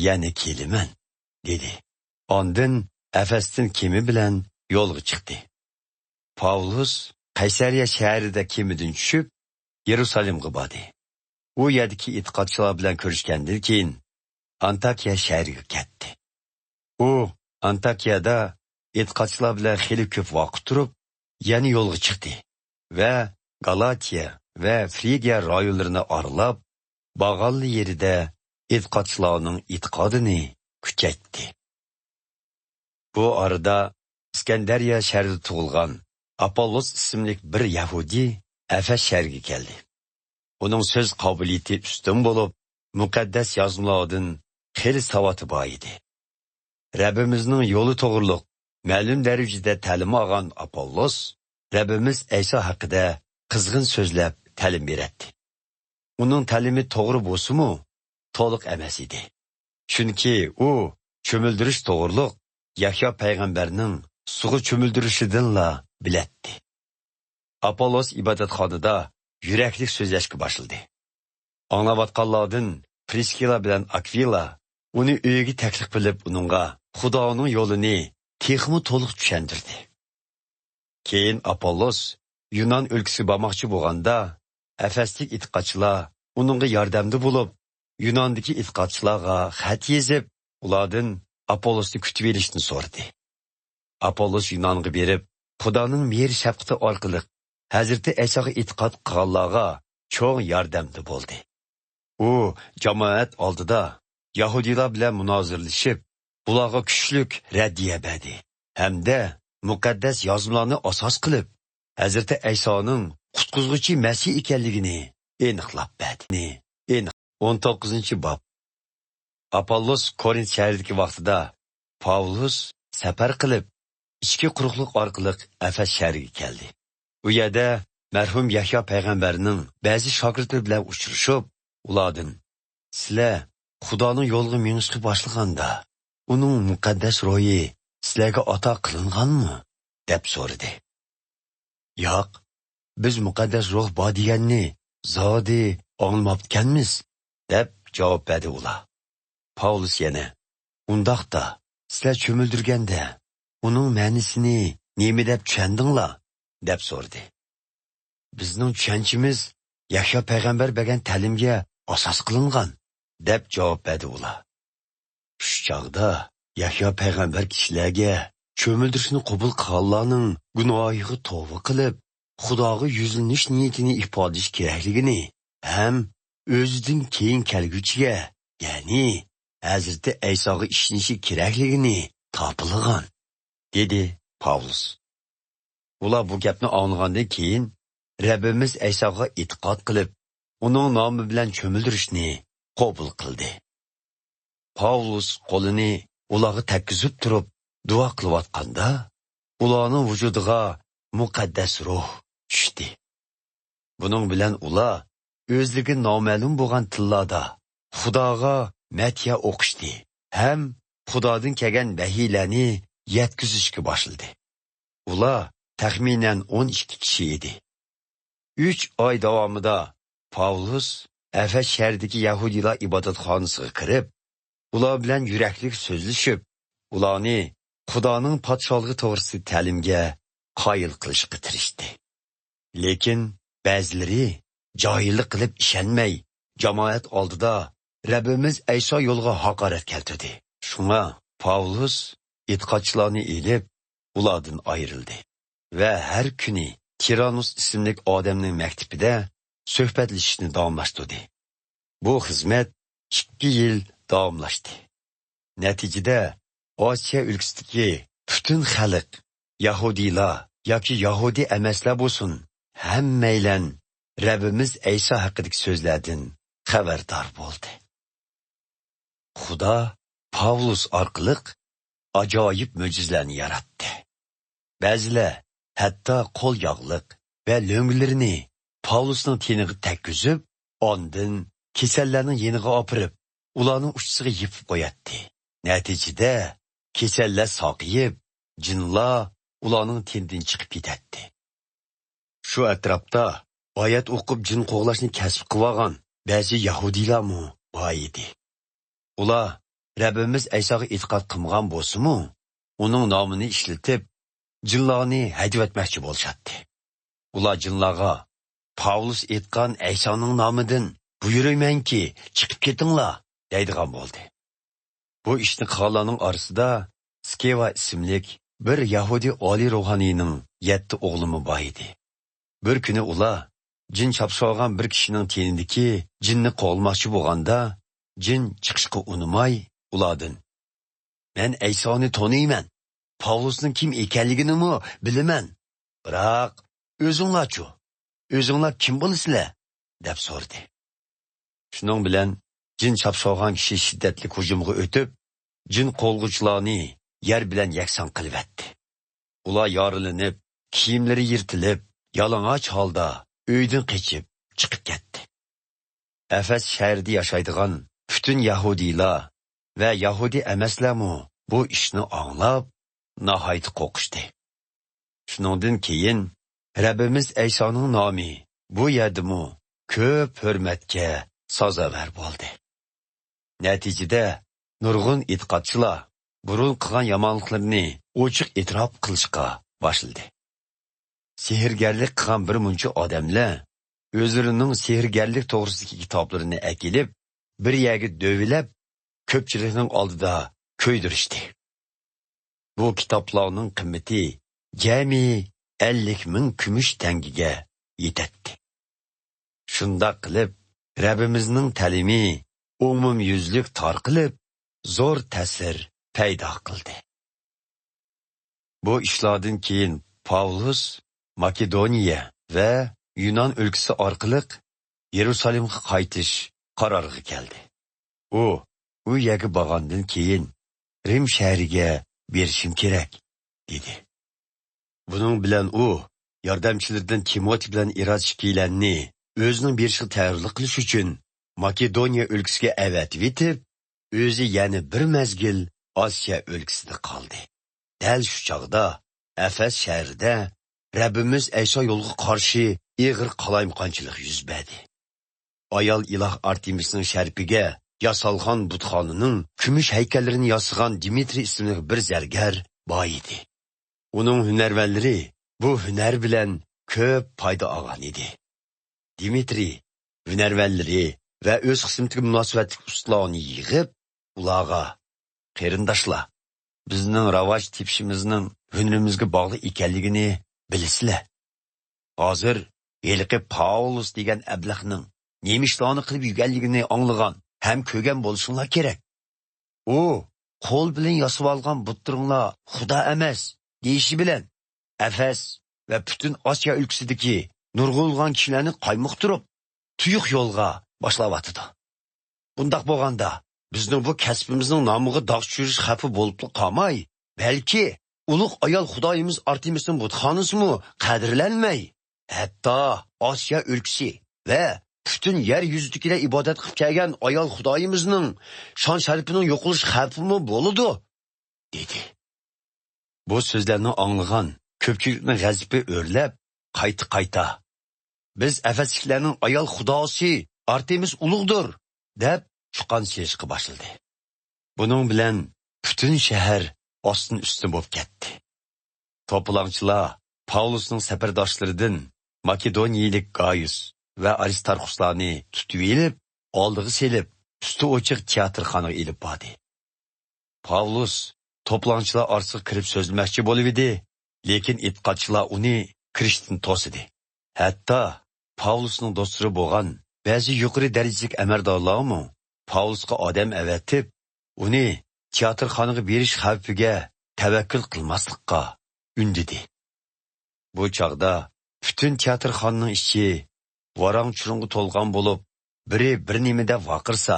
يەنە كېلىمەن» دېدى. ئاندىن ئەفەستىن كېمە بىلەن يولغا چىقتى. پاۋلۇس قەيسەرىيە شەھىرىدە كېمىدىن چۈشۈپ، يېرۇسالېمغا باردى. ئۇ يەردىكى ئېتىقادچىلار بىلەن كۆرۈشكەندىن كېيىن، ئانتاكىيە شەھىرىگە كەتتى. ئۇ ئانتاكىيەدە ئېتىقادچىلار بىلەن خېلى كۆپ ۋاقىت تۇرۇپ، يەنە يولغا چىقتى ۋە گالاتىيە ۋە فرىگىيە رايونلىرىنى ئارىلاپ، بارغانلا يېرىدە ئېتىقادچىلارنىڭ ئېتىقادىنى كۈچەيتتى. بۇ ئارىدا ئىسكەندەرىيە شەھىرىدە تۇغۇلغان ئاپوللوس ئىسىملىك بىر يەھۇدىي ئەفەس شەھىرىگە كەلدى. ئۇنىڭ سۆز قابىلىيىتى ئۈستۈن بولۇپ، مۇقەددەس يازمىلاردىن خېلى ساۋاتى بار ئىدى. رەببىمىزنىڭ يولى توغرۇلۇق مەلۇم دەرىجىدە تەلىم ئالغان ئاپوللوس رەببىمىز ئەيسا ھەققىدە قىزغىن سۆزلەپ تەلىم بېرەتتى. ئۇنىڭ تەلىمى توغرا بولسىمۇ، تولۇق ئەمەس ئىدى. چۈنكى ئۇ چۆمۈلدۈرۈش توغرۇلۇق يەھيا پەيغەمبەرنىڭ سۇغا چۆمۈلدۈرۈشىدىنلا بىلەتتى. ئاپوللوس ئىبادەتخانىدا يۈرەكلىك سۆزلەشكە باشلىدى. ئاڭلاۋاتقانلاردىن پرىسكىلا بىلەن ئاكۋىلا ئۇنى ئۆيىگە تەكلىپ قىلىپ، ئۇنىڭغا خۇدانىڭ يولىنى تېخىمۇ تولۇق چۈشەندۈردى. كېيىن ئاپوللوس يۇنان ئۆلكىسىگە بارماقچى بولغاندا، ئەفەستىك ئېتىقادچىلار ئۇنىڭغا ياردەمدە بولۇپ، يۇناندىكى ئېتىقادچىلارغا خەت يېزىپ، ئۇلاردىن ئاپوللوسنى كۈتۈۋېلىشنى سورىدى. ئاپوللوس يۇنانغا بېرىپ، خۇدانىڭ مېھىر-شەپقىتى ئارقىلىق ھەزرىتى ئەيساغا ئېتىقاد قىلغانلارغا چوڭ ياردەمدە بولدى. ئۇ جامائەت ئالدىدا يەھۇدىيلار بىلەن مۇنازىرىلىشىپ، ئۇلارغا كۈچلۈك رەددىيە بەردى ھەمدە مۇقەددەس يازمىلارنى ئاساس قىلىپ، ھەزرىتى ئەيسانىڭ قۇتقۇزغۇچى مەسىھ ئىكەنلىكىنى ئېنىقلاپ بەردى. ئېنىق. ئون توققۇزىنچى باب. ئاپوللوس كورىنت شەھىرىدىكى ۋاقتىدا پاۋلۇس سەپەر قىلىپ، ئىچكى قۇرۇقلۇق ئارقىلىق ئەفەس شەھىرىگە كەلدى. ئۇ يەردە مەرھۇم يەھيا پەيغەمبەرنىڭ بەزى شاگىرتلىرى بىلەن ئۇچرىشىپ، ئۇلاردىن: «سىلەر خۇدانىڭ يولىغا مېڭىشقا باشلىغاندا، ئۇنىڭ مۇقەددەس روھى سىلەرگە ئاتا قىلىنغانمۇ؟» دەپ سورىدى. «ياق، بىز مۇقەددەس روھ بار دېگەننى زادى ئاڭلىماپتىكەنمىز» دەپ جاۋاب بەردى ئۇلار. پاۋلۇس يەنە: «ئۇنداقتا، سىلەر چۆمۈلدۈرگەندە، ئۇنىڭ مەنىسىنى نېمە دەپ چۈشەندىڭلار؟» دەپ سورىدى. «بىزنىڭ چۈشەنچىمىز يەھيا پەيغەمبەر بەرگەن تەلىمگە ئاساس قىلىنغان» دەپ جاۋاب بەردى ئۇلار. شۇ چاغدا يەھيا پەيغەمبەر كىشىلەرگە چۆمۈلدۈرۈشنى قوبۇل قىلغانلارنىڭ گۇناھىغا توۋا قىلىپ، خۇداغا يۈزلىنىش نىيىتىنى ئىپادىلىشى كېرەكلىكىنى ھەم ئۆزىدىن كېيىن كەلگۈچىگە، يەنى ھەزرىتى ئەيساغا ئىشىنىشى كېرەكلىكىنى تاپىلىغان، دېدى پاۋلۇس. ئۇلار بۇ گەپنى ئاڭلىغاندىن كېيىن، رەببىمىز ئەيساغا ئېتىقاد قىلىپ، ئۇنىڭ نامى بىلەن چۆمۈلدۈرۈشنى قوبۇل قىلدى. پاۋلۇس قولىنى ئۇلارغا تەگكۈزۈپ تۇرۇپ دۇئا قىلىۋاتقاندا، ئۇلارنىڭ ۋۇجۇدىغا مۇقەددەس روھ چۈشتى. بۇنىڭ بىلەن ئۇلار ئۆزلىرىگە نامەلۇم بولغان تىللاردا خۇداغا مەدھىيە ئوقۇشتى ھەم خۇدادىن كەلگەن ۋەھىيلەرنى يەتكۈزۈشكە باشلىدى. ئۇلار تەخمىنەن ئون ئىككى كىشى ئىدى. ئۈچ ئاي داۋامىدا پاۋلۇس ئەفەس شەھىرىدىكى يەھۇدىيلار ئىبادەتخانىسىغا كىرىپ، ئۇلار بىلەن يۈرەكلىك سۆزلىشىپ، ئۇلارنى خۇدانىڭ پادىشاھلىقى توغرىسىدىكى تەلىمگە قايىل قىلىشقا تىرىشتى. لېكىن بەزىلىرى جاھىللىق قىلىپ ئىشەنمەي، جامائەت ئالدىدا رەببىمىز ئەيسا يولىغا ھاقارەت كەلتۈردى. شۇڭا پاۋلۇس ئېتىقادچىلارنى ئېلىپ، ئۇلاردىن ئايرىلدى ۋە ھەر كۈنى تىرانۇس ئىسىملىك ئادەمنىڭ مەكتىپىدە سۆھبەتلىشىشنى داۋاملاشتۇردى. بۇ خىزمەت ئىككى يىل داۋاملاشتى. نەتىجىدە، ئاسىيا ئۆلكىسىدىكى پۈتۈن خەلق، يەھۇدىيلار ياكى يەھۇدىي ئەمەسلەر بولسۇن، ھەممەيلەن رەببىمىز ئەيسا ھەققىدىكى سۆزلەردىن خەۋەردار بولدى. خۇدا پاۋلۇس ئارقىلىق ئاجايىپ مۆجىزىلەرنى ياراتتى. بەزىلەر ھەتتا قول ياغلىق ۋە لۆڭگىلىرىنى پاۋلۇسنىڭ تېنىغا تەگكۈزۈپ، ئاندىن كېسەللەرنىڭ يېنىغا ئاپىرىپ، ئۇلارنىڭ ئۇچىسىغا يېپىپ قوياتتى. نەتىجىدە، كېسەللەر ساقىيىپ، جىنلار ئۇلارنىڭ تېنىدىن چىقىپ كېتەتتى. شۇ ئەتراپتا ئايەت ئوقۇپ جىن قوغلاشنى كەسىپ قىلىۋالغان بەزى يەھۇدىيلارمۇ بار ئىدى. ئۇلار رەببىمىز ئەيساغا ئېتىقاد قىلمىغان بولسىمۇ، ئۇنىڭ نامىنى ئىشلىتىپ، جىنلارنى ھەيدىۋەتمەكچى بولۇشاتتى. ئۇلار جىنلارغا، «پاۋلۇس ئېيتقان ئەيسانىڭ نامىدىن بۇيرۇيمەنكى، چىقىپ كېتىڭلار» دەيدىغان بولدى. بۇ ئىشنى قىلغانلارنىڭ ئارىسىدا سكېۋا ئىسىملىك بىر يەھۇدىي ئالىي روھانىينىڭ يەتتە ئوغلىمۇ بار ئىدى. بىر كۈنى ئۇلار جىن چاپسالغان بىر كىشىنىڭ تېنىدىكى جىننى قوغلىماقچى بولغاندا، جىن چىقىشقا ئۇنىماي، ئۇلاردىن، «مەن ئەيسانى تونۇيمەن، پاۋلۇسنىڭ كىم ئىكەنلىكىنىمۇ بىلىمەن. بىراق، ئۆزۈڭلارچۇ؟ ئۆزۈڭلار كىم بولىسىلەر؟» دەپ سورىدى. شۇنىڭ بىلەن جىن چاپسالغان كىشى شىددەتلىك ھۇجۇمغا ئۆتۈپ، جىن قوغلىغۇچىلارنى يەر بىلەن يەكسان قىلىۋەتتى. ئۇلار يارىلىنىپ، كىيىملىرى يىرتىلىپ، يالىڭاچ ھالدا ئۆيدىن قېچىپ چىقىپ كەتتى. ئەفەس شەھىرىدە ياشايدىغان پۈتۈن يەھۇدىيلار ۋە يەھۇدىي ئەمەسلەرمۇ بۇ ئىشنى ئاڭلاپ، ناھايىتى قورقۇشتى. شۇنىڭدىن كېيىن رەببىمىز ئەيسانىڭ نامى بۇ يەردىمۇ كۆپ ھۆرمەتكە سازاۋەر بولدى. نەتىجىدە، نۇرغۇن ئېتىقادچىلار بۇرۇن قىلغان يامانلىقلىرىنى ئوچۇق ئېتىراپ قىلىشقا باشلىدى. سېھىرگەرلىك قىلغان بىر مۇنچە ئادەملەر ئۆزلىرىنىڭ سېھىرگەرلىك توغرىسىدىكى كىتابلىرىنى ئەكېلىپ، بىر يەرگە دۆۋىلەپ، كۆپچىلىكنىڭ ئالدىدا كۆيدۈرۈشتى. بۇ كىتابلارنىڭ قىممىتى جەمئىي ئەللىك مىڭ كۈمۈش تەڭگىگە يېتەتتى. شۇنداق قىلىپ، رەببىمىزنىڭ تەلىمى ئومۇميۈزلۈك تارقىلىپ، زور تەسىر پەيدا قىلدى. بۇ ئىشلاردىن كېيىن پاۋلۇس ماكېدونىيە ۋە يۇنان ئۆلكىسى ئارقىلىق يېرۇسالېمغا قايتىش قارارىغا كەلدى. ئۇ، ئۇ يەرگە بارغاندىن كېيىن، رىم شەھىرىگە بېرىشىم كېرەك، دېدى. بۇنىڭ بىلەن ئۇ ياردەمچىلىرىدىن تىموتى بىلەن ئېراتىكىيلەرنى ئۆزىنىڭ بېرىشىغا تەييارلىق قىلىش ئۈچۈن ماكېدونىيە ئۆلكىسىگە ئەۋەتىۋېتىپ، ئۆزى يەنە بىر مەزگىل ئاسىيا ئۆلكىسىدە قالدى. دەل شۇ چاغدا ئەفەس شەھىرىدە رەببىمىز ئەيسا يولىغا قارشى ئېغىر قالايمىقانچىلىق يۈز بەردى. ئايال ئىلاھ ئارتېمىسنىڭ شەرىپىگە ياسالغان بۇتخانىنىڭ كۈمۈش ھەيكەللىرىنى ياسىغان دىمىترىي ئىسىملىك بىر زەرگەر بار ئىدى. ئۇنىڭ ھۈنەرۋەنلىرى بۇ ھۈنەر بىلەن كۆپ پايدا ئالغان ئىدى. دىمىترىي ھۈنەرۋەنلىرى ۋە ئۆز خىزمىتىگە مۇناسىۋەتلىك ئۇستىلارنى يىغىپ، ئۇلارغا، «قېرىنداشلار، بىزنىڭ راۋاج تېپىشىمىزنىڭ ھۈنىرىمىزگە باغلىق ئىكەنلىكىنى بىلىسىلەر. ھازىر ھېلىقى پاۋلۇس دېگەن ئەبلەخنىڭ نېمە ئىشلارنى قىلىپ يۈرگەنلىكىنى ئاڭلىغان ھەم كۆرگەن بولۇشۇڭلار كېرەك. ئۇ، قول بىلەن ياسىۋالغان بۇتلىرىڭلار خۇدا ئەمەس، دېيىشى بىلەن، ئەفەس ۋە پۈتۈن ئاسىيا ئۆلكىسىدىكى نۇرغۇنلىغان كىشىلەرنى قايمۇقتۇرۇپ، تۇيۇق يولغا باشلاۋاتىدۇ. بۇنداق بولغاندا، بىزنىڭ بۇ كەسپىمىزنىڭ نامىغا داغ چۈشۈرۈش خەۋپى بولۇپلا قالماي، بەلكى ئۇلۇغ ئايال خۇدايىمىز ئارتېمىسنىڭ بۇتخانىسىمۇ قەدىرلەنمەي، ھەتتا ئاسىيا ئۆلكىسى ۋە پۈتۈن يەر يۈزىدىكىلەر ئىبادەت قىلىپ كەلگەن ئايال خۇدايىمىزنىڭ شان-شەرىپىنىڭ يوقىلىش خەۋپىمۇ بولىدۇ، دېدى. بۇ سۆزلەرنى ئاڭلىغان كۆپچىلىكنىڭ غەزىپى ئۆرلەپ، قايتا-قايتا، «بىز ئەفەسلىكلەرنىڭ ئايال خۇداسى ئارتېمىس ئۇلۇغدۇر!» دەپ چۇقان چېلىشقا باشلىدى. بۇنىڭ بىلەن پۈتۈن شەھەر ئاستىن-ئۈستۈن بولۇپ كەتتى. توپىلاڭچىلار پاۋلۇسنىڭ سەپەرداشلىرىدىن ماكېدونىيىلىك گايۇس ۋە ئارىستارخۇسلارنى تۇتۇۋېلىپ، ئالدىغا سېلىپ، ئۈستى ئوچۇق تىياتىرخانىغا ئېلىپ باردى. پاۋلۇس توپىلاڭچىلار ئارىسىغا كىرىپ سۆزلىمەكچى بولۇۋىدى، لېكىن ئېتىقادچىلار ئۇنى كىرىشتىن توسىدى. ھەتتا پاۋلۇسنىڭ دوستلىرى بولغان بەزى يۇقىرى دەرىجىلىك ئەمەلدارلارمۇ پاۋلۇسقا ئادەم ئەۋەتىپ، ئۇنى تىياتىرخانىغا بېرىش خەۋپىگە تەۋەككۈل قىلماسلىققا ئۈندىدى. بۇ چاغدا پۈتۈن تىياتىرخانىنىڭ ئىچى ۋاراڭ-چۇرۇڭغا تولغان بولۇپ، بىرى بىر نېمە دەپ ۋارقىرىسا،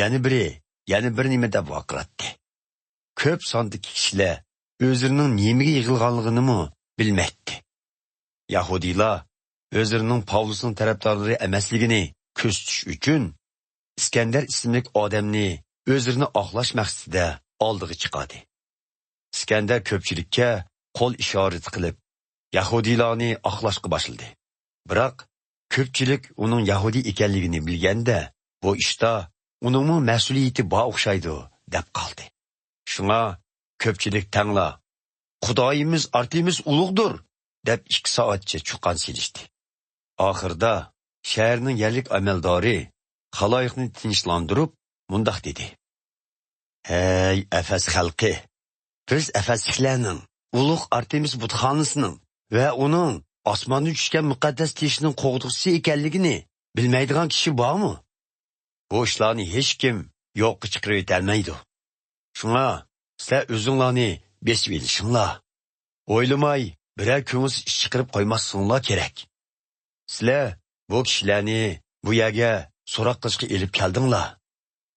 يەنە بىرى يەنە بىر نېمە دەپ ۋارقىراتتى. كۆپ ساندىكى كىشىلەر ئۆزلىرىنىڭ نېمىگە يىغىلغانلىقىنىمۇ بىلمەيتتى. يەھۇدىيلار ئۆزلىرىنىڭ پاۋلۇسنىڭ تەرەپدارلىرى ئەمەسلىكىنى كۆرسىتىش ئۈچۈن، ئىسكەندەر ئىسىملىك ئادەمنى ئۆزلىرىنى ئاقلاش مەقسىتىدە ئالدىغا چىقاردى. ئىسكەندەر كۆپچىلىككە قول ئىشارىتى قىلىپ، يەھۇدىيلارنى ئاقلاشقا باشلىدى. بىراق، كۆپچىلىك ئۇنىڭ يەھۇدىي ئىكەنلىكىنى بىلگەندە، بۇ ئىشتا ئۇنىڭمۇ مەسئۇلىيىتى بار ئوخشايدۇ، دەپ قالدى. شۇڭا كۆپچىلىك تەڭلا، «خۇدايىمىز ئارتېمىس ئۇلۇغدۇر!» دەپ ئىككى سائەتچە چۇقان سېلىشتى. ئاخىرىدا شەھەرنىڭ يەرلىك ئەمەلدارى خالايىقنى تىنچلاندۇرۇپ مۇنداق دېدى: «ھەي، ئەفەس خەلقى! بىز ئەفەسلىكلەرنىڭ ئۇلۇغ ئارتېمىس بۇتخانىسىنىڭ ۋە ئۇنىڭ ئاسماندىن چۈشكەن مۇقەددەس تېشىنىڭ قوغدىغۇچىسى ئىكەنلىكىنى بىلمەيدىغان كىشى بارمۇ؟ بۇ ئىشلارنى ھېچكىم يوققا چىقىرىۋېتەلمەيدۇ. شۇڭا سىلەر ئۆزۈڭلارنى بېسىۋېلىشىڭلار. ئويلىماي، بىرەر كۆڭۈلسىز ئىش چىقىرىپ قويماسلىقىڭلار كېرەك. سىلەر بۇ كىشىلەرنى بۇ يەرگە سوراق قىلىشقا ئېلىپ كەلدىڭلار.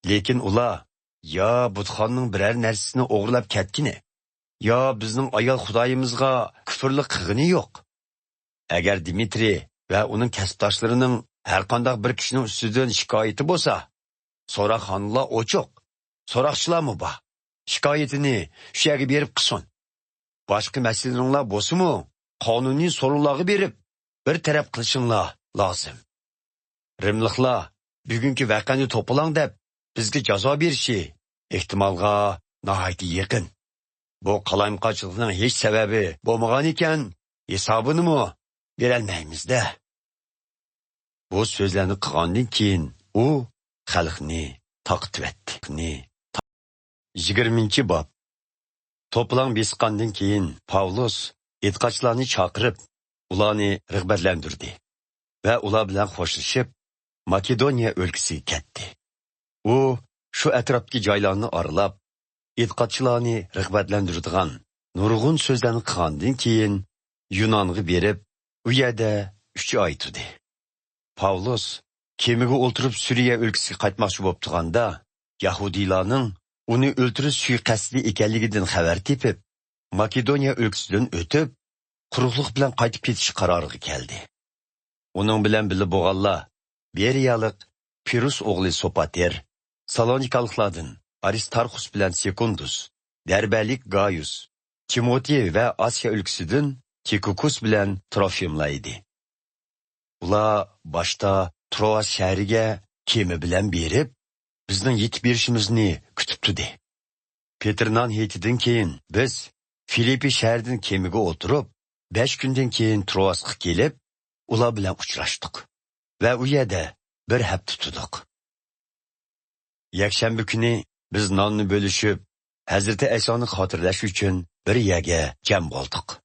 لېكىن ئۇلار يا بۇتخانىنىڭ بىرەر نەرسىسىنى ئوغرىلاپ كەتكىنى، يا بىزنىڭ ئايال خۇدايىمىزغا كۇپۇرلۇق قىلغىنى يوق. ئەگەر دىمىترىي ۋە ئۇنىڭ كەسىپداشلىرىنىڭ ھەرقانداق بىر كىشىنىڭ ئۈستىدىن شىكايىتى بولسا، سوراقخانىلار ئوچۇق، سوراقچىلارمۇ بار. شىكايىتىنى شۇ يەرگە بېرىپ قىلسۇن. باشقا مەسىلىلىرىڭلار بولسىمۇ، قانۇنىي سورۇنلارغا بېرىپ، بىر تەرەپ قىلىشىڭلار لازىم. رىملىقلار بۈگۈنكى ۋەقەنى توپىلاڭ دەپ، بىزگە جازا بېرىشى ئېھتىمالغا ناھايىتى يېقىن. بۇ قالايمىقانچىلىقنىڭ ھېچ سەۋەبى بولمىغانىكەن، ھېسابىنىمۇ بېرەلمەيمىز-دە.» بۇ سۆزلەرنى قىلغاندىن كېيىن، ئۇ خەلقنى تارقىتىۋەتتى. يىگىرمىنچى باب. توپىلاڭ بېسىققاندىن كېيىن، پاۋلۇس ئېتىقادچىلارنى چاقىرىپ، ئۇلارنى رىغبەتلەندۈردى ۋە ئۇلار بىلەن خوشلىشىپ، ماكېدونىيە ئۆلكىسىگە كەتتى. ئۇ شۇ ئەتراپتىكى جايلارنى ئارىلاپ، ئېتىقادچىلارنى رىغبەتلەندۈرىدىغان نۇرغۇن سۆزلەرنى قىلغاندىن كېيىن، يۇنانغا بېرىپ، ئۇ يەردە ئۈچ ئاي تۇردى. پاۋلۇس كېمىگە ئولتۇرۇپ سۈرىيە ئۆلكىسىگە قايتماقچى بولۇپ تۇرغاندا، يەھۇدىيلارنىڭ ئۇنى ئۆلتۈرۈش سۇيىقەستىدە ئىكەنلىكىدىن خەۋەر تېپىپ، ماكېدونىيە ئۆلكىسىدىن ئۆتۈپ، قۇرۇقلۇق بىلەن قايتىپ كېتىش قارارىغا كەلدى. ئۇنىڭ بىلەن بىللە بولغانلار بېرىيالىق پىرۇس ئوغلى سوپاتېر، سالونىكالىقلاردىن ئارىستارخۇس بىلەن سېكۇندۇس، دەربەلىك گايۇس، تىموتېي ۋە ئاسىيا ئۆلكىسىدىن تىكىكۇس بىلەن تروفىملار ئىدى. ئۇلار باشتا تروئاس شەھىرىگە كېمە بىلەن بېرىپ، بىزنىڭ يېتىپ بېرىشىمىزنى كۈتۈپ تۇردى. پېتىرنان ھېيتىدىن كېيىن بىز فىلىپپى شەھىرىدىن كېمىگە ئولتۇرۇپ، بەش كۈندىن كېيىن تروئاسقا كېلىپ، ئۇلار بىلەن ئۇچراشتۇق ۋە ئۇ يەردە بىر ھەپتە تۇردۇق. يەكشەنبە كۈنى بىز ناننى بۆلۈشۈپ، ھەزرىتى ئەيسانى خاتىرىلەش ئۈچۈن بىر يەرگە جەم بولدۇق.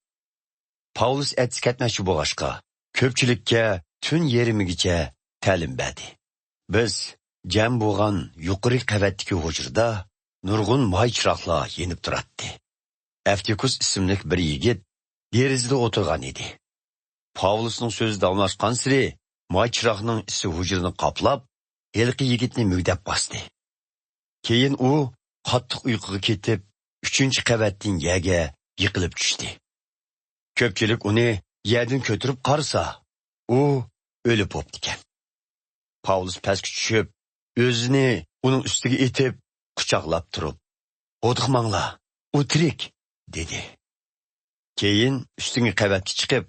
پاۋلۇس ئەتىسى كەتمەكچى بولغاچقا، كۆپچىلىككە تۈن يېرىمىگىچە تەلىم بەردى. بىز جەم بولغان يۇقىرى قەۋەتتىكى ھۇجرىدا نۇرغۇن ماي چىراغلار يېنىپ تۇراتتى. ئەفتىكۇس ئىسىملىك بىر يىگىت دېرىزىدە ئولتۇرغان ئىدى. پاۋلۇسنىڭ سۆزى داۋاملاشقانسېرى ماي چىراغنىڭ ئىسى ھۇجرىنى قاپلاپ، ھېلىقى يىگىتنى مۈگدەپ باستى. كېيىن ئۇ قاتتىق ئۇيقۇغا كېتىپ، ئۈچىنچى قەۋەتتىن يەرگە يىقىلىپ چۈشتى. كۆپچىلىك ئۇنى يەردىن كۆتۈرۈپ قارىسا، ئۇ ئۆلۈپ بوپتىكەن. پاۋلۇس پەسكە چۈشۈپ، ئۆزىنى ئۇنىڭ ئۈستىگە ئېتىپ، قۇچاقلاپ تۇرۇپ، «ھودۇقماڭلار، ئۇ تىرىك!» دېدى. كېيىن ئۈستۈنكى قەۋەتكە چىقىپ،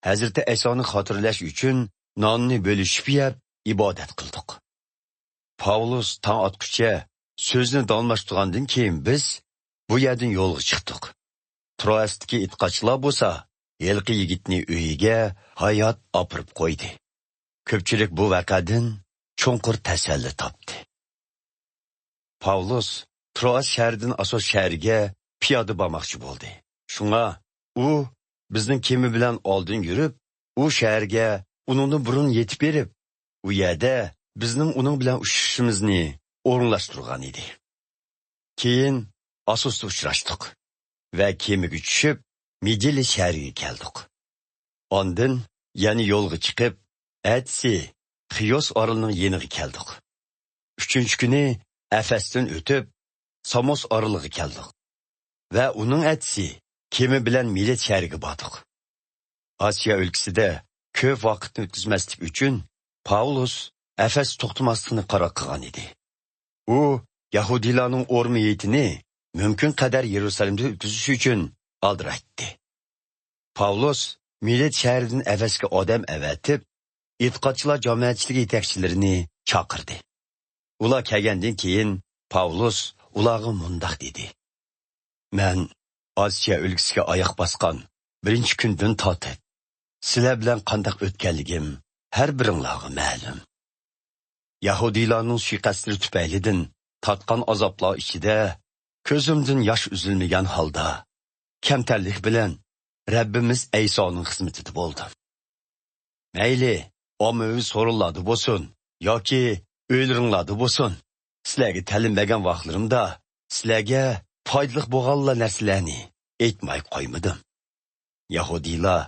ھەزرىتى ئەيسانى خاتىرىلەش ئۈچۈن ناننى بۆلۈشۈپ يەپ، ئىبادەت قىلدۇق. پاۋلۇس تاڭ ئاتقۇچە سۆزنى داۋاملاشتۇرغاندىن كېيىن، بىز بۇ يەردىن يولغا چىقتۇق. تروئاستىكى ئېتىقادچىلار بولسا ھېلىقى يىگىتنى ئۆيىگە ھايات ئاپىرىپ قويدى. كۆپچىلىك بۇ ۋەقەدىن چوڭقۇر تەسەللى تاپتى. پاۋلۇس تروئاس شەھىرىدىن ئاسوس شەھىرىگە پىيادە بارماقچى بولدى. شۇڭا ئۇ بىزنىڭ كېمە بىلەن ئالدىن يۈرۈپ، ئۇ شەھەرگە ئۇنىڭدىن بۇرۇن يېتىپ بېرىپ، ئۇ يەردە بىزنىڭ ئۇنىڭ بىلەن ئۇچرىشىشىمىزنى ئورۇنلاشتۇرغان ئىدى. كېيىن ئاسوستا ئۇچراشتۇق ۋە كېمىگە چۈشۈپ، مىدىلى شەھىرىگە كەلدۇق. ئاندىن يەنە يولغا چىقىپ، ئەتىسى خىيوس ئارىلىنىڭ يېنىغا كەلدۇق. ئۈچىنچى كۈنى ئەفەستىن ئۆتۈپ، ساموس ئارىلىغا كەلدۇق ۋە ئۇنىڭ ئەتىسى كېمە بىلەن مىلېت شەھىرىگە باردۇق. ئاسىيا ئۆلكىسىدە كۆپ ۋاقىتنى ئۆتكۈزمەسلىك ئۈچۈن، پاۋلۇس ئەفەستە توختىماسلىقنى قارار قىلغان ئىدى. ئۇ يەھۇدىيلارنىڭ ئورما ھېيتىنى مۇمكىن قەدەر يېرۇسالېمدا ئۆتكۈزۈش ئۈچۈن ئالدىرايتتى. پاۋلۇس مىلېت شەھىرىدىن ئەفەسكە ئادەم ئەۋەتىپ، ئېتىقادچىلار جامائەتچىلىكى يېتەكچىلىرىنى چاقىردى. ئۇلار كەلگەندىن كېيىن، پاۋلۇس ئۇلارغا مۇنداق دېدى: «مەن ئاسىيا ئۆلكىسىگە ئاياق باسقان بىرىنچى كۈندىن تارتىپ، سىلەر بىلەن قانداق ئۆتكەنلىكىم ھەر بىرىڭلارغا مەلۇم. يەھۇدىيلارنىڭ سۇيىقەستلىرى تۈپەيلىدىن تارتقان ئازابلار ئىچىدە كۆزۈمدىن ياش ئۈزۈلمىگەن ھالدا، كەمتەرلىك بىلەن رەببىمىز ئەيسانىڭ خىزمىتىدە بولدۇم. مەيلى ئاممىۋى سورۇنلاردا بولسۇن ياكى ئۆيلىرىڭلاردا بولسۇن، سىلەرگە تەلىم بەرگەن ۋاقىتلىرىمدا سىلەرگە پايدىلىق بولغانلا نەرسىلەرنى ئېيتماي قويمىدىم. يەھۇدىيلار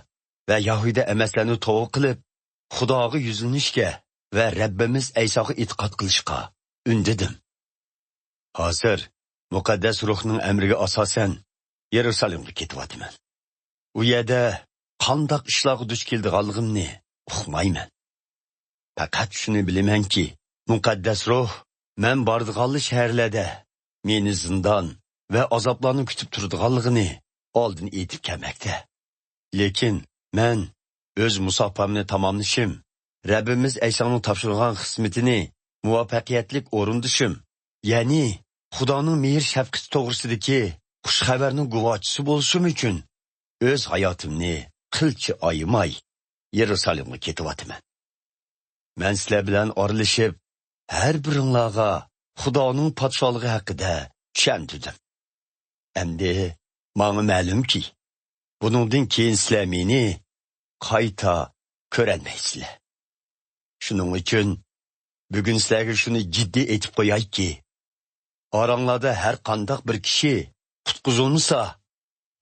ۋە يەھۇدىي ئەمەسلەرنى توۋا قىلىپ، خۇداغا يۈزلىنىشكە ۋە رەببىمىز ئەيساغا ئېتىقاد قىلىشقا ئۈندىدىم. ھازىر مۇقەددەس روھنىڭ ئەمرىگە ئاساسەن يېرۇسالېمغا كېتىۋاتىمەن. ئۇ يەردە قانداق ئىشلارغا دۇچ كېلىدىغانلىقىمنى ئۇقمايمەن. پەقەت شۇنى بىلىمەنكى، مۇقەددەس روھ مەن بارىدىغانلا شەھەرلەردە مېنى زىندان ۋە ئازابلارنىڭ كۈتۈپ تۇرىدىغانلىقىنى ئالدىن ئېيتىپ كەلمەكتە. لېكىن مەن ئۆز مۇساپەمنى تاماملىشىم، رەببىمىز ئەيسانىڭ تاپشۇرغان خىزمىتىنى مۇۋەپپەقىيەتلىك ئورۇندىشىم، يەنى خۇدانىڭ مېھىر-شەپقىتى توغرىسىدىكى خۇش خەۋەرنىڭ گۇۋاھچىسى بولۇشۇم ئۈچۈن، ئۆز ھاياتىمنى قىلچە ئايىماي، يېرۇسالېمغا كېتىۋاتىمەن. مەن سىلەر بىلەن ئارىلىشىپ، ھەر بىرىڭلارغا خۇدانىڭ پادىشاھلىقى ھەققىدە چۈشەندۈردۈم. ئەمدى ماڭا مەلۇمكى، بۇنىڭدىن كېيىن سىلەر مېنى قايتا كۆرەلمەيسىلەر. شۇنىڭ ئۈچۈن بۈگۈن سىلەرگە شۇنى جىددىي ئېيتىپ قويايكى، ئاراڭلاردا ھەر قانداق بىر كىشى قۇتقۇزۇلمىسا،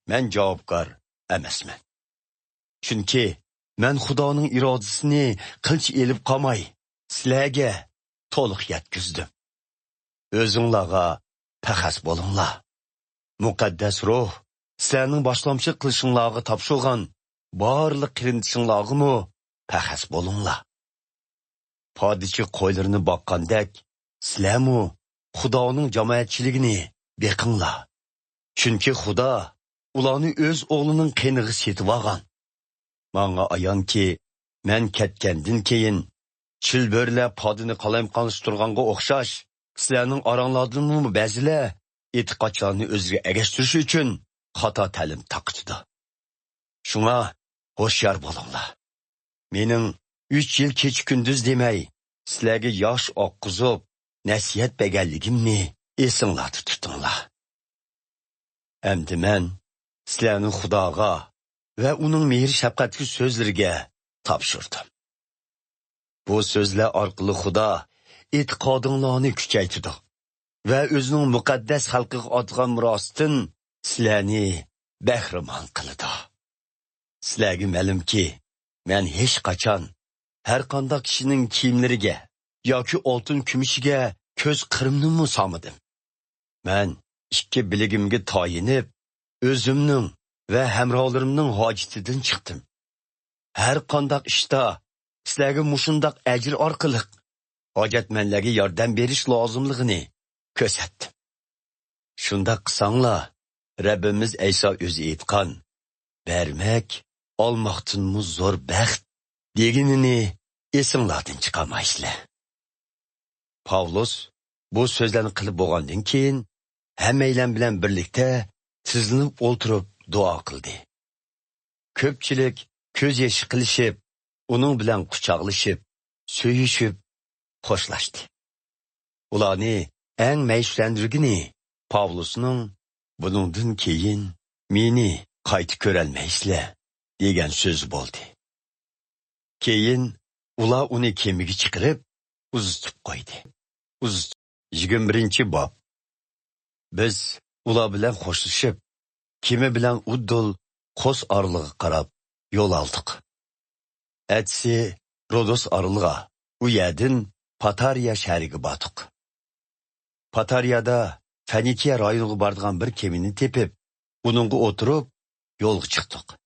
مەن جاۋابكار ئەمەسمەن. چۈنكى مەن خۇدانىڭ ئىرادىسىنى قىلچە ئېلىپ قالماي، سىلەرگە تولۇق يەتكۈزدۈم. ئۆزۈڭلارغا پەخەس بولۇڭلار. مۇقەددەس روھ سىلەرنىڭ باشلامچىلىق قىلىشىڭلارغا تاپشۇرغان بارلىق قېرىندىشىڭلارغىمۇ پەخەس بولۇڭلار. پادىچى قويلىرىنى باققاندەك، سىلەرمۇ خۇدانىڭ جامائەتچىلىكىنى بېقىڭلار. چۈنكى خۇدا ئۇلارنى ئۆز ئوغلىنىڭ قېنىغا سېتىۋالغان. ماڭا ئايانكى، مەن كەتكەندىن كېيىن، چىلبۆرىلەر پادىنى قالايمىقانلاشتۇرغانغا ئوخشاش، سىلەرنىڭ ئاراڭلاردىنمۇ بەزىلەر ئېتىقادچىلارنى ئۆزىگە ئەگەشتۈرۈش ئۈچۈن خاتا تەلىم تارقىتىدۇ. شۇڭا ھوشيار بولۇڭلار. مېنىڭ ئۈچ يىل كېچە-كۈندۈز دېمەي، سىلەرگە ياش ئاققۇزۇپ، نەسىھەت بەرگەنلىكىمنى ئېسىڭلاردا تۇتۇڭلار. ئەمدى مەن سىلەرنى خۇداغا ۋە ئۇنىڭ مېھىر-شەپقەتلىك سۆزلىرىگە تاپشۇردۇم. بۇ سۆزلەر ئارقىلىق خۇدا ئېتىقادىڭلارنى كۈچەيتىدۇ ۋە ئۆزىنىڭ مۇقەددەس خەلقىگە ئاتىغان مىراسىدىن سىلەرنى بەھرىمەن قىلىدۇ. سىلەرگە مەلۇمكى، مەن ھېچقاچان ھەرقانداق كىشىنىڭ كىيىملىرىگە ياكى ئالتۇن كۈمۈشىگە كۆز قىرىمنىمۇ سالمىدىم. مەن ئىككى بىلىگىمگە تايىنىپ، ئۆزۈمنىڭ ۋە ھەمراھلىرىمنىڭ ھاجىتىدىن چىقتىم. ھەر قانداق ئىشتا سىلەرگە مۇشۇنداق ئەجىر ئارقىلىق ھاجەتمەنلەرگە ياردەم بېرىش لازىملىقىنى كۆرسەتتىم. شۇنداق قىلساڭلار، رەببىمىز ئەيسا ئۆزى ئېيتقان، «بەرمەك ئالماقتىنمۇ زور بەخت» دېگىنىنى ئېسىڭلاردىن چىقارمايسىلەر. پاۋلۇس بۇ سۆزلەرنى قىلىپ بولغاندىن كېيىن، ھەممەيلەن بىلەن بىرلىكتە تىزلىنىپ ئولتۇرۇپ دۇئا قىلدى. كۆپچىلىك كۆز يېشى قىلىشىپ، ئۇنىڭ بىلەن قۇچاقلىشىپ، سۆيۈشۈپ، خوشلاشتى. ئۇلارنى ئەڭ مەيۈسلەندۈرگىنى پاۋلۇسنىڭ «بۇنىڭدىن كېيىن مېنى قايتا كۆرەلمەيسىلەر» دېگەن سۆزى بولدى. كېيىن ئۇلار ئۇنى كېمىگە چىقىرىپ، ئۇزىتىپ قويدى. ئۇزىتىپ. يىگىرمە بىرىنچى باب. بىز ئۇلار بىلەن خوشلىشىپ، كېمە بىلەن ئۇددۇل قوس ئارىلىغا قاراپ يول ئالدۇق. ئەتىسى رودوس ئارىلىغا، ئۇ يەردىن پاتارىيا شەھىرىگە باردۇق. پاتارىيادا فېنىكىيە رايونىغا بارىدىغان بىر كېمىنى تېپىپ، ئۇنىڭغا ئولتۇرۇپ، يولغا چىقتۇق.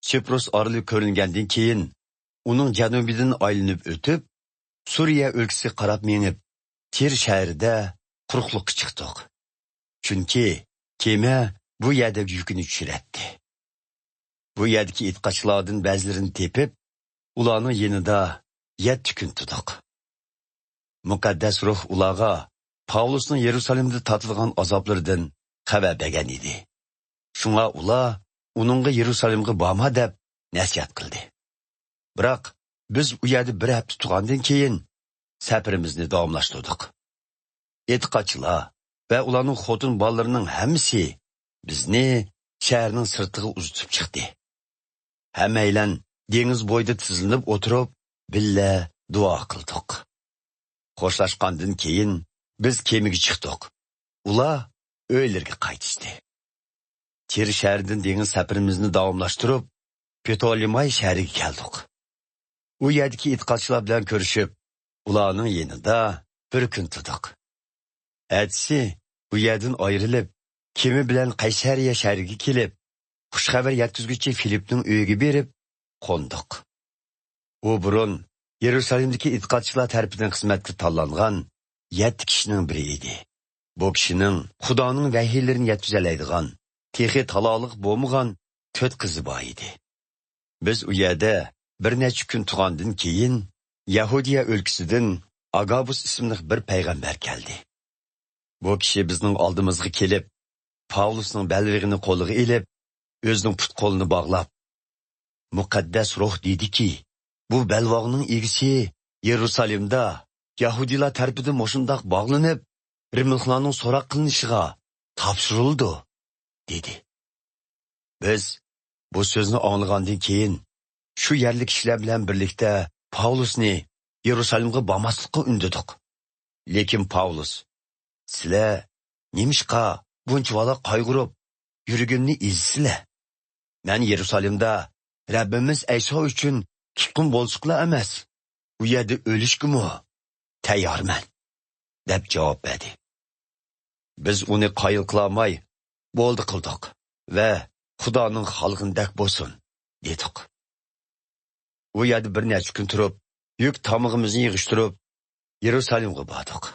سىپرۇس ئارىلى كۆرۈنگەندىن كېيىن، ئۇنىڭ جەنۇبىدىن ئايلىنىپ ئۆتۈپ، سۈرىيە ئۆلكىسىگە قاراپ مېڭىپ، تىر شەھىرىدە قۇرۇقلۇققا چىقتۇق. چۈنكى كېمە بۇ يەردە يۈكىنى چۈشۈرەتتى. بۇ يەردىكى ئېتىقادچىلاردىن بەزىلىرىنى تېپىپ، ئۇلارنىڭ يېنىدا يەتتە كۈن تۇردۇق. مۇقەددەس روھ ئۇلارغا پاۋلۇسنىڭ يېرۇسالېمدا تارتىدىغان ئازابلىرىدىن خەۋەر بەرگەن ئىدى. شۇڭا ئۇلار ئۇنىڭغا يېرۇسالېمغا بارما دەپ نەسىھەت قىلدى. بىراق بىز ئۇ يەردە بىر ھەپتە تۇرغاندىن كېيىن سەپىرىمىزنى داۋاملاشتۇردۇق. ئېتىقادچىلار ۋە ئۇلارنىڭ خوتۇن بالىلىرىنىڭ ھەممىسى بىزنى شەھەرنىڭ سىرتىغا ئۇزىتىپ چىقتى. ھەممەيلەن دېڭىز بويىدا تىزلىنىپ ئولتۇرۇپ، بىللە دۇئا قىلدۇق. خوشلاشقاندىن كېيىن بىز كېمىگە چىقتۇق. ئۇلار ئۆيلىرىگە قايتىشتى. تىر شەھىرىدىن دېڭىز سەپىرىمىزنى داۋاملاشتۇرۇپ، پتولېماي شەھىرىگە كەلدۇق. ئۇ يەردىكى ئېتىقادچىلار بىلەن كۆرۈشۈپ، ئۇلارنىڭ يېنىدا بىر كۈن تۇردۇق. ئەتىسى بۇ يەردىن ئايرىلىپ، كېمە بىلەن قەيسەرىيە شەھىرىگە كېلىپ، خۇش خەۋەر يەتكۈزگۈچى فىلىپنىڭ ئۆيىگە بېرىپ قوندۇق. ئۇ بۇرۇن يېرۇسالېمدىكى ئېتىقادچىلار تەرىپىدىن خىزمەتكە تاللانغان يەتتە كىشىنىڭ بىرى ئىدى. بۇ كىشىنىڭ خۇدانىڭ ۋەھىيلىرىنى يەتكۈزەلەيدىغان تېخى تالالىق بولمىغان تۆت قىزى بار ئىدى. بىز ئۇ يەردە بىر نەچچە كۈن تۇرغاندىن كېيىن، يەھۇدىيە ئۆلكىسىدىن ئاگابۇس ئىسىملىق بىر پەيغەمبەر كەلدى. بۇ كىشى بىزنىڭ ئالدىمىزغا كېلىپ، پاۋلۇسنىڭ بەلۋېغىنى قولىغا ئېلىپ، ئۆزىنىڭ پۇت-قولىنى باغلاپ، «مۇقەددەس روھ دېدىكى، بۇ بەلباغنىڭ ئىگىسى يېرۇسالېمدا يەھۇدىيلار تەرىپىدىن مۇشۇنداق باغلىنىپ، رىملىقلارنىڭ سوراق قىلىنىشىغا تاپشۇرۇلىدۇ» دېدى. بىز بۇ سۆزنى ئاڭلىغاندىن كېيىن، شۇ يەرلىك كىشىلەر بىلەن بىرلىكتە پاۋلۇسنى يېرۇسالېمغا بارماسلىققا ئۈندىدۇق. لېكىن پاۋلۇس، «سىلەر نېمىشقا بۇنچىۋالا قايغۇرۇپ، يۈرىكىمنى ئېزىسىلەر؟ مەن يېرۇسالېمدا رەببىمىز ئەيسا ئۈچۈن تۇتقۇن بولساقلا ئەمەس، ئۇ يەردە ئۆلۈشكىمۇ تەييارمەن» دەپ جاۋاب بەردى. بىز ئۇنى قايىل قىلالماي، «بولدى قىلدۇق ۋە خۇدانىڭ خالىغىنىدەك بولسۇن» دېدۇق. ئۇ يەردە بىر نەچچە كۈن تۇرۇپ، يۈك تامىقىمىزنى يىغىشتۇرۇپ، يېرۇسالېمغا باردۇق.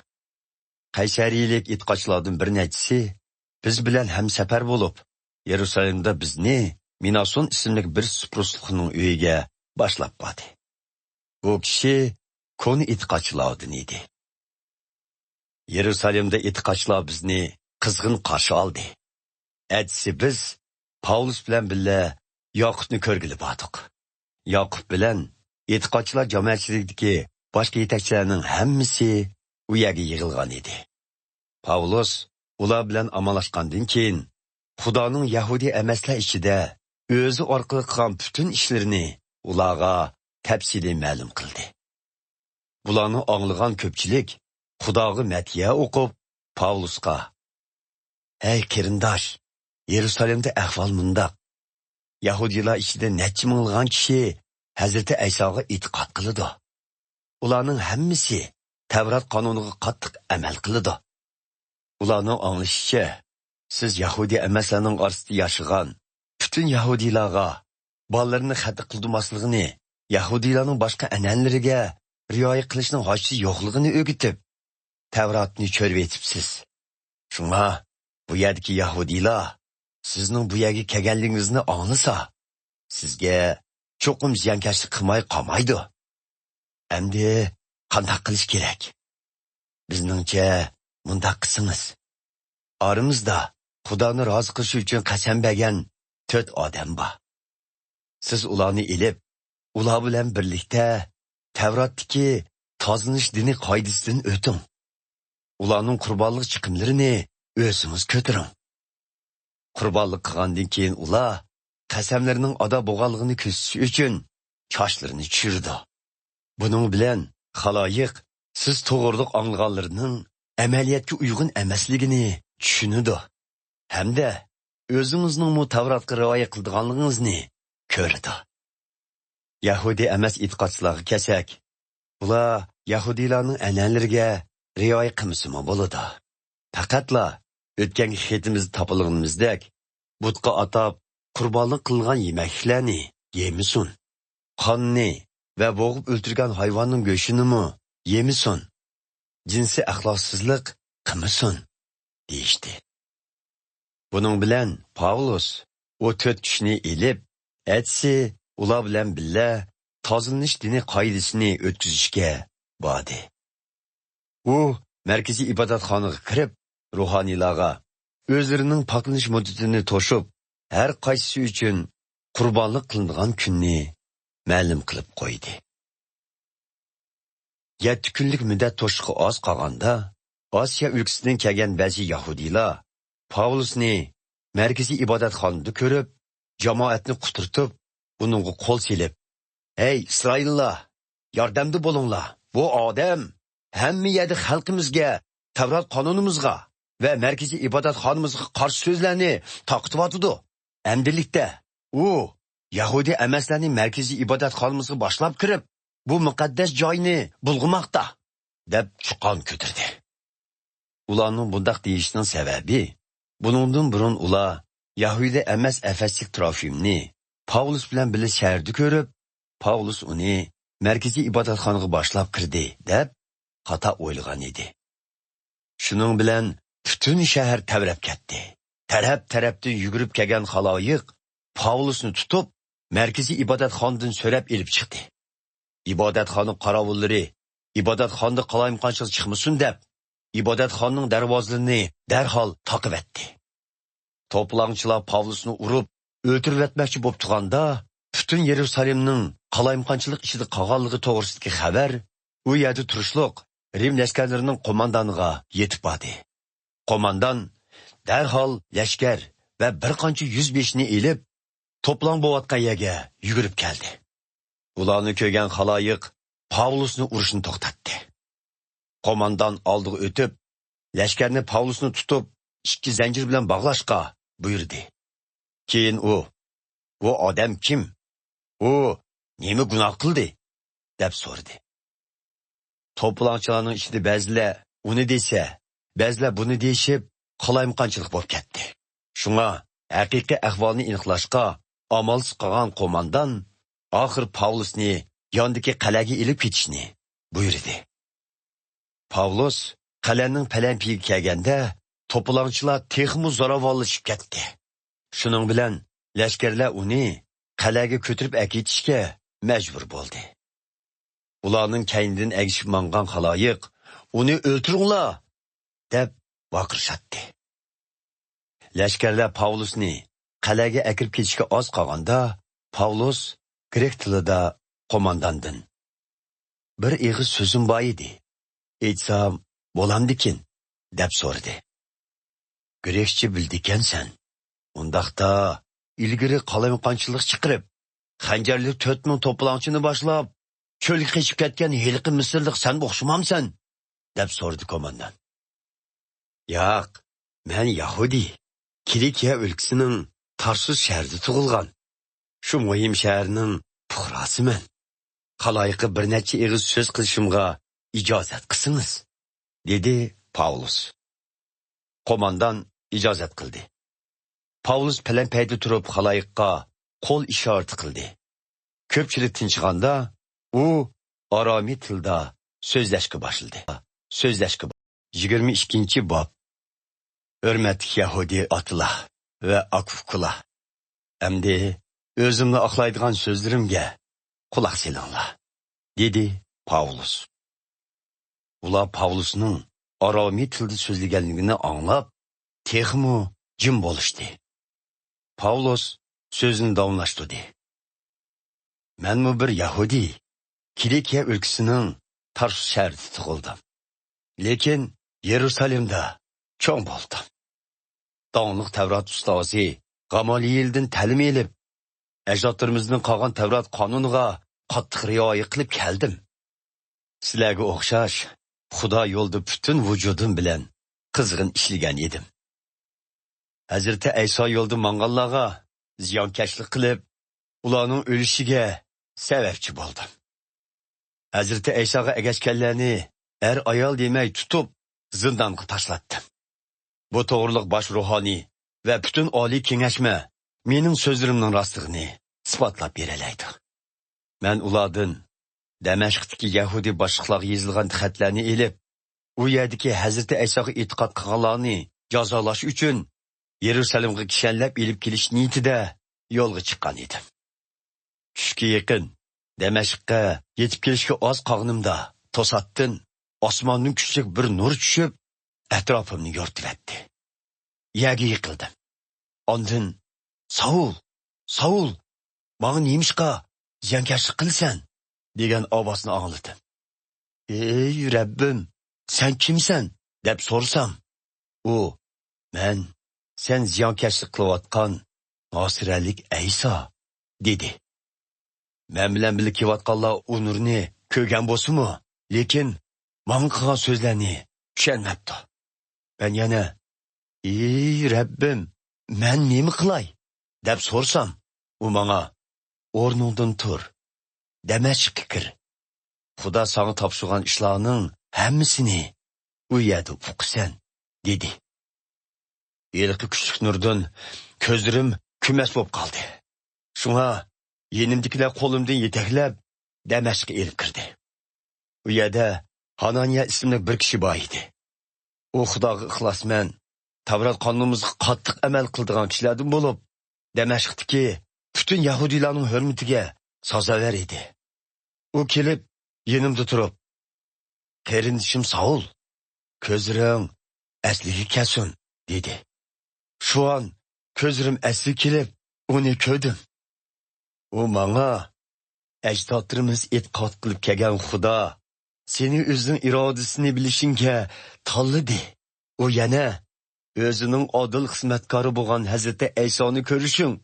قەيسەرىيىلىك ئېتىقادچىلاردىن بىر نەچچىسى بىز بىلەن ھەمسەپەر بولۇپ، يېرۇسالېمدا بىزنى مىناسون ئىسىملىك بىر سىپرۇسلۇقنىڭ ئۆيىگە باشلاپ باردى. بۇ كىشى كونا ئېتىقادچىلاردىن ئىدى. يېرۇسالېمدا ئېتىقادچىلار بىزنى قىزغىن قارشى ئالدى. ئەتىسى بىز پاۋلۇس بىلەن بىللە ياقۇپنى كۆرگىلى باردۇق. ياقۇپ بىلەن ئېتىقادچىلار جامائەتچىلىكىدىكى باشقا يېتەكچىلەرنىڭ ھەممىسى ئۇ يەرگە يىغىلغان ئىدى. پاۋلۇس ئۇلار بىلەن ئامانلاشقاندىن كېيىن، خۇدانىڭ يەھۇدىي ئەمەسلەر ئىچىدە ئۆزى ئارقىلىق قىلغان پۈتۈن ئىشلىرىنى ئۇلارغا تەپسىلىي مەلۇم قىلدى. بۇلارنى ئاڭلىغان كۆپچىلىك خۇداغا مەدھىيە ئوقۇپ، پاۋلۇسقا، «ھەي قېرىنداش، يېرۇسالېمدا ئەھۋال مۇنداق. يەھۇدىيلار ئىچىدە نەچچە مىڭلىغان كىشى ھەزرىتى ئەيساغا ئېتىقاد قىلىدۇ. ئۇلارنىڭ ھەممىسى تەۋرات قانۇنىغا قاتتىق ئەمەل قىلىدۇ. ئۇلارنىڭ ئاڭلىشىچە، سىز يەھۇدىي ئەمەسلەرنىڭ ئارىسىدا ياشىغان پۈتۈن يەھۇدىيلارغا بالىلىرىنى خەتنە قىلدۇرماسلىقىنى، يەھۇدىيلارنىڭ باشقا ئەنئەنىلىرىگە رىئايە قىلىشنىڭ ھاجىتى يوقلۇقىنى ئۆگىتىپ، تەۋراتنى چۆرۈۋېتىپسىز. شۇڭا بۇ يەردىكى يەھۇدىيلار سىزنىڭ بۇ يەرگە كەلگەنلىكىڭىزنى ئاڭلىسا، سىزگە چوقۇم زىيانكەشلىك قىلماي قالمايدۇ. ئەمدى قانداق قىلىش كېرەك؟ بىزنىڭچە مۇنداق قىلسىڭىز، ئارىمىزدا خۇدانى رازى قىلىش ئۈچۈن قەسەم بەرگەن تۆت ئادەم بار. سىز ئۇلارنى ئېلىپ، ئۇلار بىلەن بىرلىكتە تەۋراتتىكى تازىلىنىش دىنى قائىدىسىدىن ئۆتۈڭ. ئۇلارنىڭ قۇربانلىق چىقىملىرىنى ئۆزىڭىز كۆتۈرۈڭ. قۇربانلىق قىلغاندىن كېيىن ئۇلار قەسەملىرىنىڭ ئادا بولغانلىقىنى كۆرسىتىش ئۈچۈن چاچلىرىنى چۈشۈرىدۇ. بۇنىڭ بىلەن خالايىق سىز توغرىلىق ئاڭلىغانلىرىنىڭ ئەمەلىيەتكە ئۇيغۇن ئەمەسلىكىنى چۈشىنىدۇ ھەمدە ئۆزىڭىزنىڭمۇ تەۋراتقا رىئايە قىلىدىغانلىقىڭىزنى كۆرىدۇ. يەھۇدىي ئەمەس ئېتىقادچىلارغا كەلسەك، ئۇلار يەھۇدىيلارنىڭ ئەنئەنىلىرىگە رىئايە قىلمىسىمۇ بولىدۇ. پەقەتلا ئۆتكەنكى خېتىمىزدە تاپىلىغىنىمىزدەك، بۇتقا ئاتاپ قۇربانلىق قىلىنغان يېمەكلىكلەرنى يېمىسۇن. قاننى ۋە بوغۇپ ئۆلتۈرگەن ھايۋاننىڭ گۆشىنىمۇ يېمىسۇن. جىنسىي ئەخلاقسىزلىق قىلمىسۇن، دېيىشتى. بۇنىڭ بىلەن پاۋلۇس ئۇ تۆت كىشىنى ئېلىپ، ئەتىسى ئۇلار بىلەن بىللە تازىلىنىش دىنى قائىدىسىنى ئۆتكۈزۈشكە باردى. ئۇ مەركىزىي ئىبادەتخانىغا كىرىپ، روھانىيلارغا ئۆزلىرىنىڭ پاكلىنىش مۇددىتىنى توشۇپ، ھەر قايسىسى ئۈچۈن قۇربانلىق قىلىنىدىغان كۈننى مەلۇم قىلىپ قويدى. يەتتە كۈنلۈك مۇددەت توشۇشقا ئاز قالغاندا، ئاسىيا ئۆلكىسىدىن كەلگەن بەزى يەھۇدىيلار پاۋلۇسنى مەركىزىي ئىبادەتخانىدا كۆرۈپ، جامائەتنى قۇترىتىپ، ئۇنىڭغا قول سېلىپ، «ھەي، ئىسرائىللار، ياردەمدە بولۇڭلار! بۇ ئادەم ھەممە يەردە خەلقىمىزگە، تەۋرات قانۇنىمىزغا ۋە مەركىزىي ئىبادەتخانىمىزغا قارشى سۆزلەرنى تارقىتىۋاتىدۇ. ئەمدىلىكتە ئۇ يەھۇدىي ئەمەسلەرنى مەركىزىي ئىبادەتخانىمىزغا باشلاپ كىرىپ، بۇ مۇقەددەس جاينى بۇلغىماقتا» دەپ چۇقان كۆتۈردى. ئۇلارنىڭ بۇنداق دېيىشىنىڭ سەۋەبى، بۇنىڭدىن بۇرۇن ئۇلار يەھۇدىي ئەمەس ئەفەسلىك تروفىمنى پاۋلۇس بىلەن بىللە شەھەردە كۆرۈپ، پاۋلۇس ئۇنى مەركىزىي ئىبادەتخانىغا باشلاپ كىردى، دەپ خاتا ئويلىغان ئىدى. شۇنىڭ بىلەن پۈتۈن شەھەر تەۋرەپ كەتتى. تەرەپ-تەرەپتىن يۈگۈرۈپ كەلگەن خالايىق پاۋلۇسنى تۇتۇپ، مەركىزىي ئىبادەتخانىدىن سۆرەپ ئېلىپ چىقتى. ئىبادەتخانا قاراۋۇللىرى ئىبادەتخانىدا قالايمىقانچىلىق چىقمىسۇن دەپ، ئىبادەتخانىنىڭ دەرۋازىلىرىنى دەرھال تاقىۋەتتى. توپىلاڭچىلار پاۋلۇسنى ئۇرۇپ، ئۆلتۈرۈۋەتمەكچى بوپتۇغاندا، پۈتۈن يېرۇسالېمنىڭ قالايمىقانچىلىق ئىچىدە قالغانلىقى توغرىسىدىكى خەۋەر ئۇ يەردە تۇرۇشلۇق رىم لەشكەرلىرىنىڭ قوماندانىغا يېتىپ باردى. قوماندان دەرھال لەشكەر ۋە بىر قانچە يۈز بېشىنى ئېلىپ، توپىلاڭ بوۋاتقان يەرگە يۈگۈرۈپ كەلدى. بۇلارنى كۆرگەن خالايىق پاۋلۇسنى ئۇرۇشنى توختاتتى. قوماندان ئالدىغا ئۆتۈپ، لەشكەرنى پاۋلۇسنى تۇتۇپ، ئىككى زەنجىر بىلەن باغلاشقا بۇيرۇدى. كېيىن ئۇ، «بۇ ئادەم كىم؟ ئۇ نېمە گۇناھ قىلدى؟» دەپ سورىدى. توپىلاڭچىلارنىڭ ئىچىدە بەزىلەر ئۇنى دېسە، بەزىلەر بۇنى دېيىشىپ، قالايمىقانچىلىق بولۇپ كەتتى. شۇڭا ھەقىقىي ئەھۋالنى ئېنىقلاشقا ئامالسىز قالغان قوماندان ئاخىر پاۋلۇسنى ياندىكى قەلئەگە ئېلىپ كېتىشنى بۇيرۇدى. پاۋلۇس قەلئەنىڭ پەلەمپىيىگە كەلگەندە، توپىلاڭچىلار تېخىمۇ زوراۋانلىشىپ كەتتى. شۇنىڭ بىلەن لەشكەرلەر ئۇنى قەلئەگە كۆتۈرۈپ ئەكېتىشكە مەجبۇر بولدى. ئۇلارنىڭ كەينىدىن ئەگىشىپ ماڭغان خالايىق، «ئۇنى ئۆلتۈرۈڭلار!» دەپ ۋارقىرىشاتتى. لەشكەرلەر پاۋلۇسنى قەلئەگە ئەكىرىپ كېتىشكە ئاز قالغاندا، پاۋلۇس گرېك تىلىدا قومانداندىن، «بىر ئېغىز سۆزۈم بار ئىدى، ئېيتسام بولامدىكىن؟» دەپ سورىدى. «گرېكچە بىلىدىكەنسەن. ئۇنداقتا ئىلگىرى قالايمىقانچىلىق چىقىرىپ، خەنجەرلىك تۆت مىڭ توپىلاڭچىنى باشلاپ، چۆلگە قېچىپ كەتكەن ھېلىقى مىسىرلىق سەن ئوخشىمامسەن؟» دەپ سورىدى كوماندان. «ياق، مەن يەھۇدىي، كىلىكىيە ئۆلكىسىنىڭ تارسۇس شەھىرىدە تۇغۇلغان. شۇ مۇھىم شەھەرنىڭ پۇقراسىمەن. خالايىققا بىر نەچچە ئېغىز سۆز قىلىشىمغا ئىجازەت قىلسىڭىز، دېدى پاۋلۇس. قوماندان ئىجازەت قىلدى. پاۋلۇس پەلەمپەيدە تۇرۇپ خالايىققا قول ئىشارىتى قىلدى. كۆپچىلىك تىنچىغاندا، ئۇ ئارامىي تىلدا سۆزلەشكە باشلىدى. سۆزلەشكە با-، يىگىرمە ئىككىنچى باب. ھۆرمەتلىك يەھۇدىي ئاتىلار ۋە ئاكا-ئۇكىلار، ئەمدى ئۆزۈمنى ئاقلايدىغان سۆزلىرىمگە قۇلاق سېلىڭلار، دېدى پاۋلۇس. ئۇلار پاۋلۇسنىڭ ئارامىي تىلدا سۆزلىگەنلىكىنى ئاڭلاپ، تېخىمۇ جىم بولۇشتى. پاۋلۇس سۆزىنى داۋاملاشتۇردى. مەنمۇ بىر يەھۇدىي، كىلىكىيە ئۆلكىسىنىڭ تارسۇس شەھىرىدە تۇغۇلدۇم. لېكىن يېرۇسالېمدا چوڭ بولدۇم. داڭلىق تەۋرات ئۇستازى غامالىيىلدىن تەلىم ئېلىپ، ئەجدادلىرىمىزدىن قالغان تەۋرات قانۇنىغا قاتتىق رىئايە قىلىپ كەلدىم. سىلەرگە ئوخشاش، خۇدا يولىدا پۈتۈن ۋۇجۇدۇم بىلەن قىزغىن ئىشلىگەن ئىدىم. ھەزرىتى ئەيسا يولىدا ماڭغانلارغا زىيانكەشلىك قىلىپ، ئۇلارنىڭ ئۆلۈشىگە سەۋەبچى بولدۇم. ھەزرىتى ئەيساغا ئەگەشكەنلەرنى ئەر-ئايال دېمەي تۇتۇپ، زىندانغا تاشلاتتىم. بۇ توغرىلىق باش روھانىي ۋە پۈتۈن ئالىي كېڭەشمە مېنىڭ سۆزلىرىمنىڭ راستلىقىنى ئىسپاتلاپ بېرەلەيدۇ. مەن ئۇلاردىن دەمەشقتىكى يەھۇدىي باشلىقلارغا يېزىلغان خەتلەرنى ئېلىپ، ئۇ يەردىكى ھەزرىتى ئەيساغا ئېتىقاد قىلغانلارنى جازالاش ئۈچۈن، يېرۇسالېمغا كىشەنلەپ ئېلىپ كېلىش نىيىتىدە يولغا چىققان ئىدىم. چۈشكە يېقىن دەمەشققە يېتىپ كېلىشكە ئاز قالغىنىمدا، توساتتىن ئاسماندىن كۈچلۈك بىر نۇر چۈشۈپ، ئەتراپىمنى يورۇتۇۋەتتى. يەرگە يىقىلدىم. ئاندىن، «ساۋۇل، ساۋۇل، ماڭا نېمىشقا زىيانكەشلىك قىلىسەن؟» دېگەن ئاۋازنى ئاڭلىدىم. «ئەي رەببىم، سەن كىمسەن؟» دەپ سورىسام، ئۇ، «مەن سەن زىيانكەشلىك قىلىۋاتقان ناسىرەلىك ئەيسا» دېدى. مەن بىلەن بىللە كېلىۋاتقانلار ئۇ نۇرنى كۆرگەن بولسىمۇ، لېكىن ماڭا قىلغان سۆزلەرنى چۈشەنمەپتۇ. مەن يەنە، «ئى رەببىم، مەن نېمە قىلاي؟» دەپ سورىسام، ئۇ ماڭا، «ئورنۇڭدىن تۇر، دەمەشققە كىر. خۇدا ساڭا تاپشۇرغان ئىشلارنىڭ ھەممىسىنى ئۇ يەردە ئۇقىسەن» دېدى. ھېلىقى كۈچلۈك نۇردىن كۆزلىرىم كۈمەس بولۇپ قالدى. شۇڭا يېنىمدىكىلەر قولۇمدىن يېتەكلەپ، دەمەشققە ئېلىپ كىردى. ئۇ يەردە ھانانىيە ئىسىملىك بىر كىشى بار ئىدى. ئۇ خۇداغا ئىخلاسمەن، تەۋرات قانۇنىمىزغا قاتتىق ئەمەل قىلىدىغان كىشىلەردىن بولۇپ، دەمەشقتىكى پۈتۈن يەھۇدىيلارنىڭ ھۆرمىتىگە سازاۋەر ئىدى. ئۇ كېلىپ، يېنىمدا تۇرۇپ، «قېرىندىشىم ساۋۇل، كۆزلىرىڭ ئەسلىگە كەلسۇن» دېدى. شۇ ئان كۆزلىرىم ئەسلىگە كېلىپ، ئۇنى كۆردۈم. ئۇ ماڭا، «ئەجدادلىرىمىز ئېتىقاد قىلىپ كەلگەن خۇدا سېنى ئۆزىنىڭ ئىرادىسىنى بىلىشىڭگە تاللىدى. ئۇ يەنە ئۆزىنىڭ ئادىل خىزمەتكارى بولغان ھەزرىتى ئەيسانى كۆرۈشۈڭ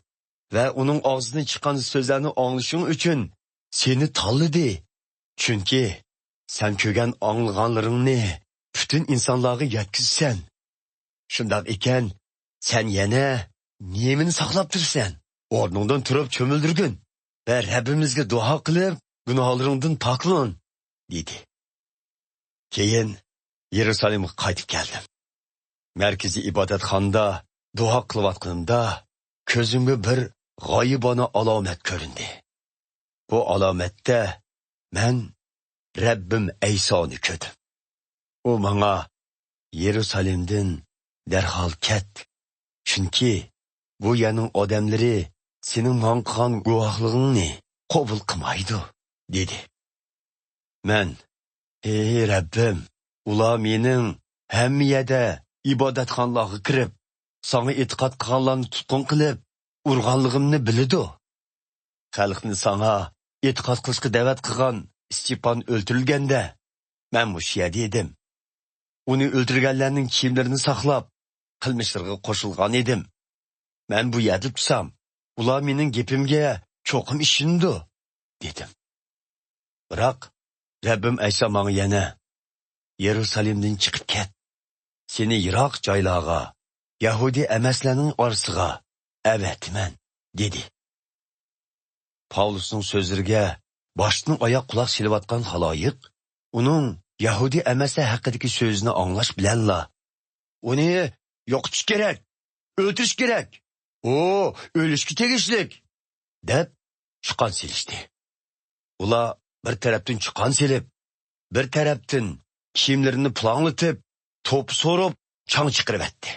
ۋە ئۇنىڭ ئاغزىدىن چىققان سۆزلەرنى ئاڭلىشىڭ ئۈچۈن سېنى تاللىدى. چۈنكى سەن كۆرگەن ئاڭلىغانلىرىڭنى پۈتۈن ئىنسانلارغا يەتكۈزىسەن. شۇنداق ئىكەن، سەن يەنە نېمىنى ساقلاپ تۇرىسەن؟ ئورنۇڭدىن تۇرۇپ چۆمۈلدۈرگىن ۋە رەببىمىزگە دۇئا قىلىپ، گۇناھلىرىڭدىن پاكلان» دېدى. كېيىن يېرۇسالېمغا قايتىپ كەلدىم. مەركىزىي ئىبادەتخانىدا دۇئا قىلىۋاتقىنىمدا، كۆزۈمگە بىر غايىبانە ئالامەت كۆرۈندى. بۇ ئالامەتتە مەن رەببىم ئەيسانى كۆردۈم. ئۇ ماڭا، «يېرۇسالېمدىن دەرھال كەت، چۈنكى بۇ يەرنىڭ ئادەملىرى سېنىڭ ماڭا قىلغان گۇۋاھلىقىڭنى قوبۇل قىلمايدۇ» دېدى. مەن، «ئى رەببىم، ئۇلار مېنىڭ ھەممە يەردە ئىبادەتخانىلارغا كىرىپ، ساڭا ئېتىقاد قىلغانلارنى تۇتقۇن قىلىپ، ئۇرغانلىقىمنى بىلىدۇ. خەلقنى ساڭا ئېتىقاد قىلىشقا دەۋەت قىلغان ئىستېپان ئۆلتۈرۈلگەندە، مەن مۇشۇ يەردە ئىدىم. ئۇنى ئۆلتۈرگەنلەرنىڭ كىيىملىرىنى ساقلاپ، قىلمىشلىرىغا قوشۇلغان ئىدىم. مەن بۇ يەردە تۇرسام، ئۇلار مېنىڭ گېپىمگە چوقۇم ئىشىنىدۇ» دېدىم. بىراق رەببىم ئەيسا ماڭا يەنە، «يېرۇسالېمدىن چىقىپ كەت. سېنى يىراق جايلارغا، يەھۇدىي ئەمەسلەرنىڭ ئارىسىغا ئەۋەتىمەن» دېدى. پاۋلۇسنىڭ سۆزلىرىگە باشتىن ئاياق قۇلاق سېلىۋاتقان خالايىق ئۇنىڭ يەھۇدىي ئەمەسلەر ھەققىدىكى سۆزىنى ئاڭلاش بىلەنلا، «ئۇنى يوقىتىش كېرەك! ئۆلتۈرۈش كېرەك! ئۇ ئۆلۈشكە تېگىشلىك!» دەپ چۇقان سېلىشتى. ئۇلار بىر تەرەپتىن چۇقان سېلىپ، بىر تەرەپتىن كىيىملىرىنى پۇلاڭلىتىپ، توپا سورۇپ، چاڭ چىقىرىۋەتتى.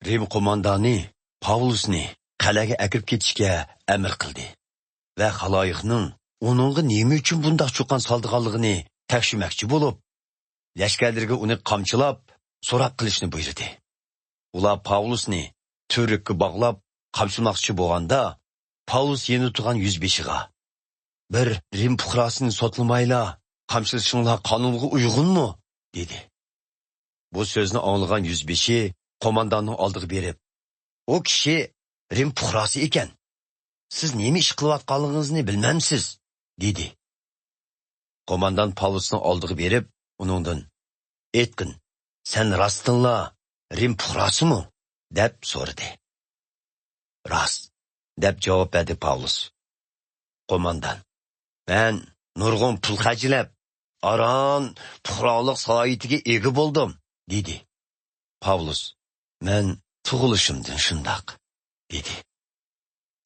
رىم قوماندانى پاۋلۇسنى قەلئەگە ئەكىرىپ كېتىشكە ئەمىر قىلدى ۋە خالايىقنىڭ ئۇنىڭغا نېمە ئۈچۈن بۇنداق چۇقان سالىدىغانلىقىنى تەكشۈرمەكچى بولۇپ، لەشكەرلىرىگە ئۇنى قامچىلاپ، سوراق قىلىشنى بۇيرۇدى. ئۇلار پاۋلۇسنى تۈۋرۈككە باغلاپ قامچىلىماقچى بولغاندا، پاۋلۇس يېنىدا تۇرغان يۈزبېشىغا، «بىر رىم پۇقراسىنى سوتلىمايلا قامچىلىشىڭلار قانۇنغا ئۇيغۇنمۇ؟» دېدى. بۇ سۆزنى ئاڭلىغان يۈزبېشى قومانداننىڭ ئالدىغا بېرىپ، «ئۇ كىشى رىم پۇقراسى ئىكەن. سىز نېمە ئىش قىلىۋاتقانلىقىڭىزنى بىلمەمسىز؟» دېدى. قوماندان پاۋلۇسنىڭ ئالدىغا بېرىپ، ئۇنىڭدىن، «ئېيتقىن، سەن راستتىنلا رىم پۇقراسىمۇ؟» دەپ سورىدى. «راست» دەپ جاۋاب بەردى پاۋلۇس. قوماندان، «مەن نۇرغۇن پۇل خەجلەپ، ئاران پۇقرالىق سالاھىيىتىگە ئىگە بولدۇم» دېدى. پاۋلۇس، «مەن تۇغۇلۇشۇمدىن شۇنداق» دېدى.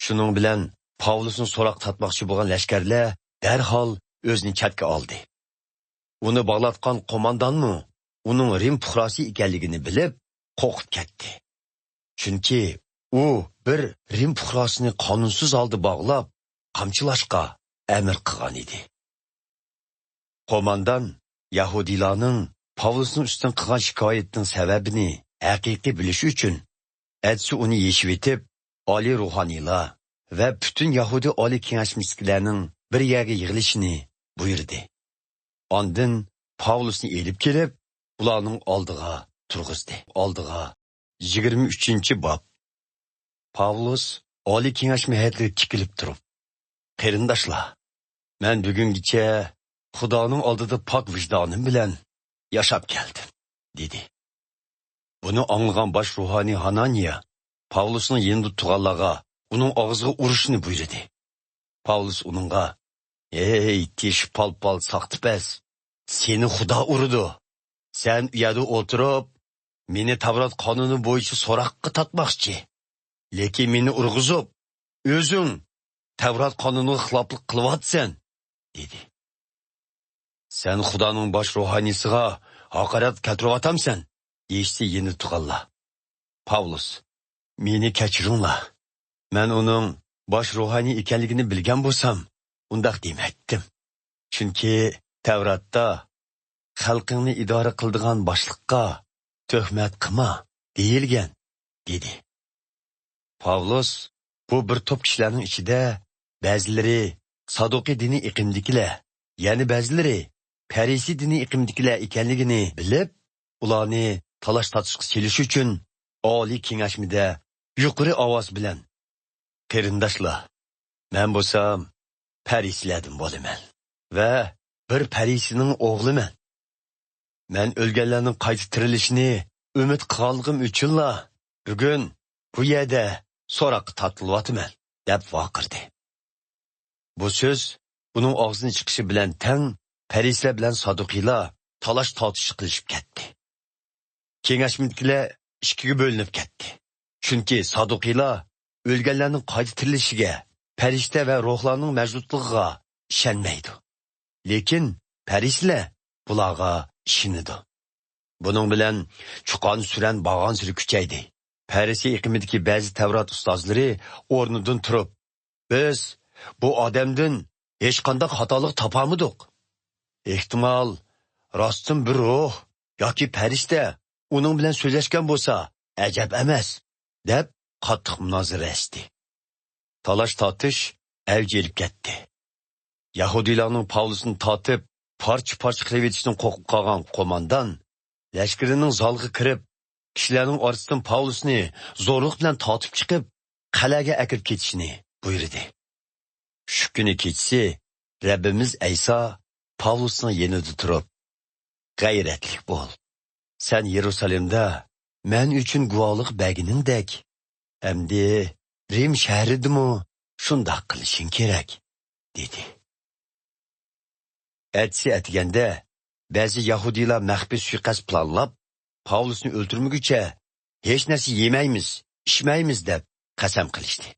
شۇنىڭ بىلەن پاۋلۇسنى سوراققا تارتماقچى بولغان لەشكەرلەر دەرھال ئۆزىنى چەتكە ئالدى. ئۇنى باغلاتقان قوماندانمۇ ئۇنىڭ رىم پۇقراسى ئىكەنلىكىنى بىلىپ، قورقۇپ كەتتى. چۈنكى ئۇ بىر رىم پۇقراسىنى قانۇنسىز ھالدا باغلاپ، قامچىلاشقا ئەمىر قىلغان ئىدى. قوماندان يەھۇدىيلارنىڭ پاۋلۇسنىڭ ئۈستىدىن قىلغان شىكايىتىنىڭ سەۋەبىنى ھەقىقىي بىلىش ئۈچۈن، ئەتىسى ئۇنى يېشىۋېتىپ، ئالىي روھانىيلار ۋە پۈتۈن يەھۇدىي ئالىي كېڭەشمىسىدىكىلەرنىڭ بىر يەرگە يىغىلىشىنى بۇيرۇدى. ئاندىن پاۋلۇسنى ئېلىپ كېلىپ، ئۇلارنىڭ ئالدىغا تۇرغۇزدى. ئالدىغا. يىگىرمە ئۈچىنچى باب. پاۋلۇس ئالىي كېڭەشمە ھەيئىتىگە تىكىلىپ تۇرۇپ، «قېرىنداشلار، مەن بۈگۈنگىچە خۇدانىڭ ئالدىدا پاك ۋىجدانىم بىلەن ياشاپ كەلدىم» دېدى. بۇنى ئاڭلىغان باش روھانىي ھانانىيە پاۋلۇسنىڭ يېنىدا تۇرغانلارغا ئۇنىڭ ئاغزىغا ئۇرۇشنى بۇيرۇدى. پاۋلۇس ئۇنىڭغا، «ھەي، تېشى پال-پال ساختىپەز! سېنى خۇدا ئۇرىدۇ! سەن ئۇ يەردە ئولتۇرۇپ، مېنى تەۋرات قانۇنى بويىچە سوراققا تارتماقچى، لېكىن مېنى ئۇرغۇزۇپ، ئۆزۈڭ تەۋرات قانۇنىغا خىلاپلىق قىلىۋاتىسەن» دېدى. «سەن خۇدانىڭ باش روھانىيسىغا ھاقارەت كەلتۈرۈۋاتامسەن؟» دېيىشتى يېنىدا تۇرغانلار. پاۋلۇس، «مېنى كەچۈرۈڭلار. مەن ئۇنىڭ باش روھانىي ئىكەنلىكىنى بىلگەن بولسام، ئۇنداق دېمەيتتىم. چۈنكى تەۋراتتا خەلقىڭنى ئىدارە قىلىدىغان باشلىققا تۆھمەت قىلما دېيىلگەن» دېدى. پاۋلۇس بۇ بىر توپ كىشىلەرنىڭ ئىچىدە بەزىلىرى سادۇقىي دىنىي ئېقىمدىكىلەر، يەنە بەزىلىرى پەرىسىي دىنىي ئېقىمدىكىلەر ئىكەنلىكىنى بىلىپ، ئۇلارنى تالاش-تارتىشقا سېلىش ئۈچۈن ئالىي كېڭەشمىدە يۇقىرى ئاۋاز بىلەن، «قېرىنداشلار، مەن بولسام پەرىسىيلەردىن بولىمەن ۋە بىر پەرىسىينىڭ ئوغلىمەن. مەن ئۆلگەنلەرنىڭ قايتا تىرىلىشىنى ئۈمىد قىلغانلىقىم ئۈچۈنلا بۈگۈن بۇ يەردە سوراققا تارتىلىۋاتىمەن» دەپ ۋارقىرىدى. بۇ سۆز ئۇنىڭ ئاغزىدىن چىقىشى بىلەن تەڭ پەرىسىيلەر بىلەن سادۇقىيلار تالاش-تارتىش قىلىشىپ كەتتى. كېڭەشمىدىكىلەر ئىككىگە بۆلۈنۈپ كەتتى. چۈنكى سادۇقىيلار ئۆلگەنلەرنىڭ قايتا تىرىلىشىگە، پەرىشتە ۋە روھلارنىڭ مەۋجۇتلۇقىغا ئىشەنمەيدۇ. لېكىن پەرىسىيلەر بۇلارغا ئىشىنىدۇ. بۇنىڭ بىلەن چۇقان-سۈرەن بارغانسېرى كۈچەيدى. پەرىسىي ئېقىمىدىكى بەزى تەۋرات ئۇستازلىرى ئورنىدىن تۇرۇپ، «بىز بۇ ئادەمدىن ھېچقانداق خاتالىق تاپالمىدۇق. ئېھتىمال، راستتىن بىر روھ ياكى پەرىشتە ئۇنىڭ بىلەن سۆزلەشكەن بولسا، ئەجەب ئەمەس» دەپ قاتتىق مۇنازىرىلەشتى. تالاش-تارتىش ئەۋج ئېلىپ كەتتى. يەھۇدىيلارنىڭ پاۋلۇسنى تارتىپ، پارچە-پارچە قىلىۋېتىشتىن قورقۇپ قالغان قوماندان لەشكىرىنىڭ زالىغا كىرىپ، كىشىلەرنىڭ ئارىسىدىن پاۋلۇسنى زورلۇق بىلەن تارتىپ چىقىپ، قەلئەگە ئەكىرىپ كېتىشنى بۇيرۇدى. شۇ كۈنى كېچىسى رەببىمىز ئەيسا پاۋلۇسنىڭ يېنىدا تۇرۇپ، «غەيرەتلىك بول. سەن يېرۇسالېمدا مەن ئۈچۈن گۇۋاھلىق بەرگىنىڭدەك، ئەمدى رىم شەھىرىدىمۇ شۇنداق قىلىشىڭ كېرەك» دېدى. ئەتىسى ئەتىگەندە بەزى يەھۇدىيلار مەخپىي سۇيىقەست پىلانلاپ، پاۋلۇسنى ئۆلتۈرمىگۈچە ھېچ نەرسە يېمەيمىز، ئىچمەيمىز دەپ قەسەم قىلىشتى.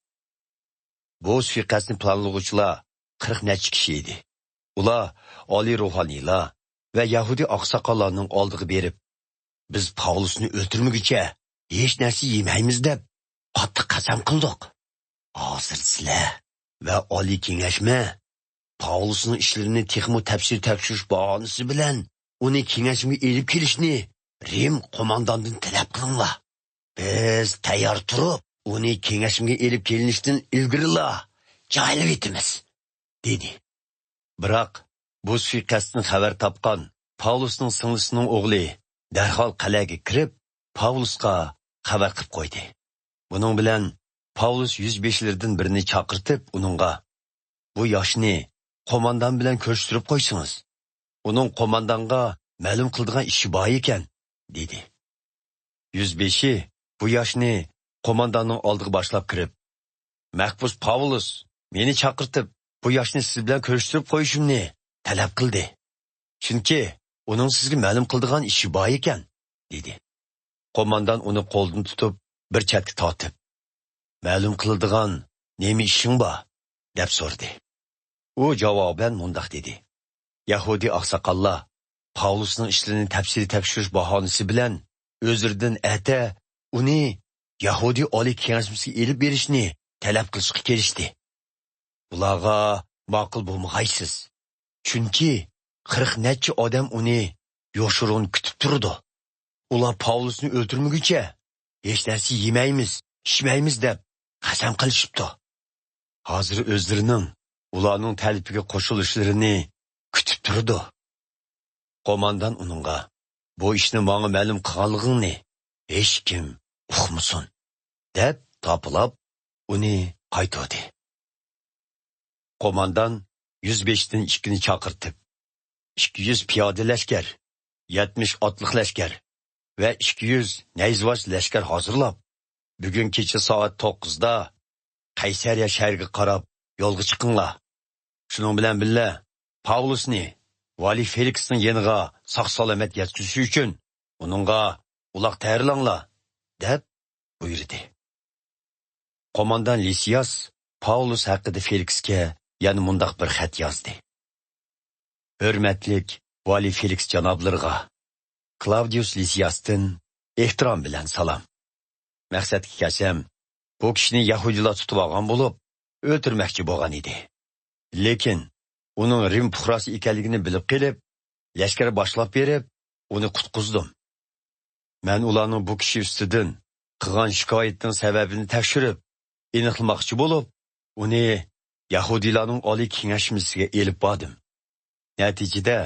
بۇ سۇيىقەستنى پىلانلىغۇچىلار قىرىق نەچچە كىشى ئىدى. ئۇلار ئالىي روھانىيلار ۋە يەھۇدىي ئاقساقاللارنىڭ ئالدىغا بېرىپ، «بىز پاۋلۇسنى ئۆلتۈرمىگۈچە ھېچ نەرسە يېمەيمىز» دەپ قاتتىق قەسەم قىلدۇق. ھازىر سىلەر ۋە ئالىي كېڭەشمە پاۋلۇسنىڭ ئىشلىرىنى تېخىمۇ تەپسىلىي تەكشۈرۈش باھانىسى بىلەن ئۇنى كېڭەشمىگە ئېلىپ كېلىشنى رىم قومانداندىن تەلەپ قىلىڭلار. بىز تەييار تۇرۇپ، ئۇنى كېڭەشمىگە ئېلىپ كېلىنىشتىن ئىلگىرىلا جايلىۋېتىمىز، دېدى. بىراق، بۇ سۇيىقەستتىن خەۋەر تاپقان پاۋلۇسنىڭ سىڭلىسىنىڭ ئوغلى دەرھال قەلئەگە كىرىپ، پاۋلۇسقا خەۋەر قىلىپ قويدى. بۇنىڭ بىلەن پاۋلۇس يۈزبېشىلىرىدىن بىرىنى چاقىرتىپ، ئۇنىڭغا، «بۇ ياشنى قوماندان بىلەن كۆرۈشتۈرۈپ قويسىڭىز، ئۇنىڭ قوماندانغا مەلۇم قىلىدىغان ئىشى بار ئىكەن» دېدى. يۈزبېشى بۇ ياشنى قومانداننىڭ ئالدىغا باشلاپ كىرىپ، «مەھبۇس پاۋلۇس مېنى چاقىرتىپ، بۇ ياشنى سىز بىلەن كۆرۈشتۈرۈپ قويۇشۇمنى تەلەپ قىلدى. چۈنكى ئۇنىڭ سىزگە مەلۇم قىلىدىغان ئىشى بار ئىكەن» دېدى. قوماندان ئۇنى قولدىن تۇتۇپ، بىر چەتكە تارتىپ، «مەلۇم قىلىدىغان نېمە ئىشىڭ بار؟» دەپ سورىدى. ئۇ جاۋابەن مۇنداق دېدى: «يەھۇدىي ئاقساقاللار پاۋلۇسنىڭ ئىشلىرىنى تەپسىلىي تەكشۈرۈش باھانىسى بىلەن ئۆزلىرىدىن ئەتە ئۇنى يەھۇدىي ئالىي كېڭەشمىسىگە ئېلىپ بېرىشنى تەلەپ قىلىشقا كېلىشتى. بۇلارغا ماقۇل بولمىغايسىز. چۈنكى قىرىق نەچچە ئادەم ئۇنى يوشۇرۇن كۈتۈپ تۇرىدۇ. ئۇلار پاۋلۇسنى ئۆلتۈرمىگۈچە ھېچ نەرسە يېمەيمىز، ئىچمەيمىز دەپ قەسەم قىلىشىپتۇ. ھازىر ئۆزلىرىنىڭ ئۇلارنىڭ تەلىپىگە قوشۇلۇشلىرىنى كۈتۈپ تۇرىدۇ. قوماندان ئۇنىڭغا، بۇ ئىشنى ماڭا مەلۇم قىلغانلىقىڭنى ھېچكىم ئۇقمىسۇن» دەپ تاپىلاپ ئۇنى قايتۇردى. قوماندان يۈزبېشىدىن ئىككىنى چاقىرتىپ، ئىككى يۈز پىيادە لەشكەر، يەتمىش ئاتلىق لەشكەر ۋە ئىككى يۈز نەيزىۋاز لەشكەر ھازىرلاپ، بۈگۈن كېچە سائەت توققۇزدا قەيسەرىيە شەھىرىگە قاراپ يولغا چىقىڭلار. شۇنىڭ بىلەن بىللە، پاۋلۇسنى ۋالىي فېلىكسنىڭ يېنىغا ساق-سالامەت يەتكۈزۈش ئۈچۈن ئۇنىڭغا ئۇلاق تەييارلاڭلار، دەپ بۇيرۇدى. قوماندان لىسىياس پاۋلۇس ھەققىدە فېلىكسكە يەنە مۇنداق بىر خەت يازدى: «ھۆرمەتلىك ۋالىي فېلىكس جانابلىرىغا كلاۋدىيۇس لىسىياستىن ئېھتىرام بىلەن سالام. مەقسەتكە كەلسەم، بۇ كىشىنى يەھۇدىيلار تۇتۇۋالغان بولۇپ، ئۆلتۈرمەكچى بولغان ئىدى. لېكىن ئۇنىڭ رىم پۇقراسى ئىكەنلىكىنى بىلىپ قېلىپ، لەشكەر باشلاپ بېرىپ، ئۇنى قۇتقۇزدۇم. مەن ئۇلارنىڭ بۇ كىشى ئۈستىدىن قىلغان شىكايىتىنىڭ سەۋەبىنى تەكشۈرۈپ ئېنىقلىماقچى بولۇپ، ئۇنى يەھۇدىيلارنىڭ ئالىي كېڭەشمىسىگە ئېلىپ باردىم. نەتىجىدە،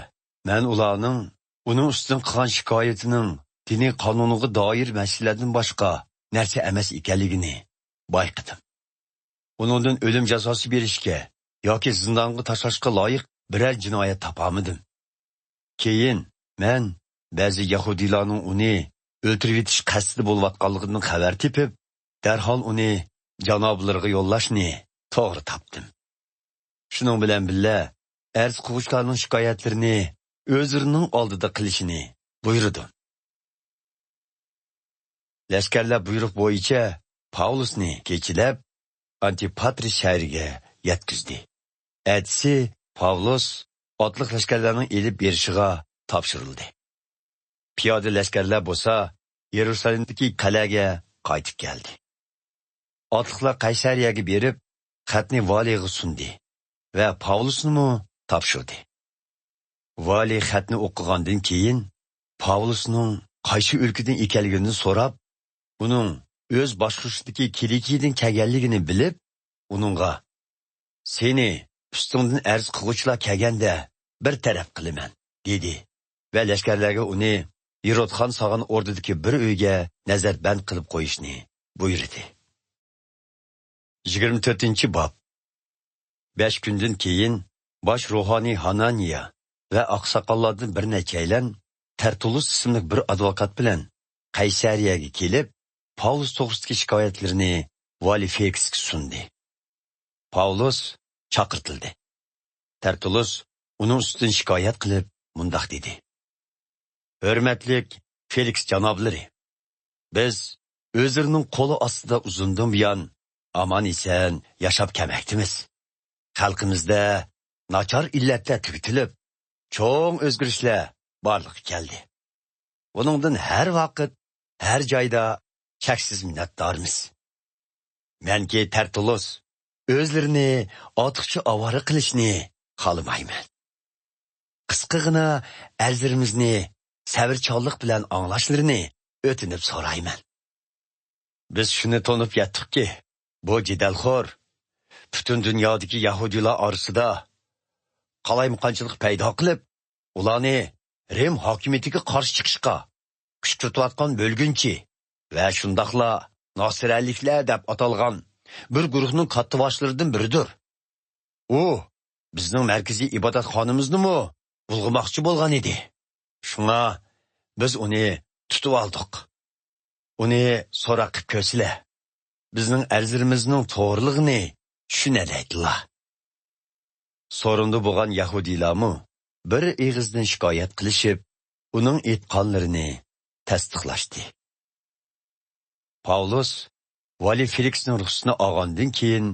مەن ئۇلارنىڭ ئۇنىڭ ئۈستىدىن قىلغان شىكايىتىنىڭ دىنىي قانۇنغا دائىر مەسىلىلەردىن باشقا نەرسە ئەمەس ئىكەنلىكىنى بايقىدىم. ئۇنىڭدىن ئۆلۈم جازاسى بېرىشكە ياكى زىندانغا تاشلاشقا لايىق بىرەر جىنايەت تاپالمىدىم. كېيىن مەن بەزى يەھۇدىيلارنىڭ ئۇنى ئۆلتۈرۈۋېتىش قەستىدە بولۇۋاتقانلىقىدىن خەۋەر تېپىپ، دەرھال ئۇنى جانابلىرىغا يوللاشنى توغرا تاپتىم. شۇنىڭ بىلەن بىللە، ئەرز قىلغۇچىلارنىڭ شىكايەتلىرىنى ئۆزلىرىنىڭ ئالدىدا قىلىشىنى بۇيرۇدۇم.» لەشكەرلەر بۇيرۇق بويىچە پاۋلۇسنى كېچىلەپ ئانتىپاترىس شەھىرىگە يەتكۈزدى. ئەتىسى پاۋلۇس ئاتلىق لەشكەرلەرنىڭ ئېلىپ بېرىشىغا تاپشۇرۇلدى. پىيادە لەشكەرلەر بولسا يېرۇسالېمدىكى قەلئەگە قايتىپ كەلدى. ئاتلىقلار قەيسەرىيەگە بېرىپ، خەتنى ۋالىيغا سۇندى ۋە پاۋلۇسنىمۇ تاپشۇردى. ۋالىي خەتنى ئوقۇغاندىن كېيىن، پاۋلۇسنىڭ قايسى ئۆلكىدىن ئىكەنلىكىنى سوراپ، ئۇنىڭ ئۆز باشقۇرۇشىدىكى كىلىكىيىدىن كەلگەنلىكىنى بىلىپ، ئۇنىڭغا، «سېنى ئۈستۈڭدىن ئەرز قىلغۇچىلار كەلگەندە بىر تەرەپ قىلىمەن» دېدى ۋە لەشكەرلەرگە ئۇنى ھېرودخان سالغان ئوردىدىكى بىر ئۆيگە نەزەربەند قىلىپ قويۇشنى بۇيرۇدى. يىگىرمە تۆتىنچى باب. بەش كۈندىن كېيىن باش روھانىي ھانانىيا ۋە ئاقساقاللاردىن بىر نەچچەيلەن تەرتۇللۇس ئىسىملىك بىر ئادۋوكات بىلەن قەيسەرىيەگە كېلىپ، پاۋلۇس توغرىسىدىكى شىكايەتلىرىنى ۋالىي فېلىكسكە سۇندى. پاۋلۇس چاقىرتىلدى. تەرتۇللۇس ئۇنىڭ ئۈستىدىن شىكايەت قىلىپ مۇنداق دېدى: ھۆرمەتلىك فېلىكس جانابلىرى، بىز ئۆزلىرىنىڭ قولى ئاستىدا ئۇزۇندىن بۇيان ئامان-ئېسەن ياشاپ كەلمەكتىمىز. خەلقىمىزدە ناچار ئىللەتلەر تۈگىتىلىپ، چوڭ ئۆزگىرىشلەر بارلىققا كەلدى. بۇنىڭدىن ھەر ۋاقىت، ھەر جايدا چەكسىز مىننەتدارمىز. مەنكى تەرتۇلۇس ئۆزلىرىنى ئارتۇقچە ئاۋارە قىلىشنى خالىمايمەن. قىسقىغىنا ئەرزلىرىمىزنى سەۋرچانلىق بىلەن ئاڭلاشلىرىنى ئۆتۈنۈپ سورايمەن. بىز شۇنى تونۇپ يەتتۇقكى، بۇ جېدەلخور پۈتۈن دۇنيادىكى يەھۇدىيلار ئارىسىدا قالايمىقانچىلىق پەيدا قىلىپ، ئۇلارنى رىم ھاكىمىيىتىگە قارشى چىقىشقا كۈشكۈرتۈۋاتقان بۆلگۈنچى ۋە شۇنداقلا ناسىرەلىكلەر دەپ ئاتالغان بىر گۇرۇھنىڭ كاتتىباشلىرىدىن بىرىدۇر. ئۇ بىزنىڭ مەركىزىي ئىبادەتخانىمىزنىمۇ بۇلغىماقچى بولغان ئىدى. شۇڭا بىز ئۇنى تۇتۇۋالدۇق. ئۇنى سوراق قىپ كۆرسىلە، بىزنىڭ ئەرزلىرىمىزنىڭ توغرىلىقىنى چۈشىنەلەيدىلا. سورۇندا بولغان يەھۇدىيلارمۇ بىر ئېغىزدىن شىكايەت قىلىشىپ، ئۇنىڭ ئېيتقانلىرىنى تەستىقلاشتى. پاۋلۇس ۋالىي فېلىكسنىڭ رۇخسىتىنى ئالغاندىن كېيىن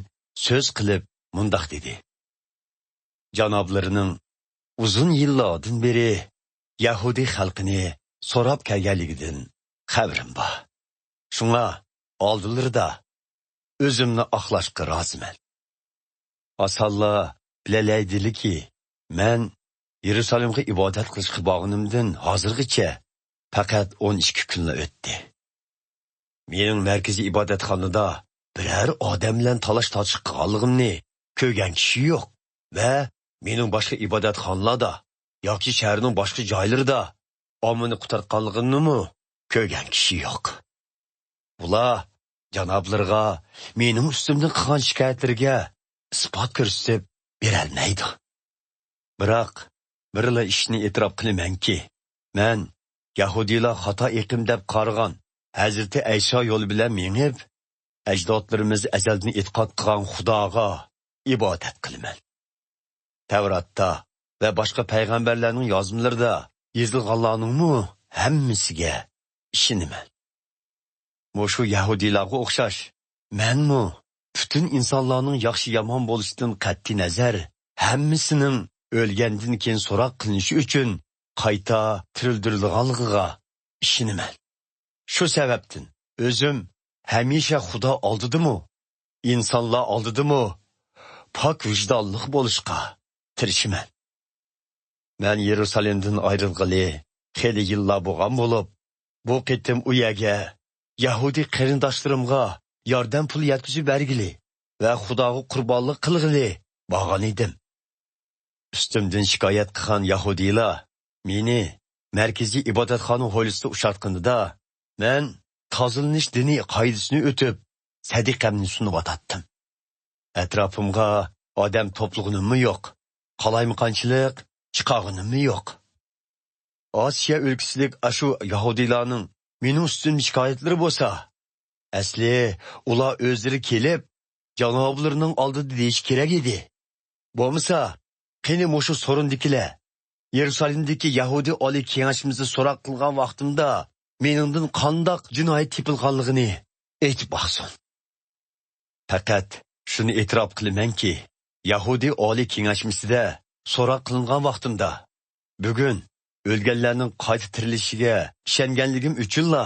سۆز قىلىپ مۇنداق دېدى: جانابلىرىنىڭ ئۇزۇن يىللاردىن بېرى يەھۇدىي خەلقىنى سوراپ كەلگەنلىكىدىن خەۋىرىم بار. شۇڭا ئالدىلىرىدا ئۆزۈمنى ئاقلاشقا رازىمەن. ئاسانلا بىلەلەيدىلىكى، مەن يېرۇسالېمغا ئىبادەت قىلىشقا بارغىنىمدىن ھازىرغىچە پەقەت ئون ئىككى كۈنلا ئۆتتى. مېنىڭ مەركىزىي ئىبادەتخانىدا بىرەر ئادەم بىلەن تالاش-تارتىش قىلغانلىقىمنى كۆرگەن كىشى يوق ۋە مېنىڭ باشقا ئىبادەتخانىلاردا ياكى شەھەرنىڭ باشقا جايلىرىدا ئاممىنى قۇتارتقانلىقىمنىمۇ كۆرگەن كىشى يوق. بۇلار جانابلىرىغا مېنىڭ ئۈستۈمدىن قىلغان شىكايەتلىرىگە ئىسپات كۆرسىتىپ بېرەلمەيدۇ. بىراق، بىرلا ئىشنى ئېتىراپ قىلىمەنكى، مەن يەھۇدىيلار خاتا ئېقىم دەپ قارىغان ھەزرىتى ئەيسا يولى بىلەن مېڭىپ، ئەجدادلىرىمىز ئەزەلدىن ئېتىقاد قىلغان خۇداغا ئىبادەت قىلىمەن. تەۋراتتا ۋە باشقا پەيغەمبەرلەرنىڭ يازمىلىرىدا يېزىلغانلارنىڭمۇ ھەممىسىگە ئىشىنىمەن. مۇشۇ يەھۇدىيلارغا ئوخشاش، مەنمۇ پۈتۈن ئىنسانلارنىڭ ياخشى-يامان بولۇشىدىن قەتئىينەزەر، ھەممىسىنىڭ ئۆلگەندىن كېيىن سوراق قىلىنىشى ئۈچۈن قايتا تىرىلدۈرۈلىدىغانلىقىغا ئىشىنىمەن. شۇ سەۋەبتىن ئۆزۈم ھەمىشە خۇدا ئالدىدىمۇ، ئىنسانلار ئالدىدىمۇ پاك ۋىجدانلىق بولۇشقا تىرىشىمەن. مەن يېرۇسالېمدىن ئايرىلغىلى خېلى يىللار بولغان بولۇپ، بۇ قېتىم ئۇ يەرگە يەھۇدىي قېرىنداشلىرىمغا ياردەم پۇلى يەتكۈزۈپ بەرگىلى ۋە خۇداغا قۇربانلىق قىلغىلى بارغان ئىدىم. ئۈستۈمدىن شىكايەت قىلغان يەھۇدىيلار مېنى مەركىزىي ئىبادەتخانا ھويلىسىدا ئۇچراتقىنىدا، مەن تازىلىنىش دىنىي قائىدىسىنى ئۆتۈپ، سەدىقەمنى سۇنۇۋاتاتتىم. ئەتراپىمغا ئادەم توپلىغىنىممۇ يوق، قالايمىقانچىلىق چىقارغىنىممۇ يوق. ئاسىيا ئۆلكىسىدىكى ئاشۇ يەھۇدىيلارنىڭ مېنىڭ ئۈستۈمدىن شىكايەتلىرى بولسا، ئەسلى ئۇلار ئۆزلىرى كېلىپ، جانابلىرىنىڭ ئالدىدا دېيىشى كېرەك ئىدى. بولمىسا، قېنى مۇشۇ سورۇندىكىلەر يېرۇسالېمدىكى يەھۇدىي ئالىي كېڭەشىمىزدە سوراق قىلغان ۋاقتىمدا مېنىڭدىن قانداق جىنايەت تېپىلغانلىقىنى ئېيتىپ باقسۇن. پەقەت شۇنى ئېتىراپ قىلىمەنكى، يەھۇدىي ئالىي كېڭەشمىسىدە سوراق قىلىنغان ۋاقتىمدا، بۈگۈن ئۆلگەنلەرنىڭ قايتا تىرىلىشىگە ئىشەنگەنلىكىم ئۈچۈنلا،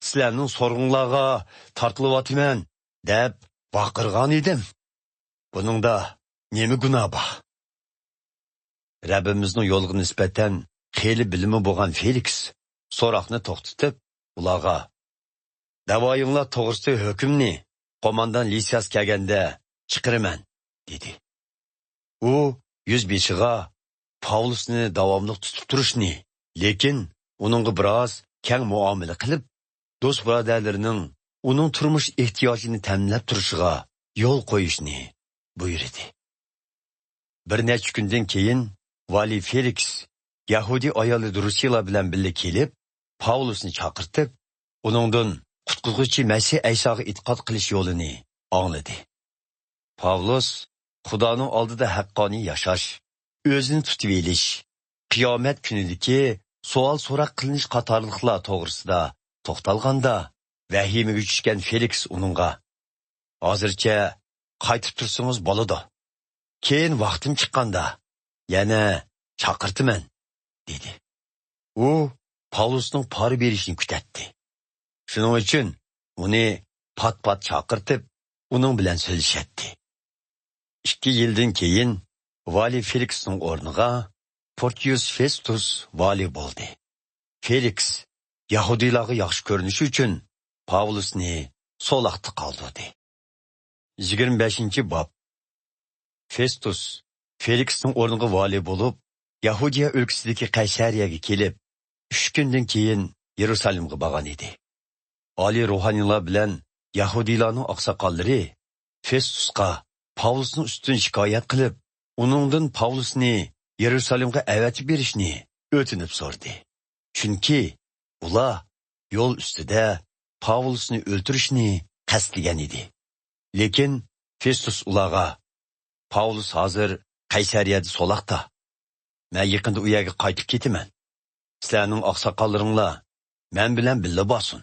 سىلەرنىڭ سورۇنلارغا تارتىلىۋاتىمەن دەپ ۋارقىرىغان ئىدىم. بۇنىڭدا نېمە گۇناھ بار؟ رەببىمىزنىڭ يولىغا نىسبەتەن خېلى بىلىمى بولغان فېلىكس سوراقنى توختىتىپ، ئۇلارغا، دەۋايىڭلار توغرىسىدىكى ھۆكۈمنى قوماندان لىسىياس كەلگەندە چىقىرىمەن، دېدى. ئۇ يۈز بېشىغا پاۋلۇسنى داۋاملىق تۇتۇپ تۇرۇشنى، لېكىن ئۇنىڭغا بىراز كەڭ مۇئامىلە قىلىپ، دوست بۇرادەرلىرىنىڭ ئۇنىڭ تۇرمۇش ئېھتىياجىنى تەمىنلەپ تۇرۇشىغا يول قويۇشنى بۇيرۇدى. بىر نەچچە كۈندىن كېيىن ۋالىي فېلىكس يەھۇدىي ئايالى دۇرۇسىلا بىلەن بىللە كېلىپ، پاۋلۇسنى چاقىرتىپ، ئۇنىڭدىن قۇتقۇزغۇچى مەسىھ ئەيساغا ئېتىقاد قىلىش يولىنى ئاڭلىدى. پاۋلۇس خۇدانىڭ ئالدىدا ھەققانىي ياشاش، ئۆزىنى تۇتۇۋېلىش، قىيامەت كۈنىدىكى سوئال-سوراق قىلىنىش قاتارلىقلار توغرىسىدا توختالغاندا، ۋەھىمىگە چۈشكەن فېلىكس ئۇنىڭغا، «ھازىرچە قايتىپ تۇرسىڭىز بولىدۇ. كېيىن ۋاقتىم چىققاندا يەنە چاقىرتىمەن» دېدى. ئۇ پاۋلۇسنىڭ پارا بېرىشىنى كۈتەتتى. شۇنىڭ ئۈچۈن ئۇنى پات-پات چاقىرتىپ، ئۇنىڭ بىلەن سۆزلىشەتتى. ئىككى يىلدىن كېيىن ۋالىي فېلىكسنىڭ ئورنىغا پورتىيۇس فېستۇس ۋالىي بولدى. فېلىكس يەھۇدىيلارغا ياخشى كۆرۈنۈشى ئۈچۈن پاۋلۇسنى سولاقتا قالدۇردى. يىگىرمە بەشىنچى باب. فېستۇس فېلىكسنىڭ ئورنىغا ۋالىي بولۇپ، يەھۇدىيە ئۆلكىسىدىكى قەيسەرىيەگە كېلىپ، ئۈچ كۈندىن كېيىن يېرۇسالېمغا بارغان ئىدى. ئالىي روھانىيلار بىلەن يەھۇدىيلارنىڭ ئاقساقاللىرى فېستۇسقا پاۋلۇسنىڭ ئۈستىدىن شىكايەت قىلىپ، ئۇنىڭدىن پاۋلۇسنى يېرۇسالېمغا ئەۋەتىپ بېرىشنى ئۆتۈنۈپ سورىدى. چۈنكى ئۇلار يول ئۈستىدە پاۋلۇسنى ئۆلتۈرۈشنى قەستلىگەن ئىدى. لېكىن فېستۇس ئۇلارغا، «پاۋلۇس ھازىر قەيسەرىيەدە سولاقتا. مەن يېقىندا ئۇ يەرگە قايتىپ كېتىمەن. سىلەرنىڭ ئاقساقاللىرىڭلار مەن بىلەن بىللە بارسۇن.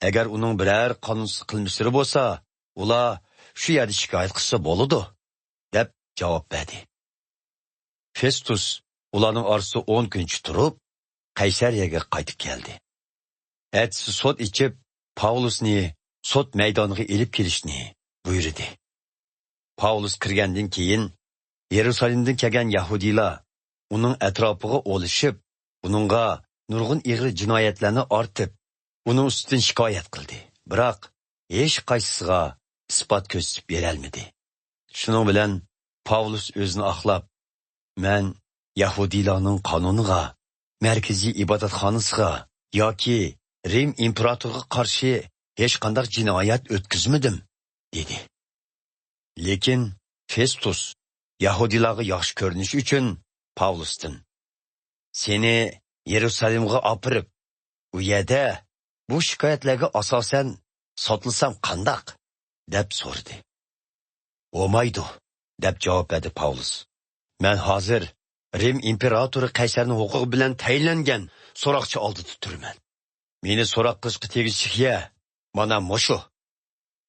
ئەگەر ئۇنىڭ بىرەر قانۇنسىز قىلمىشلىرى بولسا، ئۇلار شۇ يەردە شىكايەت قىلسا بولىدۇ» دەپ جاۋاب بەردى. فېستۇس ئۇلارنىڭ ئارىسىدا ئون كۈنچە تۇرۇپ، قەيسەرىيەگە قايتىپ كەلدى. ئەتىسى سوت ئېچىپ، پاۋلۇسنى سوت مەيدانىغا ئېلىپ كېلىشنى بۇيرۇدى. پاۋلۇس كىرگەندىن كېيىن، يېرۇسالېمدىن كەلگەن يەھۇدىيلار ئۇنىڭ ئەتراپىغا ئولىشىپ، ئۇنىڭغا نۇرغۇن ئېغىر جىنايەتلەرنى ئارتىپ، ئۇنىڭ ئۈستىدىن شىكايەت قىلدى. بىراق ھېچقايسىسىغا ئىسپات كۆرسىتىپ بېرەلمىدى. شۇنىڭ بىلەن پاۋلۇس ئۆزىنى ئاقلاپ، «مەن يەھۇدىيلارنىڭ قانۇنىغا، مەركىزىي ئىبادەتخانىسىغا ياكى رىم ئىمپېراتورىغا قارشى ھېچقانداق جىنايەت ئۆتكۈزمىدىم» دېدى. لېكىن فېستۇس يەھۇدىيلارغا ياخشى كۆرۈنۈش ئۈچۈن پاۋلۇستىن، «سېنى يېرۇسالېمغا ئاپىرىپ، ئۇ يەردە بۇ شىكايەتلەرگە ئاساسەن سوتلىسام قانداق؟» دەپ سورىدى. «بولمايدۇ» دەپ جاۋاب بەردى پاۋلۇس. «مەن ھازىر رىم ئىمپېراتورى قەيسەرنىڭ ھوقۇقى بىلەن تەيىنلەنگەن سوراقچى ئالدىدا تۇرىمەن. مېنى سوراق قىلىشقا تېگىشلىك يەر مانا مۇشۇ.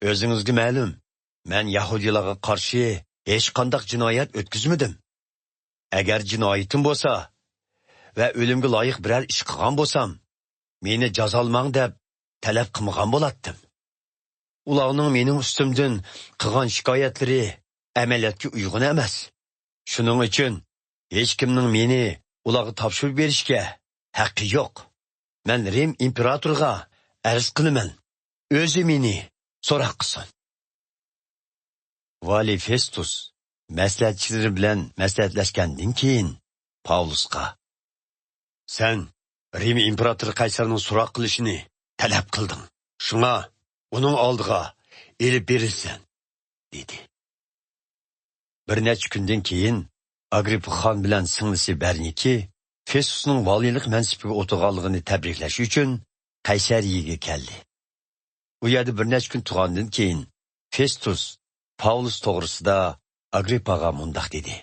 ئۆزىڭىزگە مەلۇم، مەن يەھۇدىيلارغا قارشى ھېچقانداق جىنايەت ئۆتكۈزمىدىم. ئەگەر جىنايىتىم بولسا ۋە ئۆلۈمگە لايىق بىرەر ئىش قىلغان بولسام، مېنى جازالىماڭ دەپ تەلەپ قىلمىغان بولاتتىم. ئۇلارنىڭ مېنىڭ ئۈستۈمدىن قىلغان شىكايەتلىرى ئەمەلىيەتكە ئۇيغۇن ئەمەس. شۇنىڭ ئۈچۈن ھېچكىمنىڭ مېنى ئۇلارغا تاپشۇرۇپ بېرىشكە ھەققى يوق. مەن رىم ئىمپېراتورىغا ئەرز قىلىمەن، ئۆزى مېنى سوراق قىلسۇن.» ۋالىي فېستۇس مەسلىھەتچىلىرى بىلەن مەسلىھەتلەشكەندىن كېيىن، پاۋلۇسقا، «سەن رىم ئىمپېراتورى قەيسەرنىڭ سوراق قىلىشىنى تەلەپ قىلدىڭ. شۇڭا ئۇنىڭ ئالدىغا ئېلىپ بېرىلىسەن» دېدى. بىر نەچچە كۈندىن كېيىن، ئاگرىپپا خان بىلەن سىڭلىسى بەرنىكې فېستۇسنىڭ ۋالىيلىق مەنسىپىگە ئولتۇرغانلىقىنى تەبرىكلەش ئۈچۈن قەيسەرىيەگە كەلدى. ئۇ يەردە بىر نەچچە كۈن تۇرغاندىن كېيىن، فېستۇس پاۋلۇس توغرىسىدا ئاگرىپپاغا مۇنداق دېدى: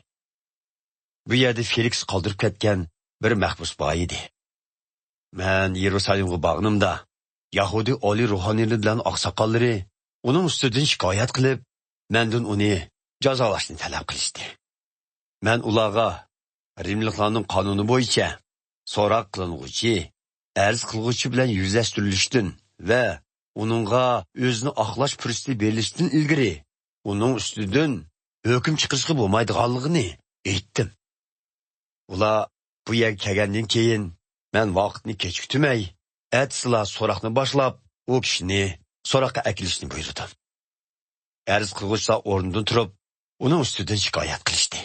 «بۇ يەردە فېلىكس قالدۇرۇپ كەتكەن بىر مەھبۇس بار ئىدى. مەن يېرۇسالېمغا بارغىنىمدا، يەھۇدىي ئالىي روھانىيلىرى بىلەن ئاقساقاللىرى ئۇنىڭ ئۈستىدىن شىكايەت قىلىپ، مەندىن ئۇنى جازالاشنى تەلەپ قىلىشتى. مەن ئۇلارغا رىملىقلارنىڭ قانۇنى بويىچە سوراق قىلىنغۇچى، ئەرز قىلغۇچى بىلەن يۈزلەشتۈرۈلۈشتىن ۋە ئۇنىڭغا ئۆزىنى ئاقلاش پۇرسىتى بېرىلىشتىن ئىلگىرى ئۇنىڭ ئۈستىدىن ھۆكۈم چىقىرىشقا بولمايدىغانلىقىنى ئېيتتىم. ئۇلار بۇ يەرگە كەلگەندىن كېيىن، مەن ۋاقىتنى كېچىكتۈرمەي، ئەتىسىلا سوراقنى باشلاپ، ئۇ كىشىنى سوراققا ئەكېلىشنى بۇيرۇدۇم. ئەرز قىلغۇچىلار ئورنىدىن تۇرۇپ، ئۇنىڭ ئۈستىدىن شىكايەت قىلىشتى.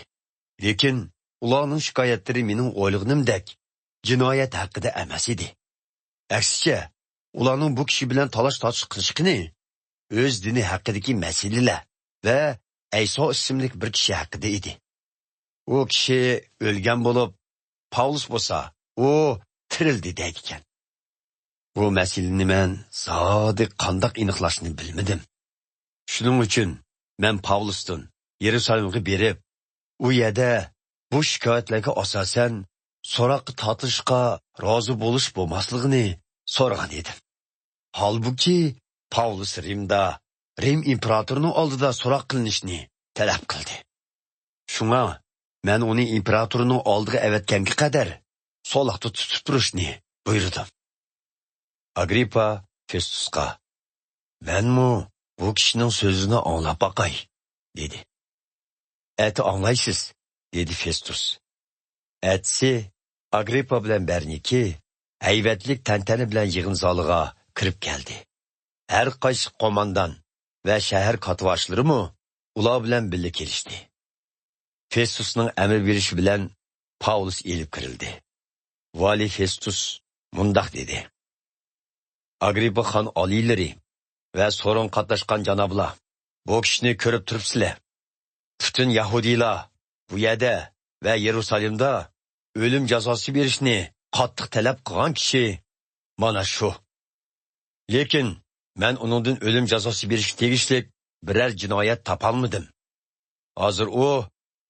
لېكىن ئۇلارنىڭ شىكايەتلىرى مېنىڭ ئويلىغىنىمدەك جىنايەت ھەققىدە ئەمەس ئىدى. ئەكسىچە، ئۇلارنىڭ بۇ كىشى بىلەن تالاش-تارتىش قىلىشقىنى ئۆز دىنى ھەققىدىكى مەسىلىلەر ۋە ئەيسا ئىسىملىك بىر كىشى ھەققىدە ئىدى. ئۇ كىشى ئۆلگەن بولۇپ، پاۋلۇس بولسا، ئۇ تىرىلدى دەيدىكەن. بۇ مەسىلىنى مەن زادى قانداق ئېنىقلاشنى بىلمىدىم. شۇنىڭ ئۈچۈن مەن پاۋلۇستىن يېرۇسالېمغا بېرىپ، ئۇ يەردە بۇ شىكايەتلەرگە ئاساسەن سوراققا تارتىلىشقا رازى بولۇش بولماسلىقىنى سورىغان ئىدىم. ھالبۇكى، پاۋلۇس رىمدا، رىم ئىمپېراتورىنىڭ ئالدىدا سوراق قىلىنىشنى تەلەپ قىلدى. شۇڭا مەن ئۇنى ئىمپېراتورنىڭ ئالدىغا ئەۋەتكەنگە قەدەر سولاقتا تۇتۇپ تۇرۇشنى بۇيرۇدۇم. ئاگرىپپا فېستۇسقا: «مەنمۇ بۇ كىشىنىڭ سۆزىنى ئاڭلاپ باقاي»، دېدى. «ئەتە ئاڭلايسىز»، دېدى فېستۇس. ئەتىسى ئاگرىپپا بىلەن بەرنىكې ھەيۋەتلىك تەنتەنە بىلەن يىغىن زالىغا كىرىپ كەلدى. ھەر قايسى قوماندان ۋە شەھەر كاتتىباشلىرىمۇ ئۇلار بىلەن بىللە كېلىشتى. فېستۇسنىڭ ئەمر بېرىشى بىلەن پاۋلۇس ئېلىپ كىرىلدى. ۋالىي فېستۇس مۇنداق دېدى: «ئاگرىپپا خان ئالىيلىرى ۋە سورۇنغا قاتناشقان جانابلار، بۇ كىشىنى كۆرۈپ تۇرۇپسىلەر. پۈتۈن يەھۇدىيلار بۇ يەردە ۋە يېرۇسالېمدا ئۆلۈم جازاسى بېرىشنى قاتتىق تەلەپ قىلغان كىشى مانا شۇ. لېكىن مەن ئۇنىڭدىن ئۆلۈم جازاسى بېرىشكە تېگىشلىك بىرەر جىنايەت تاپالمىدىم. ھازىر ئۇ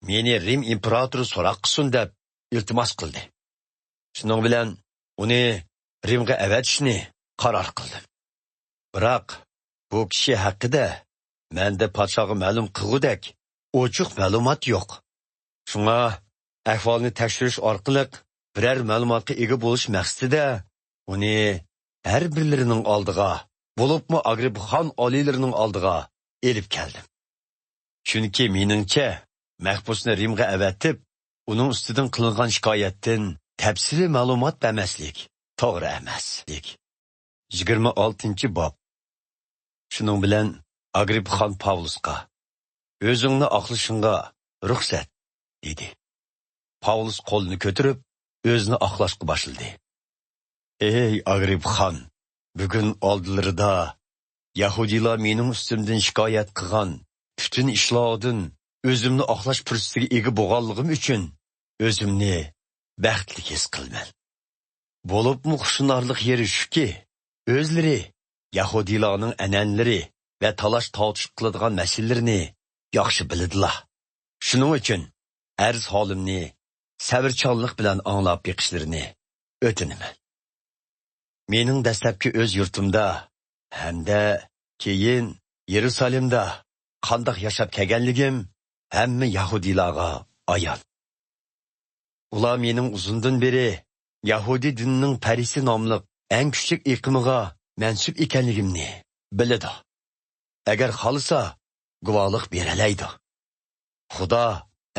مېنى رىم ئىمپېراتورى سوراق قىلسۇن دەپ ئىلتىماس قىلدى. شۇنىڭ بىلەن ئۇنى رىمغا ئەۋەتىشنى قارار قىلدىم. بىراق بۇ كىشى ھەققىدە مەندە پادىشاھقا مەلۇم قىلغۇدەك ئوچۇق مەلۇمات يوق. شۇڭا ئەھۋالنى تەكشۈرۈش ئارقىلىق بىرەر مەلۇماتقا ئىگە بولۇش مەقسىتىدە ئۇنى ھەر بىرلىرىنىڭ ئالدىغا، بولۇپمۇ ئاگرىپپا خان ئالىيلىرىنىڭ ئالدىغا ئېلىپ كەلدىم. چۈنكى مېنىڭچە، مەھبۇسنى رىمغا ئەۋەتىپ، ئۇنىڭ ئۈستىدىن قىلىنغان شىكايەتتىن تەپسىلىي مەلۇمات بەرمەسلىك توغرا ئەمەس. يىگىرمە ئالتىنچى باب. شۇنىڭ بىلەن ئاگرىپپا خان پاۋلۇسقا: «ئۆزۈڭنى ئاقلىشىڭغا رۇخسەت» دېدى. پاۋلۇس قولىنى كۆتۈرۈپ، ئۆزىنى ئاقلاشقا باشلىدى. «ئەي ئاگرىپپا خان، بۈگۈن ئالدىلىرىدا يەھۇدىيلار مېنىڭ ئۈستۈمدىن شىكايەت قىلغان پۈتۈن ئىشلاردىن ئۆزۈمنى ئاقلاش پۇرسىتىگە ئىگە بولغانلىقىم ئۈچۈن ئۆزۈمنى بەختلىك ھېس قىلىمەن. بولۇپمۇ خۇشاللىق يېرى شۇكى، ئۆزلىرى يەھۇدىيلارنىڭ ئەنئەنىلىرى ۋە تالاش-تارتىش قىلىدىغان مەسىلىلىرىنى ياخشى بىلىدىلا. شۇنىڭ ئۈچۈن ئەرز-ھالىمنى سەۋرچانلىق بىلەن ئاڭلاپ بېقىشلىرىنى ئۆتۈنىمەن. مېنىڭ دەسلەپكى ئۆز يۇرتۇمدا ھەمدە كېيىن يېرۇسالېمدا قانداق ياشاپ كەلگەنلىكىم ھەممە يەھۇدىيلارغا ئايان. ئۇلار مېنىڭ ئۇزۇندىن بېرى يەھۇدىي دىنىنىڭ پەرىسىي ناملىق ئەڭ كۈچلۈك ئېقىمىغا مەنسۇپ ئىكەنلىكىمنى بىلىدۇ. ئەگەر خالىسا، گۇۋاھلىق بېرەلەيدۇ. خۇدا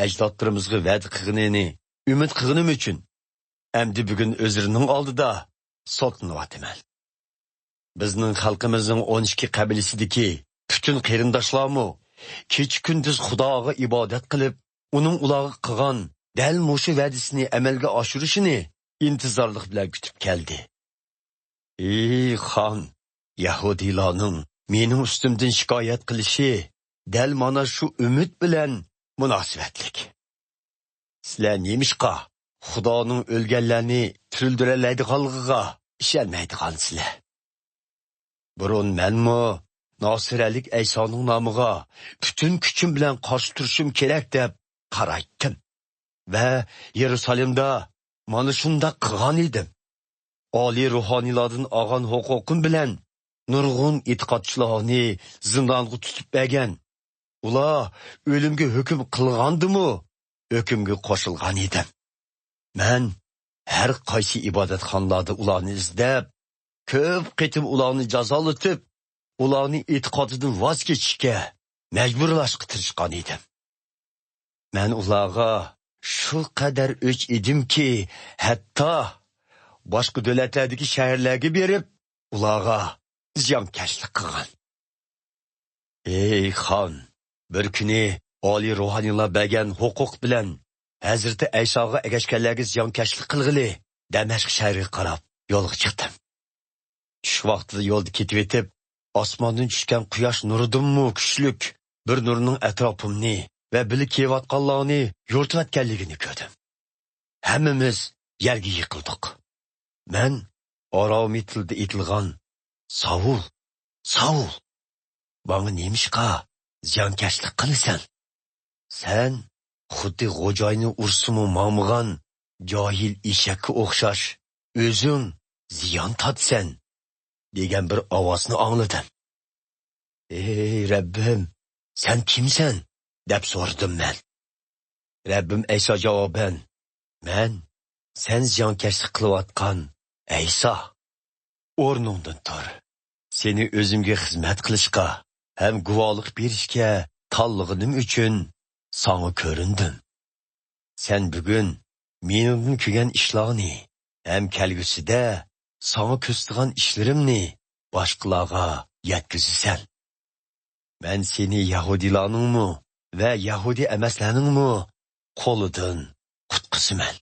ئەجدادلىرىمىزغا ۋەدە قىلغىنىنى ئۈمىد قىلغىنىم ئۈچۈن، ئەمدى بۈگۈن ئۆزلىرىنىڭ ئالدىدا سوتلىنىۋاتىمەن. بىزنىڭ خەلقىمىزنىڭ ئون ئىككى قەبىلىسىدىكى پۈتۈن قېرىنداشلارمۇ كېچە-كۈندۈز خۇداغا ئىبادەت قىلىپ، ئۇنىڭ ئۇلارغا قىلغان دەل مۇشۇ ۋەدىسىنى ئەمەلگە ئاشۇرۇشىنى ئىنتىزارلىق بىلەن كۈتۈپ كەلدى. ئى خان، يەھۇدىيلارنىڭ مېنىڭ ئۈستۈمدىن شىكايەت قىلىشى دەل مانا شۇ ئۈمىد بىلەن مۇناسىۋەتلىك. سىلەر نېمىشقا خۇدانىڭ ئۆلگەنلەرنى تىرىلدۈرەلەيدىغانلىقىغا ئىشەنمەيدىغانسىلەر؟ بۇرۇن مەنمۇ ناسىرەلىك ئەيسانىڭ نامىغا پۈتۈن كۈچۈم بىلەن قارشى تۇرۇشۇم كېرەك دەپ قارايتتىم ۋە يېرۇسالېمدا مانا شۇنداق قىلغان ئىدىم. ئالىي روھانىيلاردىن ئالغان ھوقۇقۇم بىلەن نۇرغۇن ئېتىقادچىلارنى زىندانغا تۇتۇپ بەرگەن، ئۇلار ئۆلۈمگە ھۆكۈم قىلغاندىمۇ ھۆكۈمگە قوشۇلغان ئىدىم. مەن ھەر قايسى ئىبادەتخانىلاردا ئۇلارنى ئىزدەپ، كۆپ قېتىم ئۇلارنى جازالىتىپ، ئۇلارنى ئېتىقادىدىن ۋاز كېچىشكە مەجبۇرلاشقا تىرىشقان ئىدىم. مەن ئۇلارغا شۇ قەدەر ئۆچ ئىدىمكى، ھەتتا باشقا دۆلەتلەردىكى شەھەرلەرگە بېرىپ، ئۇلارغا زىيانكەشلىك قىلغان. ئەي خان، بىر كۈنى ئالىي روھانىيلار بەرگەن ھوقۇق بىلەن ھەزرىتى ئەيساغا ئەگەشكەنلەرگە زىيانكەشلىك قىلغىلى دەمەشق شەھىرىگە قاراپ يولغا چىقتىم. چۈش ۋاقتىدا يولدا كېتىۋېتىپ، ئاسماندىن چۈشكەن قۇياش نۇرىدىنمۇ كۈچلۈك بىر نۇرنىڭ ئەتراپىمنى ۋە بىللە كېلىۋاتقانلارنى يورۇتۇۋەتكەنلىكىنى كۆردۈم. ھەممىمىز يەرگە يىقىلدۇق. مەن ئارامىي تىلدا ئېيتىلغان: «ساۋۇل، ساۋۇل! ماڭا نېمىشقا زىيانكەشلىك قىلىسەن؟ سەن خۇددى غوجاينى ئۇرسىمۇ ماڭمىغان جاھىل ئېشەككە ئوخشاش، ئۆزۈڭ زىيان تارتىسەن» دېگەن بىر ئاۋازنى ئاڭلىدىم. «ئەي رەببىم، سەن كىمسەن؟» دەپ سورىدىم مەن. رەببىم ئەيسا جاۋابەن: «مەن سەن زىيانكەشلىك قىلىۋاتقان ئەيسا. ئورنۇڭدىن تۇر. سېنى ئۆزۈمگە خىزمەت قىلىشقا ھەم گۇۋاھلىق بېرىشكە تاللىغىنىم ئۈچۈن ساڭا كۆرۈندۈم. سەن بۈگۈن مېنىڭدىن كۆرگەن ئىشلارنى ھەم كەلگۈسىدە ساڭا كۆرسىتىدىغان ئىشلىرىمنى باشقىلارغا يەتكۈزىسەن. مەن سېنى يەھۇدىيلارنىڭمۇ ۋە يەھۇدىي ئەمەسلەرنىڭمۇ قولىدىن قۇتقۇزىمەن.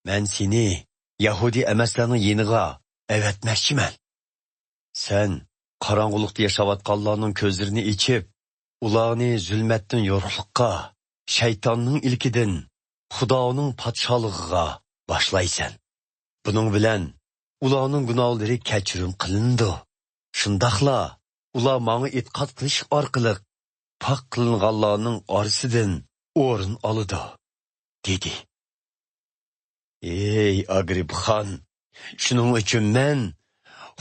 مەن سېنى يەھۇدىي ئەمەسلەرنىڭ يېنىغا ئەۋەتمەكچىمەن. سەن قاراڭغۇلۇقتا ياشاۋاتقانلارنىڭ كۆزلىرىنى ئېچىپ، ئۇلارنى زۇلمەتتىن يورۇقلۇققا، شەيتاننىڭ ئىلكىدىن خۇدانىڭ پادىشاھلىقىغا باشلايسەن. بۇنىڭ بىلەن ئۇلارنىڭ گۇناھلىرى كەچۈرۈم قىلىنىدۇ. شۇنداقلا ئۇلار ماڭا ئېتىقاد قىلىش ئارقىلىق پاك قىلىنغانلارنىڭ ئارىسىدىن ئورۇن ئالىدۇ» دېدى. «ئەي ئاگرىپپا خان، شۇنىڭ ئۈچۈن مەن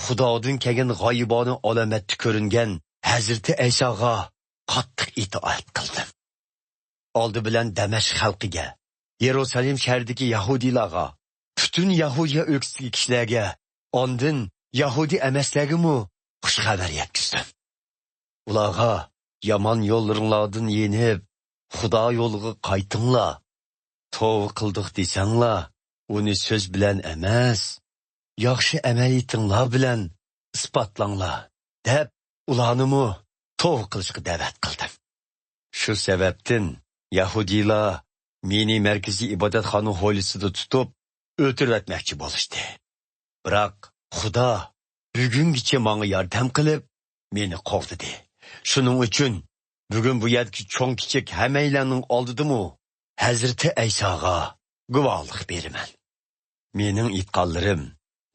خۇدادىن كەلگەن غايىبانە ئالامەتتە كۆرۈنگەن ھەزرىتى ئەيساغا قاتتىق ئىتائەت قىلدىم. ئالدى بىلەن دەمەشق خەلقىگە، يېرۇسالېم شەھىرىدىكى يەھۇدىيلارغا، پۈتۈن يەھۇدىيە ئۆلكىسىدىكى كىشىلەرگە، ئاندىن يەھۇدىي ئەمەسلەرگىمۇ خۇش خەۋەر يەتكۈزدۈم. ئۇلارغا يامان يوللىرىڭلاردىن يېنىپ، خۇدا يولىغا قايتىڭلار. توۋا قىلدۇق دېسەڭلار، ئۇنى سۆز بىلەن ئەمەس، ياخشى ئەمەلىيىتىڭلار بىلەن ئىسپاتلاڭلار» دەپ، ئۇلارنىمۇ توۋا قىلىشقا دەۋەت قىلدىم. شۇ سەۋەبتىن يەھۇدىيلار مېنى مەركىزىي ئىبادەتخانا ھويلىسىدا تۇتۇپ، ئۆلتۈرۈۋەتمەكچى بولۇشتى. بىراق خۇدا بۈگۈنگىچە ماڭا ياردەم قىلىپ، مېنى قوغدىدى. شۇنىڭ ئۈچۈن بۈگۈن بۇ يەردىكى چوڭ-كىچىك ھەممەيلەننىڭ ئالدىدىمۇ ھەزرىتى ئەيساغا گۇۋاھلىق بېرىمەن. مېنىڭ ئېيتقانلىرىم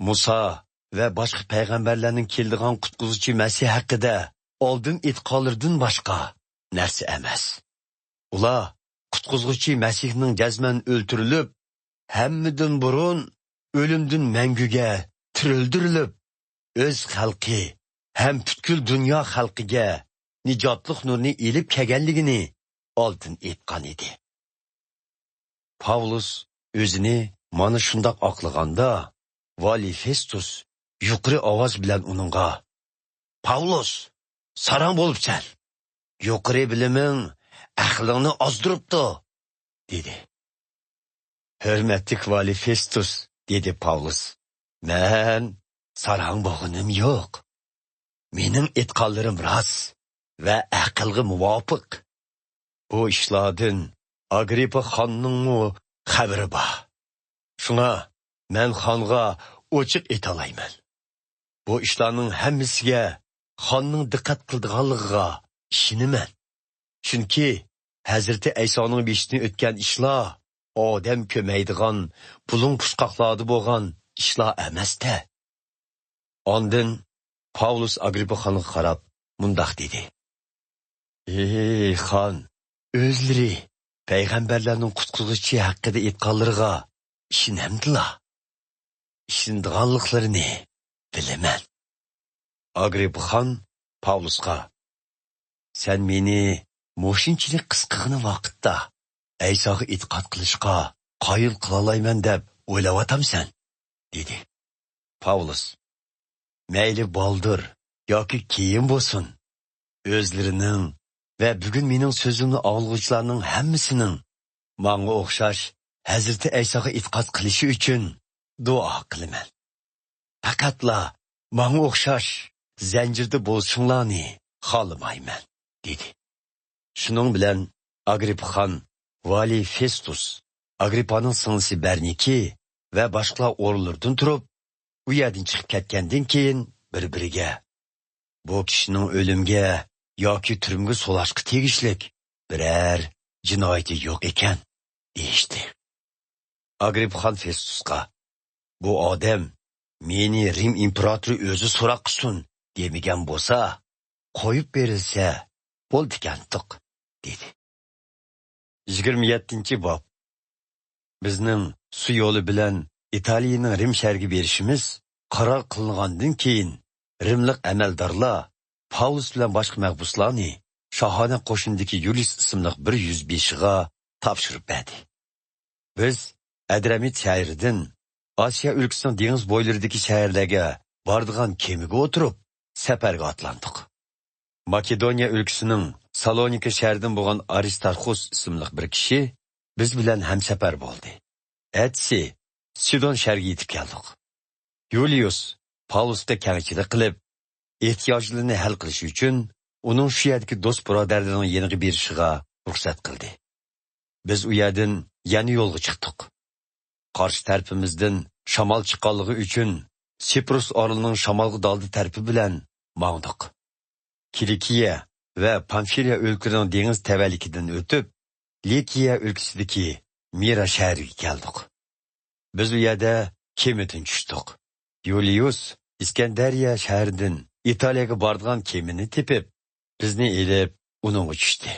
مۇسا ۋە باشقا پەيغەمبەرلەرنىڭ كېلىدىغان قۇتقۇزغۇچى مەسىھ ھەققىدە ئالدىن ئېيتقانلىرىدىن باشقا نەرسە ئەمەس. ئۇلار قۇتقۇزغۇچى مەسىھنىڭ جەزمەن ئۆلتۈرۈلۈپ، ھەممىدىن بۇرۇن ئۆلۈمدىن مەڭگۈگە تىرىلدۈرۈلۈپ، ئۆز خەلقى ھەم پۈتكۈل دۇنيا خەلقىگە نىجاتلىق نۇرىنى ئېلىپ كەلگەنلىكىنى ئالدىن ئېيتقان ئىدى. پاۋلۇس ئۆزىنى مانا شۇنداق ئاقلىغاندا، ۋالىي فېستۇس يۇقىرى ئاۋاز بىلەن ئۇنىڭغا: «پاۋلۇس، ساراڭ بولۇپسەن! يۇقىرى بىلىمىڭ ئەقلىڭنى ئازدۇرۇپتۇ!» دېدى. «ھۆرمەتلىك ۋالىي فېستۇس»، دېدى پاۋلۇس، «مەن ساراڭ بولغىنىم يوق. مېنىڭ ئېيتقانلىرىم راست ۋە ئەقىلگە مۇۋاپىق. بۇ ئىشلاردىن ئاگرىپپا خاننىڭمۇ خەۋىرى بار. شۇڭا مەن خانغا ئوچۇق ئېيتالايمەن. بۇ ئىشلارنىڭ ھەممىسىگە خاننىڭ دىققەت قىلىدىغانلىقىغا ئىشىنىمەن. چۈنكى ھەزرىتى ئەيسانىڭ بېشىدىن ئۆتكەن ئىشلار ئادەم كۆرمەيدىغان بۇلۇڭ پۇچقاقلاردا بولغان ئىشلار ئەمەستە.» ئاندىن پاۋلۇس ئاگرىپپا خانغا قاراپ مۇنداق دېدى: «ئى خان، ئۆزلىرى پەيغەمبەرلەرنىڭ قۇتقۇزغۇچى ھەققىدە ئېيتقانلىرىغا ئىشىنەمدىلا؟ ئىشىنىدىغانلىقلىرىنى بىلىمەن.» ئاگرىپپا خان پاۋلۇسقا: «سەن مېنى مۇشۇنچىلىك قىسقىغىنە ۋاقىتتا ئەيساغا ئېتىقاد قىلىشقا قايىل قىلالايمەن دەپ ئويلاۋاتامسەن؟» دېدى. پاۋلۇس: «مەيلى بالدۇر ياكى كېيىن بولسۇن، ئۆزلىرىنىڭ ۋە بۈگۈن مېنىڭ سۆزۈمنى ئاڭلىغۇچىلارنىڭ ھەممىسىنىڭ ماڭا ئوخشاش ھەزرىتى ئەيساغا ئېتىقاد قىلىشى ئۈچۈن دۇئا قىلىمەن. پەقەتلا ماڭا ئوخشاش زەنجىردە بولۇشۇڭلارنى خالىمايمەن» دېدى. شۇنىڭ بىلەن ئاگرىپپا خان، ۋالىي فېستۇس، ئاگرىپپانىڭ سىڭلىسى بەرنىكى ۋە باشقىلار ئورۇنلىرىدىن تۇرۇپ، ئۇ يەردىن چىقىپ كەتكەندىن كېيىن، بىر-بىرىگە: «بۇ كىشىنىڭ ئۆلۈمگە ياكى تۈرمىگە سولاشقا تېگىشلىك بىرەر جىنايىتى يوق ئىكەن» دېيىشتى. ئاگرىپپا خان فېستۇسقا: «بۇ ئادەم مېنى رىم ئىمپېراتورى ئۆزى سوراق قىلسۇن دېمىگەن بولسا، قويۇپ بېرىلسە بولىدىكەنتۇق» دېدى. يىگىرمە يەتتىنچى باب. بىزنىڭ سۇ يولى بىلەن ئىتالىيەنىڭ رىم شەھىرىگە بېرىشىمىز قارار قىلىنغاندىن كېيىن، رىملىق ئەمەلدارلار پاۋلۇس بىلەن باشقا مەھبۇسلارنى شاھانە قوشۇندىكى يۇلىيۇس ئىسىملىق بىر يۈزبېشىغا تاپشۇرۇپ بەردى. بىز ئەدرەمىت شەھىرىدىن ئاسىيا ئۆلكىسىنىڭ دېڭىز بويلىرىدىكى شەھەرلەرگە بارىدىغان كېمىگە ئولتۇرۇپ، سەپەرگە ئاتلاندۇق. ماكېدونىيە ئۆلكىسىنىڭ سالونىكا شەھىرىدىن بولغان ئارىستارخۇس ئىسىملىق بىر كىشى بىز بىلەن ھەمسەپەر بولدى. ئەتىسى سىدون شەھىرىگە يېتىپ كەلدۇق. يۇلىيۇس پاۋلۇسقا كەڭچىلىك قىلىپ، ئېھتىياجلىرىنى ھەل قىلىش ئۈچۈن ئۇنىڭ شۇ يەردىكى دوست بۇرادەرلىرىنىڭ يېنىغا بېرىشىغا رۇخسەت قىلدى. بىز ئۇ يەردىن يەنە يولغا چىقتۇق. قارشى تەرىپىمىزدىن شامال چىققانلىقى ئۈچۈن سىپرۇس ئارىلىنىڭ شامالغا دالدى تەرىپى بىلەن ماڭدۇق. كىلىكىيە ۋە پامفىلىيە ئۆلكىلىرىنىڭ دېڭىز تەۋەلىكىدىن ئۆتۈپ، لىكىيە ئۆلكىسىدىكى مىرا شەھىرىگە كەلدۇق. بىز ئۇ يەردە كېمىدىن چۈشتۇق. يۇلىيۇس ئىسكەندەرىيە شەھىرىدىن ئىتالىيەگە بارىدىغان كېمىنى تېپىپ، بىزنى ئېلىپ، ئۇنىڭغا چۈشتى.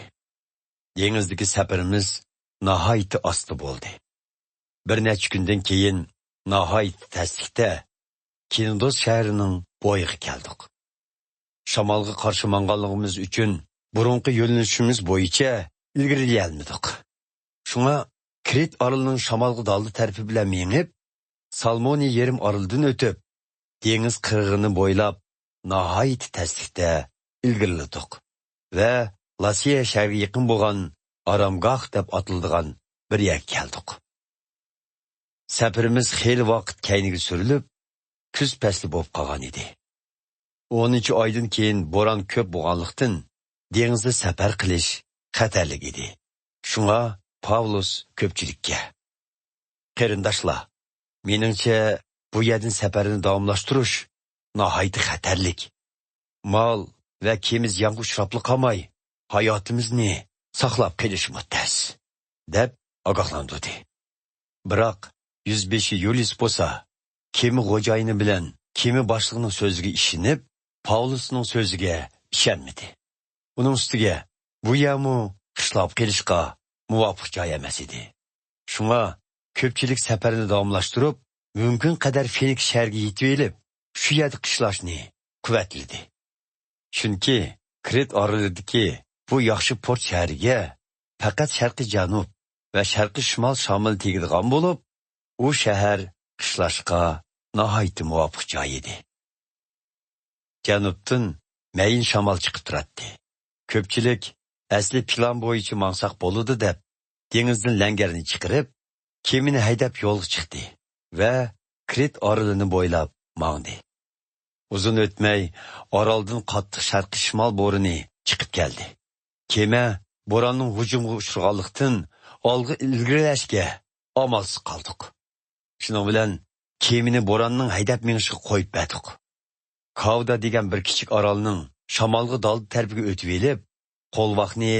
دېڭىزدىكى سەپىرىمىز ناھايىتى ئاستا بولدى. بىر نەچچە كۈندىن كېيىن ناھايىتى تەسلىكتە كىندوز شەھىرىنىڭ بويىغا كەلدۇق. شامالغا قارشى ماڭغانلىقىمىز ئۈچۈن بۇرۇنقى يۆنىلىشىمىز بويىچە ئىلگىرىلىيەلمىدۇق. شۇڭا كرېت ئارىلىنىڭ شامالغا دالدى تەرىپى بىلەن مېڭىپ، سالمونى يېرىم ئارىلىدىن ئۆتۈپ، دېڭىز قىرغىقىنى بويلاپ، ناھايىتى تەسلىكتە ئىلگىرىلىدۇق ۋە لاسىيە شەھىرىگە يېقىن بولغان ئارامگاھ دەپ ئاتىلىدىغان بىر يەرگە كەلدۇق. سەپىرىمىز خېلى ۋاقىت كەينىگە سۈرۈلۈپ، كۈز پەسلى بولۇپ قالغان ئىدى. ئونىنچى ئايدىن كېيىن بوران كۆپ بولغانلىقتىن، دېڭىزدا سەپەر قىلىش خەتەرلىك ئىدى. شۇڭا پاۋلۇس كۆپچىلىككە، قېرىنداشلار، مېنىڭچە، بۇ يەردىن سەپەرنى داۋاملاشتۇرۇش ناھايىتى خەتەرلىك. مال ۋە كېمە زىيانغا ئۇچراپلا قالماي، ھاياتىمىزنى ساقلاپ قېلىشمۇ تەس، دەپ ئاگاھلاندۇردى. بىراق، يۈزبېشى يۇلىيۇس بولسا، كېمە خوجايىنى بىلەن كېمە باشلىقىنىڭ سۆزىگە ئىشىنىپ، پاۋلۇسنىڭ سۆزىگە ئىشەنمىدى. ئۇنىڭ ئۈستىگە، بۇ يەرمۇ قىشلاپ قېلىشقا مۇۋاپىق جاي ئەمەس ئىدى. شۇڭا كۆپچىلىك سەپەرنى داۋاملاشتۇرۇپ، مۇمكىن قەدەر فىنىك شەھىرىگە يېتىۋېلىپ، شۇ يەردە قىشلاشنى قۇۋۋەتلىدى. چۈنكى كرېت ئارىلىدىكى بۇ ياخشى پورت شەھىرىگە پەقەت شەرقىي جەنۇب ۋە شەرقىي شىمال شامىلى تېگىدىغان بولۇپ، ئۇ شەھەر قىشلاشقا ناھايىتى مۇۋاپىق جاي ئىدى. جەنۇبتىن مەيىن شامال چىقىپ تۇراتتى. كۆپچىلىك، ئەسلى پىلان بويىچە ماڭساق بولىدۇ دەپ، دېڭىزدىن لەڭگەرنى چىقىرىپ، كېمىنى ھەيدەپ يولغا چىقتى ۋە كرېت ئارىلىنى بويلاپ ماڭدى. ئۇزۇن ئۆتمەي، ئارالدىن قاتتىق شەرقىي شىمال بورىنى چىقىپ كەلدى. كېمە بوراننىڭ ھۇجۇمىغا ئۇچرىغانلىقتىن، ئالغا ئىلگىرىلەشكە ئامالسىز قالدۇق. شۇنىڭ بىلەن كېمىنى بوراننىڭ ھەيدەپ مېڭىشىغا قويۇپ بەردۇق. كاۋدا دېگەن بىر كىچىك ئارالنىڭ شامالغا دالدى تەرىپىگە ئۆتۈۋېلىپ، قولۋاقنى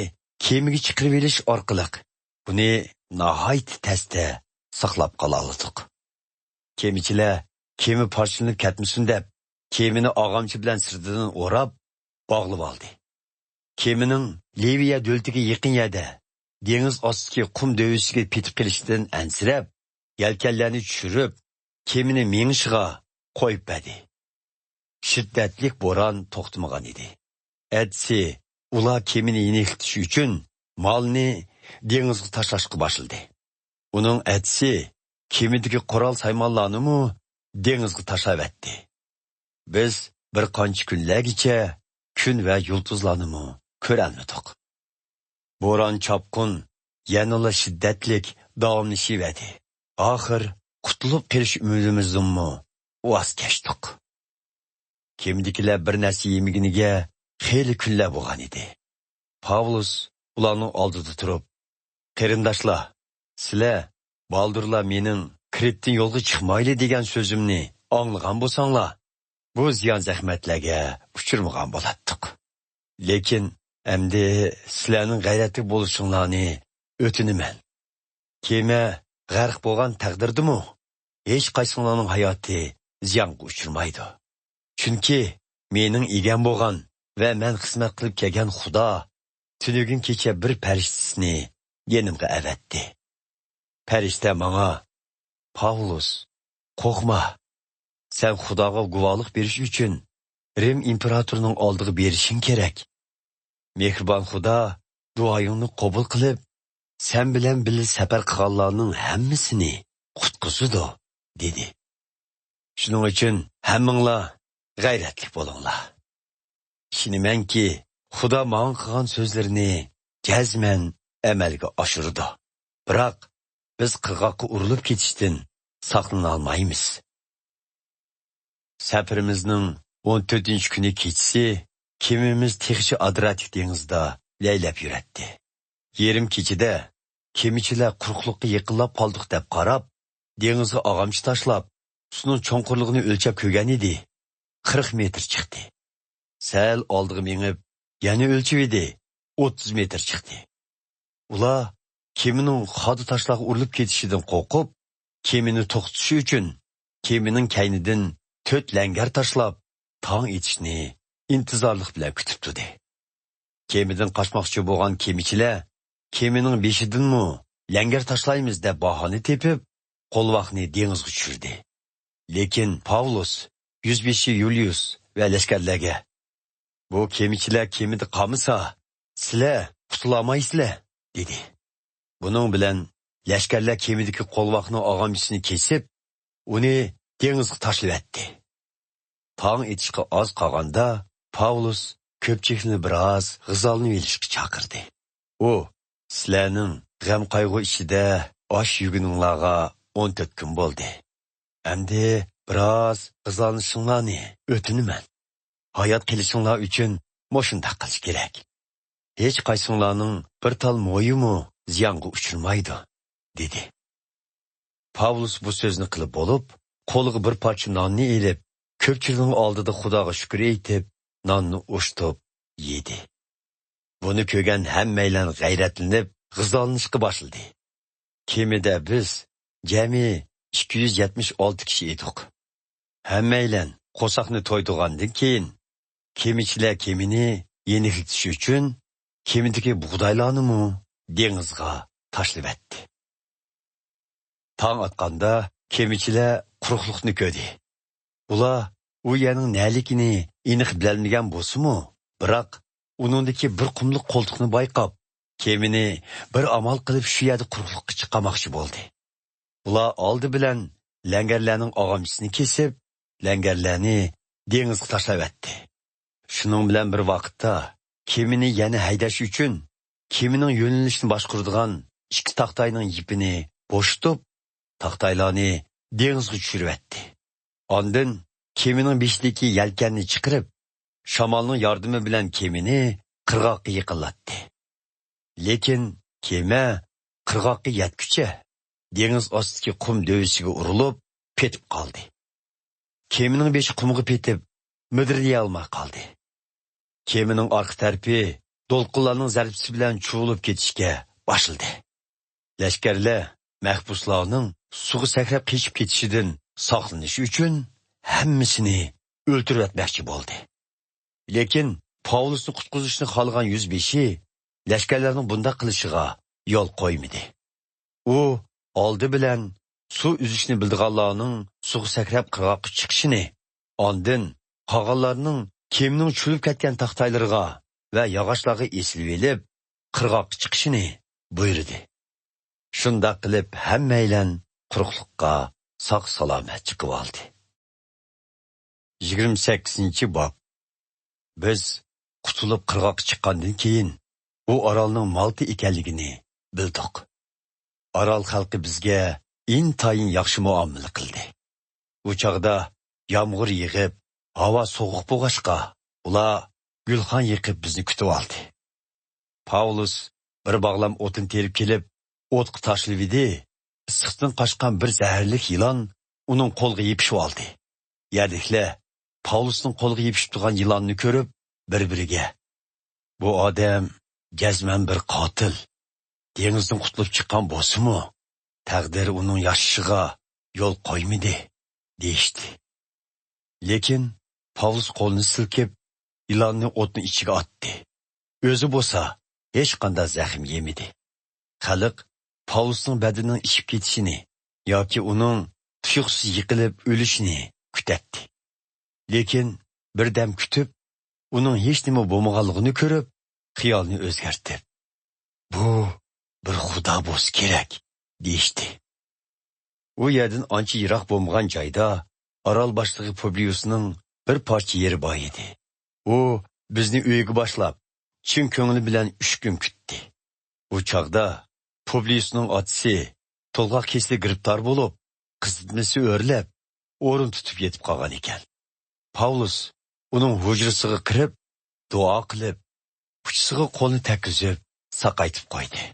كېمىگە چىقىرىۋېلىش ئارقىلىق، ئۇنى ناھايىتى تەستە ساقلاپ قالالىدۇق. كېمىچىلەر كېمە پارچىلىنىپ كەتمىسۇن دەپ، كېمىنى ئاغامچا بىلەن سىرتىدىن ئوراپ، باغلىۋالدى. كېمىنىڭ لىۋىيە دۆلىتىگە يېقىن يەردە، دېڭىز ئاستىدىكى قۇم دۆۋىسىگە پېتىپ قېلىشىدىن ئەنسىرەپ، يەلكەنلەرنى چۈشۈرۈپ، كېمىنى مېڭىشىغا قويۇپ بەردى. شىددەتلىك بوران توختىمىغان ئىدى. ئەتىسى ئۇلار كېمىنى يېنىكلىتىش ئۈچۈن مالنى دېڭىزغا تاشلاشقا باشلىدى. ئۇنىڭ ئەتىسى كېمىدىكى قورال سايمانلارنىمۇ دېڭىزغا تاشلاۋەتتى. بىز بىر قانچە كۈنلەرگىچە كۈن ۋە يۇلتۇزلارنىمۇ كۆرەلمىدۇق. بوران-چاپقۇن يەنىلا شىددەتلىك داۋاملىشىۋەردى. ئاخىر قۇتۇلۇپ قېلىش ئۈمىدىمىزدىنمۇ ۋاز كەچتۇق. كېمىدىكىلەر بىر نەرسە يېمىگىنىگە خېلى كۈنلەر بولغان ئىدى. پاۋلۇس ئۇلارنىڭ ئالدىدا تۇرۇپ، قېرىنداشلار، سىلەر بالدۇرلا مېنىڭ كرېتتىن يولغا چىقمايلى دېگەن سۆزۈمنى ئاڭلىغان بولساڭلار، بۇ زىيان-زەخمەتلەرگە ئۇچرىمىغان بولاتتۇق. لېكىن ئەمدى سىلەرنىڭ غەيرەتلىك بولۇشۇڭلارنى ئۆتۈنىمەن. كېمە غەرق بولغان تەقدىردىمۇ، ھېچقايسىڭلارنىڭ ھاياتى زىيانغا ئۇچرىمايدۇ. چۈنكى مېنىڭ ئىگەم بولغان ۋە مەن خىزمەت قىلىپ كەلگەن خۇدا تۈنۈگۈن كېچە بىر پەرىشتىسىنى يېنىمغا ئەۋەتتى. پەرىشتە ماڭا: «پاۋلۇس، قورقما! سەن خۇداغا گۇۋاھلىق بېرىش ئۈچۈن رىم ئىمپېراتورىنىڭ ئالدىغا بېرىشىڭ كېرەك. مېھرىبان خۇدا دۇئايىڭنى قوبۇل قىلىپ، سەن بىلەن بىللە سەپەر قىلغانلارنىڭ ھەممىسىنى قۇتقۇزىدۇ» دېدى. شۇنىڭ ئۈچۈن ھەممىڭلار غەيرەتلىك بولۇڭلار. ئىشىنىمەنكى، خۇدا ماڭا قىلغان سۆزلىرىنى جەزمەن ئەمەلگە ئاشۇرىدۇ. بىراق، بىز قىرغاققا ئۇرۇلۇپ كېتىشتىن ساقلىنالمايمىز. سەپىرىمىزنىڭ ئون تۆتىنچى كۈنى كېچىسى كېمىمىز تېخىچە ئادرىئاتىك دېڭىزىدا لەيلەپ يۈرەتتى. يېرىم كېچىدە كېمىچىلەر قۇرۇقلۇققا يېقىنلاپ قالدۇق دەپ قاراپ، دېڭىزغا ئاغامچا تاشلاپ، سۇنىڭ چوڭقۇرلۇقىنى ئۆلچەپ كۆرگەنىدى. قىرىق مېتىر چىقتى. سەل ئالدىغا مېڭىپ، يەنە ئۆلچىۋىدى. ئوتتۇز مېتىر چىقتى. ئۇلار كېمىنىڭ خادا تاشلارغا ئۇرۇلۇپ كېتىشىدىن قورقۇپ، كېمىنى توختىتىش ئۈچۈن كېمىنىڭ كەينىدىن تۆت لەڭگەر تاشلاپ، تاڭ ئېتىشنى ئىنتىزارلىق بىلەن كۈتۈپ تۇردى. كېمىدىن قاچماقچى بولغان كېمىچىلەر كېمىنىڭ بېشىدىنمۇ لەڭگەر تاشلايمىز دەپ باھانە تېپىپ، قولۋاقنى دېڭىزغا چۈشۈردى. لېكىن پاۋلۇس يۈزبېشى يۇليۇس ۋە لەشكەرلەرگە: «بۇ كېمىچىلەر كېمىدە قالمىسا، سىلەر قۇتۇلالمايسىلەر» دېدى. بۇنىڭ بىلەن لەشكەرلەر كېمىدىكى قولۋاقنىڭ ئاغامچىسىنى كېسىپ، ئۇنى دېڭىزغا تاشلىۋەتتى. تاڭ ئېتىشقا ئاز قالغاندا، پاۋلۇس كۆپچىلىكنى بىراز غىزالىنىۋېلىشقا چاقىردى. ئۇ: «سىلەرنىڭ غەم-قايغۇ ئىچىدە ئاش يېگىنىڭلارغا ئون تۆت كۈن بولدى. ئەمدى بىراز غىزالىنىشىڭلارنى ئۆتۈنىمەن. ھايات قېلىشىڭلار ئۈچۈن مۇشۇنداق قىلىش كېرەك. ھېچقايسىڭلارنىڭ بىر تال مويىمۇ زىيانغا ئۇچرىمايدۇ» دېدى. پاۋلۇس بۇ سۆزنى قىلىپ بولۇپ، قولىغا بىر پارچە ناننى ئېلىپ، كۆپچىلىكنىڭ ئالدىدا خۇداغا شۈكۈر ئېيتىپ، ناننى ئوشتۇپ يېدى. بۇنى كۆرگەن ھەممەيلەن غەيرەتلىنىپ، غىزالىنىشقا باشلىدى. كېمىدە بىز جەمئىي ئىككى يۈز يەتمىش ئالتە كىشى ئىدۇق. ھەممەيلەن قورساقنى تويدۇرغاندىن كېيىن، كېمىچىلەر كېمىنى يېنىكلىتىش ئۈچۈن كېمىدىكى بۇغدايلارنىمۇ دېڭىزغا تاشلىۋەتتى. تاڭ ئاتقاندا كېمىچىلەر قۇرۇقلۇقنى كۆردى. ئۇلار ئۇ يەرنىڭ نەلىكىنى ئېنىق بىلەلمىگەن بولسىمۇ، بىراق ئۇنىڭدىكى بىر قۇملۇق قولتۇقنى بايقاپ، كېمىنى بىر ئامال قىلىپ شۇ يەردە قۇرۇقلۇققا چىقارماقچى بولدى. ئۇلار ئالدى بىلەن لەڭگەرلەرنىڭ ئاغامچىسىنى كېسىپ، لەڭگەرلەرنى دېڭىزغا تاشلاۋەتتى. شۇنىڭ بىلەن بىر ۋاقىتتا، كېمىنى يەنە ھەيدەش ئۈچۈن، كېمىنىڭ يۆنىلىشىنى باشقۇرىدىغان ئىككى تاختاينىڭ يىپىنى بوشىتىپ، تاختايلارنى دېڭىزغا چۈشۈرۈۋەتتى. ئاندىن كېمىنىڭ بېشىدىكى يەلكەننى چىقىرىپ، شامالنىڭ ياردىمى بىلەن كېمىنى قىرغاققا يېقىنلاتتى. لېكىن كېمە قىرغاققا يەتكۈچە دېڭىز ئاستىدىكى قۇم دۆۋىسىگە ئۇرۇلۇپ پېتىپ قالدى. كېمىنىڭ بېشى قۇمغا پېتىپ، مىدىرلىيالماي قالدى. كېمىنىڭ ئارقا تەرىپى دولقۇنلارنىڭ زەربىسى بىلەن چۇۋۇلۇپ كېتىشكە باشلىدى. لەشكەرلەر مەھبۇسلارنىڭ سۇغا سەكرەپ قېچىپ كېتىشىدىن ساقلىنىش ئۈچۈن ھەممىسىنى ئۆلتۈرۈۋەتمەكچى بولدى. لېكىن پاۋلۇسنى قۇتقۇزۇشنى خالىغان يۈزبېشى لەشكەرلەرنىڭ بۇنداق قىلىشىغا يول قويمىدى. ئۇ ئالدى بىلەن سۇ ئۈزۈشنى بىلىدىغانلارنىڭ سۇغا سەكرەپ قىرغاققا چىقىشىنى، ئاندىن قالغانلارنىڭ كېمىنىڭ چۈشۈرۈپ كەتكەن تاختايلىرىغا ۋە ياغاچلارغا ئېسىلىۋېلىپ، قىرغاققا چىقىشىنى بۇيرۇدى. شۇنداق قىلىپ، ھەممەيلەن قۇرۇقلۇققا ساق-سالامەت چىقىۋالدى. يىگىرمە سەككىزىنچى باب. بىز قۇتۇلۇپ قىرغاققا چىققاندىن كېيىن، بۇ ئارالنىڭ مالتا ئىكەنلىكىنى بىلدۇق. ئارال خەلقى بىزگە ئىنتايىن ياخشى مۇئامىلە قىلدى. ئۇ چاغدا يامغۇر يېغىپ، ھاۋا سوغۇق بولغاچقا، ئۇلار گۈلخان يېقىپ بىزنى كۈتۈۋالدى. پاۋلۇس بىر باغلام ئوتۇن تېرىپ كېلىپ، ئوتقا تاشلىۋىدى. ئىسسىقتىن قاچقان بىر زەھەرلىك يىلان ئۇنىڭ قولىغا يېپىشىۋالدى. يەرلىكلەر پاۋلۇسنىڭ قولىغا يېپىشىپ تۇرغان يىلاننى كۆرۈپ، بىر-بىرىگە: «بۇ ئادەم جەزمەن بىر قاتىل. دېڭىزدىن قۇتۇلۇپ چىققان بولسىمۇ، تەقدىر ئۇنىڭ ياشىشىغا يول قويمىدى» دېيىشتى. لېكىن پاۋلۇس قولىنى سىلكىپ، يىلاننى ئوتنىڭ ئىچىگە ئاتتى. ئۆزى بولسا ھېچقانداق زەخىم يېمىدى. خەلق پاۋلۇسنىڭ بەدىنىنىڭ ئىششىپ كېتىشىنى ياكى ئۇنىڭ تۇيۇقسىز يىقىلىپ ئۆلۈشىنى كۈتەتتى. لېكىن بىردەم كۈتۈپ، ئۇنىڭ ھېچنېمە بولمىغانلىقىنى كۆرۈپ، خىيالىنى ئۆزگەرتىپ، «بۇ بىر خۇدا بولسا كېرەك» دېيىشتى. ئۇ يەردىن ئانچە يىراق بولمىغان جايدا ئارال باشلىقى پۇبلىيۇسنىڭ بىر پارچە يېرى بار ئىدى. ئۇ بىزنى ئۆيىگە باشلاپ، چىن كۆڭلى بىلەن ئۈچ كۈن كۈتتى. بۇ چاغدا پۇبلىيۇسنىڭ ئاتىسى تولغاق كېسىلى گىرىپتار بولۇپ، قىزىتمىسى ئۆرلەپ، ئورۇن تۇتۇپ يېتىپ قالغان ئىكەن. پاۋلۇس ئۇنىڭ ھۇجرىسىغا كىرىپ، دۇئا قىلىپ، ئۇچىسىغا قولىنى تەگكۈزۈپ، ساقايتىپ قويدى.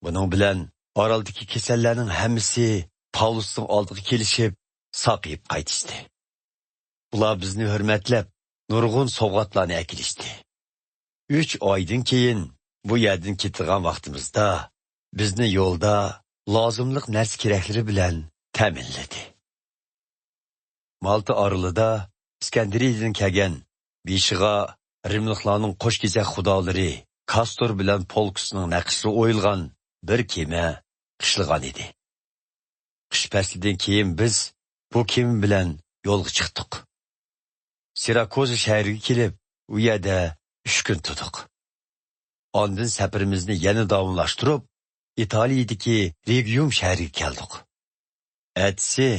بۇنىڭ بىلەن ئارالدىكى كېسەللەرنىڭ ھەممىسى پاۋلۇسنىڭ ئالدىغا كېلىشىپ، ساقىيىپ قايتىشتى. ئۇلار بىزنى ھۆرمەتلەپ، نۇرغۇن سوۋغاتلارنى ئەكېلىشتى. ئۈچ ئايدىن كېيىن بۇ يەردىن كېتىدىغان ۋاقتىمىزدا بىزنى يولدا لازىملىق نەرسە كېرەكلىرى بىلەن تەمىنلىدى. مالتا ئارىلىدا ئىسكەندىرىيەدىن كەلگەن، بېشىغا رىملىقلارنىڭ قوش كېسەك خۇدالىرى كاستور بىلەن پولكسنىڭ نەقىشلىرى ئويۇلغان بىر كېمە قىشلىغان ئىدى. قىش پەسلىدىن كېيىن بىز بۇ كېمە بىلەن يولغا چىقتۇق. سىراكوزا شەھىرىگە كېلىپ، ئۇ يەردە ئۈچ كۈن تۇردۇق. ئاندىن سەپىرىمىزنى يەنە داۋاملاشتۇرۇپ، ئىتالىيەدىكى رېگىيۇم شەھىرىگە كەلدۇق. ئەتىسى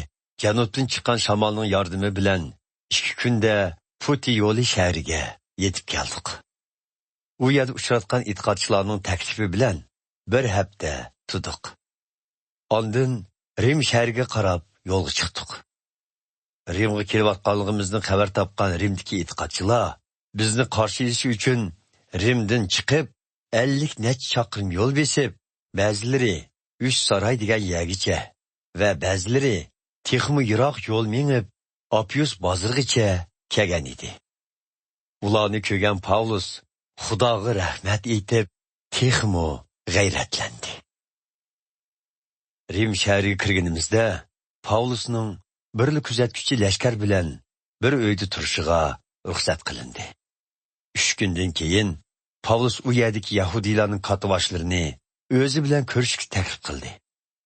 جەنۇبتىن چىققان شامالنىڭ ياردىمى بىلەن ئىككى كۈندە پۇتىيولى شەھىرىگە يېتىپ كەلدۇق. ئۇ يەردە ئۇچراتقان ئېتىقادچىلارنىڭ تەكلىپى بىلەن بىر ھەپتە تۇردۇق. ئاندىن رىم شەھىرىگە قاراپ يولغا چىقتۇق. رىمغا كېلىۋاتقانلىقىمىزدىن خەۋەر تاپقان رىمدىكى ئېتىقادچىلار بىزنى قارشى ئېلىش ئۈچۈن رىمدىن چىقىپ، ئەللىك نەچچە چاقىرىم يول بېسىپ، بەزىلىرى ئۈچ ساراي دېگەن يەرگىچە ۋە بەزىلىرى تېخىمۇ يىراق يول مېڭىپ، ئاپيۇس بازىرىغىچە كەلگەن ئىدى. ئۇلارنى كۆرگەن پاۋلۇس خۇداغا رەھمەت ئېيتىپ، تېخىمۇ غەيرەتلەندى. رىم شەھىرىگە كىرگىنىمىزدە، پاۋلۇسنىڭ بىرلا كۆزەتكۈچى لەشكەر بىلەن بىر ئۆيدە تۇرۇشىغا رۇخسەت قىلىندى. ئۈچ كۈندىن كېيىن پاۋلۇس ئۇ يەردىكى يەھۇدىيلارنىڭ كاتتىباشلىرىنى ئۆزى بىلەن كۆرۈشۈشكە تەكلىپ قىلدى.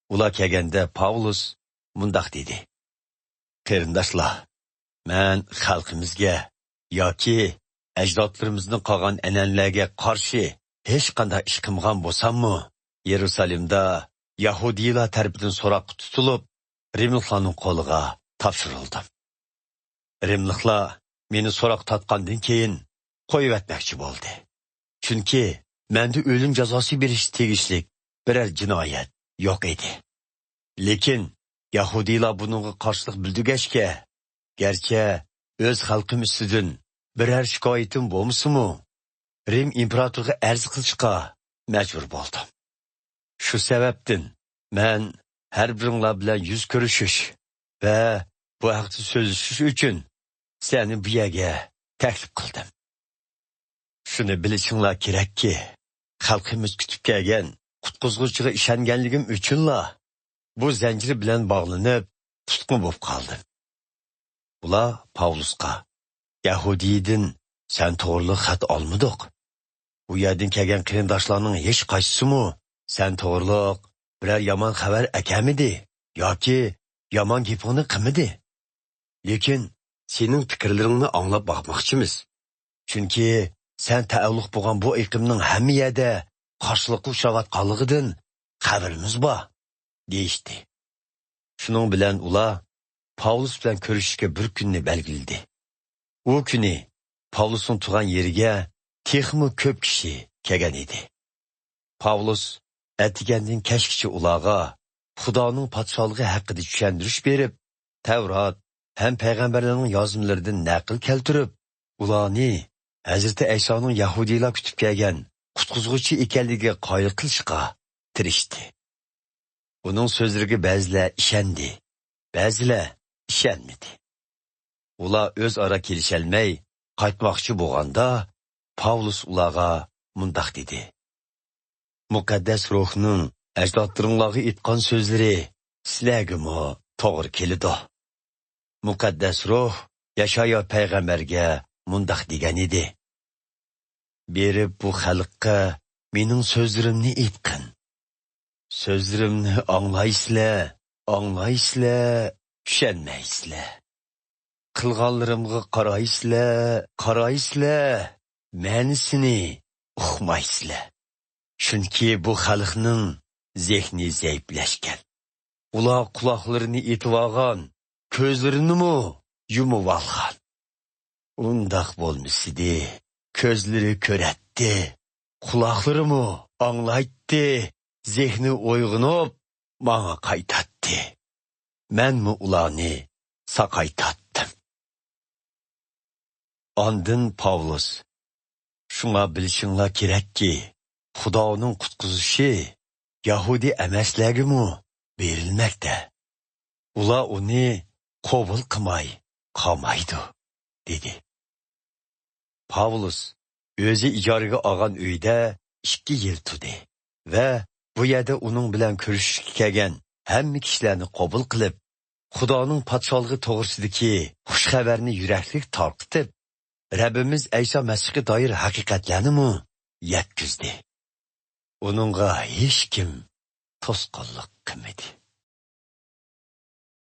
ئۇلار كەلگەندە پاۋلۇس مۇنداق دېدى: «قېرىنداشلار، مەن خەلقىمىزگە ياكى ئەجدادلىرىمىزنىڭ قالغان ئەنئەنىلەرگە قارشى ھېچقانداق ئىش قىلمىغان بولساممۇ، يېرۇسالىمدا يەھۇدىيلار تەرىپىدىن سوراققا تۇتۇلۇپ، رىملىقلارنىڭ قولىغا تاپشۇرۇلدۇم. رىملىقلار مېنى سوراققا تارتقاندىن كېيىن قويۇۋەتمەكچى بولدى. چۈنكى مەندە ئۆلۈم جازاسى بېرىشكە تېگىشلىك بىرەر جىنايەت يوق ئىدى. لېكىن يەھۇدىيلار بۇنىڭغا قارشىلىق بىلدۈرگەچكە، گەرچە ئۆز خەلقىم ئۈستىدىن بىرەر شىكايىتىم بولمىسىمۇ، رىم ئىمپېراتورىغا ئەرز قىلىشقا مەجبۇر بولدۇم. شۇ سەۋەبتىن مەن ھەر بىرىڭلار بىلەن يۈز كۆرۈشۈش ۋە بۇ ھەقتە سۆزلىشىش ئۈچۈن سېنى بۇ يەرگە تەكلىپ قىلدىم. شۇنى بىلىشىڭلار كېرەككى، خەلقىمىز كۈتۈپ كەلگەن قۇتقۇزغۇچىغا ئىشەنگەنلىكىم ئۈچۈنلا بۇ زەنجىر بىلەن باغلىنىپ، تۇتقۇن بولۇپ قالدىم.» ئۇلار پاۋلۇسقا: «يەھۇدىيىدىن سەن توغرۇلۇق خەت ئالمىدۇق. بۇ يەردىن كەلگەن قېرىنداشلارنىڭ ھېچقايسىسىمۇ سەن توغرۇلۇق بىرەر يامان خەۋەر ئەكەلمىدى ياكى يامان گېپىڭنى قىلمىدى. لېكىن سېنىڭ پىكىرلىرىڭنى ئاڭلاپ باقماقچىمىز. چۈنكى سەن تەئەللۇق بولغان بۇ ئېقىمنىڭ ھەممە يەردە قارشىلىققا ئۇچراۋاتقانلىقىدىن خەۋىرىمىز بار» دېيىشتى. شۇنىڭ بىلەن ئۇلار پاۋلۇس بىلەن كۆرۈشۈشكە بىر كۈننى بەلگىلىدى. ئۇ كۈنى پاۋلۇسنىڭ تۇرغان يېرىگە تېخىمۇ كۆپ كىشى كەلگەن ئىدى. پاۋلۇس ئەتىگەندىن كەچكىچە ئۇلارغا خۇدانىڭ پادىشاھلىقى ھەققىدە چۈشەندۈرۈش بېرىپ، تەۋرات ھەم پەيغەمبەرلەرنىڭ يازمىلىرىدىن نەقىل كەلتۈرۈپ، ئۇلارنى ھەزرىتى ئەيسانىڭ يەھۇدىيلار كۈتۈپ كەلگەن قۇتقۇزغۇچى ئىكەنلىكىگە قايىل قىلىشقا تىرىشتى. ئۇنىڭ سۆزلىرىگە بەزىلەر ئىشەندى، بەزىلەر ئىشەنمىدى. ئۇلار ئۆزئارا كېلىشەلمەي قايتماقچى بولغاندا، پاۋلۇس ئۇلارغا مۇنداق دېدى: «مۇقەددەس روھنىڭ ئەجدادلىرىڭلارغا ئېيتقان سۆزلىرى سىلەرگىمۇ توغرا كېلىدۇ. مۇقەددەس روھ يەشايا پەيغەمبەرگە مۇنداق دېگەن ئىدى: بېرىپ بۇ خەلققە مېنىڭ سۆزلىرىمنى ئېيتقىن. سۆزلىرىمنى ئاڭلايسىلەر، ئاڭلايسىلەر، چۈشەنمەيسىلەر. قىلغانلىرىمغا قارايسىلەر، قارايسىلەر، مەنىسىنى ئۇقمايسىلەر. چۈنكى بۇ خەلقنىڭ زېھنى زەئىپلەشكەن. ئۇلار قۇلاقلىرىنى ئېتىۋالغان، كۆزلىرىنىمۇ يۇمۇۋالغان. ئۇنداق بولمىسىدى، كۆزلىرى كۆرەتتى، قۇلاقلىرىمۇ ئاڭلايتتى، زېھنى ئويغىنىپ، ماڭا قايتاتتى. مەنمۇ ئۇلارنى ساقايتاتتىم. ئاندىن پاۋلۇس: شۇڭا بىلىشىڭلار كېرەككى، خۇدانىڭ قۇتقۇزۇشى يەھۇدىي ئەمەسلەرگىمۇ بېرىلمەكتە. ئۇلار ئۇنى قوبۇل قىلماي قالمايدۇ، دېدى. پاۋلۇس ئۆزى ئىجارىگە ئالغان ئۆيدە ئىككى يىل تۇردى ۋە بۇ يەردە ئۇنىڭ بىلەن كۆرۈشۈشكە كەلگەن ھەممە كىشىلەرنى قوبۇل قىلىپ، خۇدانىڭ پادىشاھلىقى توغرىسىدىكى خۇش خەۋەرنى يۈرەكلىك تارقىتىپ، رەببىمىز ئەيسا مەسىھقا دائىر ھەقىقەتلەرنىمۇ يەتكۈزدى. ئۇنىڭغا ھېچكىم توسقۇنلۇق قىلمىدى.